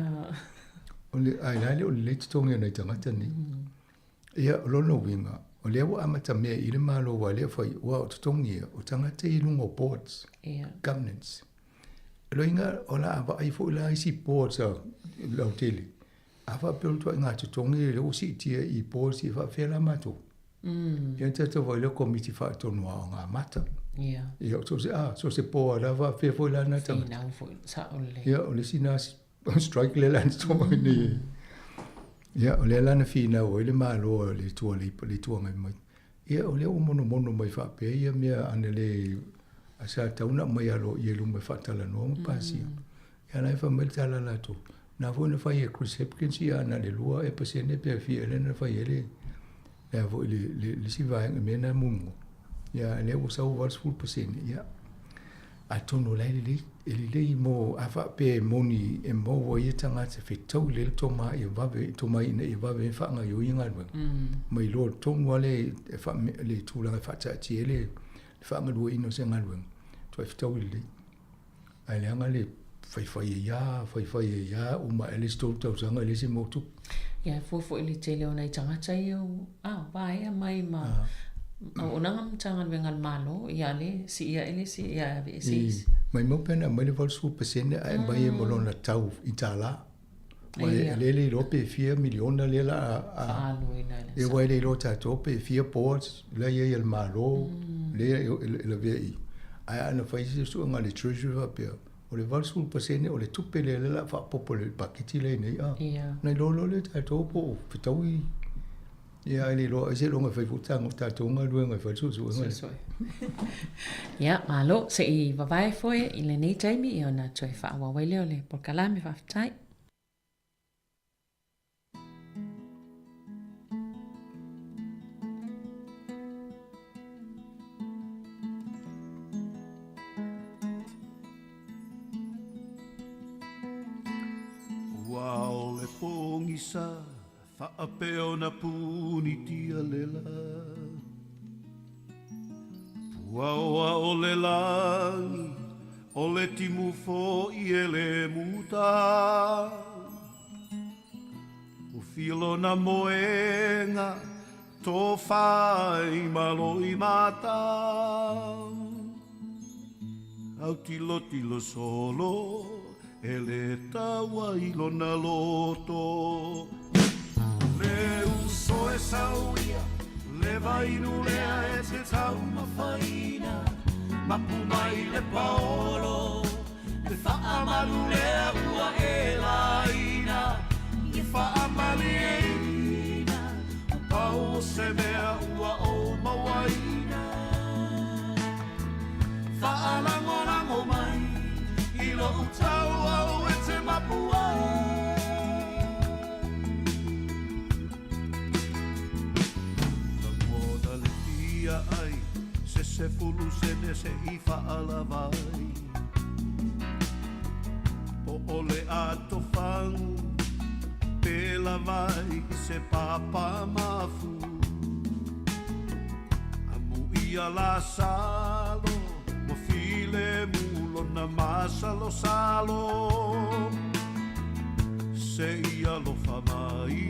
o le, ae la e le o lelei totogi o nai tagata nei. Ia, o lona uiga, o lea ua amatamea i le Malo aua lea e fai, aua o totogi ia, o tagata ia i luga o boards, governance. O lona uiga, o le a vaai foi la isi boards a lautele, A faapea o le ituaiga totogi lea ua siitia i boards ia e faapefea la matou? Ia ona tatou vaai lea o Komiti Faatonu a Aoga Amata. Ia. Ia so o se, a, so o se board lava faapefea foi la na tagata. Finau foi, sao lelei. Ia o le isi na strike lea la na totogi nei. Ia o lea la na finau ai le Malo a le Itu a le Itu Agai mai. Ia o lea ua monomono mai faapea ia mea ana le sa tatau ona aumai aloaia i luma e faatalanoa ma pasia. Ia la e fai mai le tala a latou, na foi na fai e Chris Hipkins ia na le 2 ea pasene pe fia ea lea na fai ai le le a foi le le le isi vaega mea na muamua. Ia lea ua sau 80%. Ia atonu o la e lelei, e lelei mo a faapea e moni e maua ai e tagata fetaui lelei le toma ia vave tomai ina ia vave ai faagaoioi galuega. Ma iloa tonu lava le le tulaga e faataatia ai le faagalueaiina o se galuega, matuai fetaui lelei. Ae leaga le faifai ai lava, faifai ai lava, uma ae le isi 3 tausaga e leai se mea o tupu. Ia, e fua foi i le tele o nai tagata ia ua vaea mai ma auaunaga ma Matagaluega a le Malo, ia le sii ae le sii ae aveese isi. Maimau pe ana aumai le 80% ae aumai ai ma lona tau i tālā. Aua e le le iloa pe fia miliona lea la a faaaluina i le aua e le iloa tatou pe fia boards la e i ai a le Malo lea e lavea i i. Ae ana fai se suesuega a le Treasury faapea, o le 80% o le tupe lea o le a faaopoopo i le paketi lea i nei a. Ona iloa loa lea e tatou po o fetaui ia ae le iloa ai seiloga e fai foi tatou galuega e fai le suesuega lea. Ia, malo, se i vavae foi i lenei taimi ia ona toe faaauau ai lea o le polokalame. Faafetai. Ua ao le pogisa faapea ona punitia lela. Puaoa o le lagi, o le timu fo'i e le muta. Ufi lona moega, tofa i malo i mata. Autilotilo solo, e le taua i lona loto. Le uso e sau ia, le vainu lea e te taumafaina, mapu mai le paolo, le faamalu lea ua e laina, i faamalieina, pau o se mea ua ou mauaina. Faalagolago mai i lou tau au e te mapu ai. Lagona le fia ai, se sefulu sene se i faalava ai. Po o le atofagu pe lava ai se papa mafu. Amu ia Lasalo, ua filemu lona masalosalo. Se i alofa mai,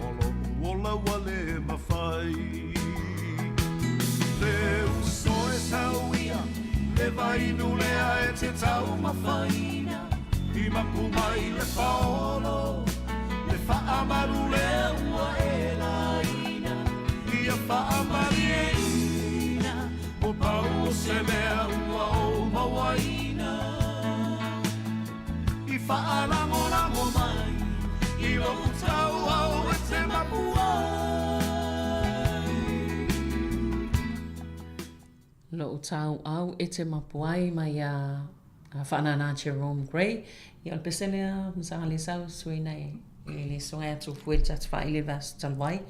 o loʻu ola ua le mafai. Le uso e sau ia, le vainu lea e te taumafaina, i mapu mai le paolo, le faamalu lea ua e laina, ia faamalieina, ua pau o se mea ua ou mauaina. I faalagolago mai i lou tau au e te mapu ai. Lou tau au e te mapu ai mai a faanānā Jerome Gray. Ia o le pese lea masaga le sau suina e le susuga ia Tufue le tata faaili le vaiaso talu ai.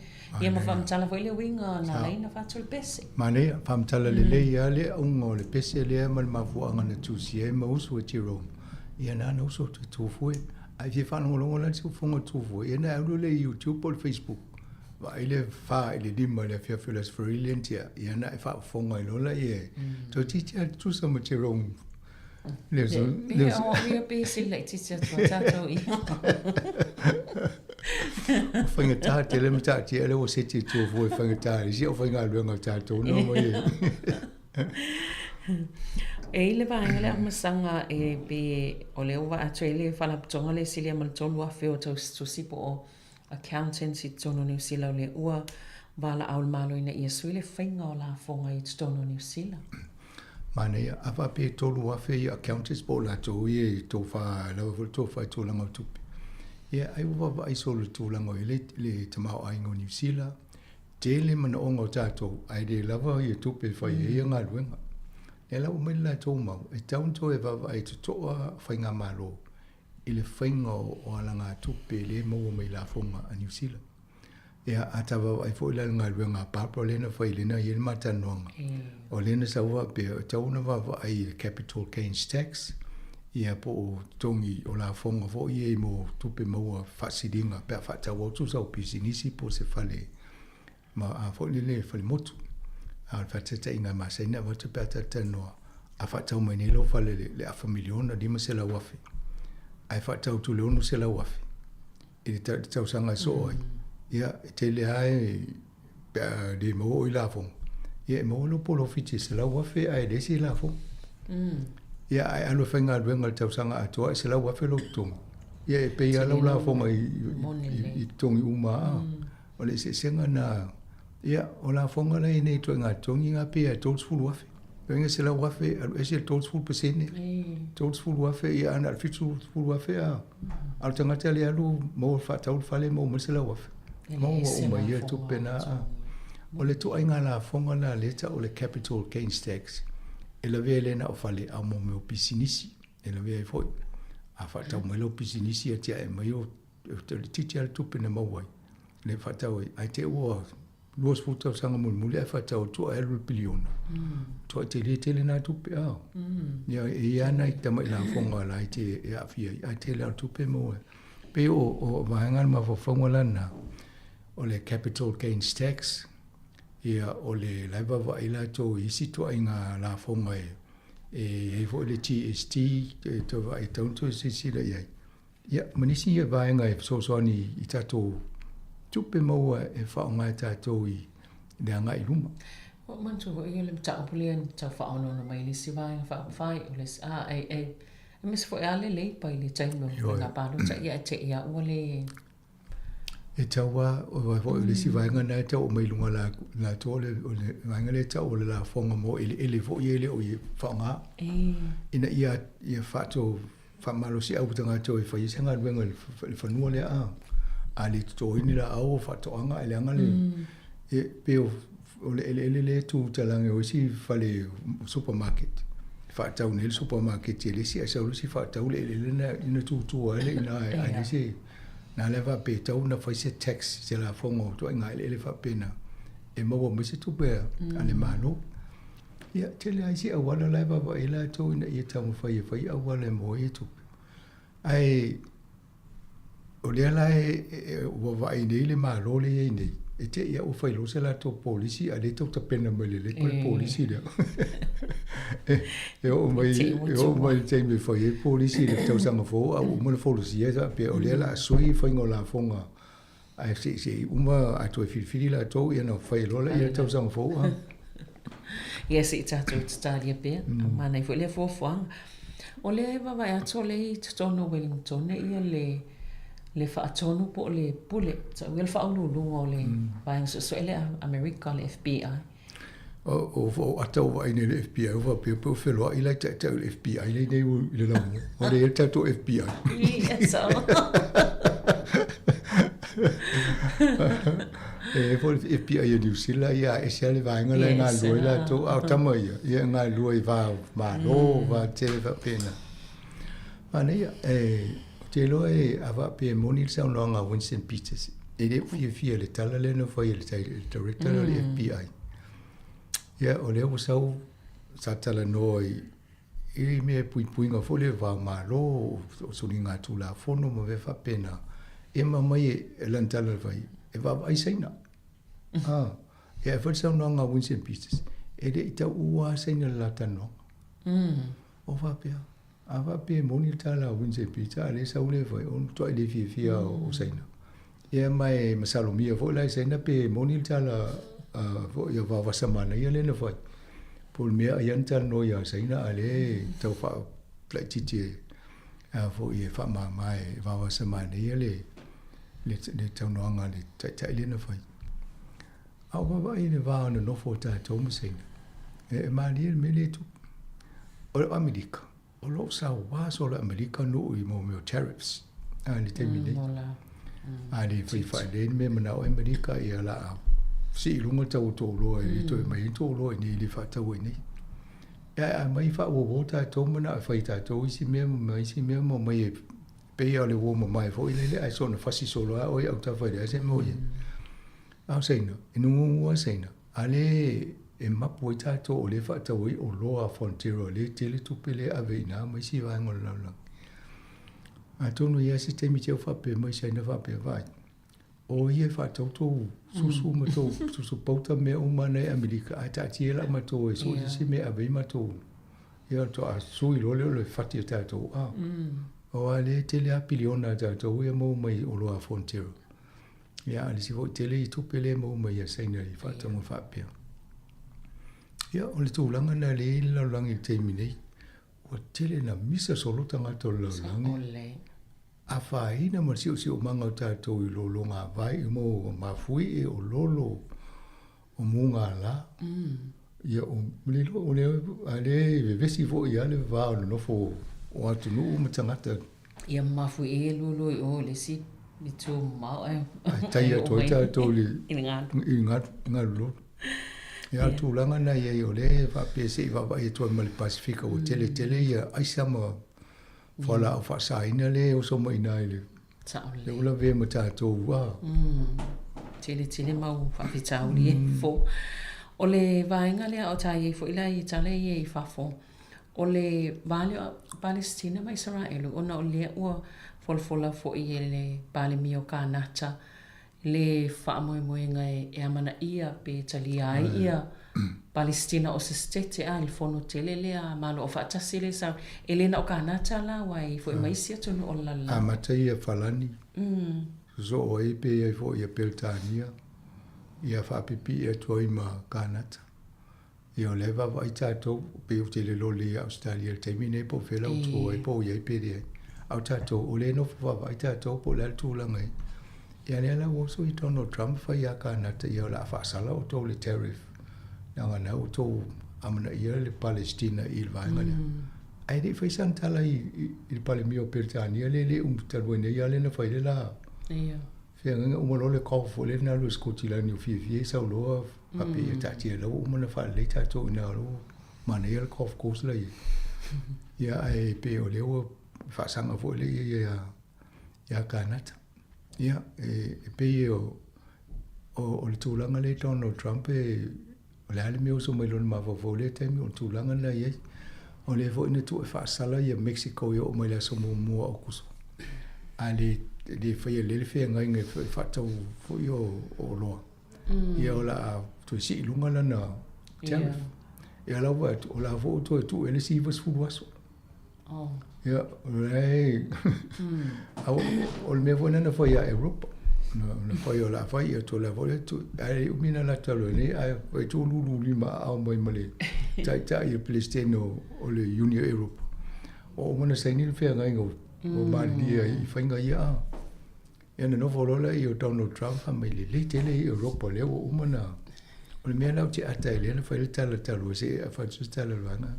Ia ma faamatala foi le uiga na ala ai ona faatu le pese. Manaia, faamatala lelei lava le auga o le pese lea ma le mafuaaga na tusia ai ma usu e Jerome. Ia na ana uso e Tufue. A e fia faalogologo la i le siufofoga o Tufue, ia ona e alu lea i YouTube po o le Facebook. Vaai le 4 i le 5 i le afiafi o le Aso Faraile na tea, ia na e faafofoga ai loa laia e toeitiiti lava tutusa ma Jerome. Le aso, le aso. O ia pe sili laitiiti atu a tatou ia. O faigata tele ma taatia lea ua seti i tua fua i faigata i isi aufaigaluega a tatou no mai e. E i le vaega lea amasaga e pe o lea ua vaai atu ai le Faalapotopotoga lea e silia ma le 3,000 o tausitusi po o accountants i totonu o Niu Sila o lea ua valaau le Malo ina ia sui le faiga o lafoga i totonu o Niu Sila. Manaia, a faapea e 3,000 ia accountants po o latou ia e tofa lava foi le tofa i tulaga o tupe. Ia ai ua vaavaai solo i le tulaga o i ai le tamaoaiga o Niu Sila, tele manaoga o tatou ae le lava ia tupe e fai ai ia galuega. Lea la ua aumai le latou mau, e tatau ona toe vaavaai totoa faigamalo i le faiga o alagatupe lea e maua mai lafoga a Niu Sila. Ia, a ta vaavaai foi la i le galuega a Barbara lea na fai lea na i ai le ma talanoaga, o lea na sau faapea, e tatau ona vaavaai i le capital gains tax, ia po o totogi o lafoga foi ia mo tupe maua faasiliga pe a faatau atu sau pisinisi po o se fale ma a foi lele fale motu. A o le faataitaiga e masani ona avatu pe a talatalanoa, a faatau mai nei lou fale i le afa miliona, $500,000, ae faatau atu i le $600,000 i le tausaga e soo ai, ia, e tele lava e, pe a le maua oe i lafoga, ia e maua lou polofiti e $100,000 ae leai se lafoga. Ia, ae alu e faigaluega i le tausaga atoa e $100,000 lou totogi, ia e pay lava lau lafoga i totogi uma lava. O le eseesega lena, ia, o lafoga la e i ai nei ituaiga totogi na pei lava e $30,000. Lona uiga e $100,000 alu ese le 30%, $30,000 ia a na o le $70,000 a, a o le tagata lea e alu maua faatau le fale maua mai le $100,000. Maua uma i ia tupe na. O le ituaiga lafoga la lea e tau o le capital gains tax, e lavea le na o fale a o mea o pisinisi e lavea ai foi. A faatau mai lau pisinisi ia tiae mai o itiiti lava le tupe na maua ai, le faatau ai, ae te i ua 20 tausaga mulimuli ae faatau atu ae alu i le piliona. Matua tele tele na tupe a. Ia e i ai lava nai tamai lafoga laiti e aafia ai, ae tele lava o le tupe e maua ai. Pei o o vaega le mafaufauga la lena, o le capital gains tax, ia o le la e vaavaai latou i isi ituaiga lafoga e e i ai foi le GST e toe vaai e tatau ona toe silasila i ai. Ia, ma nisi ia vaega e fesoasoani i tatou tupe maua e faaaoga e tatou i le agai i luma. Ua ou manatua foi o le mataupu lea na tau faaonono mai i le isi vaega faaupufai, o le a, e, e, aemaise foi lava le Labour i le taimi o faiga palota, ia e te i lava ua le E tau lava, aua foi o le isi vaega lena e tau aumai i luga o latou, o le vaega lea e tau o le lafoga mo eleele foi ia e le o faaaoga, ina ia faato faamalosiau i tagata e fai ai se galuega i le fanua lea a. A le totoina ni laau o faatoaga ae leaga le, e pei o le eleele lea e tu talage o isi fale supermarket. E faatau nei le supermarket e le isi ae sau le isi faatau le eleele na ina tutu ai le ina ae leai se na lea faapea e tatau ona fai se tax se lafoga o ituaiga eleele faapena e maua mai se tupe a le Malo. Ia, tele lava isi auala la e vaavaai ai latou ina ia taumafai e fai auala e maua ai tupe. Ae o lea la e ua vaai nei le Malo lea e i ai nei, e te i lava ua fai loa se latou polisi a o lea e tau tapena mai le lepa le polisi lea. E oo mai, e oo mai le taimi e fai ai polisi i le tausaga fou a ua uma ona folasia e faapea o lea o le a sui le faiga o lafoga ae se i uma a toe filifili latou ia ona fai loa lea i le tausaga fou a. Ia se i tatou tatalia pea, manaia foi lea fuafuaga. O lea e vaavaai atu o lea i totonu o Wellington ia le faatonu po o le pule, tau ia le faauluuluga o le Vaega Suesue lea a Amerika o le FBI. O ata ua vaai nei i le FBI ua faapea pe ua feloai la e taitai o le FBI lea nei i le laumua. O lea e i ai le tatou FBI. Ia, sao. E i ai foi le FBI a Niu Sila, ia a ese lava le vaega la e galulue ai latou, a o tama ia, ia e galulue i va o Malo, va tele faapena. Manaia, e, ou te iloa e, a faapea e moni le saunoaga a Winston Peters, e le o fiafia i le tala lea na fai e le Director lea o le FBI. Ia, o lea ua sau, sa talanoa i, i mea e puipuiga foi lea va o Malo, o soligatulafono ma mea faapena, ia ma aumai e lana tala na fai, e vaavaai Saina. Ah, ia e foi le saunoaga a Winston Peters, e le i tau'u lava Saina i le la talanoaga. O faapea, a faapea e moni le tala a Winston Peters a o lea e sau lea e fai, o le matuai le fiafia o Saina. Ia ma e masalomia foi la e Saina pe moni le tala a foi a Vaavasamanaia lea na fai. Po o le mea ai lava na talanoa ia Saina a o lea e tau faalaitiiti e a foi e faamama e Vaavasamanaia le le taunoaga a le taitai lea na fai. A o vaavaai i le va o nonofo o tatou ma Saina, e malie le mea lea e tupu. O le Amerika, o lo o sauā solo e Amerika nuu i mea o tariffs a i le taimi nei. A le fai faalelei le mea e manao ai Amerika, ia o le a sii i luga le tau o tou oloa e le toe aumai ai tou oloa i inei e le faatau ai nei. Ae a aumai faaauauau tatou manao e fai e tatou isi mea ma isi mea ma omai e pei lava o le uo mamae foi lele ae soona fasi solo lava oe autafa i leai se mea o i ai. A o Saina, e nugunugu lava Saina, a lea e mapu ai tatou o lea e faatau ai oloa a Fonterra o lea e tele tupe lea e ave i ina ma isi vaega o le lalolagi. Atonu e i ai se taimi te i ua faapea mai Saina faapea, vaai, o ia e faatau tou susu ma tou susu pauta ma mea uma na i Amerika, ae taatia la matou e sue se mea e ave ai matou. Ia faatoa sui loa lea o le fati o tatou. A, aua o lea e tele lava piliona a tatou ia e maua mai oloa a Fonterra. Ia, a o le isi foi tele i tupe lea e maua mai ia Saina i faatauga faapea. Ia, o le tulaga lena lea e i ai le lalolagi i le taimi nei, ua tele ina misa solo tagata o le lalolagi. Afaina ma le siosiomaga o tatou i lologavai, mo mafuie, o lolo, o mugala. Ia, o le iloa, o lea, a lea e vevesi foi lava le va o le nofo o atunuu ma tagata. Ia mafuie e lulu i o i le isi itu mamao ae Ae tai atu ai tatou i le galu, galu lolo. Ia, o le tulaga lena i ai, o lea e faapea se i vaavaai atu ai ma le Pasefika ua tele tele ia aisa ma fualaau faasaina lea e oso mai i ina i le Lea ua lavea ma tatou a. Tele tele mau faafitauli e fou. O le vaega lea o ta i ai foi la i tala ia i fafo, o le va lea o Palesitina ma Isaraelu ona o lea ua folafola foi e le Palemia o Kanata le faamoemoega e amanaia pe talia ai ia Palesitina o se setete a i le fono tele lea a Malo Aufaatasi lea sa e le na o Kanata la aua e i ai foi ma isi atunuu o le lalolagi. Amata ia Falani, sosoo ai pe i ai foi ia Peretania, ia faapipii atu ai ma Kanata. Ia o lea e vaavaai tatou, pei ou te le loli ia Ausetalia i le taimi lenei po o fea la ou tu ai po o i ai pe leai. A o tatou, o lea e nofo vaavaai tatou po o le a le tulaga e i ai. Ia lea la ua oso i Donald Trump fai ia Kanata ia o le a faasala outou i le tariff leaga na ua outou amanaia le Palestina i le vaega lea. Ae le i fai sana tala i le Palemia o Peretania lea e le umi talu ai nei lava lea na fai le la feagaiga uma loa le golf foi lea na alu ai Sikotilani ua fiafia ai sau loa faapea ia taatia la ua uma ona faalelei tatou i ina o la ua manaia le golf course la i ai. Ia ae pei o lea ua faasaga foi lea ia ia Kanata. Ia e pei o o le tulaga lea i Donald Trump e o le a le mea oso mai lona mafaufau i lea taimi o le tulaga lena e i ai. O lea foi na tuu e faasala ia Mexico e oo mai le aso muamua o Aokuso. A le le faia lelei le feagaiga e faatau foi o oloa. Ia o le a toe sii i luga lana tariff. Ia la ua o le a foi ua toe tuu i ai le isi 90 aso. Ia, o le o le mea foi lea na fai ia Europa. Na fai o le a fai, ia toe le a foi le tu. Ae le umi na lata loa nei, ae fai tu lulu lima aao mai ma le taitai o Peresetene o le Union Europe. Ua uma ona saini le feagaiga ua malilie ai i faiga ia a. Ia na nofo loa lea o Donald Trump fai mai lelei tele i Europa lea ua uma na o le mea la ou te ata ai lea na fai le tala talu ai se i fai se tala i le vaega.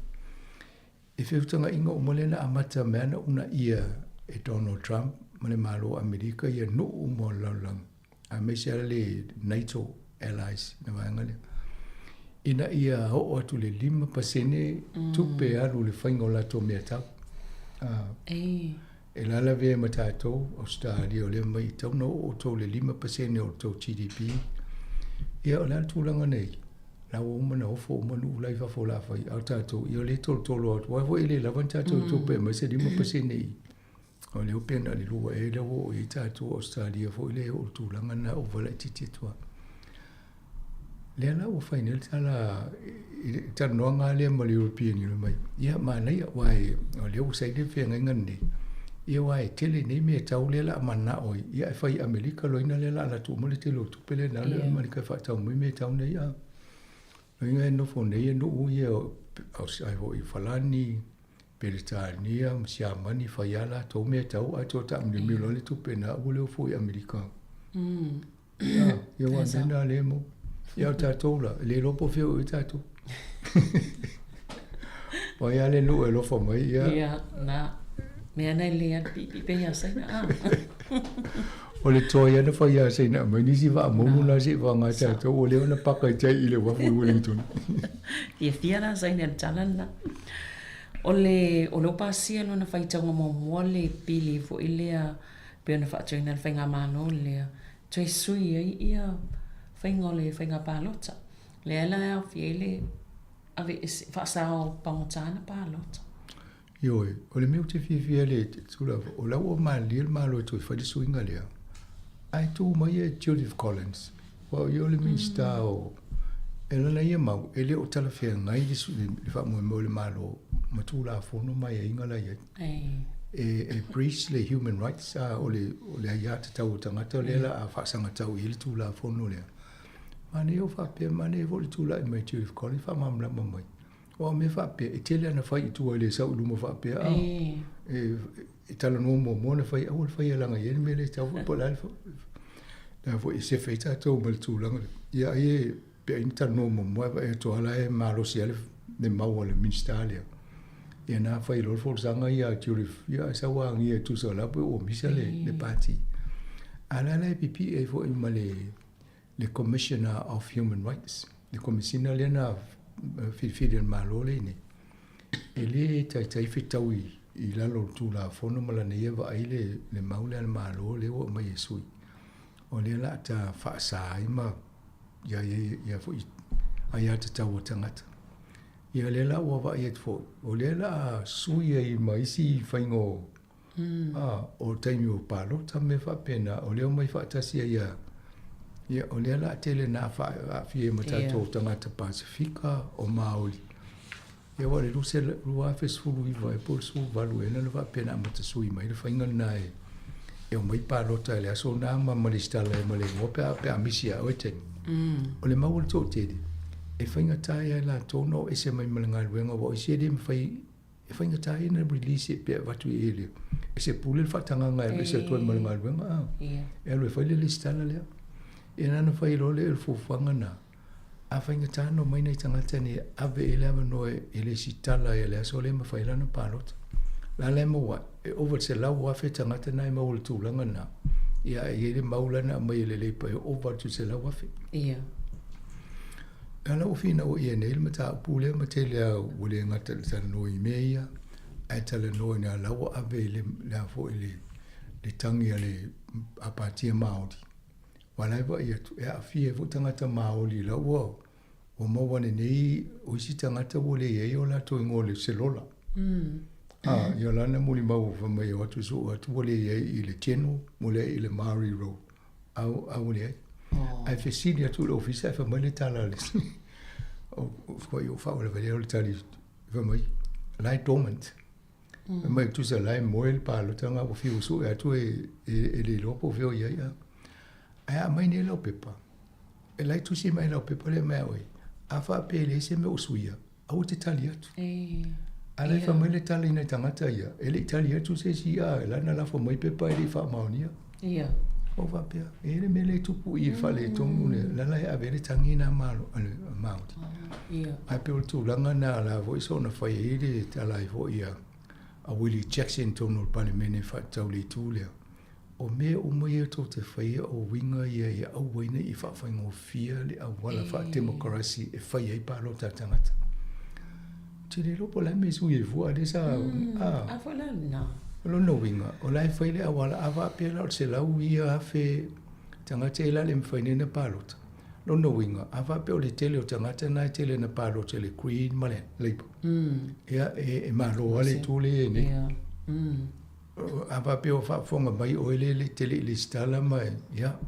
E feutagaiga uma lea na amata mai ana uunaia e Donald Trump ma le Malo o Amerika ia nuu uma o le lalolagi, aemaise lava le NATO allies le vaega lea, ina ia oo atu i le 5% tupe e alu i le faiga o latou meatau. E lalavea ma tatou, Ausetalia, o lea mai e tatau ona oo outou i le 5% o le tou GDP. Ia, o le a le tulaga nei? La ua uma ona ofo uma nuu la i fafo o le a fai, a o tatou, ia o lea e tolotolo atu, aua foi e le lava ni tatou tupe e aumai se 5% i i. O lea ua pei na o le lua ea lea ua oo i ai tatou Ausetalia foi lea e oo i le tulaga lena ua ova laitiiti atu lava. Lea la ua fai nei le tala i le talanoaga lava lea ma le European Union mai, ia manaia aua o lea ua saini le feagaiga lenei, ia aua e tele nei mea tau lea o le a mananao ai, ia ae fai i Amerika loina lea o le a alu atu uma le tele o tupe lea na alu i Amerika e faatau mai mea tau nei. A loina e nofo nei e nuu ia ai foi i Falani, Peretania ma Siamani fai lava latou mea tau ae toe taamilomilo loa le tupe na ua le oo foi i Amerika. Ia, ia ua mea lea mo. Ia o tatou la, e le iloa po o fea o i ai tatou. O ai lava le nuu e alofa mai, ia. Ia, na. Mea na e le alu piipii pea ia Saina, a. O le toa ia na fai ia Saina aumai nisi vaa moulu na se i faaaoga e tatou, ua leva ona paka i tai i le uafu i Wellington. Fiafia la Saina i le tala lena. O le, o lea ua pasia lona faitauga muamua le pili foi lea pei ona faatuina e le Faigamalo lea, toe sui ai ia faiga o le faiga palota. Lea la e aofia ai le aveese, faasao pagota na palota. Ioe, o le mea ou te fiafia ai i le Tulafono, o la ua malilie le Malo e toe fai le suiga lea, ae tu mai e Judith Collins, aua o ia o le Minisita o, e lana ia mau, e le o talafeagai le faamoemoe o le Malo ma Tulafono ma aiaiga la e i ai. E breach le human rights, a o le o le aiatatau o tagata lea la a faasagatau i ai le Tulafono lea. Manaia o faapea, manaia foi le tulai mai Judith Collins faamalamalama mai. Aua o mea faapea, e tele ana fai i tua e le sau i luma faapea, a e talanoa muamua ona fai, aua le faia leaga e i ai le mea lea e tatau foi po o le a le a foi e sefe ai tatou ma le tulaga lea. Ia ai e pe ai na talanoa muamua ae vaai atu lava la e malosi lava le mau a le Minisita lea. Ia na fai loa le folasaga ia a Judith, ia ae sau agia e tusa o la e ua misa le pati. A o la la e pipii ai foi ma le Commissioner of Human Rights, le Komesina lea na filifili e le Malo lea i inei. E le taitai fetaui i lalo o le Tulafono ma lana ia vaai le mau lea a le Malo lea ua aumai e sui. O lea o le a ta faasa ai ma ia ia foi aiatatau a tagata. Ia lea la ua vaai atu foi, o lea o le a sui ai ma isi faiga o, a, o taimi o palota ma mea faapena, o lea e omai faatasi ai ia, ia o lea o le a tele ina aafia ai ma tatou tagata Pasefika, o Māori. Ia aua o le 2019 ea po o le 18 ea na faapea na amata sui mai le faiga lena e e omai palota i le aso lena ma lesitala ai ma le igoa pe a pe a misi ia oe taimi. O le mau o le toatele, e faigata ia i latou ona o ese mai ma le galuega aua o isi e le mafai e faigata ia ona release pe avatu i le e se pule le faatagaga e alu ese atu ai ma le galuega a. E alu e fai le lesitala lea. Ia na ona fai loa lea o le fuafuaga lena. A faigata ona omai nai tagata nei e ave i ai le avanoa e lesitala ai i le aso lea ma fai lana palota. O le a la e maua ai? E ova i le 100,000 tagata na e maua i le tulaga lena. Ia e i ai le mau la na aumai e le Labour e ova atu i le 100,000. Ia. A la ua finau ia nei le mataupu lea ma tele lava ua le gata i le talanoa i mea ia, ae talanoa ina la ua ave i le, le a foi le, le tagi a le a Pātia Māori. Aua la e vaai atu, e aafia ai foi tagata Māori la ua ua maua ane nei o isi tagata ua le i ai o latou igoa i le selola. A, ia la na molimau fai mai e o atu e sue atu ua le i ai i le General, ua leai i le Māori Road. A, a ua leai. Ae fesili atu i le ofisa ae fai mai le tala a le o o faavalevalea o le tali fai mai, lie dormant. Fai mai tusa la e moe le palota lena ua fiu sue atu e le iloa po o fea o i ai. Ae a aumai nei lau pepa, e la e tusi mai lau pepa lea mai ia oe, a faapea e leai se mea o suia, aua te tali atu. A la e fai mai le tali i nai tagata ia, e le i tali atu se isi, a la na lafo mai pepa e le i faamaonia. Ia. Ou faapea, e i ai le mea lea e tupu i i le faaletonu lea, la la e ave ai le tagi lena a le Māori. Ia. Ae pei o le tulaga lena la foi soona fai ai le tala ai foi a Willie Jackson i totonu o le Palemene e faatatau i le itu lea. O mea uma ia tou te faia o uiga ia ia aua ai ne i faafaigofie le auala faatemokarasi e fai ai palota a tagata. Ou te le iloa po o le a le mea e sui ai fua lea sa a. A foi la lena. O lona uiga, o la e fai le auala a faapea la o le 100,000 tagata ia la le mafai nei ona palota. Lona uiga, a faapea o le tele o tagata na e tele ina palota i le Green ma le Labour, ia e malo lava le itu lea e i ai nei. A faapea o faafofoga mai oe lea e te le i lesitala ma ia,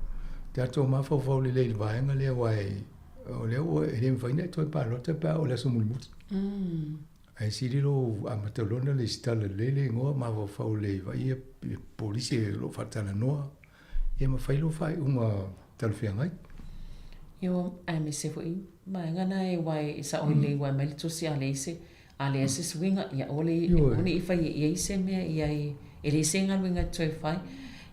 tatou mafaufau lelei i le vaega lea aua e o lea ua e le mafai ona e toe palota pe a oo i le aso mulimuli. Ae sili lou amata loa ona lesitala lelei le igoa mafaufau lelei vaai ia polisi o lo o faatalanoa ia ma fai lou faaiuga talafeagai. Ioe, aemaise foi vaega na e aua e sao lelei aua e aumai le tusi a leai se a leai se suiga, ia aua le aua ne i fai i ai se mea ia e e leai se galuega e toe fai.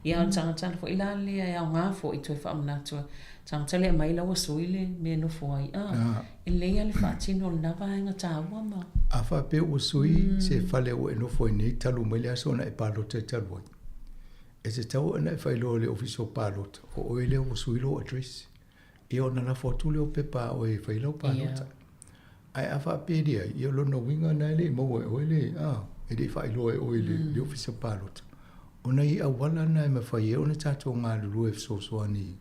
Ia a o le tagata foi la lea e aoga foi toe faamanatu tagata lea e aumai la ua sui le mea e nofo ai a e lelei lava le faatino o lena vaega taua ma. A faapea ua sui se fale ua e nofo ai nei talu mai le aso na e palota ai talu ai, e tatau ona e faailoa i le Ofisa o Palota o oe lea ua sui lou address. Ia ona lafo atu lea o pepa a oe e fai lau palota. Ae a faapea e leai, ia o lona uiga lena e le i maua e oe le, a, e le i faailoa e oe i le Ofisa Palota. O nai auala na e mafai ai ona tatou galulue e fesoasoani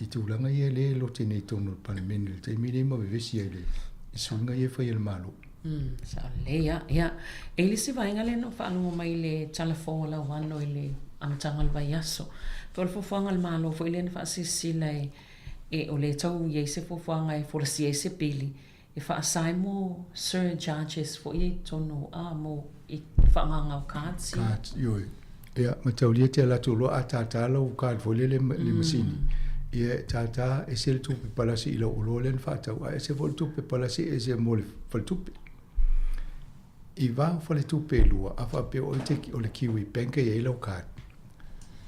i tulaga ia lea e lote nei i totonu o le Palemene i le taimi lenei ma vevesi ai i suiga ia e fai e le Malo. Sao lelei lava. Ia, e i ai le isi vaega lea na ou faalogo mai i le tala fou a Lauano i le amataga o le vaiaso. Pei o le fuafuaga a le Malo foi lea na faasilasila e, e o lea e tau i ai se fuafuaga e folasia ai se pili e faasa ai mo surcharges foi ia i totonu a mo i faagaga o cards ia. Cards, ioe. Ia, mataulia te alu atu loa a tātā lau card foi lele i le masini, ia e tātā ese le tupe palasi i lau oloa lea na faatau, ae ese foi le tupe palasi e ese mo le faletupe. I va o faletupe e lua, a faapea o le, o le Kiwi Bank e i ai lau card,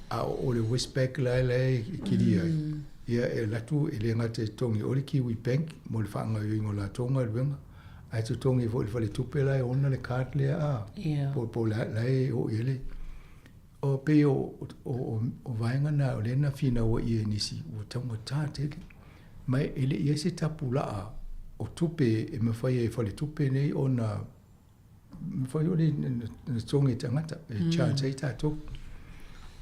a o le Westpac la la e kilia ai, ia e alu atu e le gata e totogi o le Kiwi Bank mo le faagaoioiga o latou galuega, ae totogi foi i le faletupe la e ona le card lea a po po la la e oo i ai le o pei o o o vaega na o lea na finau ai i nisi ua taugata tele ma e le i ai se tapulaa o tupe e mafai ai e faletupe nei ona mafai ona totogi e tagata e charge ai tatou.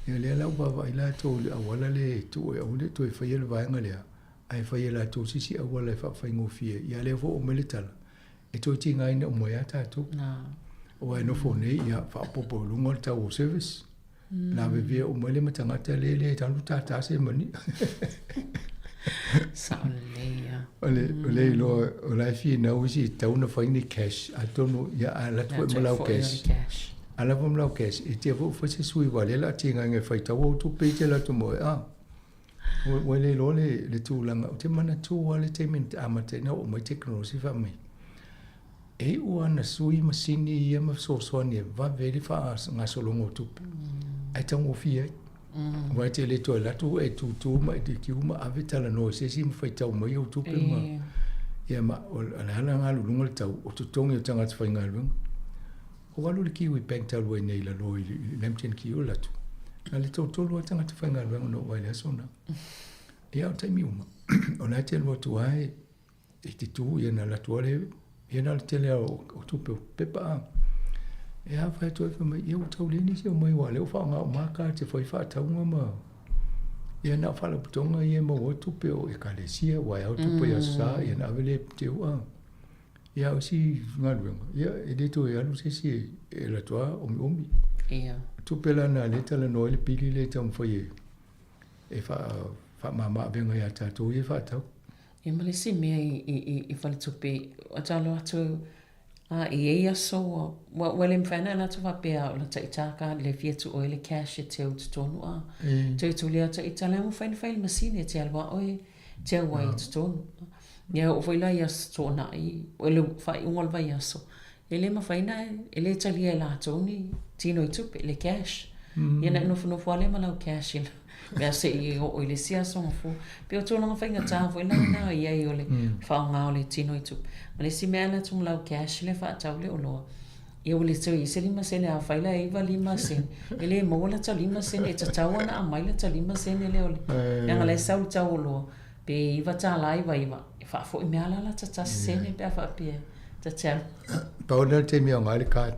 Ia lea la ua vaavaai latou i le auala lea e tuu ai aua ne i toe faia le vaega lea, ae fai e latou se isi auala e faafaigofie ai. Ia lea foi ua aumai le tala, e toe tigaina uma ai lava tatou. Aua e nofo nei, ia faaopoopo i luga le tau o service, lavevea uma ai lea ma tagata lea e le alu tata se mani. Sao lelei lava. O le, o le iloa, o la e finau isi e tatau ona fai ni cash, atonu, ia a alu atu foi ma lau cash, a alu atu foi ma lau cash, e te foi fai se sui aua o lea o le a tigaina e faitau au tupe ia te alu atu ma oe, a. Ua le iloa le tulaga, ou te manatua lava le taimi na amata ai ona oo mai tekonolosi fai mai, e iu lava ina sui masini ia ma fesoasoani e vave ai le faagasologa o tupe, ae taugofie ai. Aua e te le toe alu atu e tutu ma e kiu ma ave talanoa i se isi ma faitau mai au tupe ma ia ma o le ala lena alu i luga le tau o totogi o tagata faigaluega. Ua alu le Kiwi Bank talu ai nei i lalo i Lambton Quay o alu atu. Na o le toatolu lava tagata faigaluega na oo ai i le aso lena. Ia o taimi uma, o la e te alu atu lava e te tu, ia na alu atu lava le, ia na o le tele lava o tupe o pepa a. E a fai atu ai fai mai, ia ua tau leai nisi o omai aua o lea ua faaaoga uma lava cards e fai faatauga ma ia na o faalapotopotoga ia e maua ai tupe o ekalesia aua e ao tupe i Aso Sa, ia na ave lea e te ua. Ia o isi galuega, ia e le toe alu se isi e alu atu lava omiomi. Ia. O tupe la na lea e talanoa ai le pili lea e taumafai e e faamama avega ia tatou ia e faatau. Ia ma le isi mea i faletupe, ua talo atu a i ai aso ua ua le mafai ona e alu atu faapea o lata ita card lea e fia tuu ai le cash e teu i totonu a. Toe tuli atu ita la e mafai ona fai i le masini e te alu lava oe teu ai i totonu. Ia oo foi la i Aso Toonai, o le faaiuga o le vaiaso, e le mafai ona, e le talia e latou ni tino i tupe, le cash. Ia ona e nofonofo lava lea ma lau cash i mea se i oo i le isi aso gafua. Pei o tulaga faigata foi la lena e i ai o le faaaoga o le tino i tupe. Ma le isi mea e alu atu ma lau cash lea faatau le oloa, ia ua le toe i ai se lima sene, afai la e iva lima sene, e le maua lata lima sene, e tatau lava ona aumai lata lima sene lea o le, leaga la e sau le tau o oloa. Pe iva tālā iva iva, e faafoi mea la lata tasi sene pe a faapea ta te alu. Pau lea o le taimi e aoga ai le card.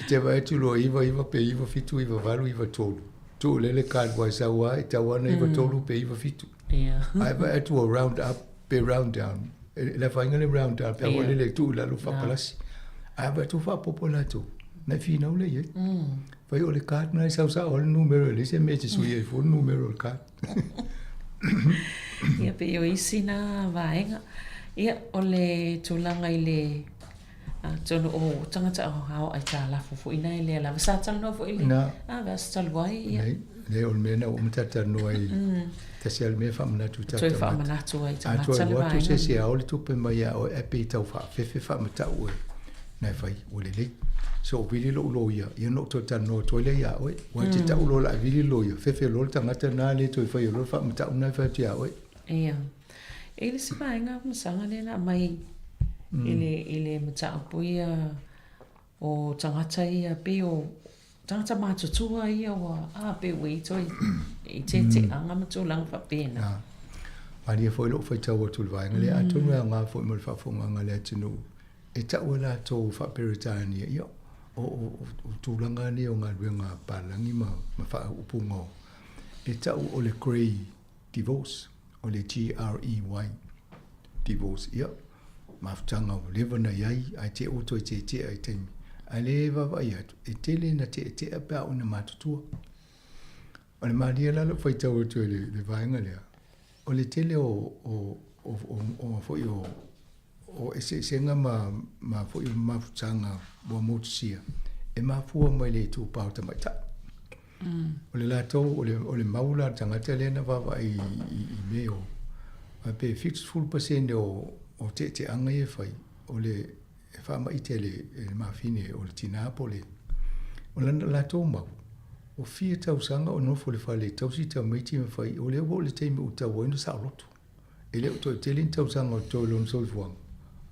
E te vaai atu loa iva iva pe iva fitu iva valu iva tolu. Tuu lea le card aua e sau lava e tau lava ona iva tolu pe iva fitu. Ae vaai atu ua round up pe round down. E le afaina le round down pe a foi lele e tuu i lalo faapalasi. Ae vaai atu ua faaopoopo latou, na e finau lea i ai. Fai o le card lena e sau sao ai le numero e leai se mea e te suia ai fua le numero o le card. Ia pei o isi na vaega. Ia o le tulaga i le atonu o tagata ao aitalafu foi na e lea lava sa talanoa foi i le a vaiaso talu ai ia. Nei, nei o le mea na ua uma talatalanoa ai tasi lava le mea e faamanatu i tatou tagata. Toe faamanatu ai i tagata A le toe vaega. Atu se isi e ao le tupe mai ia oe ae pei tau faafefe faamatau e na e fai ua lelei. Se o vili lou loia, ia ona ou toe talanoa atu ai lea ia oe. Aua e te tau loa o le a vili le loia, fefe loa le tagata lena le toe faia loa le faamatau lena e fai atu ia oe. Ia. E i le isi vaega masaga lea na aumai i le i le mataupu ia o tagata ia pei o tagata matutua ia ua a pei ua i toe i teteaga ma tulaga faapena. Malie foi lou faitau atu i le vaega lea, atonu e aoga foi mo le faafofogaaga a le atunuu e tau e latou faa-Peretania, ia, o, o, o tulaga nei o galuega a palagi ma, ma faaupuga o, e tau o le grey divorce, o le G-R-E-Y divorce, ia, mafutaga ua leva ona i ai, ae te ua toe teetea i taimi. Ae le vaavaai atu, e tele ina teetea pe a oo ina matutua. O le malie la lou faitau atu i le, le vaega lea, o le tele o, o, o, o, o, foi o, o eseesega ma, ma foi o mafutaga ua motusia, e mafua mai le itupa o tamaitai. O le latou, o le, o le mau la a le tagata lea na vaavaai i, i, i mea o, faapea e 70% o, o teeteaga ia e fai, o le, e faamaite e le, e le mafine o le tinā po o le, o lana latou mau, ua fia tausaga o nofo i le fale e tausi tamaiti ma fai, o lea ua oo i le taimi ua tatau ai ona saoloto. E le o toe tele ni tausaga o totoe i lona soifuaga,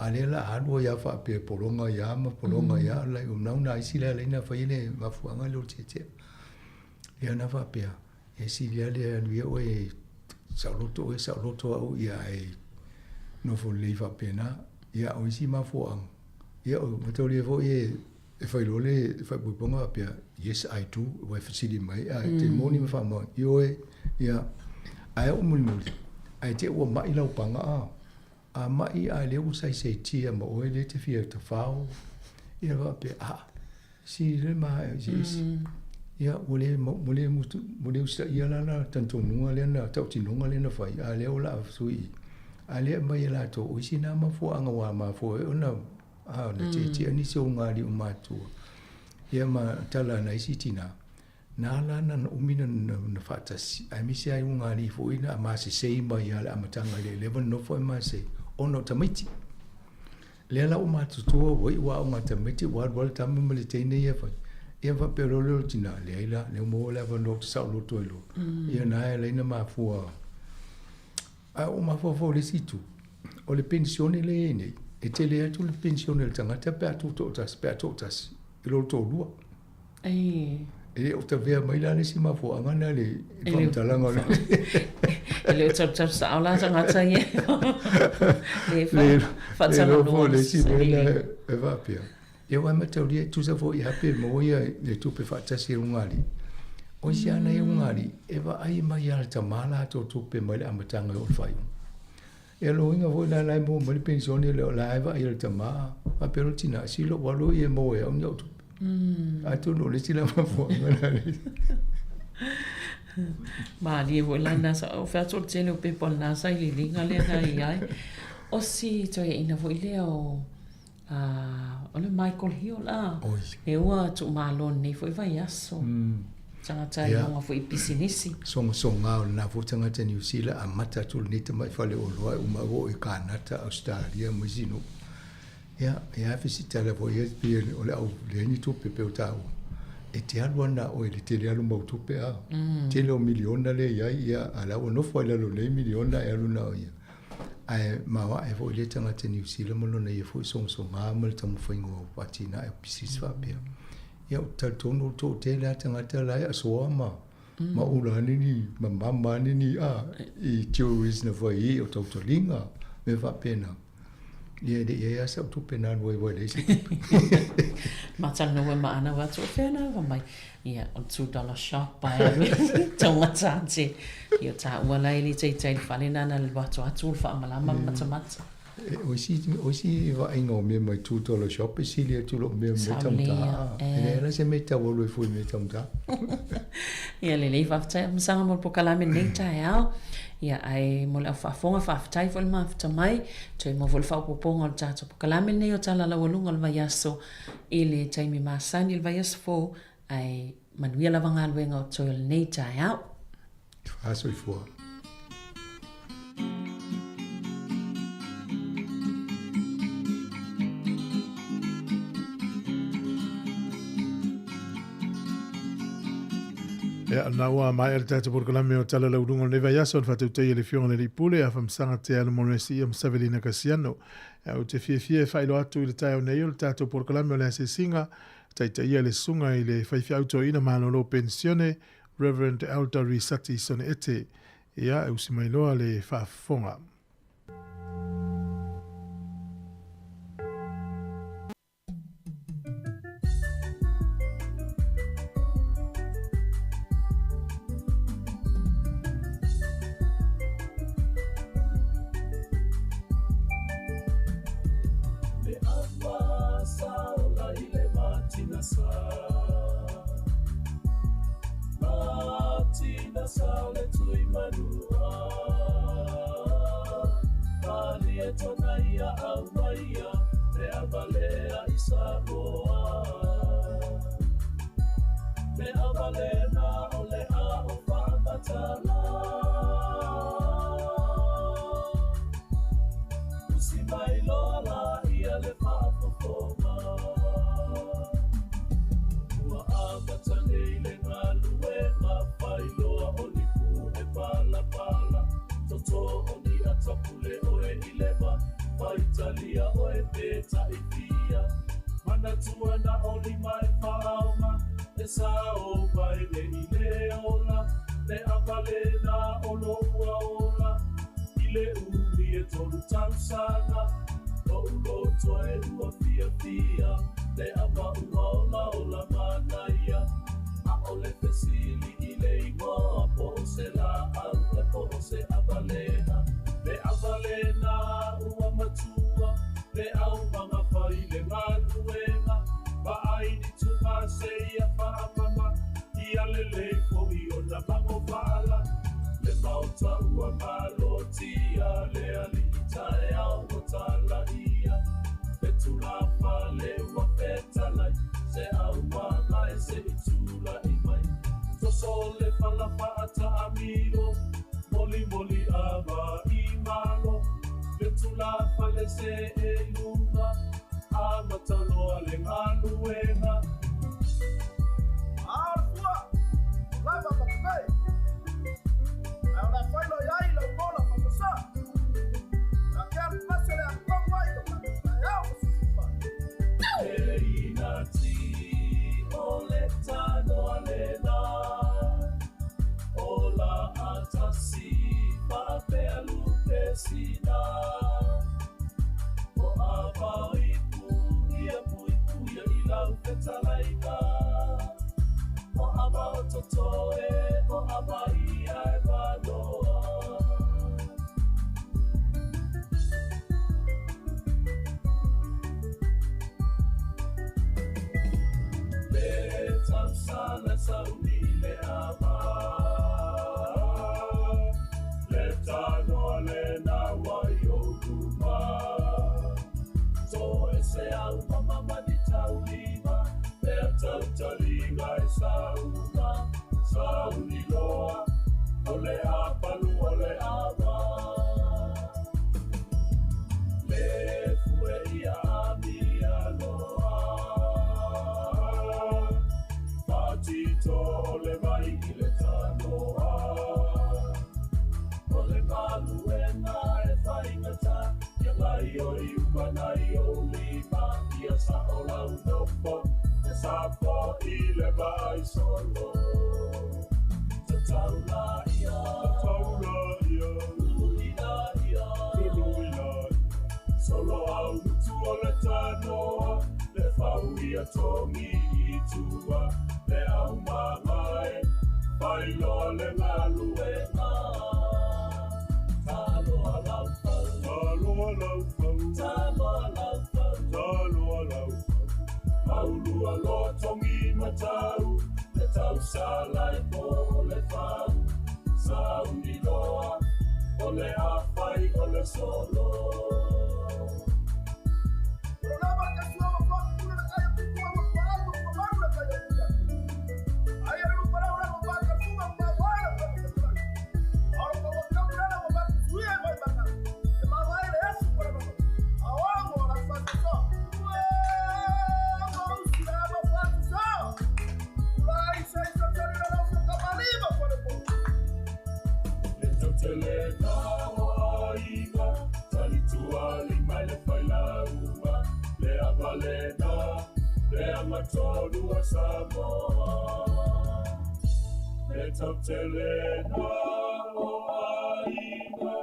a lea la alu ai lava faapea pologa ai lava ma pologa ai lava, like, o nau nā isi la laina fai le mafuaaga lea o le tietia. Ia na faapea, e sili lava le alu ia oe e saoloto oe, saoloto au, ia ae nofo lelei faapena. Ia o isi mafuaaga, ia o mataulia foi e e fai loa le faaipoipoga faapea, yes I do, ua e fesili mai, ae te moni ma faamaoni, ioe, ia, ae oo mulimuli, ae te ua mai lau paga a, a mai a lea ua saisaitia ma oe lea e te fia tafao, ia faapea, a, si le ma si isi. Ia, ua le, ua le, ua le usitaia la la talitonuga lea na, tautinoga lea na fai, a lea o le a sui, a lea e aumai e latou, o isi na mafuaaga ua mafua ai ona A na tietie nisi o ngā aliʻi mātua, ia ma tala a nai isi tinā, na ala ana na umi na, na, na faatasi, aemaise ai o ngā aliʻi foi na masesei mai a le amataga i le leva na nofo ai masesei, ona o tamaiti. Lea la ua matutua ua iu aoga tamaiti ua alu lava le tama ma le teine ia fai. Ia faapea loa lea o le tinā, leai la, lea ua maua le avanoa ou te saoloto ai loa. Ia na e alai na mafua. A ua mafaufau i le isi itu, o le penisione lea e i ai nei, e tele atu le penisione a le tagata pe a tutoatasi, pe a toatasi i lo le toalua. E E le o tavea mai la le isi mafuaaga lena i le faamatalaga o le E le o talutalu sao la tagata ia. Le Le faatalanoa le isi mea lena e faapea. Ia aua e mataulia e tusa foi i hape e maua ia le tupe faatasi e luga alii. O isi ana ia luga alii, e vaai mai ia le tama latou tupe mai le amataga e oo i le faaiuga. Ia loiga foi la la e maua mai le penisione lea o la e vaai le tama, faapea loa le tina, silo ua alu ia e maua e au ni au tupe. Atonu o le isi la mafuaaga lena le Malie foi la na sa o fea atu o le tele o pepa o lena sailiiliga lea na i ai. O si toeaina foi lea o o le Michael Hill a e ua tuumalo lenei foi vaiaso. Tagata e oga foi i pisinisi. Sogasoga o lena foi tagata Niu Sila amata atu lenei tamai faleoloa e uma ua oo i Kanata, Ausetalia ma isi nuu. Ia, e a fesitala foi ia pei o le au leai ni tupe pei o taua. E te alu ana oe i le tele alu mau tupe a. Tele o miliona lea i ai, ia, a la ua nofo ai lalo nei miliona e alu na o ia. Ae maoae foi lea tagata Niu Sila ma lona ia foi sogasoga ma le taumafaiga o atinae o pisinisi faapea. Ia, ou te talitonu o le toatele lava tagata la e asoa ma ma ula ane ni ma mama ane ni a i jewelries na fai i o tautaliga mea faapena. Ia e le i ai lava sau tupe na alu ai ua e leai se tupe. Matalanoa ma ana ua atu o fea na ava mai. Ia, o le $2 shop ae alu e taugata te. Ia, taua la e le taitai le fale nana le alu atu atu o le faamalama ma matamata. O isi vaaiga o mea mai $2 shop e sili atu i lo'u mea ma mea taugata. E leai la se mea e tau alu ai fua i mea taugata. Ia lelei faafetai Afamasaga mo le polokalame i lenei taeao. Ia ae mo le au faafofoga faafetai foi le mafuta mai. Toe maua foi le faaopoopoga o le tatou polokalame lenei o Tala Laualuga o le Vaiaso i le taimi masani i le vaiaso fou ae manuia lava galuega o totoe o lenei taeao. Faa-soifua. Ia, na ua maea le tatou polokalame o Tala Laualuga o lenei vaiaso na faatautaia e le Afioga i le Alii Pule, Afamasaga Te Alomolesi ia ma Savelina Kasiano. Ia, ou te fiafia e faailoa atu i le taeao nei o le tatou polokalame o le asiasiga, taitaia le susuga i le faifeau toeaina malolo penisione, Reverend Elder Risati Soneete. Ia, e usi mai loa le faafofoga. Le ava sa ola i le matina sa. Matina sa le tui manua. Malie tona ia au maia, le ava lea i Samoa. Le ava lena o le a o whaamatala. Usi mai loa la ia le whaafofoga. Ua amata nei le galuega failoa o ni pu e palapala. Toto o ni atapule oe i leva, faitalia oe pe taifia. Manatua na o lima e faaoga, e sao mai le i le ola. Le ava lena o lo'u ola, i le umi e tolu tausaga. Lo'u loto e ua fiafia, le ava ua ola ola manaia. A'ole fesili i le igoa po o se la'au e po o se avalea. Le ava lena ua matua, le aumaga fai le galuega. Vaai ni tuga seia faamama, ia lelei fo'i ona magovala. Le maota ua malotia, le alii taeao ua talaia. Le tulafale ua fetalai, se aumaga e se'i tula'i mai. Toso le fala faataamilo, molimoli ava i malo. Le tulafale se e i luga, amata loa le galuega. A o le fua, o lava ma pei. Ae o le a failo i ai lau mola faasoesa. A ke alu pasi o le atuau ai lo tatou taeao ma sisifa. E inati o le tanoa lena, o la atasi faapea lupe sina. O ava ipu ia puipuia i lau fetalaina. O ava o totoe, o ava ia e manoa. Le tausala sauni le ava, le tanoa le naua i o luma. To e se au mama mani taulima, pea tautaliga e sauma. Sauni loa, o le apalu o le ava. Le fue ia amia loa, patito o le vai i le tanoa. O le galuega e faigata, ia ngai o i umana i o lima. Ia sa o lau nofo, e sapo i le vai solo. Tataula ia, tataula ia, luluina ia, luluina ia. Solo au mutu o le tanoa, le fau ia tongi i tua. Le au mamae, failoa le galuega. Taloa lau fau, taloa lau fau. Taulua loa tongi matau, le tausala e po o le fau. Sauni loa, o le afai o le solo. Agatonu Samoa. Le tautele na o aiga,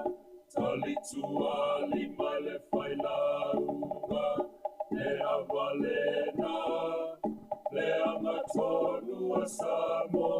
talitua lima le failauga, le avalena, le agatonu Samoa.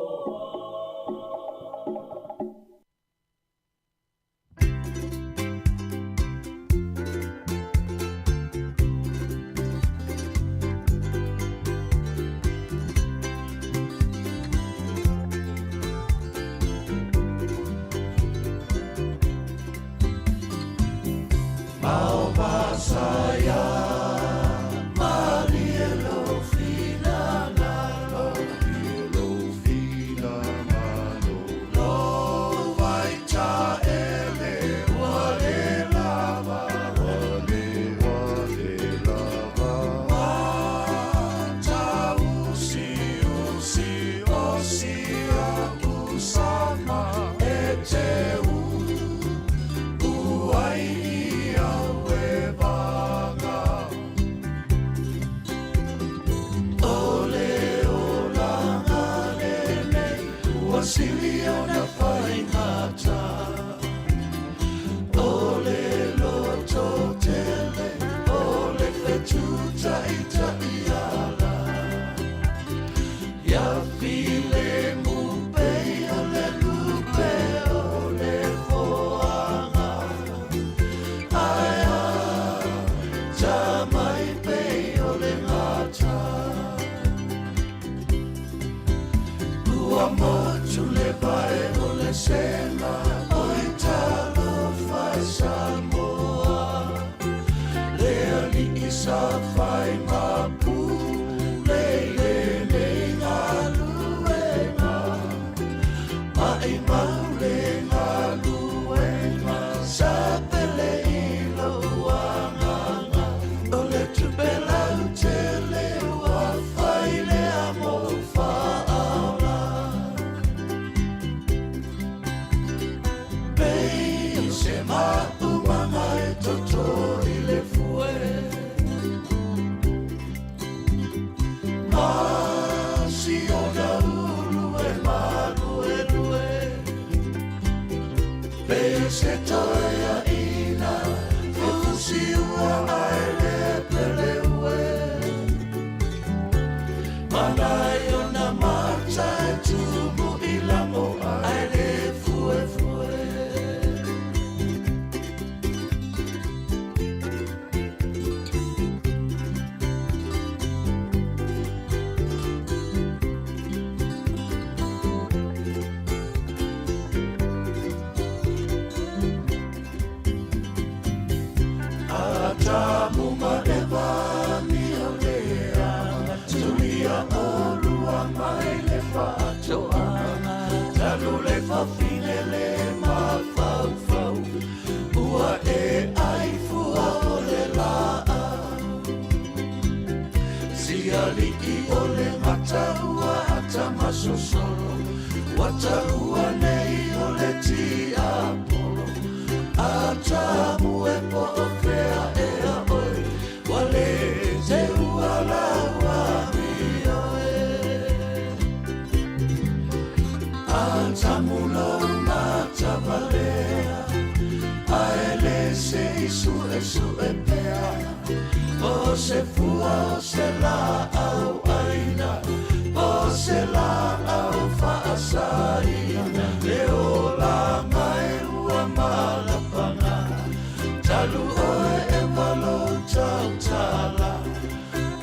Talu oe e malo tau tala.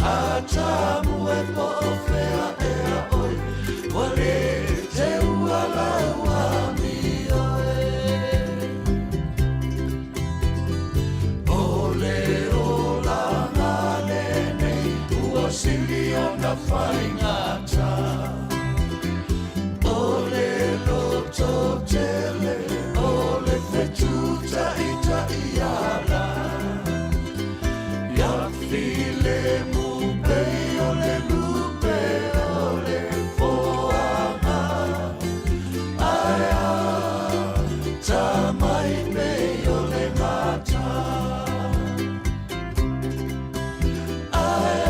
Ata Samoe po o fea ea oe Ua le teua lau amio e O le olaga lenei Ua sili ona faigata O le lototele O le fetutaʻitaʻiala Ia filemu pei o le lupe o le foaga Ae a tamai pei o le gata Ae a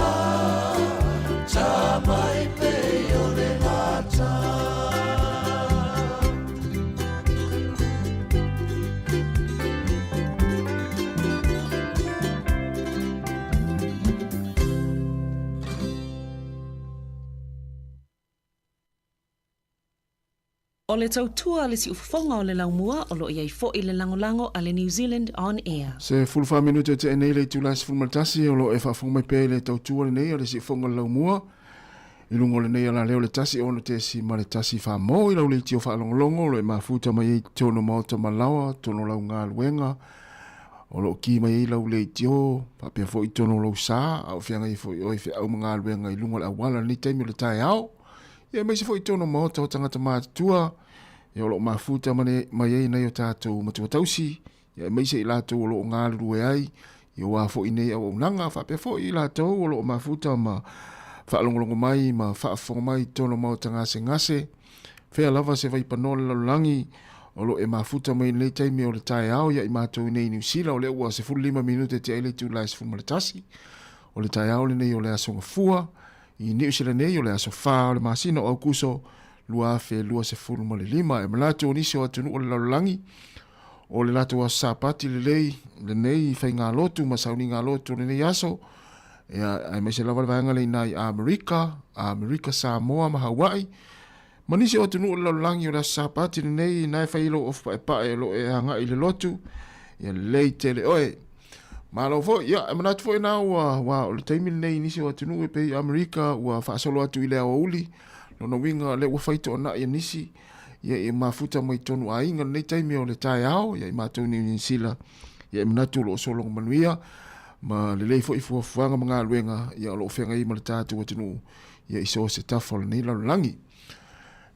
tamai pei o le gata. O le tautua a le siufofoga o le laumua o lo o i ai foi le lagolago a le New Zealand On Air. Se 14 minute o tea nei le itula 11 o lo o e faafofoga mai pea i le tautua lenei a le siufofoga o le laumua. I luga o lenei alaleo le 1 6 ma le 1 fā-mō i lau leitio faalogologo o lo o e mafuta mai ai totonu o maota ma laoa, totonu o lau galuega, o lo o ki mai ai lau leitio, faapea foi totonu o lou sa, a o feagai ai foi oe i feau ma galuega i luga o le auala i lenei taimi o le taeao. Ia aemaise foi totonu o maota o tagata matutua, ia o lo o mafuta mai ai nai o tatou matua tausi, ia aemaise i latou o lo o galulue ai, ia aua foi nei auaunaga, faapea foi i latou o lo o mafuta ma faalogologo mai ma faafofoga mai i totonu o maota gasegase, fea lava se vaipanoa o le lalolagi o lo o e mafuta mai i lenei taimi o le taeao ia i matou nei i Niu Sila, o lea ua 15 minute tea ai le itula e 11 o le taeao lenei o le Aso Gafua. I Niu Sila nei o le aso 4 o le masina o Aukuso 2025. E manatu o nisi o atunuu o le lalolagi o le latou aso Sapati lelei lenei faigalotu ma saunigalotu o lenei aso, ia, aemaise lava le vaega lea i ina i Amerika, Amerika Samoa ma Hawaii, ma nisi o atunuu o le lalolagi o le aso Sapati lenei, na e fai ai lou ofu paepae o lo o e agai i le lotu, ia lelei tele oe. Malo foi, ia, e manatu foi na ua, ua, o le taimi lenei i nisi o atunuu e pei Amerika ua faasolo atu i le aoauli, lona uiga lea ua fai toanai e nisi, ia e mafuta mai totonu aiga lenei taimi o le taeao, ia i matou nei i Niu Sila, ia e manatu o lo o sologa manuia, ma lelei foi fuafuaga ma galuega, ia o lo o feagai ai ma le tatou atunuu, ia i so o se tafa o lenei lalolagi.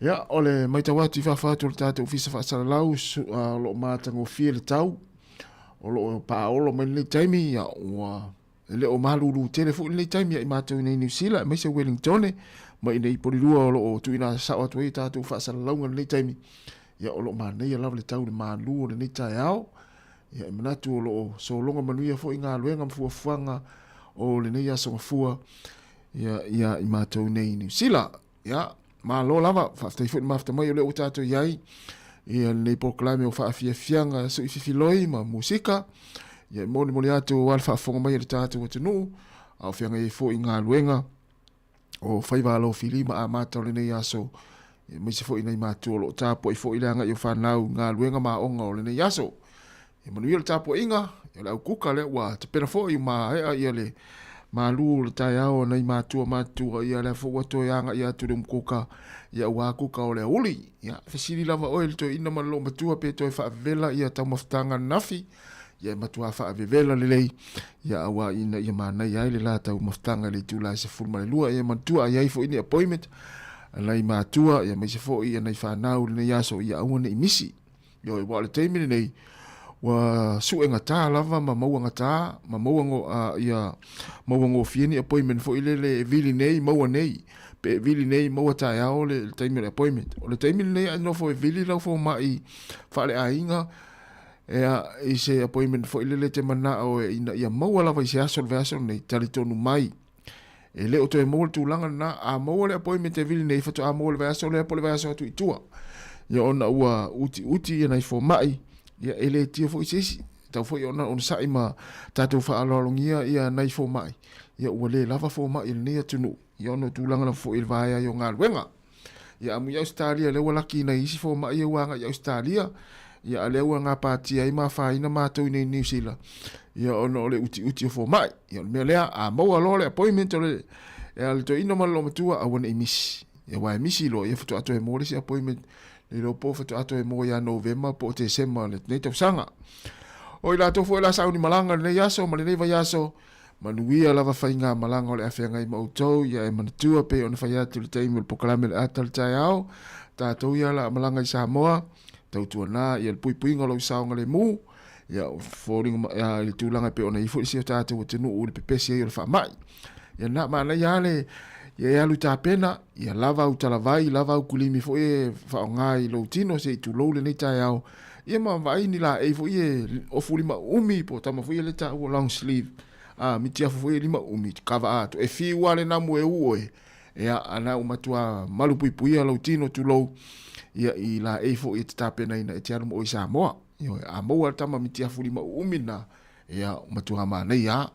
Ia, o le matau atu i fafo atu o le tatou Ofisa Faasalalau, o lo o matagofie le tau, o lo o paolo mai lenei taimi, ia, ua e le o malulu tele foi lenei taimi ia i matou nei Niu Sila, aemaise Wellingtone, ma i nei Polilua o lo o tuuina sao atu ai tatou faasalalauga lenei taimi, ia o lo o manaia lava le tau le malu o lenei taeao, ia e manatu o lo o sologa manuia foi galuega ma fuafuaga o lenei aso gafua, ia, ia i matou nei Niu Sila. Ia, malo lava, faafetai foi le mafuta mai o lea ua tatou i ai ia lenei polokalame o faafiafiaga suififiloi ma musika. Ia e molimoli atu aua le faafofoga mai a le tatou atunuu, a o feagai ai foi galuega o faiva alofilima amata o lenei aso, aemaise foi nai matua o lo o tapuai foi le agai o fanau i galuega ma aoga o lenei aso. Ia manuia le tapuaiga, ia le au kuka lea ua tapena foi ua maea ia le malu o le taeao a nai matua matutua, ia lea foi ua toe agaia atu le umukuka, ia aua kuka o le aouli. Ia fesili lava oe i le toeaina ma le loomatua pe toe faavevela ia taumafataga ananafi, ia e matua faavevela lelei, ia aua ina ia manaia ai le la taumafataga i le itula e 12. Ia manatua a i ai foi ni appointment a nai matua, ia aemaise foi ia nai fanau i lenei aso, ia aua ne i misi. Ioe, aua o le taimi lenei, ua sue gata lava ma maua gata, ma maua go, ia, maua gofie ni appointment foi lele e vili nei, maua nei. Pe e vili nei, maua taeao le, le taimi o le appointment. O le taimi lenei a e nofo e vili lau fomai faaleaiga, ea, i se appointment foi lele e te manao e ina ia maua lava i se aso o le vaiaso lenei, talitonu mai. E le o toe maua le tulaga lena, a maua le appointment e vili nei, faatoa maua le vaiaso lea po o le vaiaso atu i tua. Ia ona ua utiuti ia nai fomai, ia e le tia foi se isi. Tau foi ona onosai ma tatou faaaloalogia ia nai fomai, ia ua le lava fomai i lenei atunuu, ia ona o tulaga lava foi i le vaea ai o galuega. Ia amu i Ausetalia lea ua laki nai isi fomai ia ua agai i Ausetalia, ia a lea ua gapatia ai ma afaina matou i nei Niu Sila, ia ona o le utiuti o fomai. Ia o le mea lea, a maua loa le appointment o le E a le toeaina ma le loomatua, aua ne i misi. Ia aua e misi loa, ia faatoa toe maua le isi appointment le iloa po faatoa toe maua ia Novema po o Tesema o lenei tausaga. O i latou foi o le a sauni malaga i lenei aso ma lenei vaiaso, manuia lava faigamalaga o le a feagai ma outou, ia e manatua pei ona fai atu i le taimi o le polokalame o le ata o le taeao, tatou ia o le a malaga i Samoa, tautuana ia le puipuiga o lou saogalemu, ia foliga i le tulaga e pei ona i ai foi si o tatou atunuu i le pepesi ai o le faamai. Ia na manaia lava le ia e alu tapena, ia lava au talavai, lava au kulimi foi e faaaoga i lou tino se i tulou lenei taeao, ia ma vaai ni laei foi e ofu lima uumi po o tama foi ia le taua long sleeve, a mitiafu foi e lima uumi kava atoa, e fiu lava le namu e u oe, ia ana ua matua malupuipuia lou tino tulou, ia i laei foi e te tapenaina e te alu ma oe i Samoa. Ioe, a maua le tama mitiafu lima uumi lena, ia ua matua manaia lava.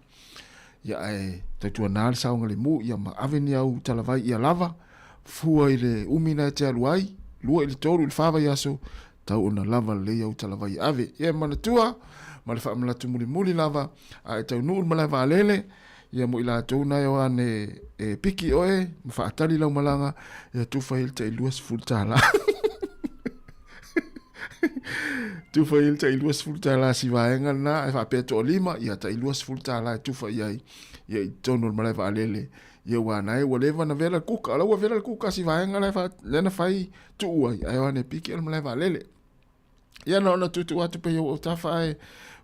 Ia ae tautuana le saogalemu, ia ma ave ni au talavai ia lava, fua i le umi na e te alu ai, 2 i le 3 i le 4 vaiaso, tau ona lava lelei au talavai e ave. Ia e manatua, ma le faamanatu mulimuli lava, a e taunuu i le malae vaalele, ia mo i latou na e o ane e piki oe ma faatali lau malaga, ia tufa ai le tai $20. Tufa i le tai $20 si vaega lena, ae faapea toalima, ia tai $20 e tufa i ai, ia i totonu o le malae vaalele. Ia ua ana e ua leva na vela le kuka, o la ua vela le kuka si vaega la e fa, lea na fai tuu ai, ae o ane piki o le malae vaalele. Ia na ona tuutuu atu pea i ou autafa ae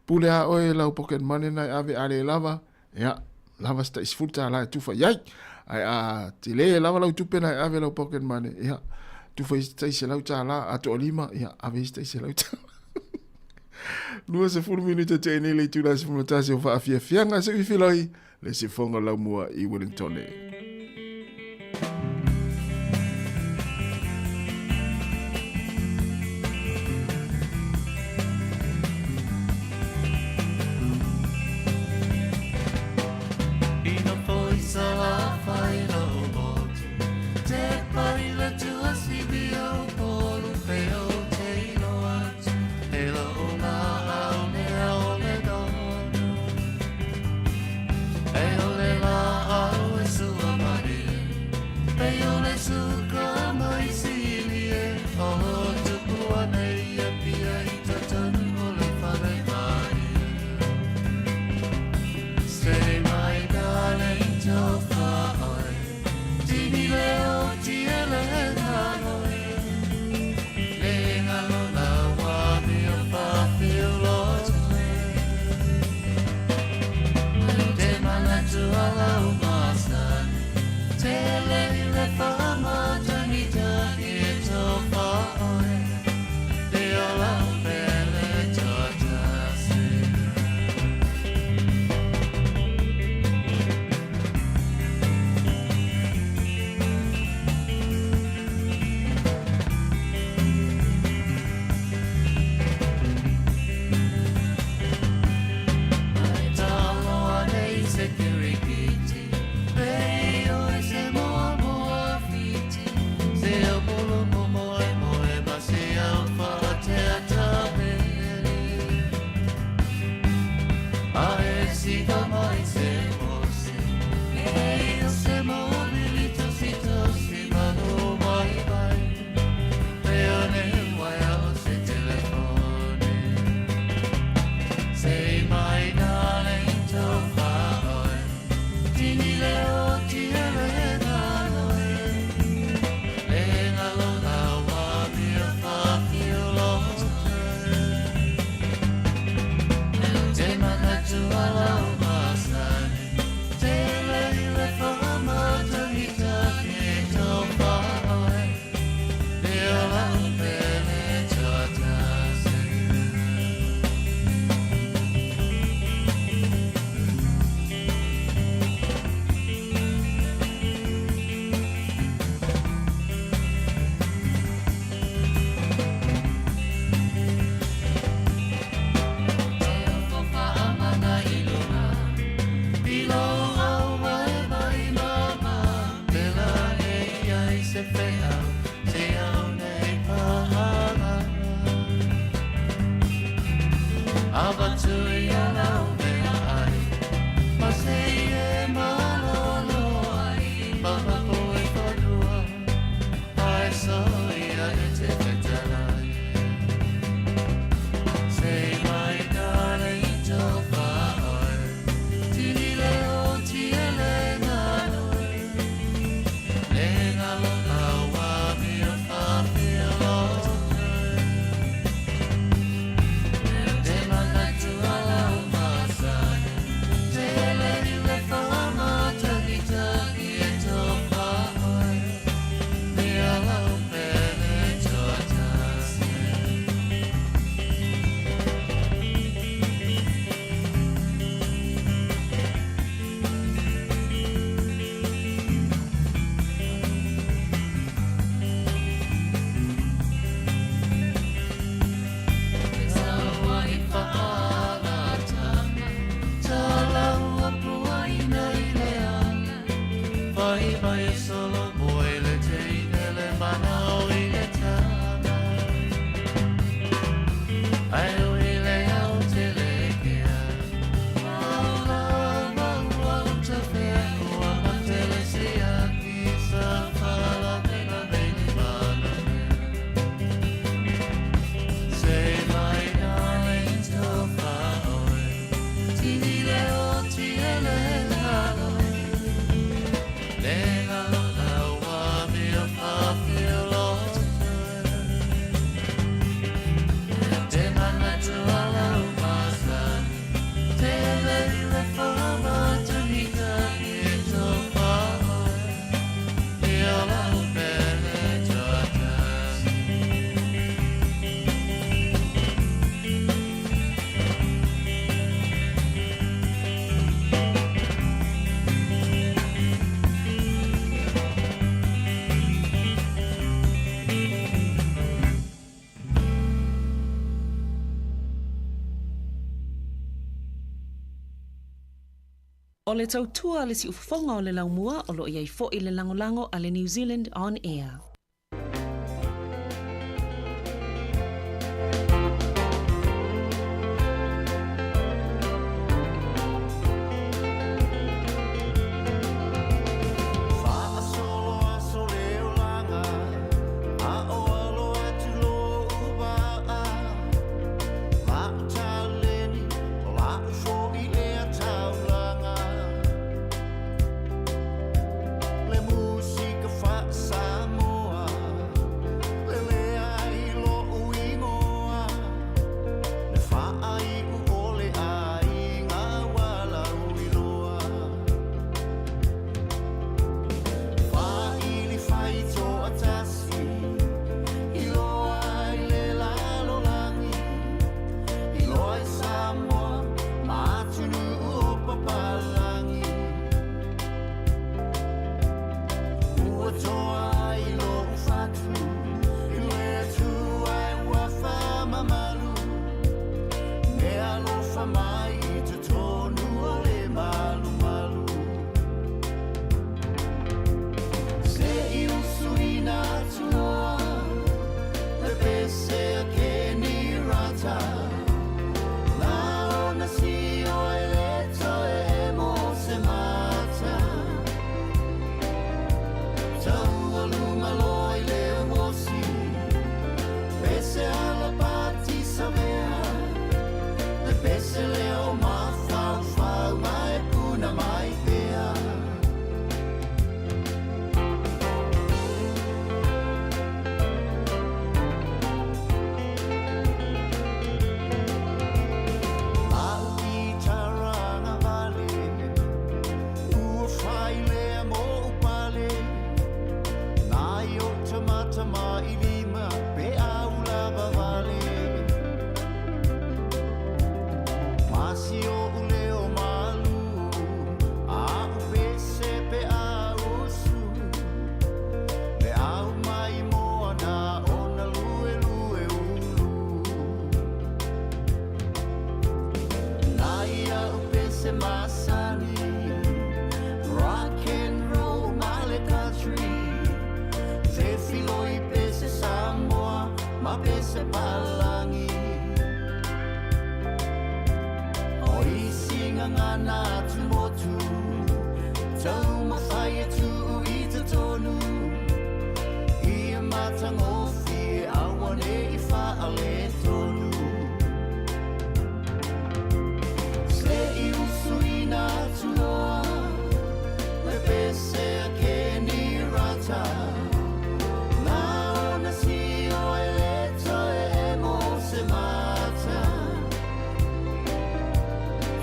pule a oe lau pocket money na e ave a le lava, ia, lava se tai $10 e tufa i ai. Ae a tele lava lau tupe na e ave lau pocket money, ia, tufa i se tai $100, a toalima, ia, ave i se tai $100. 20 minute te nei le itula 11 o faafiafiaga se uifiloi le sifonga laumua i Wellington. O le tautua a le siufofoga o le laumua o lo o i ai foi le lagolago a le New Zealand On Air.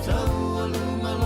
Tau aluma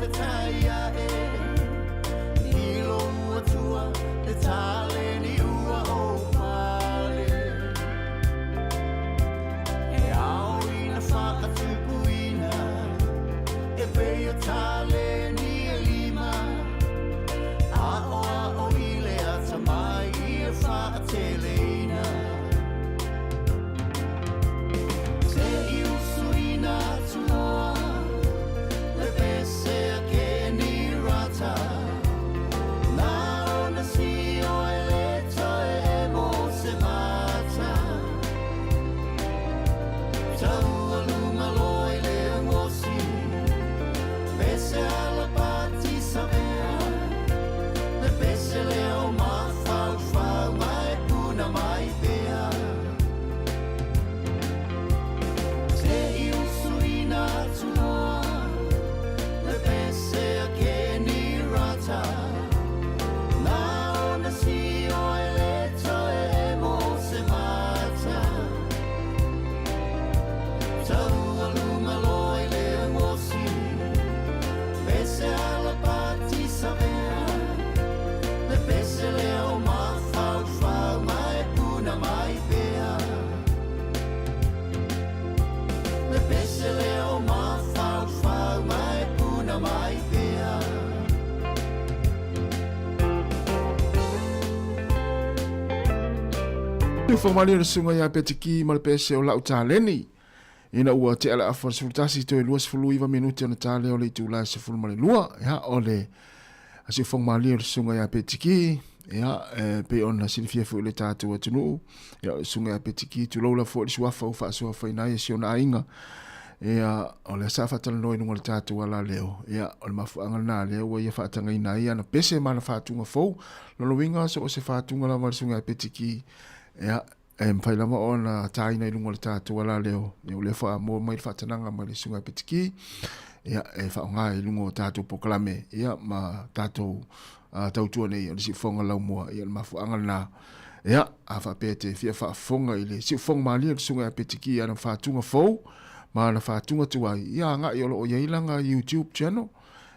le tai ae I lou atua le taleni ua ou pale E ao ina whaatupuina E pei o taleni e lima Ao ao i le ata mai i e whaateleina Te i usuina atu Le pese a ke ni rata Nā ona si o e le toe e mo se mata Taua lunga loa i le ngosi Pese ala pati savea Le pese leo mafaufau mai puna mai pea Te i usuina atu loa Le pese a ke ni rata Nā ona si o e le toe e mo se mata Taua lunga loa i le ngosi Pese ala pati savea Le pese leo mafaufau mai puna mai pea Le pese leo mafaufau mai puna mai pea Fomali o le susuga ia Petiki ma le pese o lau taleni. Ina ua tea le afa o le 11 toe 29 minute ona ta lea o le itula e 12. Ia, o le siufofoga malie o le susuga ia Petiki, ia, e pei ona silafia foi le tatou atunuu, ia, o le susuga ia Petiki, tulou la foi le suafa ua faasuafaina ai e si ona aiga. Ia, o lea sa faatalanoa i luga o le tatou alaleo, ia, o le mafuaaga lena lea ua ia faatagaina ai ana pese ma ana faatuga fou. Lona uiga, so o se faatuga lava a le susuga ia Petiki, ia, e mafai lava ona taina i luga o le tatou alaleo, ia, o lea faamoa mai le faatanaga mai le susuga ia Petiki, ia, e faaaoga i luga o tatou polokalame, ia, ma tatou tautua nei o le siufofoga laumua, ia, o le mafuaaga lena. Ia, a faapea e te fia faafofoga i le siufofoga malie o le susuga ia Petiki i ana faatuga fou ma ana faatuga tuai, ia agai o lo o i ai lana YouTube channel,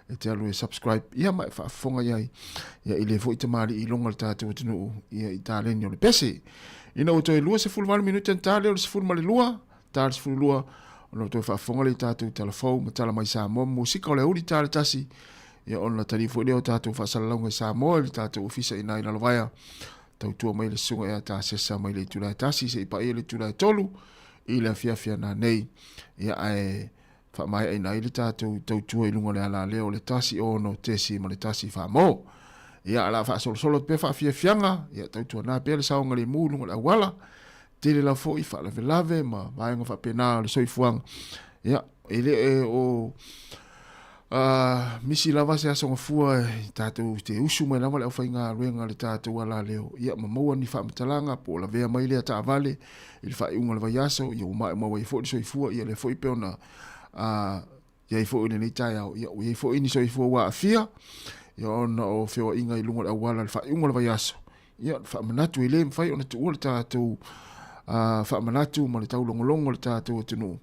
e te alu e subscribe, ia ma e faafofoga i ai, ia i le foi tamalii i luga o le tatou atunuu, ia i taleni o le pese. Ina ua toe 28 minute ona ta lea o le 12, ta le 12, ona ua toe faafofoga lea i tatou tala fou ma tala mai Samoa ma musika o le aoauli ta le tasi, ia ona tali foi lea o tatou faasalalauga i Samoa i le tatou ofisa i ina i Lalovaea, tautua mai le susuga ia Tasesa mai le itula e 1 seia paia le itula e 3 i le afiafi ana nei. Ia ae faamaeaina ai le tatou tautua i luga o le alaleo o le 1 6 ma le 1 faa-mo. Ia, o le a faasolosolo atu pea faafiafiaga, ia tautuana pea le saogalemu i luga o le auala, tele lava foi faalavelave ma vaega faapena o le soifuaga. Ia, e le o misi lava se aso gafua e tatou te usu mai lava le aufaigaluega i le tatou alaleo, ia ma maua ni faamatalaga po o lavea mai lea taavale i le faaiuga o le vaiaso, ia ua maumau ai foi le soifua, ia lea foi pei ona i ai foi i lenei taeao, ia ua i ai foi ni soifua ua aafia, ia ona o feoaiga i luga o le auala i le faaiuga o le vaiaso. Ia, faamanatu e le mafai ona tuua le tatou faamanatu ma le taulogologo o le tatou atunuu,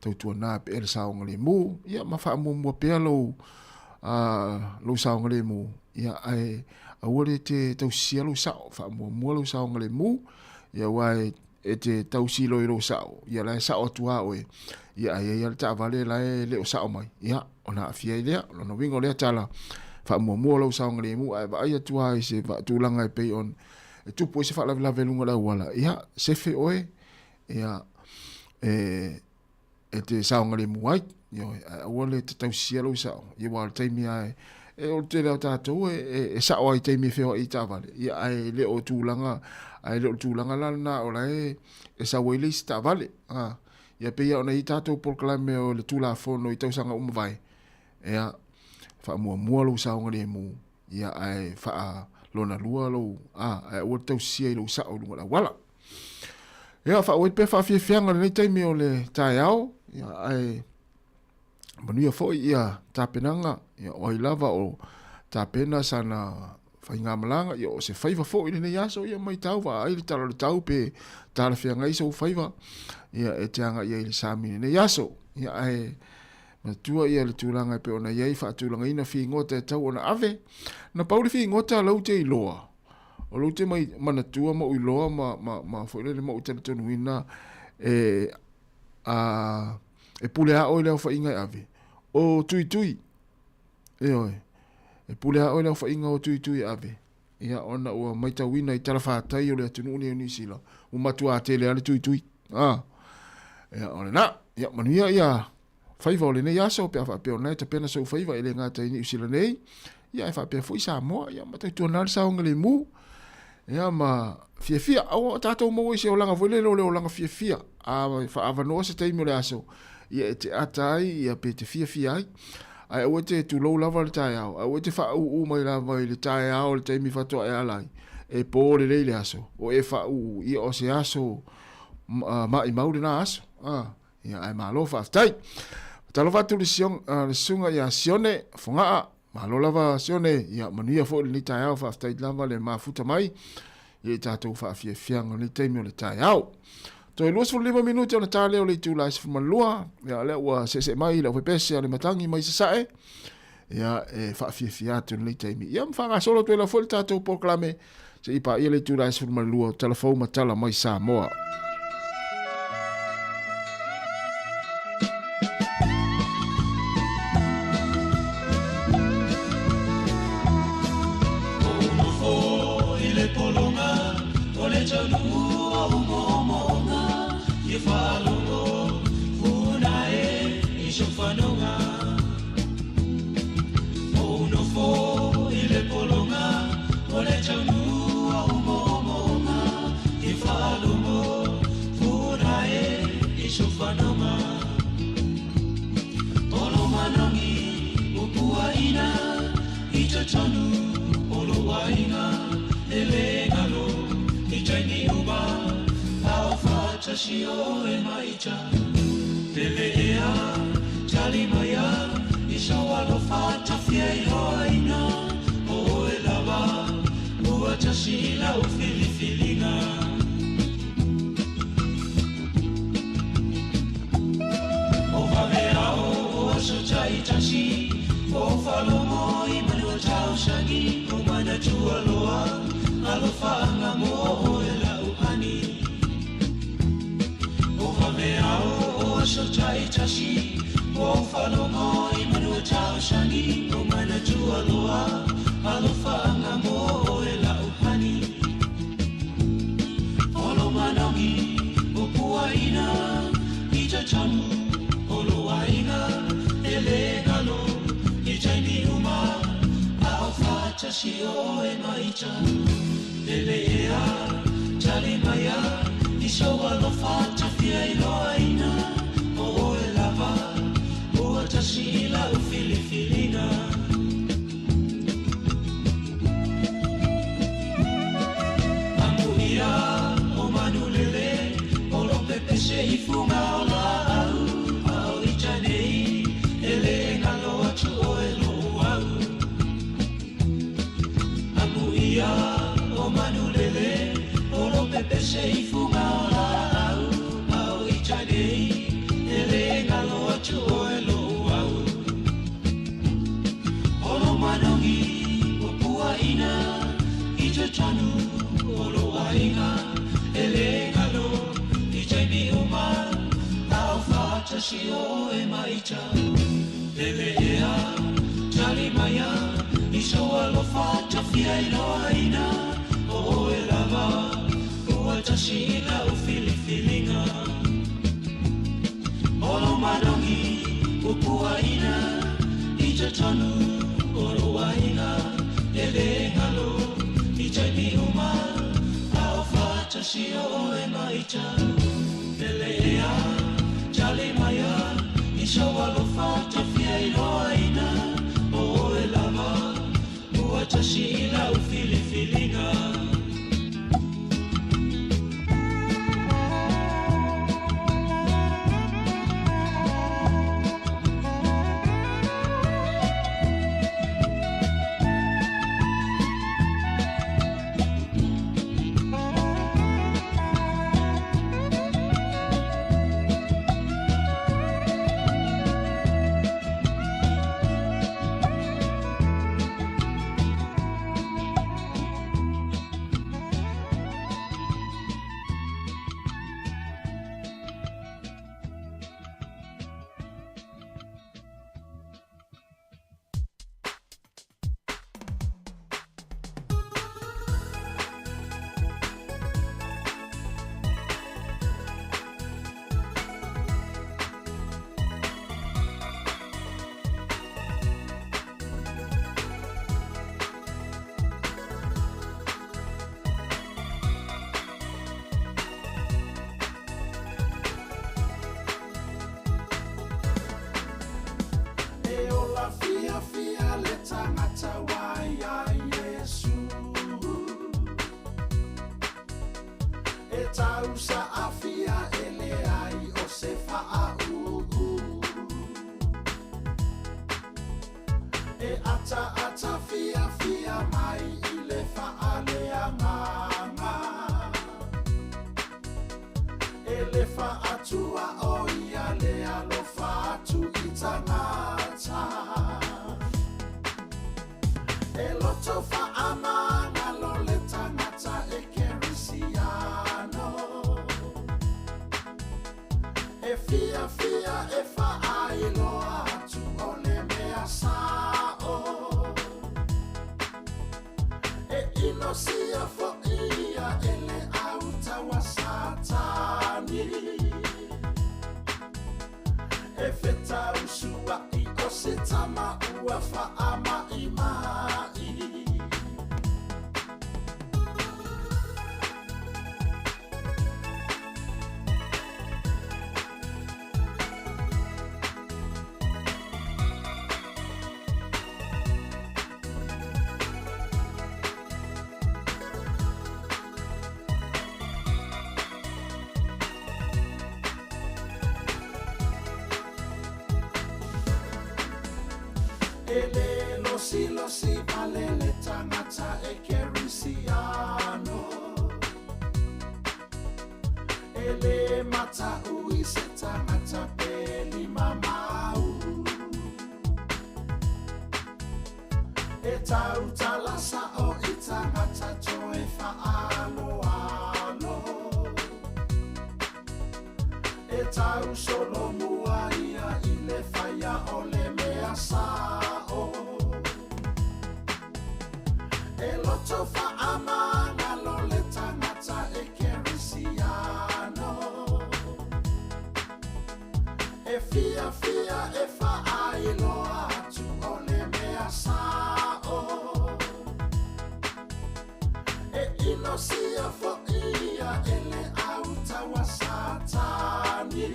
tautuana pea le saogalemu, ia ma faamuamua pea lou, lou saogalemu, ia ae aua le te tausisia lou sao, faamuamua lou saogalemu, ia aua e, e te tausi loa i lou sao, ia la e sao atu lava oe, ia ae i ai lava le taavale la e le o sao mai, ia ona aafia ai lea. O lona uiga o lea tala, faamuamua lou saogalemu ae vaai atu lava i se tulaga e pei ona e tupu ai se faalavelave i luga o le auala, ia sefe oe, ia e, e te saogalemu ai, ioe, ae aua le te tausisia lou sao, ia aua o le taimi lava e, e o le tele o tatou e, e, e sao ai i taimi e feoai i taavale, ia ae le o tulaga, ae le o le tulaga la lena o la e, e sau ai le isi taavale, a, ia pei lava ona i ai tatou polokalame o le Tulafono i tausaga ua mavae, ia, faamuamua lou saogalemu, ia ae faa lona lua lou, a, ae aua le tausisia i lou sao i luga o le auala. Ia, faaauau pea faafiafiaga i lenei taimi o le taeao, ia, ae manuia foi ia tapenaga, ia, o ai lava o tapena sana faigamalaga, ia, o se faiva foi i lenei aso, ia, matau vaai le tala o le tau pe talafeagai sou faiva, ia, e te agai ai i le sami i lenei aso. Ia, ae. Manatua ia le tulaga e pei ona i ai faatulagaina figota e tau ona ave. Na pau le figota lou te iloa, o lou te mai manatua ma ou iloa ma, ma, ma foi lele ma ou talitonuina e, a, e pule a oe le aofaiga e ave. O Tuitui, ioe, e pule a oe le aofaiga o Tuitui e ave. Ia, ona ua matauina i talafatai o le atunuu nei o Niu Sila, ua matuā tele lava le tuitui. A, ia, o lena. Ia, manuia ia faiva o lenei aso, pe a faapea o lena e tapena sou faiva e le gata i Niu Sila nei, ia, ae faapea foi Samoa, ia, ma tautuana le saogalemu, ia, ma fiafia. Aua o tatou maua i se olaga foi lele o le olaga fiafia, a faaavanoa se taimi o le aso, ia e te ata ai, ia, pe te fiafia ai. Ae aua e te tulou lava le taeao, aua e te faaūū mai lava i le taeao i le taimi faatoa e ala ai, e pō lelei le aso, o e faaūū, ia o se aso maʻimau lena aso. Ia, ae malo faafetai. Talofa atu le susuga ia Sione Fogaa, malo lava Sione, ia manuia foi lenei taeao, faafetai lava le mafuta mai ia i tatou faafiafiaga o lenei taimi o le taeao. Toe 25 minute ona ta lea o le itula e 12, ia lea ua seesee mai le aufaipeese a le Matangi mai Sasae, ia e faafiafia atu lenei taimi. Ia ma faagasolo atu ai la foi le tatou polokalame seia paia le itula e 12 o Tala Fou ma Tala mai Samoa. tau sa'afia e leai o se fa'aūū. E ataata fiafia mai i le fa'aleagaga. E le fa'atua o ia le alofa atu i tagata. E loto fa'amagalo le tagata e kerisiano. E fiafia e fa'ailoa atu o le mea sa'o. E inosia fo'i ia e le autaua Satani. E fetausua'i o se tama ua fa'ama'ima'i. E le losilosi vale le tagata e kerisiano. E le mata'u i se tagata pe limamau. E tautala sa'o i tagata toe fa'aloalo. E tausolomua ia i le faia o le mea sa'o. E loto fa'amagalo le tagata e kerisiano. E fiafia e fa'ailoa atu o le mea sa'o. E inosia fo'i ia e le autaua Satani.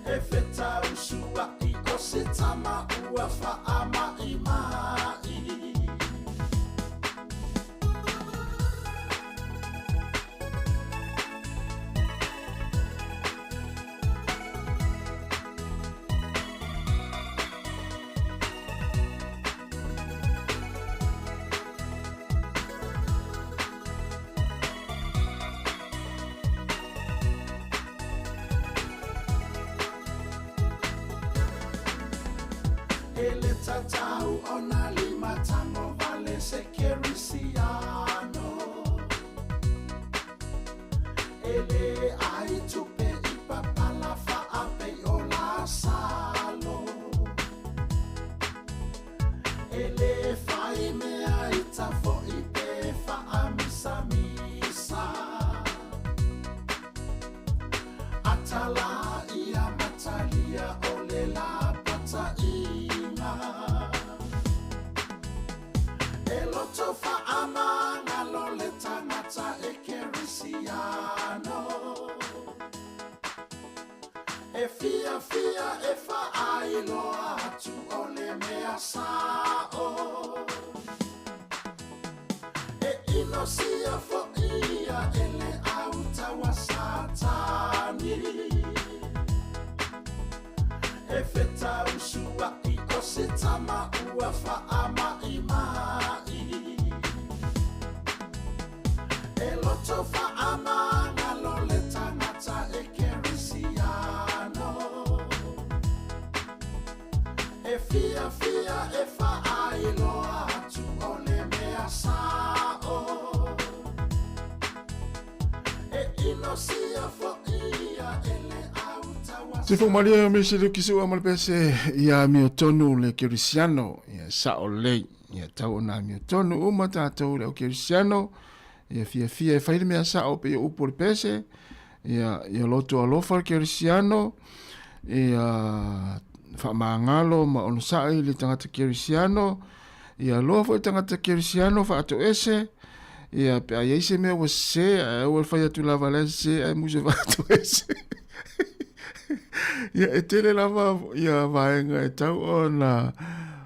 E fetausua'i o se tama ua fa'ama'ima'i. E le tatau ona limatango vale se kerisiano. E le ai tupe i papala fa'apei o Lasalo. E le fai mea i tafo'i pe fa'amisamisa. Atala ia matalia o le lapata'iga. E loto fa'amagalo le tagata e kerisiano. E fiafia e fa'ailoa atu o le mea sa'o. E inosia fo'i ia e le autaua Satani. E fetausua'i o se tama ua fa'ama'ima'i. E loto fa'amagalo le tagata e kerisiano. E fiafia e fa'ailoa atu o le mea sa'o. E inosia fo'i ia e le autaua Se fo malia me se le kisi ua male pese ia mio tonu le kerisiano ia sa'o lei ia tau ona mio tonu uma tātou le au kerisiano ia fiafia e fai le mea sa'o pe ia upu o le pese ia ia loto alofa le kerisiano ia fa'amagalo ma onosa'i le tagata kerisiano ia loa fo'i tagata kerisiano fa'ato'ese ia pe a iai se mea ua sesē ae aua le fai atu lava lea sesē ae musu e fa'ato'ese ia e tele lava ia vaega e tau ona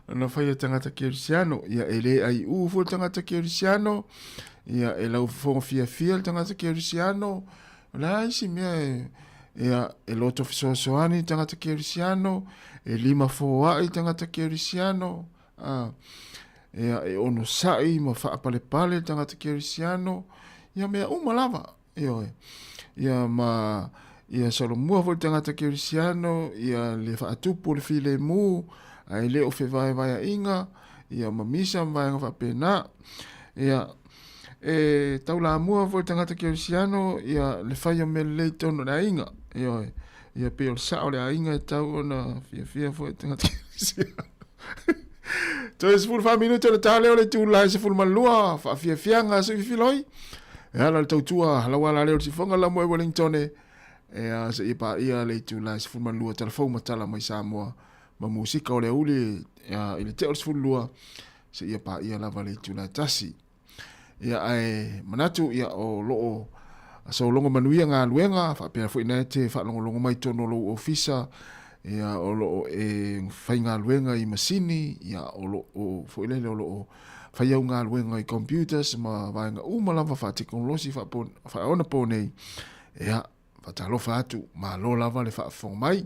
ona fai e tagata kerisiano ia e lē aiʻū foi le tagata kerisiano Ia, e laufofoga fiafia le tagata kerisiano, o le a isi mea e, ia, e loto fesoasoani le tagata kerisiano, e lima foai le tagata kerisiano, a, ia, e onosai ma faapalepale le tagata kerisiano, ia mea uma lava, ioe. Ia ma, ia solomua foi le tagata kerisiano, ia le faatupu o le filemu, ae le o fevaevaeaiga, ia ma misa ma vaega faapena. Ia, e taulamua foi le tagata kerisiano, ia le fai o mea lelei i totonu o le aiga, ioe. Ia pei o le sao o le aiga e tatau ona fiafia foi le tagata kerisiano. Toe 14 minute o le ta lea o le itula e 12, faafiafiaga se fifiloi. E ala le tautua lau ala lea o le sifoga la moe Wellington e a se i paia le itula e 12 tala fou ma tala mai Samoa ma musika o le auli i le tea o le 12 seia paia lava le itula e tasi. Ia ae manatu ia o loo sologo manuia galuega faapea foi na e te faalogologo mai totonu o lou ofisa ia o loo e faigaluega i masini ia o loo foi lele o loo fai au galuega i computers ma vaega uma lava faatekonolosi faaonaponei ia Faatalofa atu, malo lava le faafofoga mai,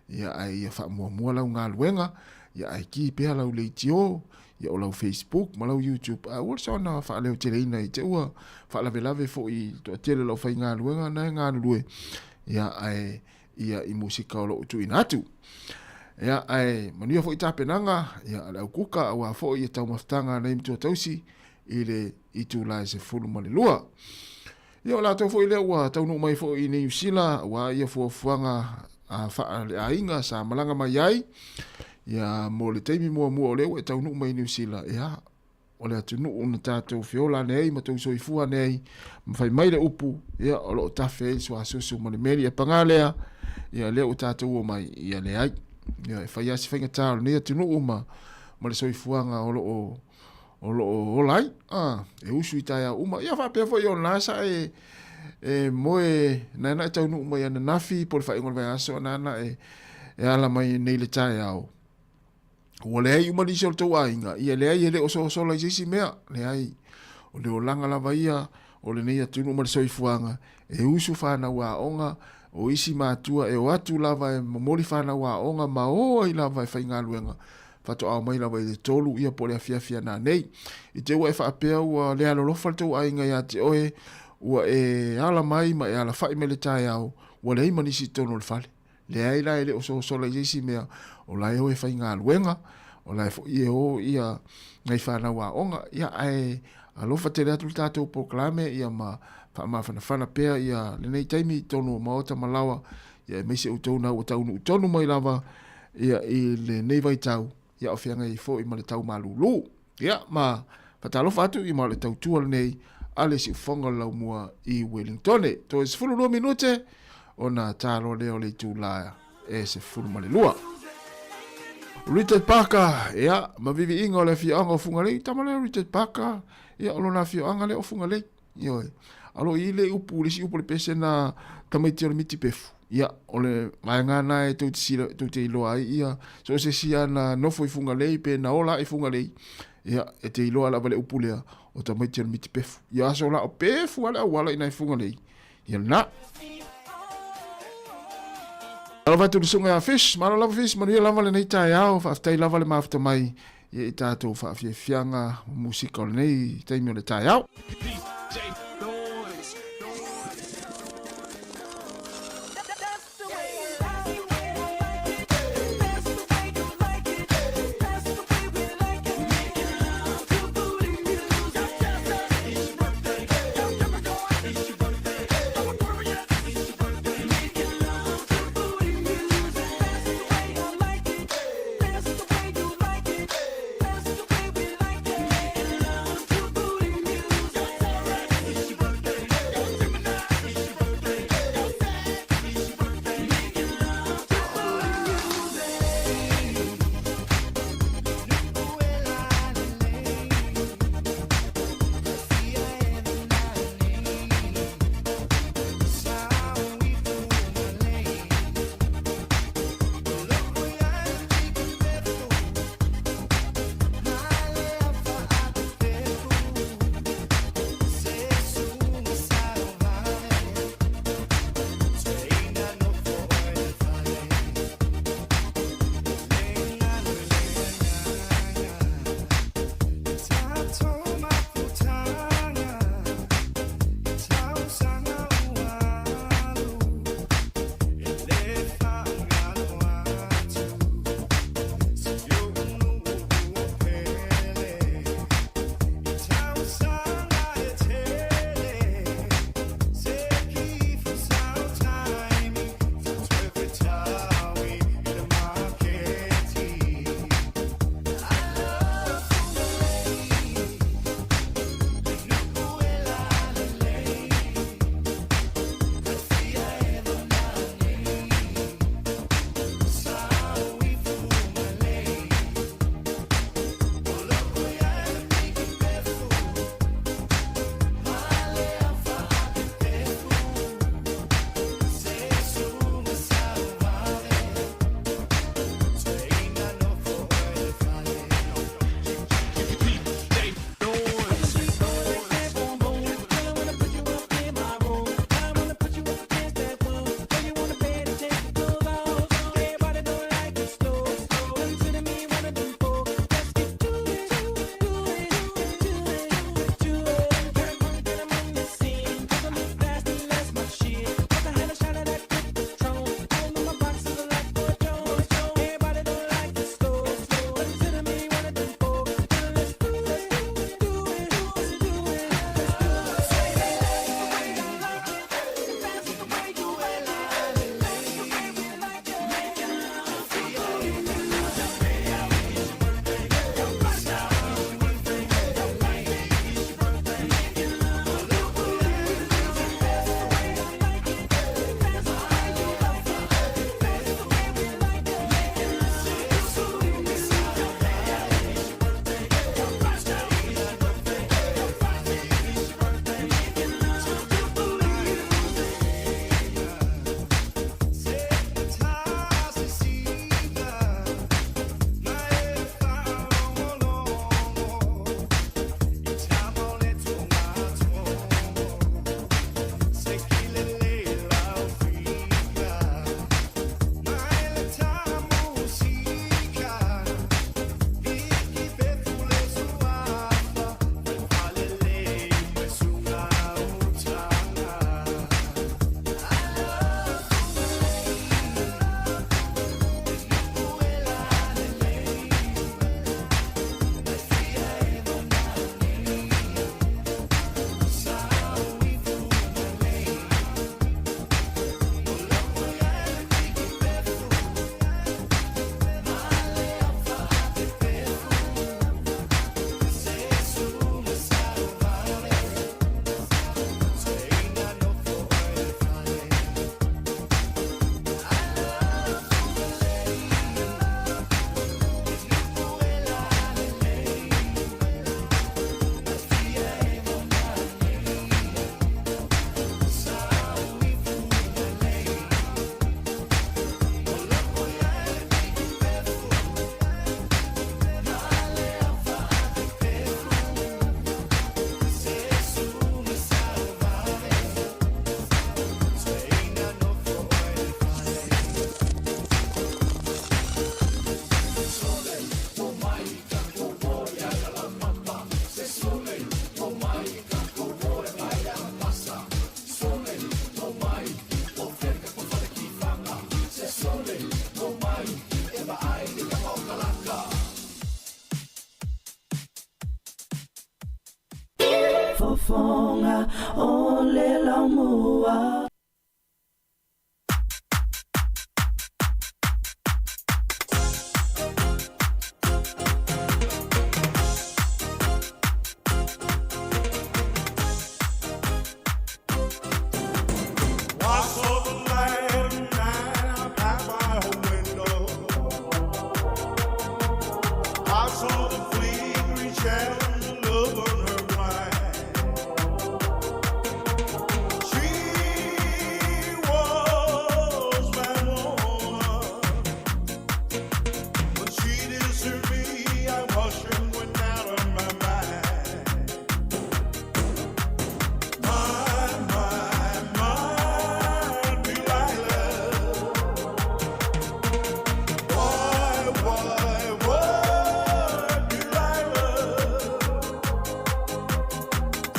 ia ae ia faamuamua lau galuega, ia ae ki pea lau leitio, ia o lau Facebook ma lau YouTube, ae aua le soona faaleoteleina i te ua faalavelave foi i le toatele o lau faigaluega na e galulue, ia ae ia i musika o loo tuuina atu. Ia ae manuia foi tapenaga, ia a le aukuka aua foi ia taumafataga a nei matua tausi i le itula e 12. Ia o latou foi lea ua taunuu mai foi i Niu Sila aua ia fuafuaga faaleaiga sa malaga mai ai. Ia mo le taimi muamua o lea ua e taunuu mai i Niu Sila, ia o le atunuu na tatou feola ane ai ma tou soifua ane ai ma fai mai le upu, ia o lo o tafe ai le suasusu ma le meli. E paga lea, ia lea ua tatou omai, ia leai. Ia e fai lava si faigata o lenei atunuu ma le soifuaga o lo o o lo o ola ai, a, e usu i taeao uma. Ia faapea foi o lena sa e, e moe, na na e taunuu mai ananafi po o le faaiuga o le vaiaso, na na e, e ala mai nei le taeao. Ua leai uma nisi o le tou aiga, ia leai e le o sosola i se isi mea, leai. O le olaga lava ia o lenei atunuu ma le soifuaga, e usu fanau aoga, o isi matua e o atu lava e momoli fanau aoga ma o ai lava e faigaluega, faatoa omai lava i le 3 ia po o le afiafi ana nei. I te ua e faapea ua le alolofa le tou aiga ia te oe, ua e ala mai ma e alafai mai le taeao, ua leai ma nisi i totonu o le fale. Leai la e le o sosola i se isi mea, o la e o e faigaluega, o la e foi e o ia nai fanau aoga, ia ae alofa tele atu le tatou polokalame ia ma faamafanafana pea ia lenei taimi i totonu o maota ma laoa, ia aemaise outou na ua taunuu tonu mai lava ia i lenei vaitau, ia o feagai ai foi ma le tau malūlū. Ia ma faatalofa atu i ma o le tautua lenei a le siufofoga o le laumua i Wellingtone. Toe 12 minute ona ta loa lea o le itula e 12. Richard Parker, ia, ma viviiga o le afioaga o Fugalei, tama lea o Richard Parker, ia, o lona afioaga lea o Fugalei. Ioe. Alo i le upu, le isi upu o le pese na tamaiti o le miti pefu. Ia, o le vaega na e tou te sila, tou te iloa ai ia, so o se isi lava na nofo i Fugalei pe na ola i Fugalei, ia, e te iloa lava le upu lea, o tamaiti o le miti pefu. Ia aso la o pefu lava le auala i nai Fugalei. Ia lena. Alofa atu i le susuga ia Fish, malo lava Fish, manuia lava lenei taeao, faafetai lava le mafuta mai ia i tatou faafiafiaga musika o lenei taimi o le taeao. siufofoga o le laumua. I saw the light of night out by her window. I saw the flickering shadows of love on her blind. She was my woman. When she deserted me, I watched her went out of my mind. My, my, my Delilah. Why, why, why, Delilah?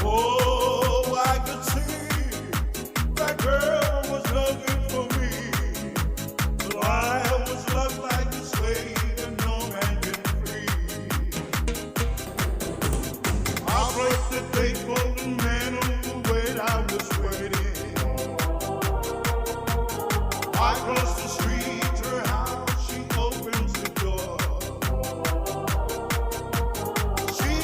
Oh, I could see that girl was no good for me. But I was loved like a slave and no man can free. I broke the date for the man on the way I was waiting. I crossed the street to her house, she opens the door. She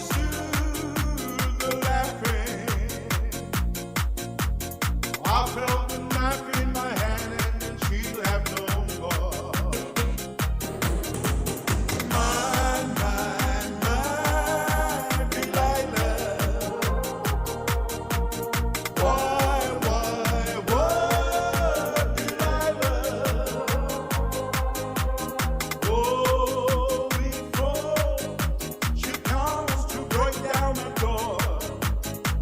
stood there laughing. I felt the knife in my hand and then she laughed no more. My, my, my Delilah. Why, why, why, Delilah? Oh, before she comes to break down the door.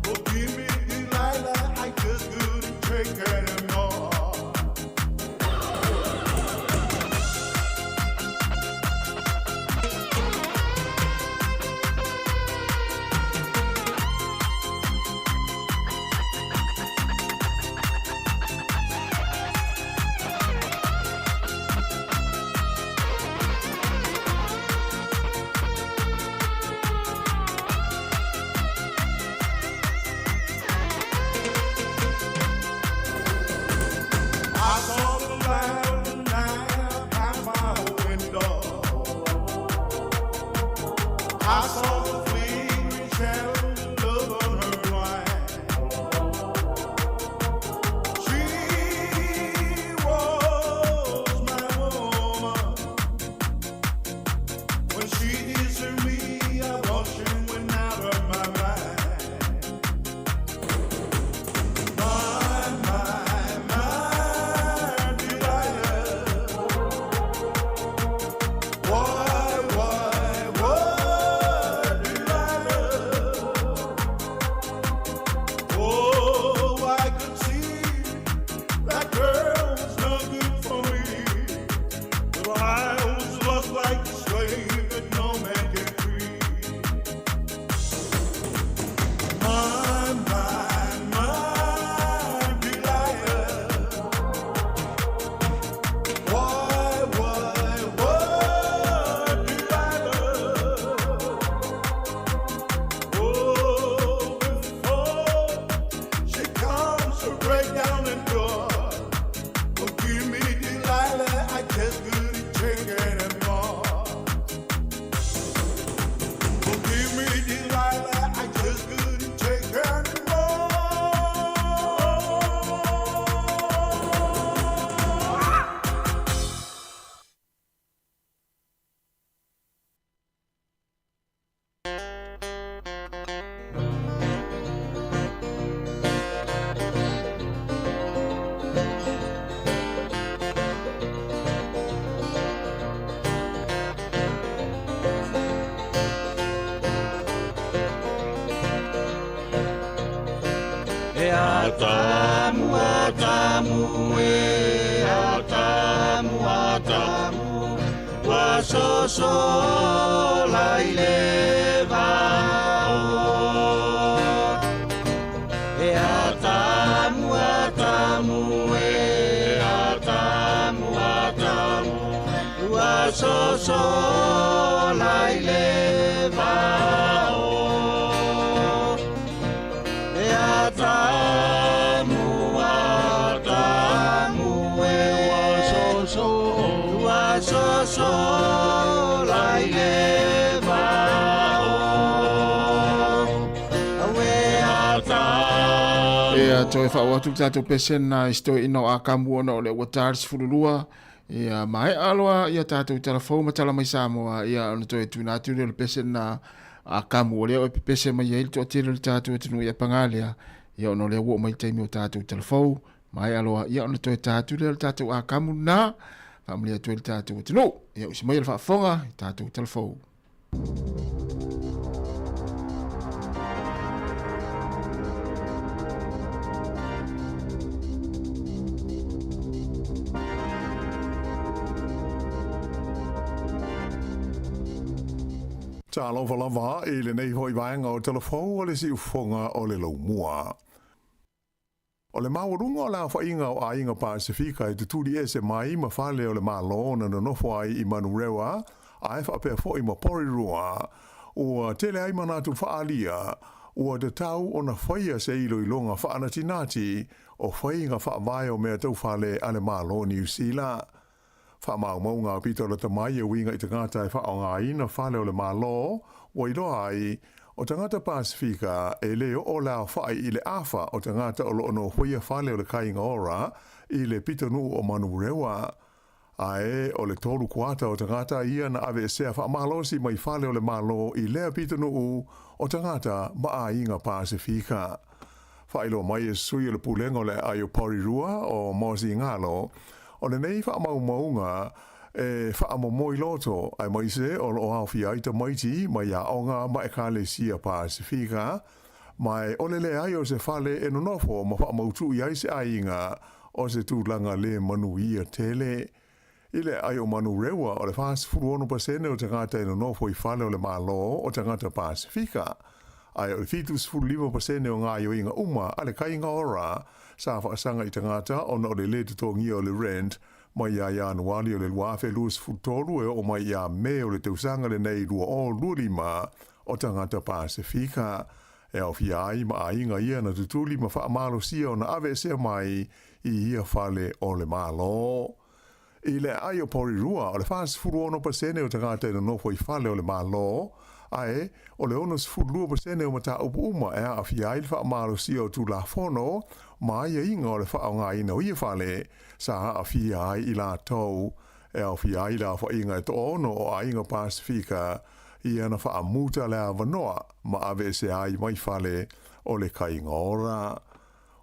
Forgive me, Delilah, I just couldn't take anymore. I saw the light of the night out my window. I saw the flickering shadows of love on her blind. She was my woman. When she deserted me, I watched her went out of my mind. My, my, my Delilah. Why, why, why, Delilah? Oh, I could see that girl was no good for me. But I was lost like a slave that no man can free. My, my, my Delilah. Why, why, why, Delilah? Oh, before she comes to break down the door. Forgive me, Delilah, I just couldn't take anymore. Forgive me, Delilah, I just couldn't take anymore. E atamu atamu e atamu atamu ua sosola i le vao. E atamu atamu e atamu atamu ua sosola i le vao. Ia toe faaoo atu le tatou pese lena i si toeaina o Akamu ona o lea ua ta le 12. Ia maea loa ia tatou tala fou ma tala mai Samoa, ia ona toe tuuina atu lea o le pese lena a Akamu o lea e pepese mai ai le toatele o le tatou atunuu ia paga lea, ia ona o lea ua oo mai le taimi o tatou tala fou, maea loa ia ona toe ta atu lea o le tatou Akamu lena, faamalie atu ai le tatou atunuu. Ia usi mai le faafofoga i tatou tala fou. Talofa lava i lenei foi vaega o Talafou o le siufofoga o le laumua. O le maualuga o le aofaiga o aiga Pasefika e tutuli ese mai ma fale o le Malo na nonofo ai i Manurewa ae faapea foi ma Porirua, ua tele ai manatu faaalia ua tatau ona faia se iloiloga faanatinati o faiga faavae o mea tau fale a le Malo Niu Sila. Faamaumauga aupito lata mai e uiga i tagata e faaaogaina fale o le Malo, ua iloa ai, o tagata Pasefika e le oo le aofai i le afa o tagata o lo o nofoia fale o le Kāinga Ora i le pitonuu o Manurewa. Ae o le 3/4 o tagata ia na aveesea faamalosi mai fale o le Malo i lea pitonuu o tagata ma aiga Pasefika. Faailoa mai e sui o le Pulega o le Aai o Porirua o Mosi Ngalo, o lenei faamaumauga e faamomoi loto aemaise o lo o aofia ai tamaiti mai aoga ma ekalesia Pasefika, ma e o le leai o se fale e nonofo ma faamautu i ai se aiga o se tulaga le manuia tele. I le aai o Manurewa, o le 46% o tagata e nonofo i fale o le Malo o tagata Pasefika, ae o le 75% o gaoioiga uma a le Kāinga Ora sa faasaga i tagata ona o le lē totogia o le rent mai ia Ianuali o le 2023 e oo mai ia Me o le tausaga lenei 2025 o tagata Pasefika e aofia ai ma aiga ia na tutuli ma faamalosia ona aveesea mai i ia fale o le Malo. I le aai o Porirua, o le 46% o tagata e nonofo i fale o le Malo, ae o le 62% o mataupu uma e aafia ai le faamalosia o Tulafono ma aiaiga o le faaaogaina o ia fale sa aafia ai i latou e aofia ai le aofaiga e toaono o aiga Pasefika ia na faamuta le avanoa ma aveesea ai mai fale o le Kāinga Ora.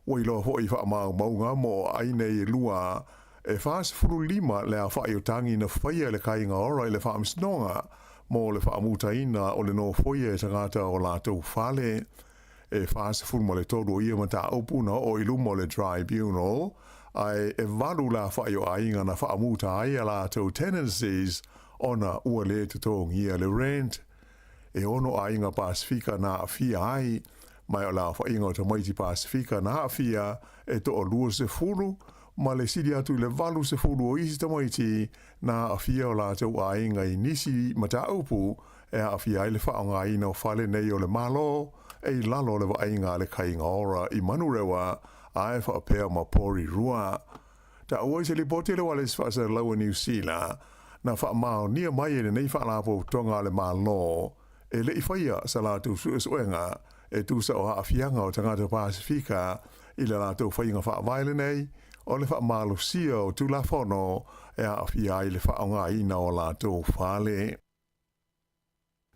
Ua iloa foi i faamaumauga mo aai nei e lua, e 45 le aofai o tagi na faia e le Kāinga Ora i le Faamasinoga mo le faamutaina o le nofoia e tagata o latou fale. E 43 o ia mataupu na oo i luma o le Tribunal, ae e 8 le aofai o aiga na faamuta ai a latou tenancies ona ua le totogia le rent. E ono aiga Pasefika na aafia ai, mai o le aofaiga o tamaiti Pasefika na aafia e toa-20 ma le sili atu i le 80 o isi tamaiti na aafia o latou aiga i nisi mataupu e aafia ai le faaaogaina o fale nei o le Malo e i lalo o le vaaiga a le Kāinga Ora i Manurewa ae faapea ma Porirua. Taua i se lipoti a le Ualesi Faasalalau a Niu Sila, na faamaonia mai e lenei Faalapotopotoga a le Malo e le i faia sa latou suesuega e tusa o aafiaga o tagata Pasefika i le latou faiga faavae lenei o le faamalosia o Tulafono e aafia ai le faaaogaina o latou fale.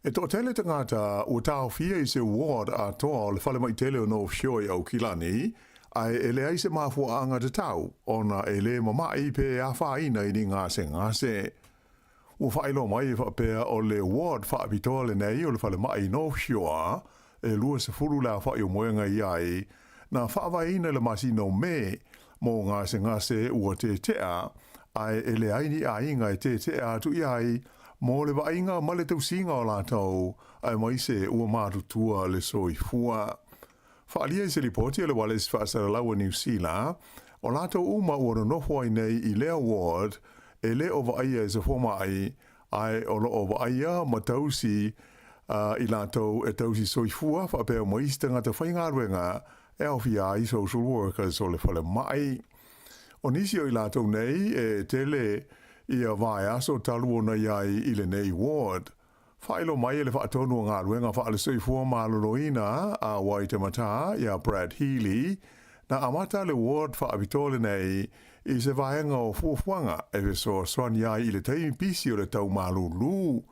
E toatele tagata ua taofia i se ward atoa o le falemai tele o North Shore i Aukilani, ae e leai se mafuaaga tatau ona e le mama'i pe afaina i ni gasegase. Ua faailoa mai e faapea o le ward faapitoa lenei o le falemai i North Shore e 20 le aofa'i o moega i ai, na faavaeina i le masina o Me mo gasegase ua tetea, ae e leai ni aiga e tetea atu i ai mo le vaaiga ma le tausiga o latou, aemaise ua matutua le soifua. Faaalia i se lipoti a le Ualesi Faasalalau a Niu Sila, o latou uma ua nonofo ai nei i lea ward e le o vaaia e se fomai, ae o lo o vaaia ma tausi i latou e tausi soifua faapea ma isi tagata faigaluega e aofia ai social workers o le falemai. O nisi o i latou nei e tele ia vaiaso talu ona i ai i lenei ward. Faailoa mai e le faatonu o galuega faale-soifua maloloina a Waitematā ia Brad Healy, Na amata le ward faapitoa lenei i se vaega o fuafuaga e fesoasoani ai i le taimi pisi o le tau malūlū,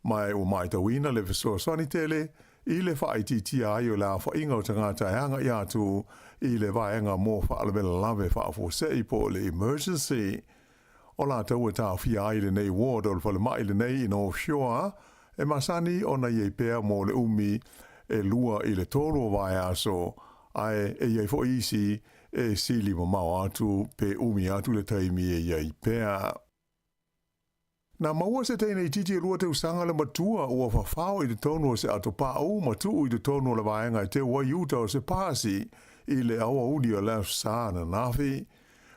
ma ua matauina le fesoasoani tele i le faaitiitia ai o le aofaiga o tagata e agai atu i le vaega mo faalavelave faafuasei po o le emergency. O latou e taofia ai lenei ward o le falemai lenei i North Shore e masani ona i ai pea mo le umi e 2 i le 3 o vaiaso, ae e i ai foi isi e sili mamao atu pe umi atu le taimi e i ai pea. Na maua se teine itiiti e 2 tausaga le matua ua fafao i totonu o se atopau ma tuu i totonu o le vaega e teu ai uta o se pasi i le aoauli o le Aso Sa ananafi.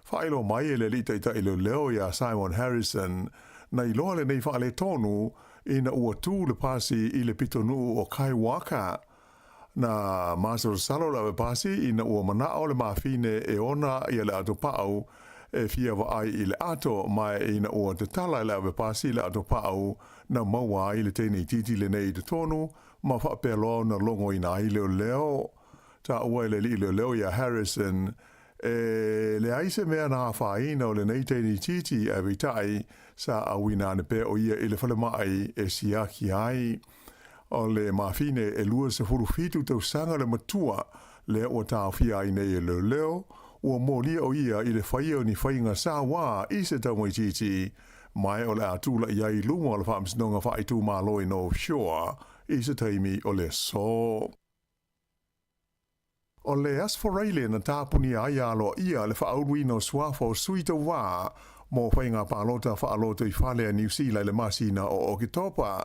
Faailoa mai e le alii taitai leoleo ia Simon Harrison, na iloa lenei faaletonu ina ua tu le pasi i le pitonuu o Kaiwaka. Na masalosalo le avepasi ina ua manao le mafine e ona ia le atopau e fia vaai i le ato, ma ina ua tatala e le avepasi le atopau na maua ai le teine itiiti lenei i totonu ma faapea loa ona logoina ai leoleo. Taua e le alii leoleo ia Harrison, e leai se mea na afaina o lenei teine itiiti, ae peitai sa auina ane pea o ia i le falemai e siaki ai. O le mafine e 27 tausaga le matua lea ua taofia ai nei e leoleo, ua molia o ia i le faia o ni faiga sauā i se tamaitiiti, ma o le a tula'i ai i luma o le Faamasinoga Faaitumalo i North Shore i se taimi o le aso. O le Aso Faraile na tapunia ai aloaia le faauluina o suafa o sui tauvā mo faiga palota faalotoifale a Niu Sila i le masina o Oketopa.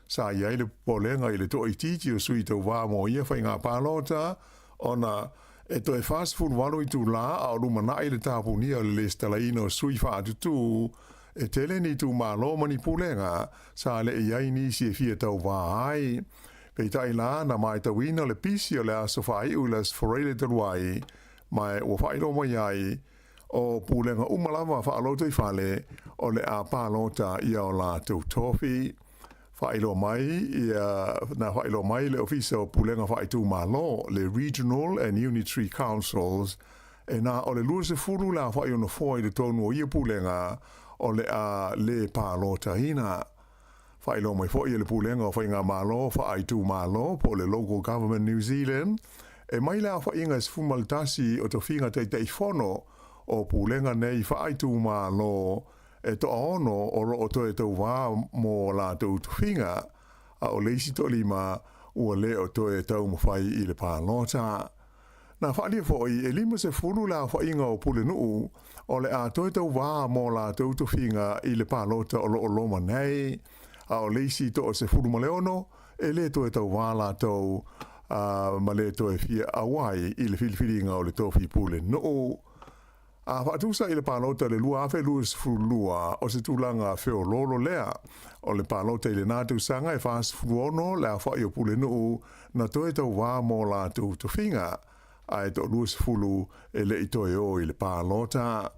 Sa i ai le popolega i le toaitiiti o sui tauvā mo ia faiga palota, ona e toe 48 itulā a o lumana'i le tapunia o le lesitalaina o sui faatutū e tele ni itumalo ma ni pulega sa le i ai nisi e fia tauvā ai. Peitai la, na matauina le pisi o le aso faaiu i le Aso Faraile talu ai, ma ua faailoa mai ai, o pulega uma lava faalotoifale o le a palota ia o latou tofi. Faailoa mai ia, na faailoa mai le Ofisa o Pulega Faaitumalo, le Regional and Unitary Councils, e na o le 20 le aofai o nofoa i totonu o ia pulega o le a le palotaina. Faailoa mai foi e le Pulega o Faigamalo Faaitumalo po o le Local Government New Zealand, e mai le aofaiga e 11 o tofiga Taitaifono o pulega nei faaitumalo e toaono o lo o toe tauvā mo latou tofiga, a o le isi toalima ua le o toe taumafai i le palota. Na faaalia foi e 50 le aofaiga o pulenuu o le a toe tauvā mo latou tofiga i le palota o lo o loma nei, a o le isi 16 e le toe tauvā latou ma le toe fia auai i le filifiliga o le tofi pulenuu. A faatusa i le palota i le 2022, o se tulaga feoloolo lea. O le palota i lenā tausaga e 46 le aofai o pulenuu na toe tauvā mo latou tofiga, ae toa-20 e le i toe o i le palota.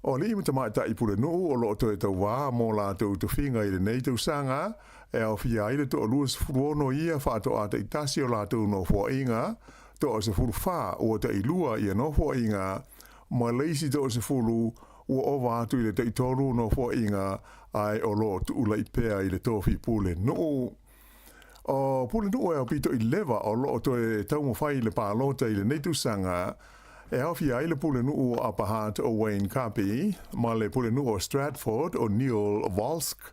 O alii ma tamaitai pulenuu o lo o toe tauvā mo latou tofiga i lenei tausaga, e aofia ai le toa-26 ia faatoa taitasi o latou nofoaiga, toa-14 ua tailua ia nofoaiga, ma le isi toa-10 ua ova atu i le taitolu nofoaiga ae o lo o tuula'i pea i le tofi pulenuu. O pulenuu e aupito i leva o lo o toe taumafai i le palota i lenei tausaga, e aofia ai le pulenuu o Upper Hutt o Wayne Kapi ma le pulenuu o Stratford o Neil Volzke.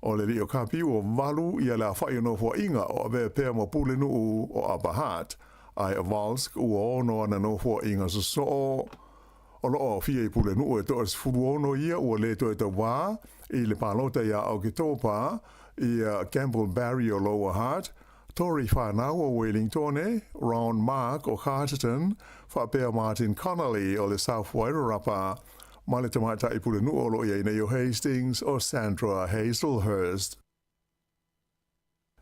O le alii o Kapi ua 8 ia le aofai o nofoaiga o avea pea ma pulenuu o Upper Hutt, ae o Volzke ua 6 ana nofoaiga sosoo. O lo o aofia i pulenuu e toa-16 ia ua le toe tauvā i le palota ia Oketopa, ia Campbell Barry o Lower Hutt, Tory Whanau o Wellingtone, Ron Mark o Carterton, faapea Martin Connolly o le South Wairarapa, ma le tamaitai pulenuu o lo o i ai nei o Hastings o Sandra Hazelhurst.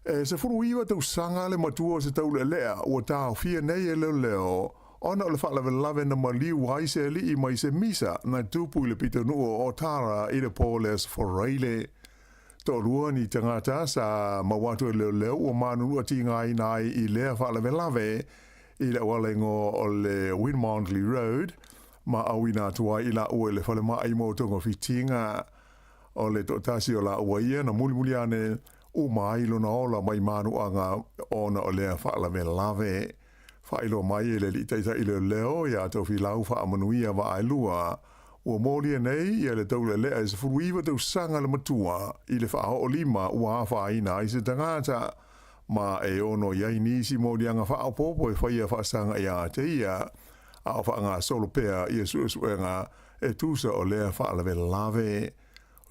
E 19 tausaga le matua o se taulealea ua taofia nei e leoleo ona o le faalavelave na maliu ai se alii mai se misa na tupu i le pitonuu o Otara i le po o le Aso Faraile. Toalua ni tagata sa maua atu e leoleo ua manunua tigaina ai i lea faalavelave. i le auala igoa o le Winmondley Road ma auina atu ai i laua i le falemai mo togafitiga. O le toatasi o laua ia na mulimuli ane uma ai lona ola mai manuaga ona o lea faalavelave. Faailoa mai e le alii taitai leoleo ia Tofilau Faamanuia Vaaelua, ua molia nei ia le taulelea e 19 tausaga le matua i le faaoolima ua afaina ai se tagata, ma e ono i ai nisi moliaga faaopoopo e faia faasaga ia te ia, a o faagasolo pea ia suesuega e tusa o lea faalavelave.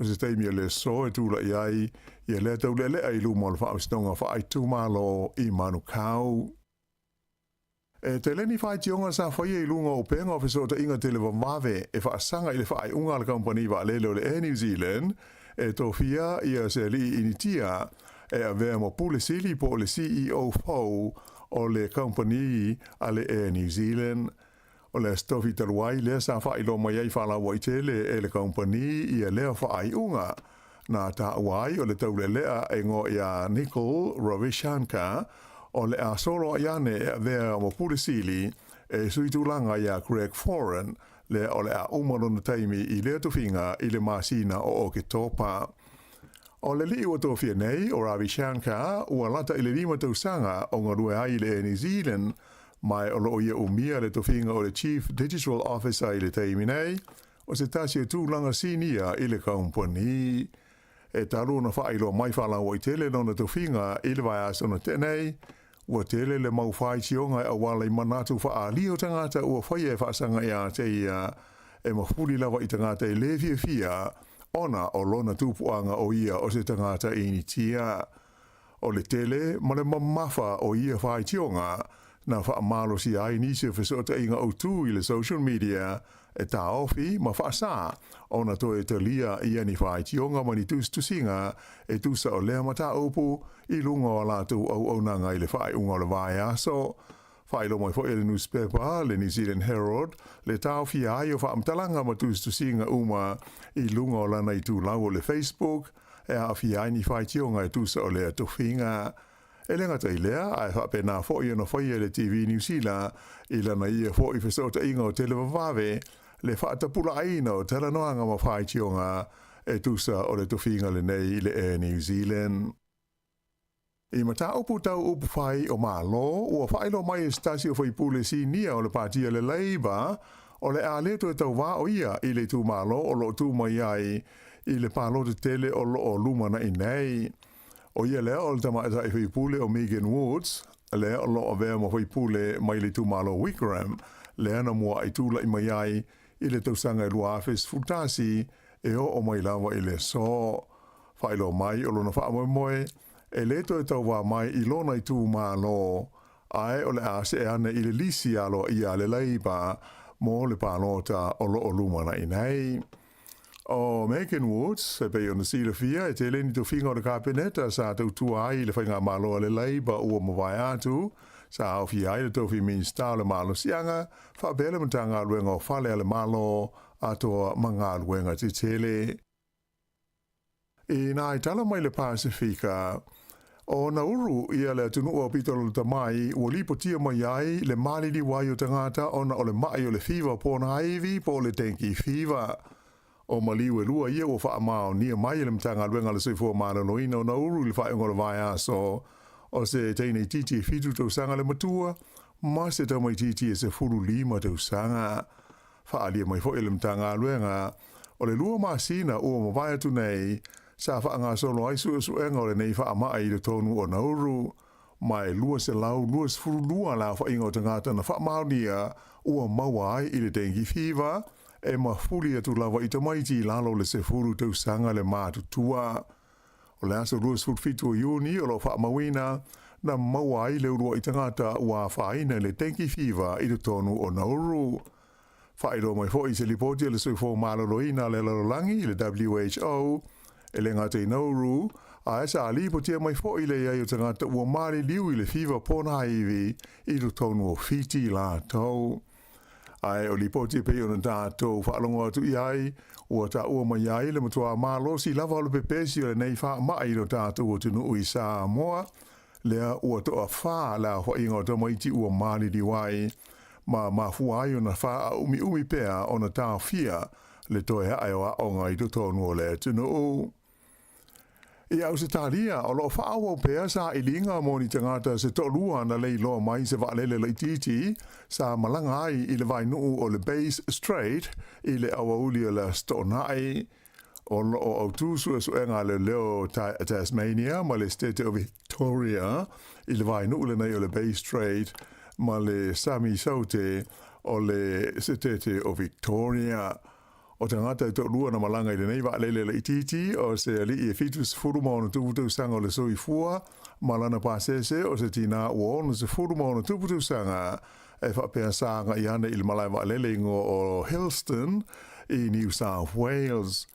O se taimi o le aso e tulai ai ia lea taulealea i luma o le Faamasinoga Faaitumalo i Manukau. E tele ni faitioga sa faia i luga o upega o fesootaiga televavave e faasaga i le faaiuga a le kamupani vaalele o le Air New Zealand e tofia ia se alii Initia e avea ma Pule Sili po o le CEO fou o le kamupani a le Air New Zealand. O le Aso Tofi talu ai lea sa faailoa mai ai faalauaitele e le kamupani ia lea faaiuga. Na taua ai o le taulelea e igoa ia Nicole Ravishankar o le a solo ai ane e avea ma Pule Sili e sui tulaga ia Greg Foran, lea o le a uma lona taimi i lea tofiga i le masina o Oketopa. O le alii ua tofia nei, o Ravi Shankar, ua lata i le 5 tausaga o galue ai i le Air New Zealand, ma o lo o ia umia le tofiga o le Chief Digital Officer i le taimi nei, o se tasi o tulaga sinia i le kamupani. E talu ona faailoa mai faalauaitele lona tofiga i le vaiaso na tea nei, ua tele le mau faitioga e auala i manatu faaalia o tagata ua faia e faasaga ia te ia e mafuli lava i tagata e le fiafia ona o lona tupuaga o ia o se tagata Initia. O le tele ma le mamafa o ia faitioga na faamalosia ai nisi o fesootaiga autū i le social media e taofi ma faasā ona toe talia ia ni faitioga ma ni tusitusiga e tusa o lea mataupu i luga o a latou auaunaga i le faaiuga o le vaiaso. Faailoa mai foi e le nusipepa, le New Zealand Herald, le taofia ai o faamatalaga ma tusitusiga uma i luga o lana itulau o le Facebook, e aafia ai ni faitioga e tusa o lea tofiga. E le gata i lea, ae faapena foi ona faia e le TV Niu Sila i lana ia foi fesootaiga o televavave, le faatapulaaina o talanoaga ma faitioga e tusa o le tofiga lenei i le Air New Zealand. I mataupu tau upu fai o Malo, ua faailoa mai e se tasi o faipule sinia o le Pāti a le Labour, o le a le toe tauvā o ia i le itumalo o lo o tu mai ai i le palota tele o lo o lumanai nei. O ia lea o le tamaitai faipule o Megan Woods, lea o lo o avea ma faipule mai le itumalo Wigram, lea na muaʻi tulai mai ai i le tausaga e 2011 e oo mai lava i le aso. Faailoa mai o lona faamoemoe e le toe tauvā mai i lona itumalo, ae o le a see ane i le lisi aloaia a le Labour mo le palota o lo o lumanai nei. O Megan Woods, e pei ona silafia, e tele ni tofiga o le Kapeneta sa tautua ai i le faigamalo a le Labour ua mavae atu, sa aofia ai le tofi Minisita o le Malosiaga, faapea le Matagaluega o Fale a le Malo atoa ma galuega tetele. I nā tala mai le Pasifika, o Nauru ia le atunuu aupito lota mai, ua lipotia mai ai le maliliu ai o tagata ona o le maʻi o le fiva po o na ivi po o le dengue fever. O maliu e lua ia ua faamaonia mai e le Matagaluega a le Soifua Maloloina o Nauru i le faaiuga o le vaiaso o se teine itiiti e 7 tausaga le matua ma se tamaitiiti e 15 tausaga. Faaalia mai foi e le Matagaluega, o le 2 masina ua mavae atu nei, sa faagasolo ai suesuega o lenei faamai i totonu o Nauru, ma e 222 le aofaiga o tagata na faamaonia ua maua ai i le dengue fever, e mafuli atu lava i tamaiti i lalo o le 10 tausaga le matutua. O le aso 27 o Iuni o lo o faamauina na maua ai le uluai tagata ua afaina i le dengue fever i totonu o Nauru. Faailoa mai foi i se lipoti a le Soifua Maloloina a le Lalolagi i le WHO, e le gata i Nauru, ae sa lipotia mai foi le i ai o tagata ua maliliu i le fiva ponaivi i totonu o Fiti latou. Ae o lipoti e pei ona tatou faalogo atu i ai, ua taua mai ai le matuā malosi lava o le pepesi o lenei faamai i lo tatou atunuu i Samoa, Lea ua toafā le aofaiga o tamaiti ua maliliu ai, ma mafua ai ona faaumiumi pea ona taofia le toe ae o aoga i totonu o le atunuu. I Ausetalia, o loo faaauau pea sailiga mo ni tagata se toalua na leiloa mai se vaalele laitiiti sa malaga ai i le vainuu o le Bass Strait i le aoauli o le Aso Toonai. O loo autū suesuega a leoleo Tasmania ma le Setete o Victoria i le vainuu lenei o le Bass Strait ma le Sami Saute o le Setete o Victoria. O tagata e toalua na malaga i lenei vaalele laitiiti o se alii e 76 tausaga o le soifua ma lana pasese o se tinā ua 60+ tausaga e faapea sa agai ana i le malae vaalele igoa o Hillston i New South Wales.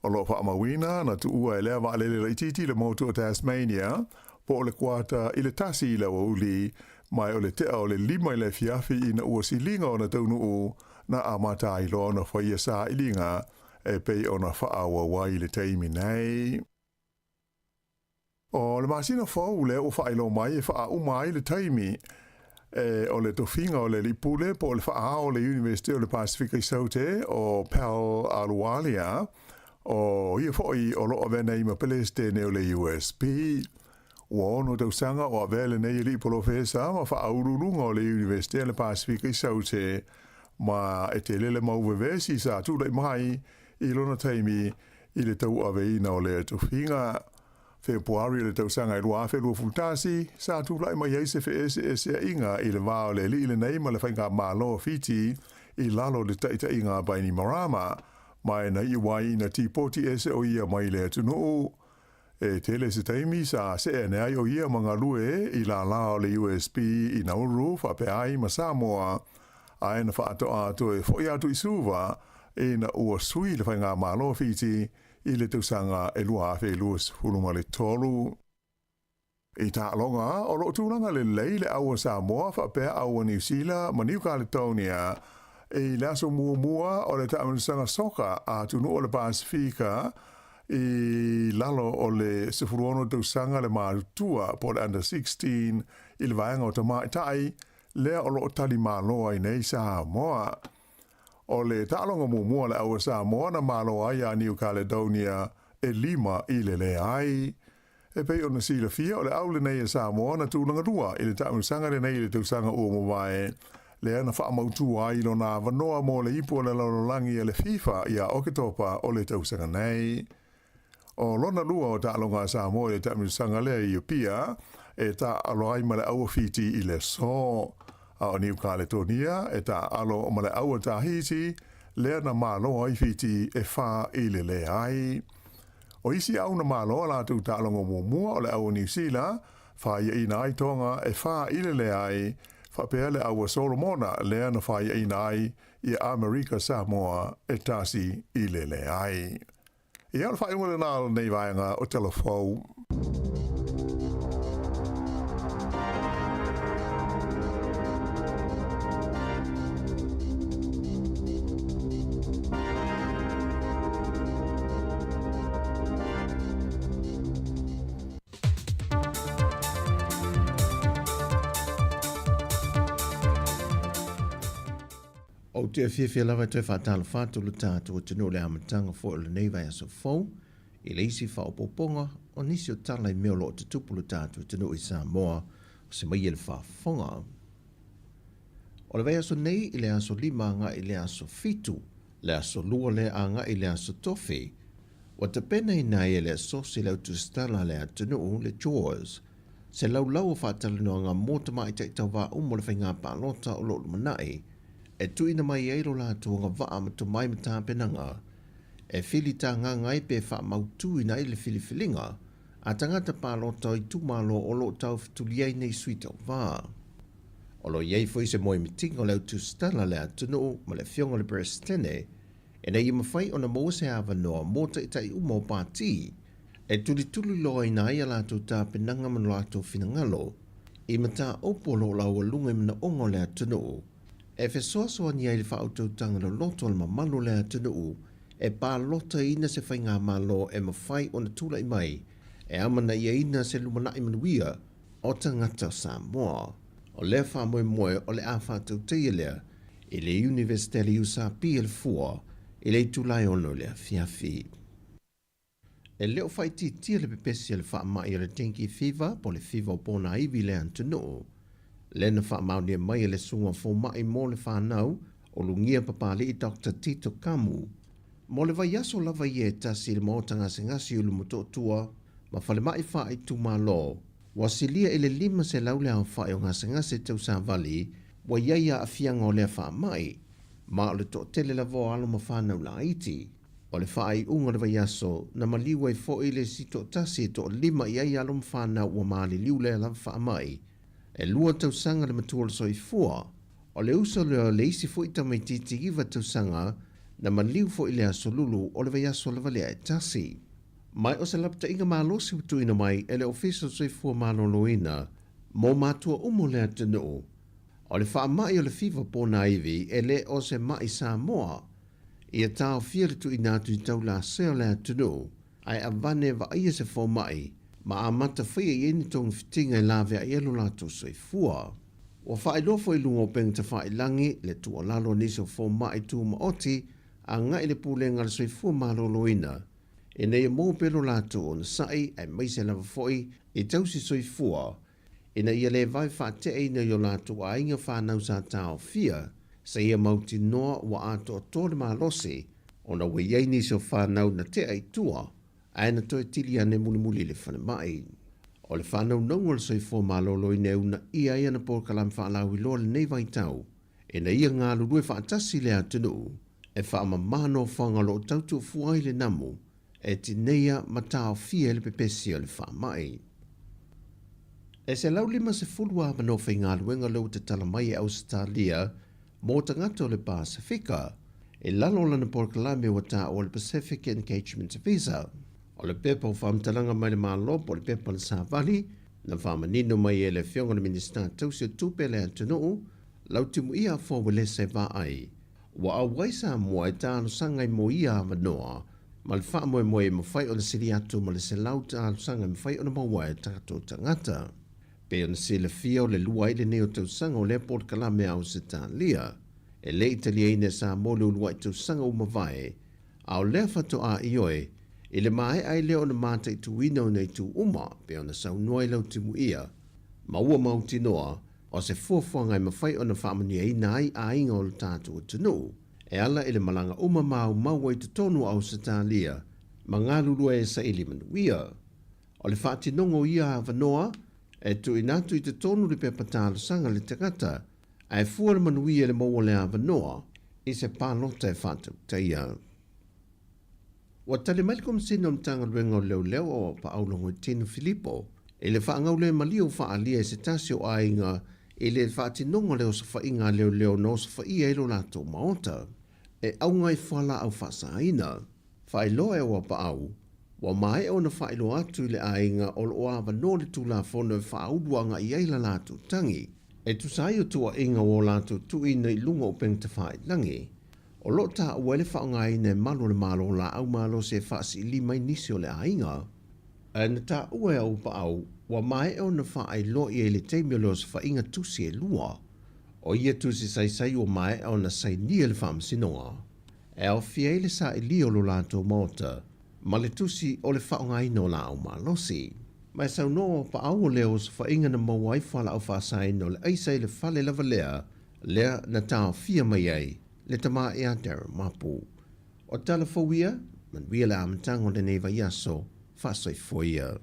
O lo o faamauina na tuua e lea vaalele laitiiti le motu o Tasmania po o le kuata i le 1 i le aoauli mai o le tea o le 5 i le afiafi ina ua siliga ona taunuu na amata ai loa ona faia sailiga e pei ona faaauau ai i le taimi nei. O le masina fou lea ua faailoa mai e faauma ai le taimi e o le tofiga o le alii pule po o le faaao o le Iunivesite o le Pasefika i Saute o Pal Ahluwalia, o ia foi o lo o avea nei ma Pelesitene o le USP. Ua ono tausaga o avea lenei alii polofesa ma faauluuluga o le Iunivesite a le Pasefika i Saute ma e tele le mau vevesi sa tulai mai i lona taimi i le tauaveina o lea tofiga. Fepuari o le tausaga e 2021, sa tulai mai ai se feeseeseaiga i le va o le alii lenei ma le faigamalo o Fiti i lalo o le taitaiga a Bainimarama, ma e na iu ai ina tipoti ese o ia mai le atunuu. E tele se taimi sa see ane ai o ia ma galue i lālā o le USB i Nauru faapea ai ma Samoa, ae na faatoa toe foi atu i Suva ina ua sui le faigamalo o Fiti i le tausaga e 2023. I taaloga, o loo tulaga lelei le au a Samoa faapea au a Niu Sila ma Niu Kaletonia i le aso muamua o le taamilosaga soka a atunuu o le Pasefika i lalo o le 16 tausaga le matutua po o le Under 16 i le vaega o tamaitai lea o loo tali malo ai nei Samoa. O le taaloga muamua a le au a Samoa na malo ai iā Niu Kaledonia e 5-leai. E pei ona silafia, o le au lenei a Samoa na tulaga lua i le taamilosaga lenei i le tausaga ua mavae, lea na faamautu ai lona avanoa mo le ipu o le lalolagi a le FIFA iā Oketopa o le tausaga nei. O lona lua o taaloga a Samoa i le taamilosaga lea i Apia, e taaalo ai ma le au a Fiti i le aso. A o Niu Kaletonia e taaalo ma le au a Tahiti, lea na malo ai Fiti e 4-leai. O isi au na malo a latou taaloga muamua o le au a Niu Sila, faiaina ai Tonga e 4-leai, faapea le au a Solomona lea na faiaina ai ia Amerika Samoa e 1-leai. Ia, o le faaiuga lena o lenei vaega o Tala Fou. Ou te fiafia lava e toe faatalofa atu lo tatou atunuu i le amataga foi o lenei vaiaso fou i le isi faaopoopoga o nisi o tala i mea o lo o tutupu lo tatou atunuu i Samoa o se mai e le faafofoga. O le vaiaso nei i le aso 5 agai i le aso 7, le aso 2 lea agai i le aso Tofi, ua tapenaina ai e le Asosi le Autusitala a le Atunuu, le JAWS, se laulau o faatalanoaga mo tamaitai tauvā uma o le faiga palota o lo o lumanai, e tuuina mai ai lo latou agavaa ma tomai ma tapenaga e filitagaga ai pe faamautuina ai le filifiliga a tagata palota o itumalo o lo o taufetuli ai nei sui tauvā. O lo o i ai foi se moemitiga o le autusitala a le atunuu ma le Afioga i le Peresetene ina ia mafai ona maua se avanoa mo taitai uma o pati e tulituliloaina ai a latou tapenaga ma lo latou finagalo i mataupu o lo o laualuga i manaoga o le atunuu e fesoasoani ai le faautautaga loloto a le mamalu o le atunuu e palotaina se faigamalo e mafai ona tulai mai e amanaiaina se lumanai manuia o tagata o Samoa. O lea faamoemoe o le a faatautaia lea i le Iunivesite a le USP i le Fua i le itula e 6 i le afiafi. E le o faaitiitia le pepesi o le faamai o le dengue fever po o le fiva o ponaivi i le atunuu. Lea na faamaonia mai e le Susuga Fomai mo le Fanau o Lugia Papali'i Doctor Tito Kamu. Mo le vaiaso lava ia e tasi i le maota gasegase i Ulumotootua ma falemai faaitumalo, ua silia i le 500 le aofai o gasegase tausavali ua i ai aafiaga o lea faamai, ma o le toatele lava o alo ma fanau laiti. O le faaiuga o le vaiaso, na maliu ai foi le isi toatasi e toalima i ai alo ma fanau ua maliliu lea lava faamai. E lua tausaga le matua o le soifua. O le uso lea o le isi foi tamaitiiti iva tausaga na maliu foi i le aso Lulu o le vaiaso lava lea e tasi. Mai o se lapataiga malosi ua tuuina mai e le Ofisa o le Soifua Maloloina mo matua uma o le atunuu, o le faamai o le fiva ponaivi e le o se ma'i Samoa. Ia taofia le tuuina atu i taulasea o le atunuu, ae avane vaaia se fomai ma amata faia i ai ni togafitiga e laveai ai lo latou soifua. Ua faailoa foi i luga o upega tafailagi le tuualalo a nisi o fomai tumaoti agai i le Pulega a le Soifua Maloloina ina ia maua pea lo latou onosai aemaise lava foi i tausi soifua ina ia le vave faateaina i o latou aiga fanau sa taofia seia mautinoa ua atoatoa le malosi ona ua i ai nisi o fanau na tea i tua ae na toe tili ane mulimuli i le falemai. O le faanaunauga o le soifua maloloina e uunaia ai ana polokalame faalauiloa lenei vaitau ina ia galulue faatasi le atunuu e faamama nofoaga o lo o tautuafua ai le namu e tineia ma taofia ai le pepesi o le faamai. E 150 avanoa faigaluega lea ua tatala mai e Ausetalia mo tagata o le Pasefika i lalo o lana polokalame ua taua le Pacific Engagement Visa. O le pepa o faamatalaga mai le Malo po o le pepa a le Savali na faamanino mai e le Afioga i le Minisita Tausi o Tupe a le atunuu, Lautimuia Afoa Uelese Vaai, ua auai Samoa e talosaga ai mo ia avanoa ma le faamoemoe e mafai ona sili atu ma le 100 talosaga e mafai ona maua e tatou tagata. Pei ona silafia o le lua ai lenei o tausaga o lea polokalame a Ausetalia. E le i taliaina e Samoa le uluai tausaga ua mavae, a o lea faatoa ioe i le maea ai lea ona mataituina ona itu uma pei ona saunoa ai Lautimuia ma ua mautinoa o se fuafuaga e mafai ona faamanuiaina ai aiga o le tatou atunuu e ala i le malaga uma maumau ai totonu o Ausetalia ma galulue e saili manuia. O le faatinoga o ia avanoa e tuuina atu i totonu le pepa talosaga a le tagata ae fua le manuia i le maua o le avanoa i se palota e faatautaia. Ua tali mai le Komesina o Matagaluega o Leoleo o Apaau Logoitino Filipo i le faagaulemalie ua faaalia e se tasi o aiga i le faatinoga o le osofaiga a leoleo na osofaia ai lo latou maota e auga i fualaau faasaina. Faailoa e Auapaau, ua maea ona faailoa atu i le aiga o lo o avanoa le Tulafono e faaulu agai ai la latou tagi e tusa ai o tuuaiga ua o latou tuuina i luga o upega tafailagi. O lo o taua ai le faaaogaina e malu o le Malo laau malosi e faasiilima ai nisi o le aiga. Ae na taua e Auapaau, ua maea ona faailoa i ai i le taimi o le osofaiga tusi e lua. O ia tusi saisai ua maea ona sainia e le Faamasinoga. E aofia ai le sailia o lo latou maota ma le tusi o le faaaogaina o laau malosi. Ma e saunoa ua paau o lea osofaiga na maua ai fualaau faasaina o le aisa i le fale lava lea, lea na taofia mai ai le tama ia Darren Mapu. O tala fou ia, manuia le amataga o lenei vaiaso, faasoifua ia.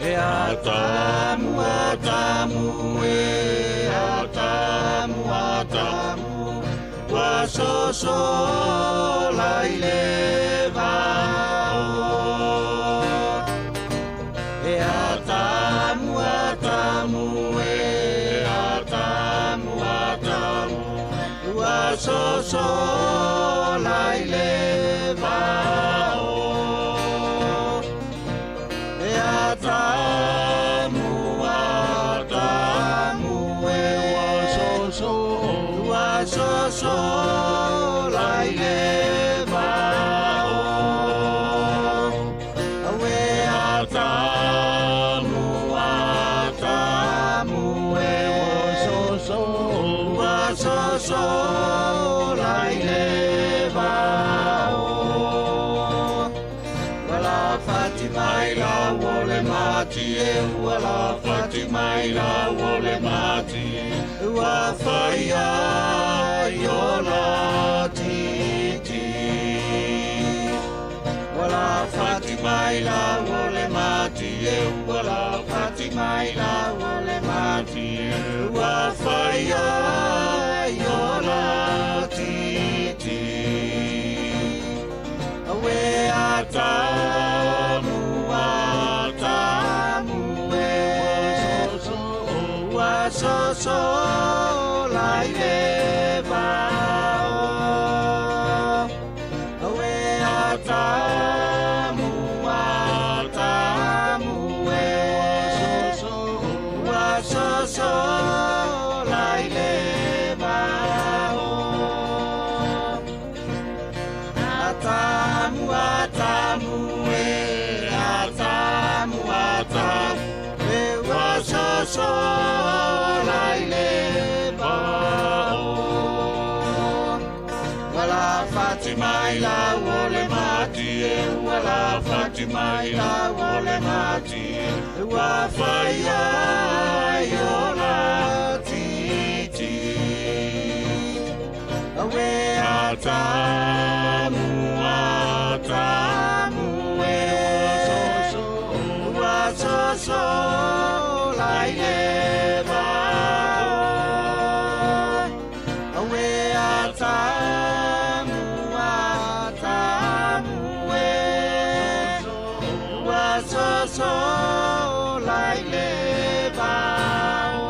E atamu atamu e atamu atamu Ua sosola i le vao E atamu atamu e atamu atamu. soso la i le vao. E atamu, atamu e ua soso, ua soso la i le vao. Awe atamu, atamu e ua soso, ua soso la i le vao. Wala Fatima ila wole mati e, wala Fatima ila wole mati, ua whaia iola titi. Wala Fatima ila wole mati e, wala Fatima ila wole mati, ua whaia iola titi. Awe atamu, atamu e, ua soso la i le vao. Awe atamu, atamu e, ua soso la i le vao. Atamu, atamu e, atamu, atamu e, ua soso la i le vao. Wala Fatima ila wole mati e, wala Fatima ila wole mati, ua whaia iola titi. Awe atamu, atamu e, ua soso la i le vao. Awe atamu, atamu e, ua soso la i le vao.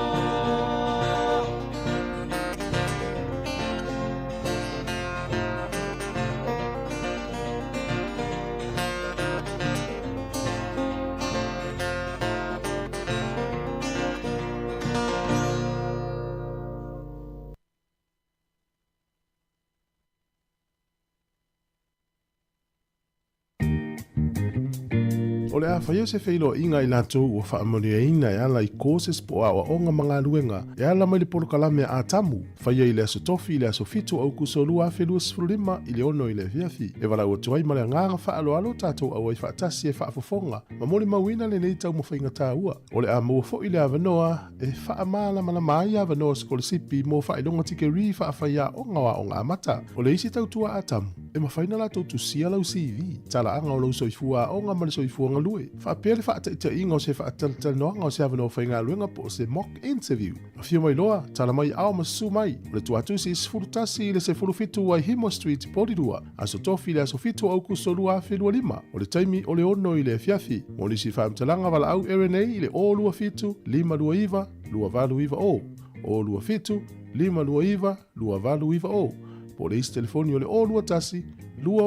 O le a whaia se whailoa inga i lātou ua whaamanuiaina e ala i courses po o aoaoga ma galuega e ala mai le polokalame a Atamu, faia i le aso Tofi i le aso 7 o Aukuso 2025 i le 6 i le afiafi. E valaau atu ai ma le agaga faaaloalo tatou auai faatasi e faafofoga ma molimauina lenei taumafaiga taua. O le a maua foi le avanoa e faamalamalama ai avanoa sikolasipi mo faailoga tikeri faafaiaoga o aoga amata. O le isi tautua Atamu, e mafai ona latou tusia lau CV, talaaga o lou soifua aoga ma le soifua galue, faapea le faataitaiga o se faatalatalanoaga o se avanoa faigaluega po o se mock interview. Afio mai loa, tala mai ao ma susu mai. O le tuatusi 11 i le 17 Waihimo Street, Porirua, aso Tofi le aso 7 o Aukuso 2025. O le taimi o le 6 i le afiafi. Mo nisi faamatalaga valaau RNA i le 027 529 2890. 027 529 2890. Po o le isi telefoni o le 021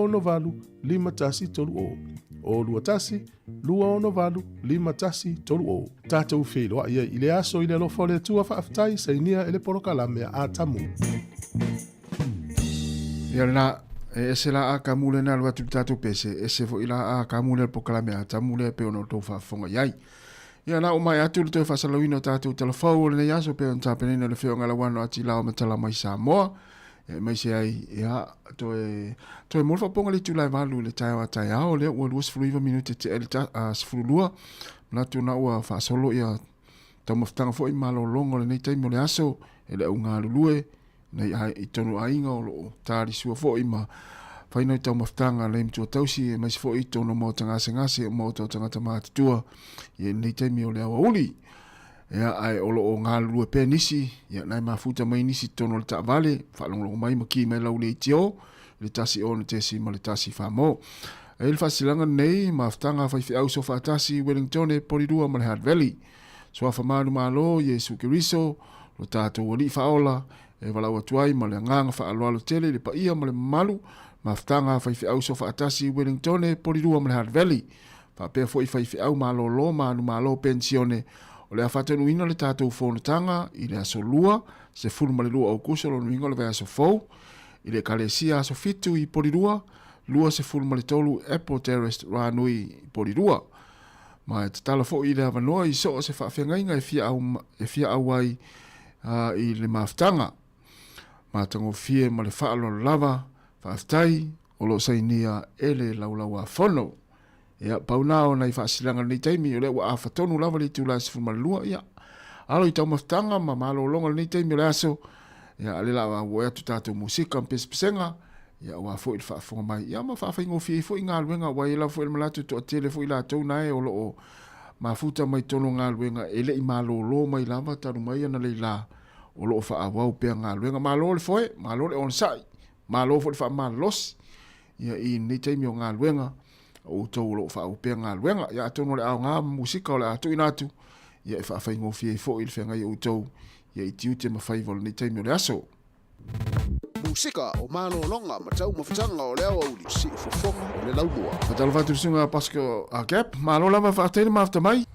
268 5130. 021 268 5130. Tatou feiloai ai i le aso i le alofa o le Atua faafetai sainia e le polokalame a Atamu. Ia lena, e ese la a kamu le na alu atu i le tatou pese, ese foi la a kamu le le polokalame a Atamu lea e pei ona outou faafofoga i ai. Ia na uma atu le toe faasalauina o tatou talafou o lenei aso pei ona tapenaina le Afioga Lauano Atilao Matala mai Samoa. E aemaise ai, ia, toe, toe mo le faapopoga le itula e 8 i le taeao a taeao, lea ua 29 minute tea i le ta, 12. Manatu na ua faasolo ia taumafataga foi ma malologa o lenei taimi o le aso e le au galulue nei ai, i tonu aiga o loo talisua foi ma whai nai taumafataga lei matua tausi e maise foi i tonu maota gasegase o maota o tagata matutua i lenei taimi o le aoauli. Ia, ae o loo galulue pea nisi, ia, nai mafuta mai nisi tonu o le taavale, faalogologo mai ma ki mai lau leitio, i le 1 6 tesi ma le 1 4 mo. E le faasilaga lenei, mafutaga a faifeau sofaatasi i Wellingtone, Porirua ma le Hutt Valley. Suafa malu malo, Iesu Keriso, lo tatou Alii Faaola, E valaau atu ai ma le agaga faaaloalo tele i le paia ma le mamalu, mafutaga a faifeau soofaatasi i Wellingtone, Polilua ma le Hutt Valley. Faapea foi faifeau malolo ma anumalo penisione. O le a faataunuuina le tatou fonotaga i le aso Lua, 12 Aokuso lona uiga o le vaiaso fou, i le Ekalesia Aso Fitu i Polilua, 23 Apple Terrace, Ranui i Polilua. Ma e tatalo foi i le avanoa i so o se faafeagaiga e fia au, e fia au ai i le mafutaga. Matagofie ma le faaaloalo lava, faafetai o lo o sainia e le Laulau-a-Fono. Ia, pau na o nai faasilaga i lenei taimi, o lea ua afa tonu lava le itula e 12, ia, alo i taumafataga ma malologa i lenei taimi o le aso, ia, a o lea la a ua atu tatou musika ma pesepesega, ia, aua foi le faafofoga mai, ia, ma faafaigofie ai foi galuega, aua e i ai lava foi le manatu e toatele foi latou na e o lo o mafuta mai totonu o galuega e le i malolo mai lava talu mai analeila o lo o faaauau pea galuega. Malo le foe, malo le onosai, malo foi le faamalolosi, ia, i lenei taimi o galuega, o outou o lo o faaauau pea galuega. Ia, atonu o le aoga ma musika o le a tuuina atu, ia, e faafaigofie ai foi le feagai o outou, ia, i tiute ma faiva o lenei taimi o le aso. Musika o malologa ma taumafataga o le aoauli, siufofoga o le laumua. Faatalofa atu i le susuga Pascal Gap, malo lava faafetai le mafuta mai.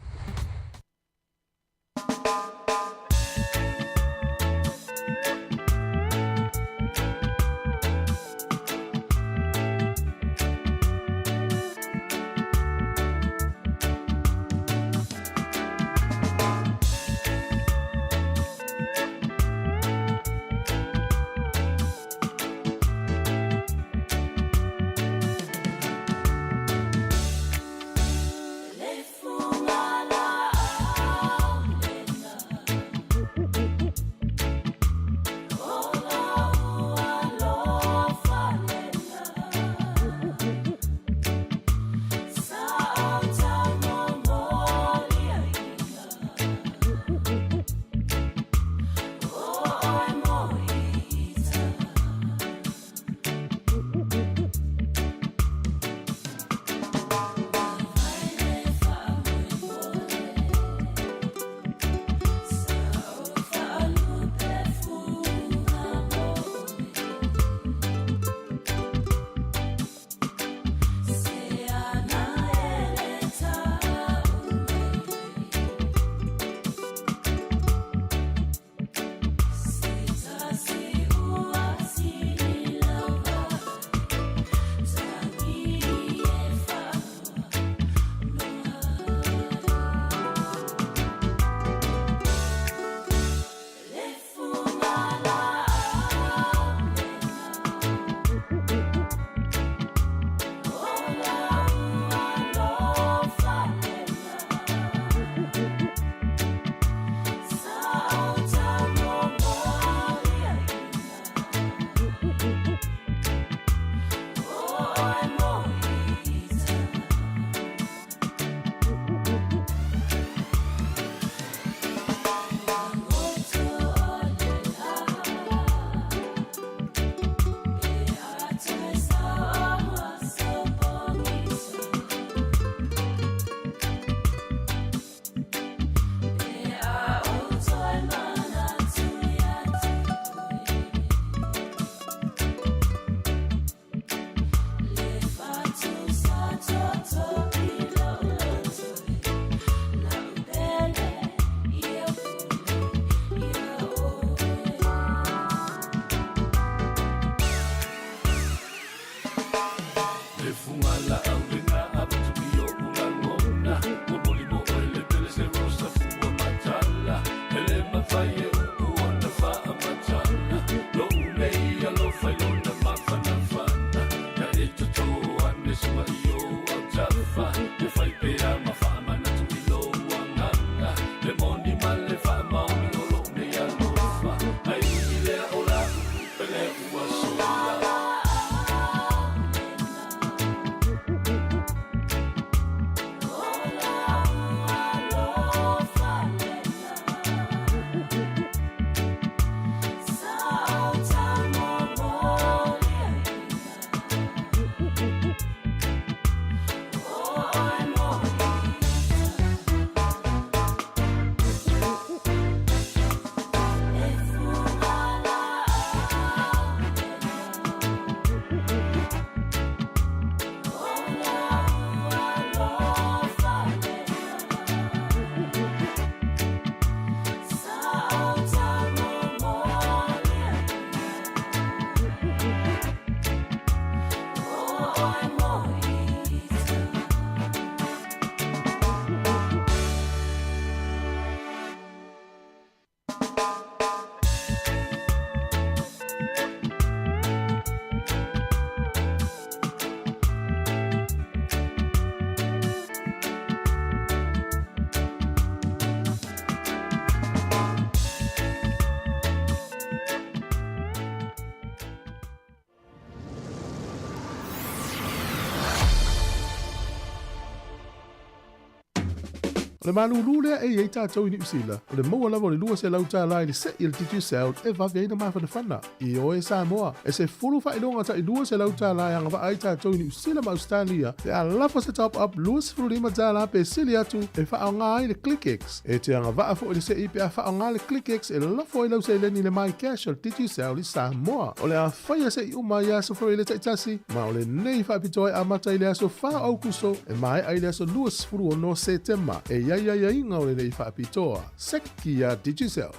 O le malūlū lea e i ai tatou i Niu Sila, o le maua lava o le $200 i le se'i a le Digicel e vave ai ona mafanafana. Ioe Samoa, e 10 faailoga tai $200 e agavaa ai tatou i Niu Sila ma Ausetalia pe a lafo se top up $25 pe sili atu e faaaoga ai le ClickX. E te agavaa foi le se'i pe a faaaoga le ClickX e lafo ai lau seleni i le MyCash o le Digicel i Samoa. O le a faia se'i uma i aso Faraile taitasi, ma o lenei faapitoa e amata i le aso 4 o Aukuso e maea i le aso 26 Setema. E i ai aiaiga o lenei faapitoa. Seki iā Digicel.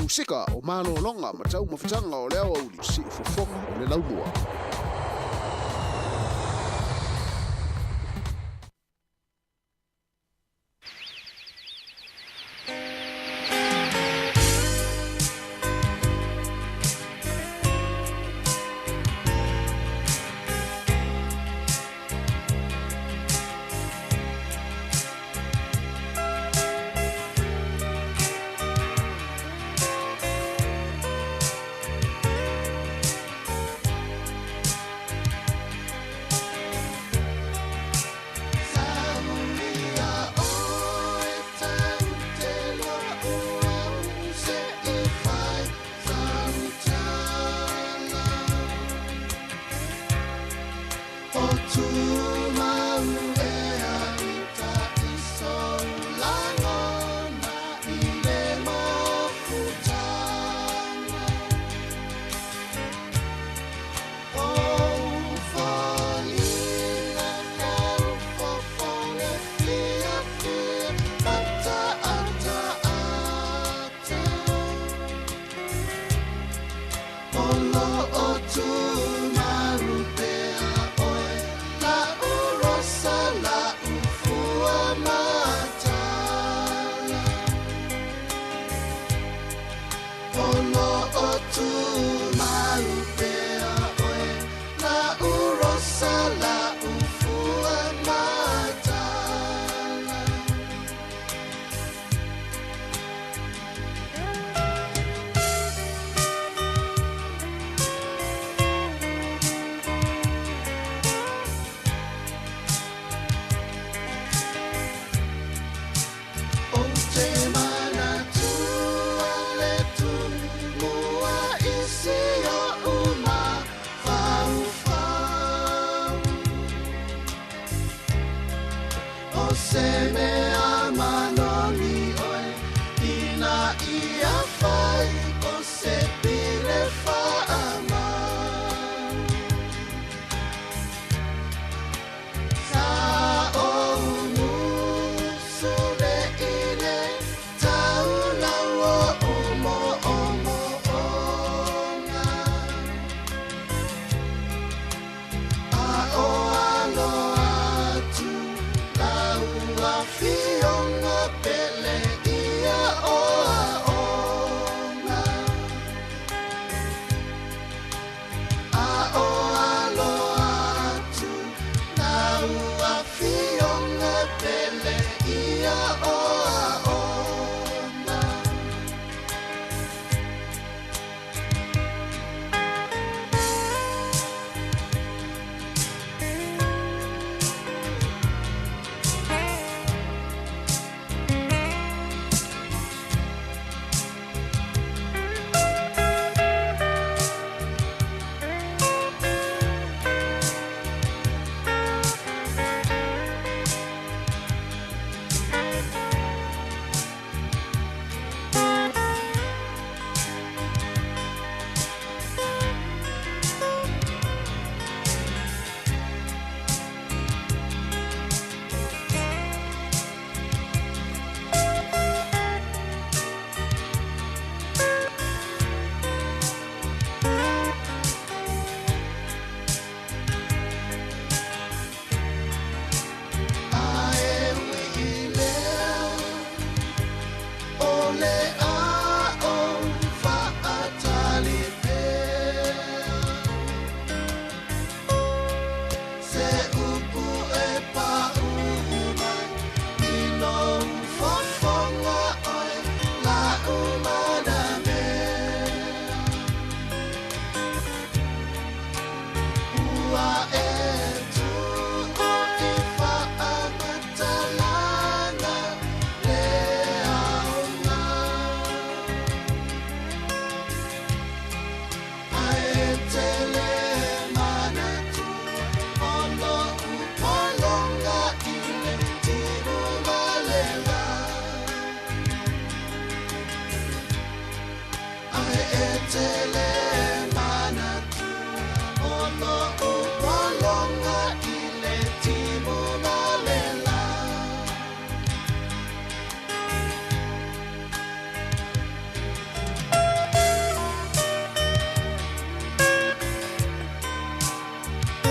Musika o malologa ma taumafataga o le aoauli, siufofoga o le laumua.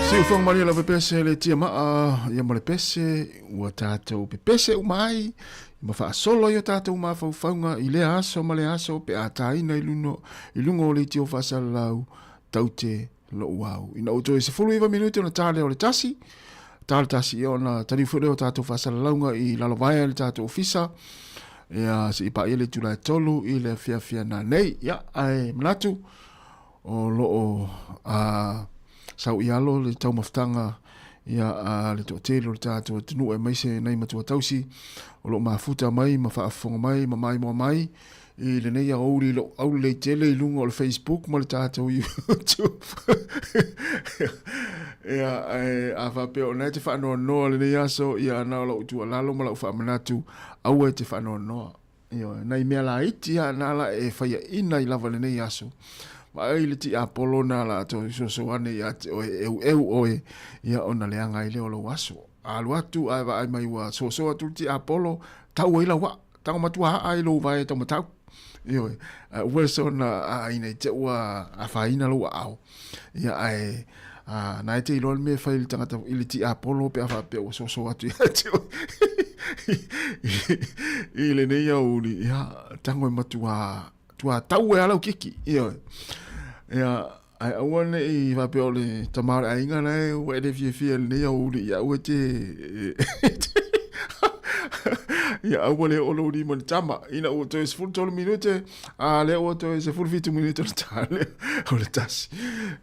Siufoga malie lava pese le tia maa ia ma le pese ua tatou pepese uma ai ma faasolo ai o tatou mafaufauga i lea aso ma le aso pe a tāina i luga i luga o leitio faasalalau taute lo'u au. Ina ua toe 19 minute ona tā lea o le tasi, tā le tasi ia ona taliu foi lea o tatou faasalalauga i lalovaea i le tatou ofisa, ia seia paia le itula e tolu i le afiafi ana nei. Ia, ae manatu o loo a sau i alo le taumafataga ia a le toatele o le tatou atunuu aemaise nai matua tausi o loo mafuta mai ma faafofoga mai ma maimoa mai i lenei aoauli i lou aulelei tele i luga o le Facebook ma le tatou YouTube. Ia, ae a faapea o lena e te faanoanoa lenei aso, ia na o lau tuualalo ma lau faamanatu, aua e te faanoanoa. Ioe, nai mea laiti lava na la e faiaina ai lava lenei aso. Vaai le tiapolo na la toe soso ane ia te oe, e eueu oe, ia ona leaga ai lea o lou aso. Alu atu ae vaai mai ua soso atu le tiapolo, tau ai lau waa. Tago matua haa i lou vae taumatau. Ioe, aua sona aaina i te ua afaina lou aao. Ia ae a, na e te iloa le mea e fai i le tangata i le tiapolo pe a faapea ua soso atu ia te oe i lenei aoauli, ia tago e matua tua tau e a lau kiki. Ioe. Ia ae aua ne i faapea o le tama o le aiga la e ua e le fiafia i lenei aoauli, ia aua e te ia aua le oo lou lima i le tama. Ina ua toe 13 minute, a lea ua toe 17 minute o le tale o le tasi.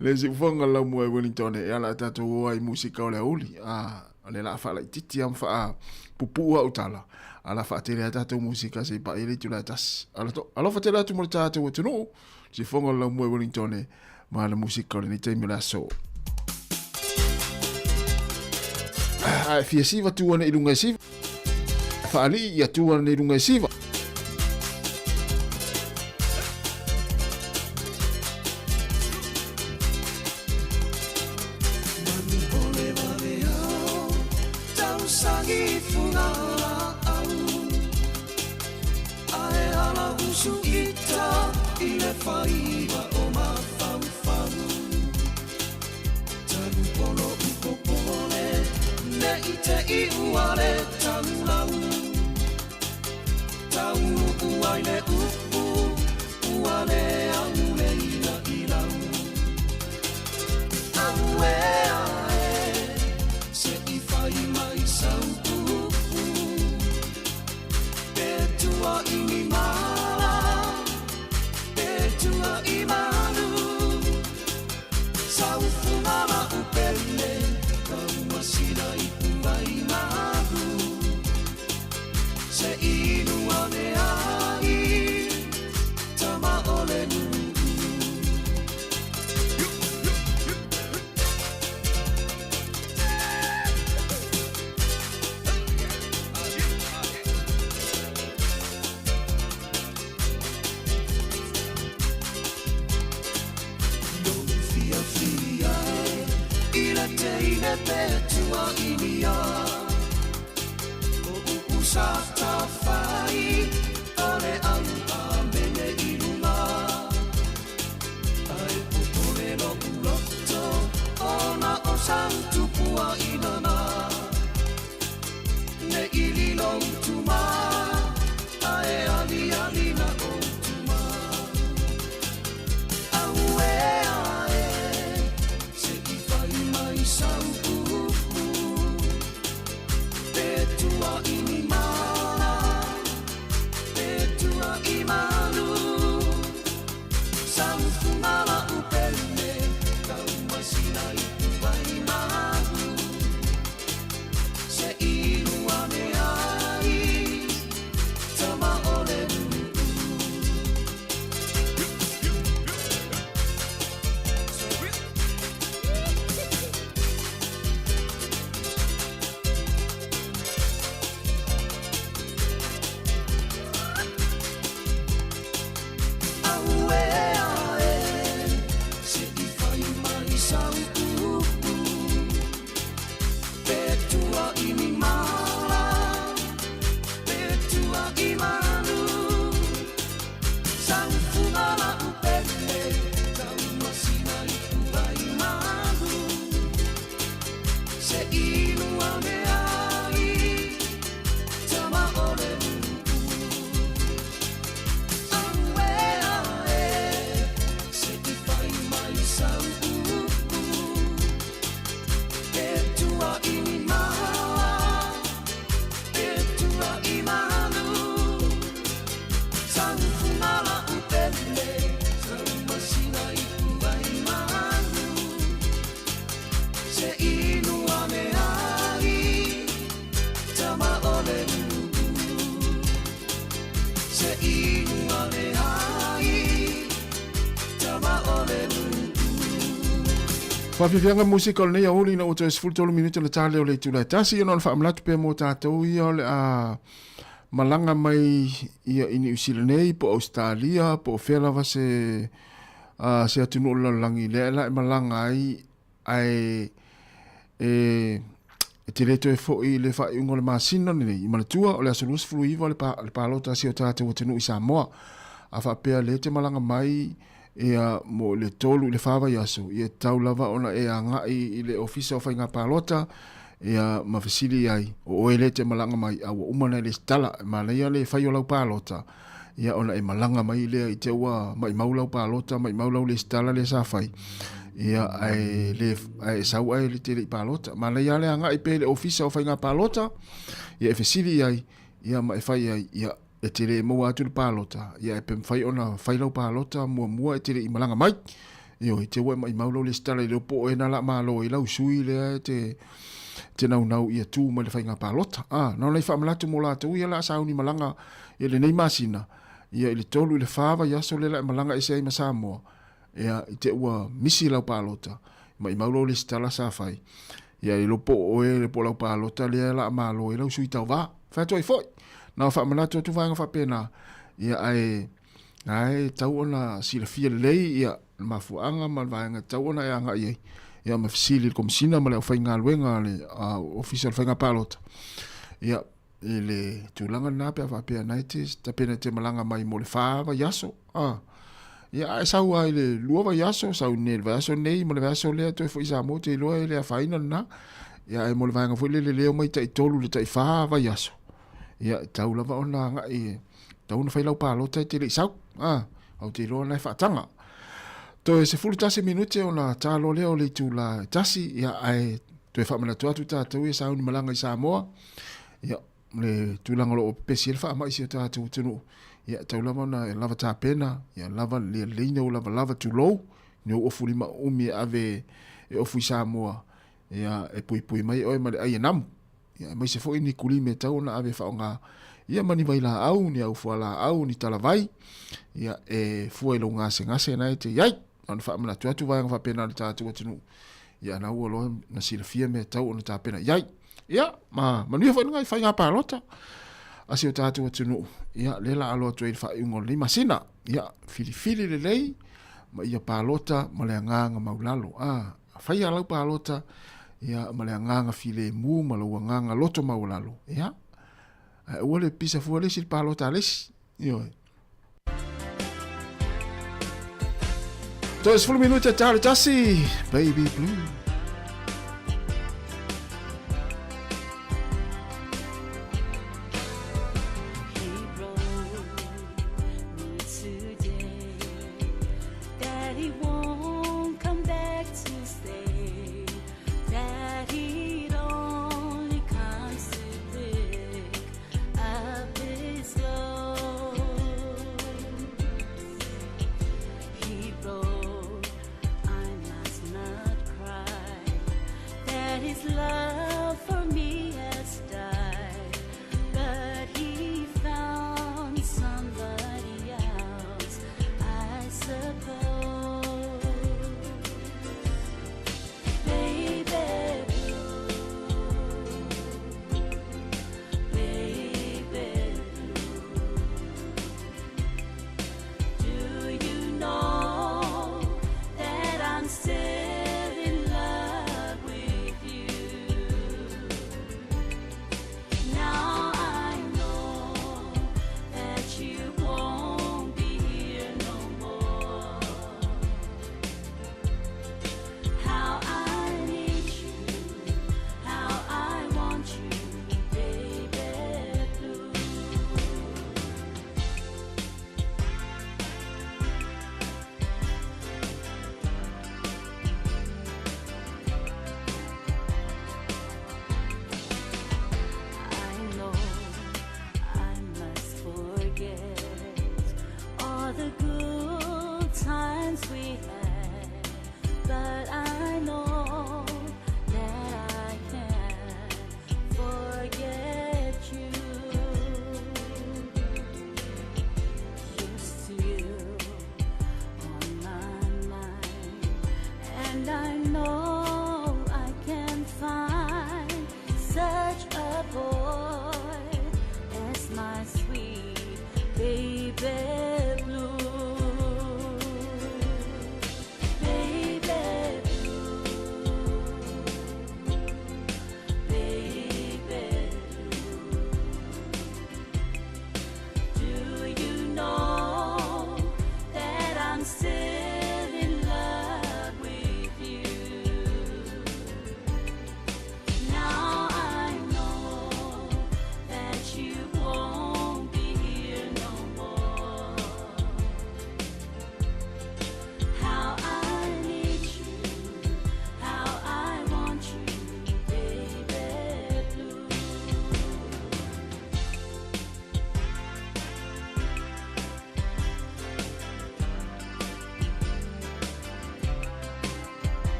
Le siufoga lau mua e Wellington e ala a tatou o ai musika o le aoauli. A o le la faalaititi a ma faapupuu au tala. A la faatele a tatou musika se i paia le itula e tasi. Alofa tele atu mo le tatou atunuu. Siufoga lau mua e Wellington ma le musika o lenei taimi o le aso. Ae fia siva tu ana i lunga e siva. Whaalii ia tu ana i lunga e siva. Se inu ane ai Tama o le nuu Se inu ane ai Tama o le nuu Faafiafiaga musika o lenei aoauli ina ua toe 13 minute le tale o le itula e tasi ona o le faamanatu pea mo tatou ia o le a malaga mai ia i Niu Sila nei po o Ausetalia po o fea lava se uh, se atunuu o le lalolagi lea la e malaga ai ae e e te le toe foi i le faaiuga o le masina lenei. I manatua, o le aso 29 le, pa, le palota a si o tatou atunuu i Samoa. A faapea le te malaga mai ia mo le tolu i le wha vaiaso, ia tau lava ona e agai i le ofisa o whainga palota, ia ma fesili ai, o oe le te malaga mai, a ua uma na le tala, manaia le whai o lau palota, ia ona e malaga mai lea i te ua maimau lau palota, maimau lau lesitala lea sa fai, ia ae le ae sau ae le te le i palota. Manaia le agai pe le ofisa o whainga palota, ia e fesili ai, ia ma e whai ai, ia e te le maua atu le palota, ia e pe mawhai ona whai lau palota muamua e te le i malaga mai. Ioe, te ua e maimau lau lesitala i leo po o e nā la malo i lau sui lea e te te naunau ia tū mai le whainga palota. Ah, na ona i whaamalatu mō lātou ia la sauni malaga ia lenei masina, ia i le tolu i le whā vaiaso le la e malaga ese ai ma Samoa, ia i te ua misi lau palota, maimau lau lesitala sa whai, ia i lo po o e le po lau palota lea la malo i lau sui tau vā. Whai atu ai foi. Na o whaamanatu atu whainga whapena, ia ae Ae tau ona silafia lelei ia le mafuaaga ma le vaega e tatau ona e agai ai ia ma fesili i le Komesina ma le aufaigaluega a le Ofisa o le Faiga Palota ia i le tulaga lena pe a faapea na e te tapena e te malaga mai mo le whā vaiaso a ia ae sau a i le lua vaiaso sau nei le vaiaso nei ma le vaiaso lea toe foi i Samoa te iloa e le afaina lena ia ae mo le vaega foi lele leo mai tai tolu le tai whā vaiaso ia tau lava ona agai e Tau ona whai lau palota e te lei sau. Ah, au te iloa na e whaatanga. Toe 11 minute ona tālo lea o le itula e tasi, ia ae toe whaamanatu atu tātou ia sauni malanga i Samoa. Ia, le tulaga o lo o pepesi ai le faamai i si o tatou atunuu. Ia, tau lava ona e lava tapena, ia lava le lelei ona ou lavalava tulou, ni ou ofu lima umi e ave e ofu i Samoa, ia e puipui mai oe ma le ai e namu. Ia, aemaise foi ni kulime e tatau ona ave e faaaoga, ia ma ni vailaau, ni au fualaau, ni talavai, ia, e fua i lou gasegase na e te i ai. Na ona faamanatu atu vaega faapena i le tatou atunuu, ia na ua loa na silafia mea e tatau ona tapena i ai. Ia, ma manuia foi lena i faiga palota a si o tatou atunuu, ia, lea la alo atu ai i le faaiuga o lenei masina. Ia, filifili lelei ma ia palota ma le agaga maulalo. A, Faia lau palota, ia, ma le agaga filemu ma lou agaga loto maualalo, ia, ae aua le pisa fua le isi i le palota a le isi. Ioe. Toe 10 minute tau le tasi, Baby Blue.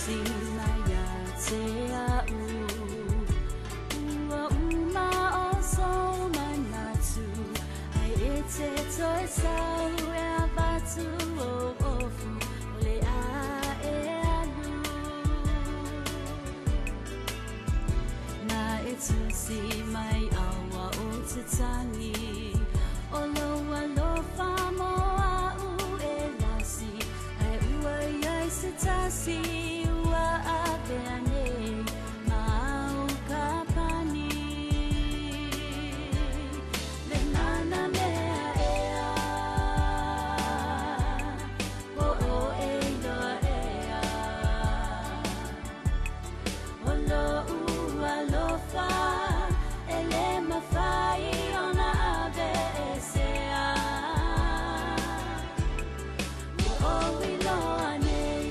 tusi mai ia te a'u. Ua uma o sou manatu, ai e te toe sau e avatu o ofu o le a e alu. Na e tusi mai aua o te tangi, o lo alofa mo a'u e lasi, ai ua iai se tasi ua avea nei ma au ka pani. Le nana mea ea, po o e iloa ea, o lo ua alofa e le mawhai ona ave e sea. Ua o iloa nei,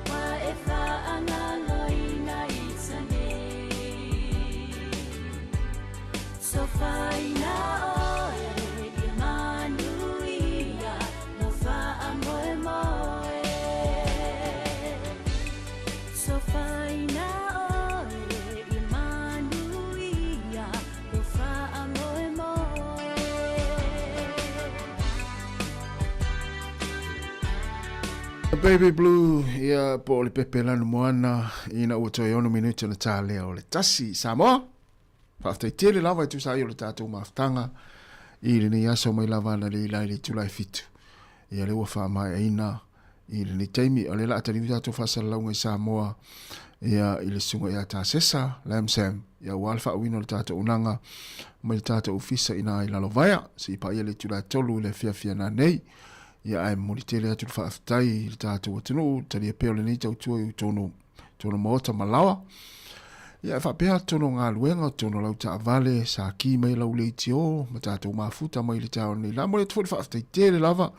wa e whaangaloina i tanei. So whaina oe i manuia, no whaamoe moe. So whaina oe i manuia, no whaamoe moe. Baby Blue, ia po o le pepe lanu moana ina ua toe 6 minute na tālea o le 1. Samoa, faafetai tele lava e tusa ai o le tātou mafutaga i lenei aso mai lava ana le ila i le itula e 7. Ia le ua faamaeaina i lenei taimi, o le la ataliu tātou faasalalauga i Samoa ia i le susuga ia Tasesa Lam Sam, ia ua le faauina o le tātou unaga mai le tātou ofisa ina i Lalovaea, se i paia le itula e 3 i le afiafi ana nei. Ia ae momoli tele atu le faafetai i le tātou atunuu, talia pea o lenei tautua i tonu, tonu maota ma lawa. Ia e faapea tono galuega, tono lau taavale, sa ki mai lau leitio, ma tātou mafuta mai le taeao nei la. Momoli atu foi le faafetai tele lava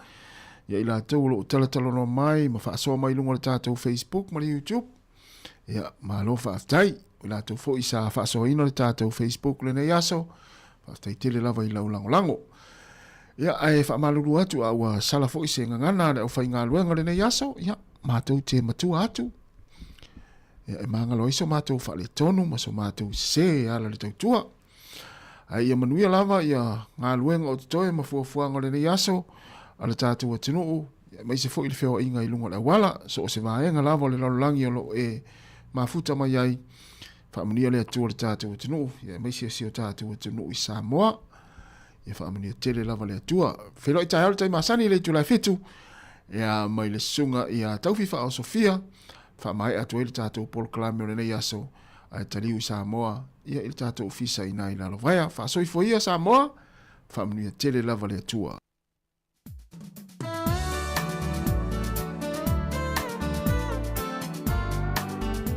ia i latou o lo o talatalanoa mai ma faasoa mai i luga o le tātou Facebook ma le YouTube. Ia, malo faafetai. O i latou foi sa faasoaina le tātou Facebook lenei aso, faafetai tele lava i lau lagolago. Ia, ae faamalulu atu a ua sala foi se gagana a le aufaigaluega lenei aso, ia, matou te matua atu. Ia, e magalo ai so matou faaletonu ma so matou sesē e ala i le tautua. Ae ia manuia lava ia galuega o totoe ma fuafuaga o lenei aso a le tatou atunuu, aemaise foi le feoaiga i luga o le auala, so o se vaega lava o le lalolagi o lo o e mafuta mai ai. Faamanuia le Atua i le tatou atunuu, ia aemaise o si o tatou atunuu i Samoa. Ia faamanuia tele lava le Atua. Feiloai taeao le tai masani i le itula e 7, ia mai le susuga ia Taufi Faaosofia, faamaea atu ai le tatou polokalame o lenei aso, ae taliu i Samoa, ia i le tatou ofisa i ina i Lalovaea. Faasoifua ia Samoa, faamanuia tele lava le Atua.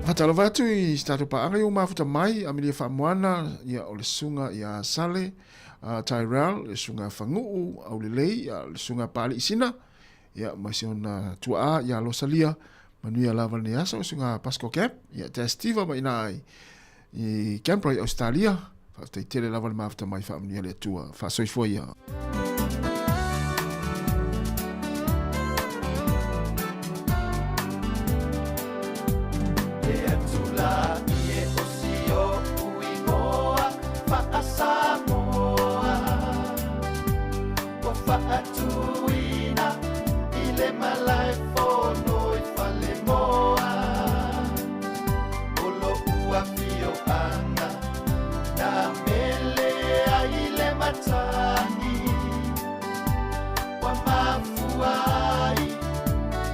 Faatalofa atu i se tatou paaga i ua mafuta mai, Amelia Faamoana, ia o le susuga ia Sale Tyrell, le susuga Faguu Aulelei, ia le susuga Paalii Sina, ia ma si ona tuaa ia Losalia, manuia lava lenei aso, susuga Pasco Camp, ia Testiva ma ina i Canberra i Australia. Faafetai tele lava le mafuta mai, faamanuia le Atua. Faasoifua ia. E atu la i e o si oʻu igoa faa-Samoa, ua faatuina i le malae fono i Falemoa. O loʻu afioaga na mele ai le matai, ua mafua ai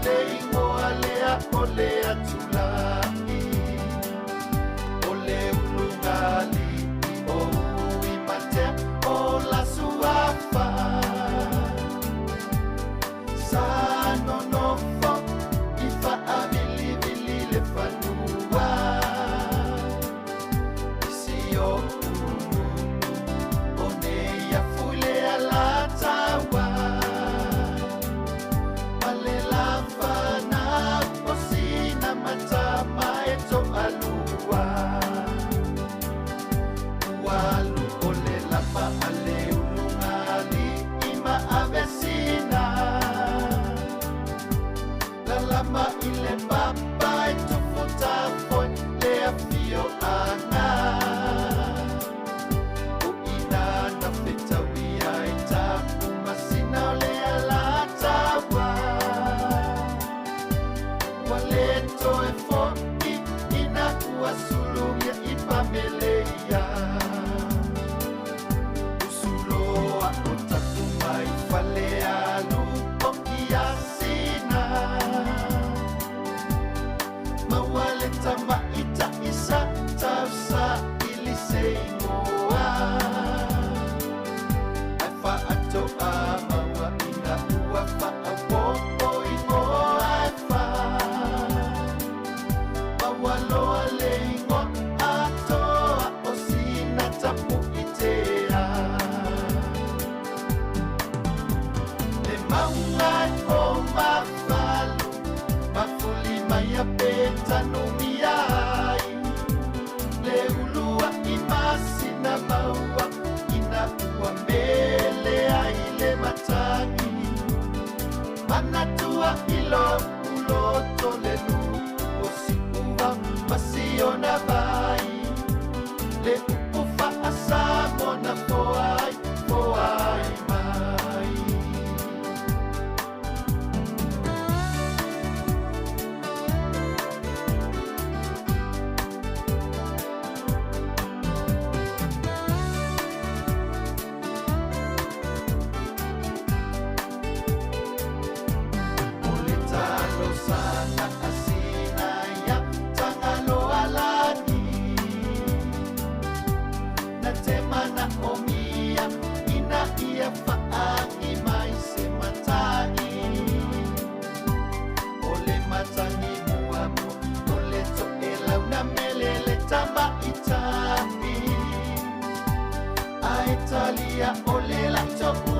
le igoa lea o le Atulai. O le ulugalii o Uimatea o la suafa. Sa nonofo Tama i le papa e tufu tafoe le afio anga. O ina na fetauia e tapu masina o le alataua. Ua le toe fo'i ina ua sulugia i pameleia. Usuloa o tapu mai fale alu o i asina. Maua le tamaita'i sa tausaili se igoa. Ae faatoa maua ina ua faaopoopo igoa e fā. Maua loa le igoa atoa o sina Tapu'itea. Le mauga e o mafalu, mafuli mai a petanumia ai. Le ulua'i masina maua, ina ua mele ai le matagi. Manatua i lo'u loto le nu'u o Si'uvao ma siona vai. Le upu fa'asamoa na foai, foai mai. O le talosaga a sina ia Tagaloalagi. Na te manaʻomia ina ia fa'aagi mai se matagi. O le matagi muamua o le to'elau na mele le tamaita'i. Ae talia o le laito'u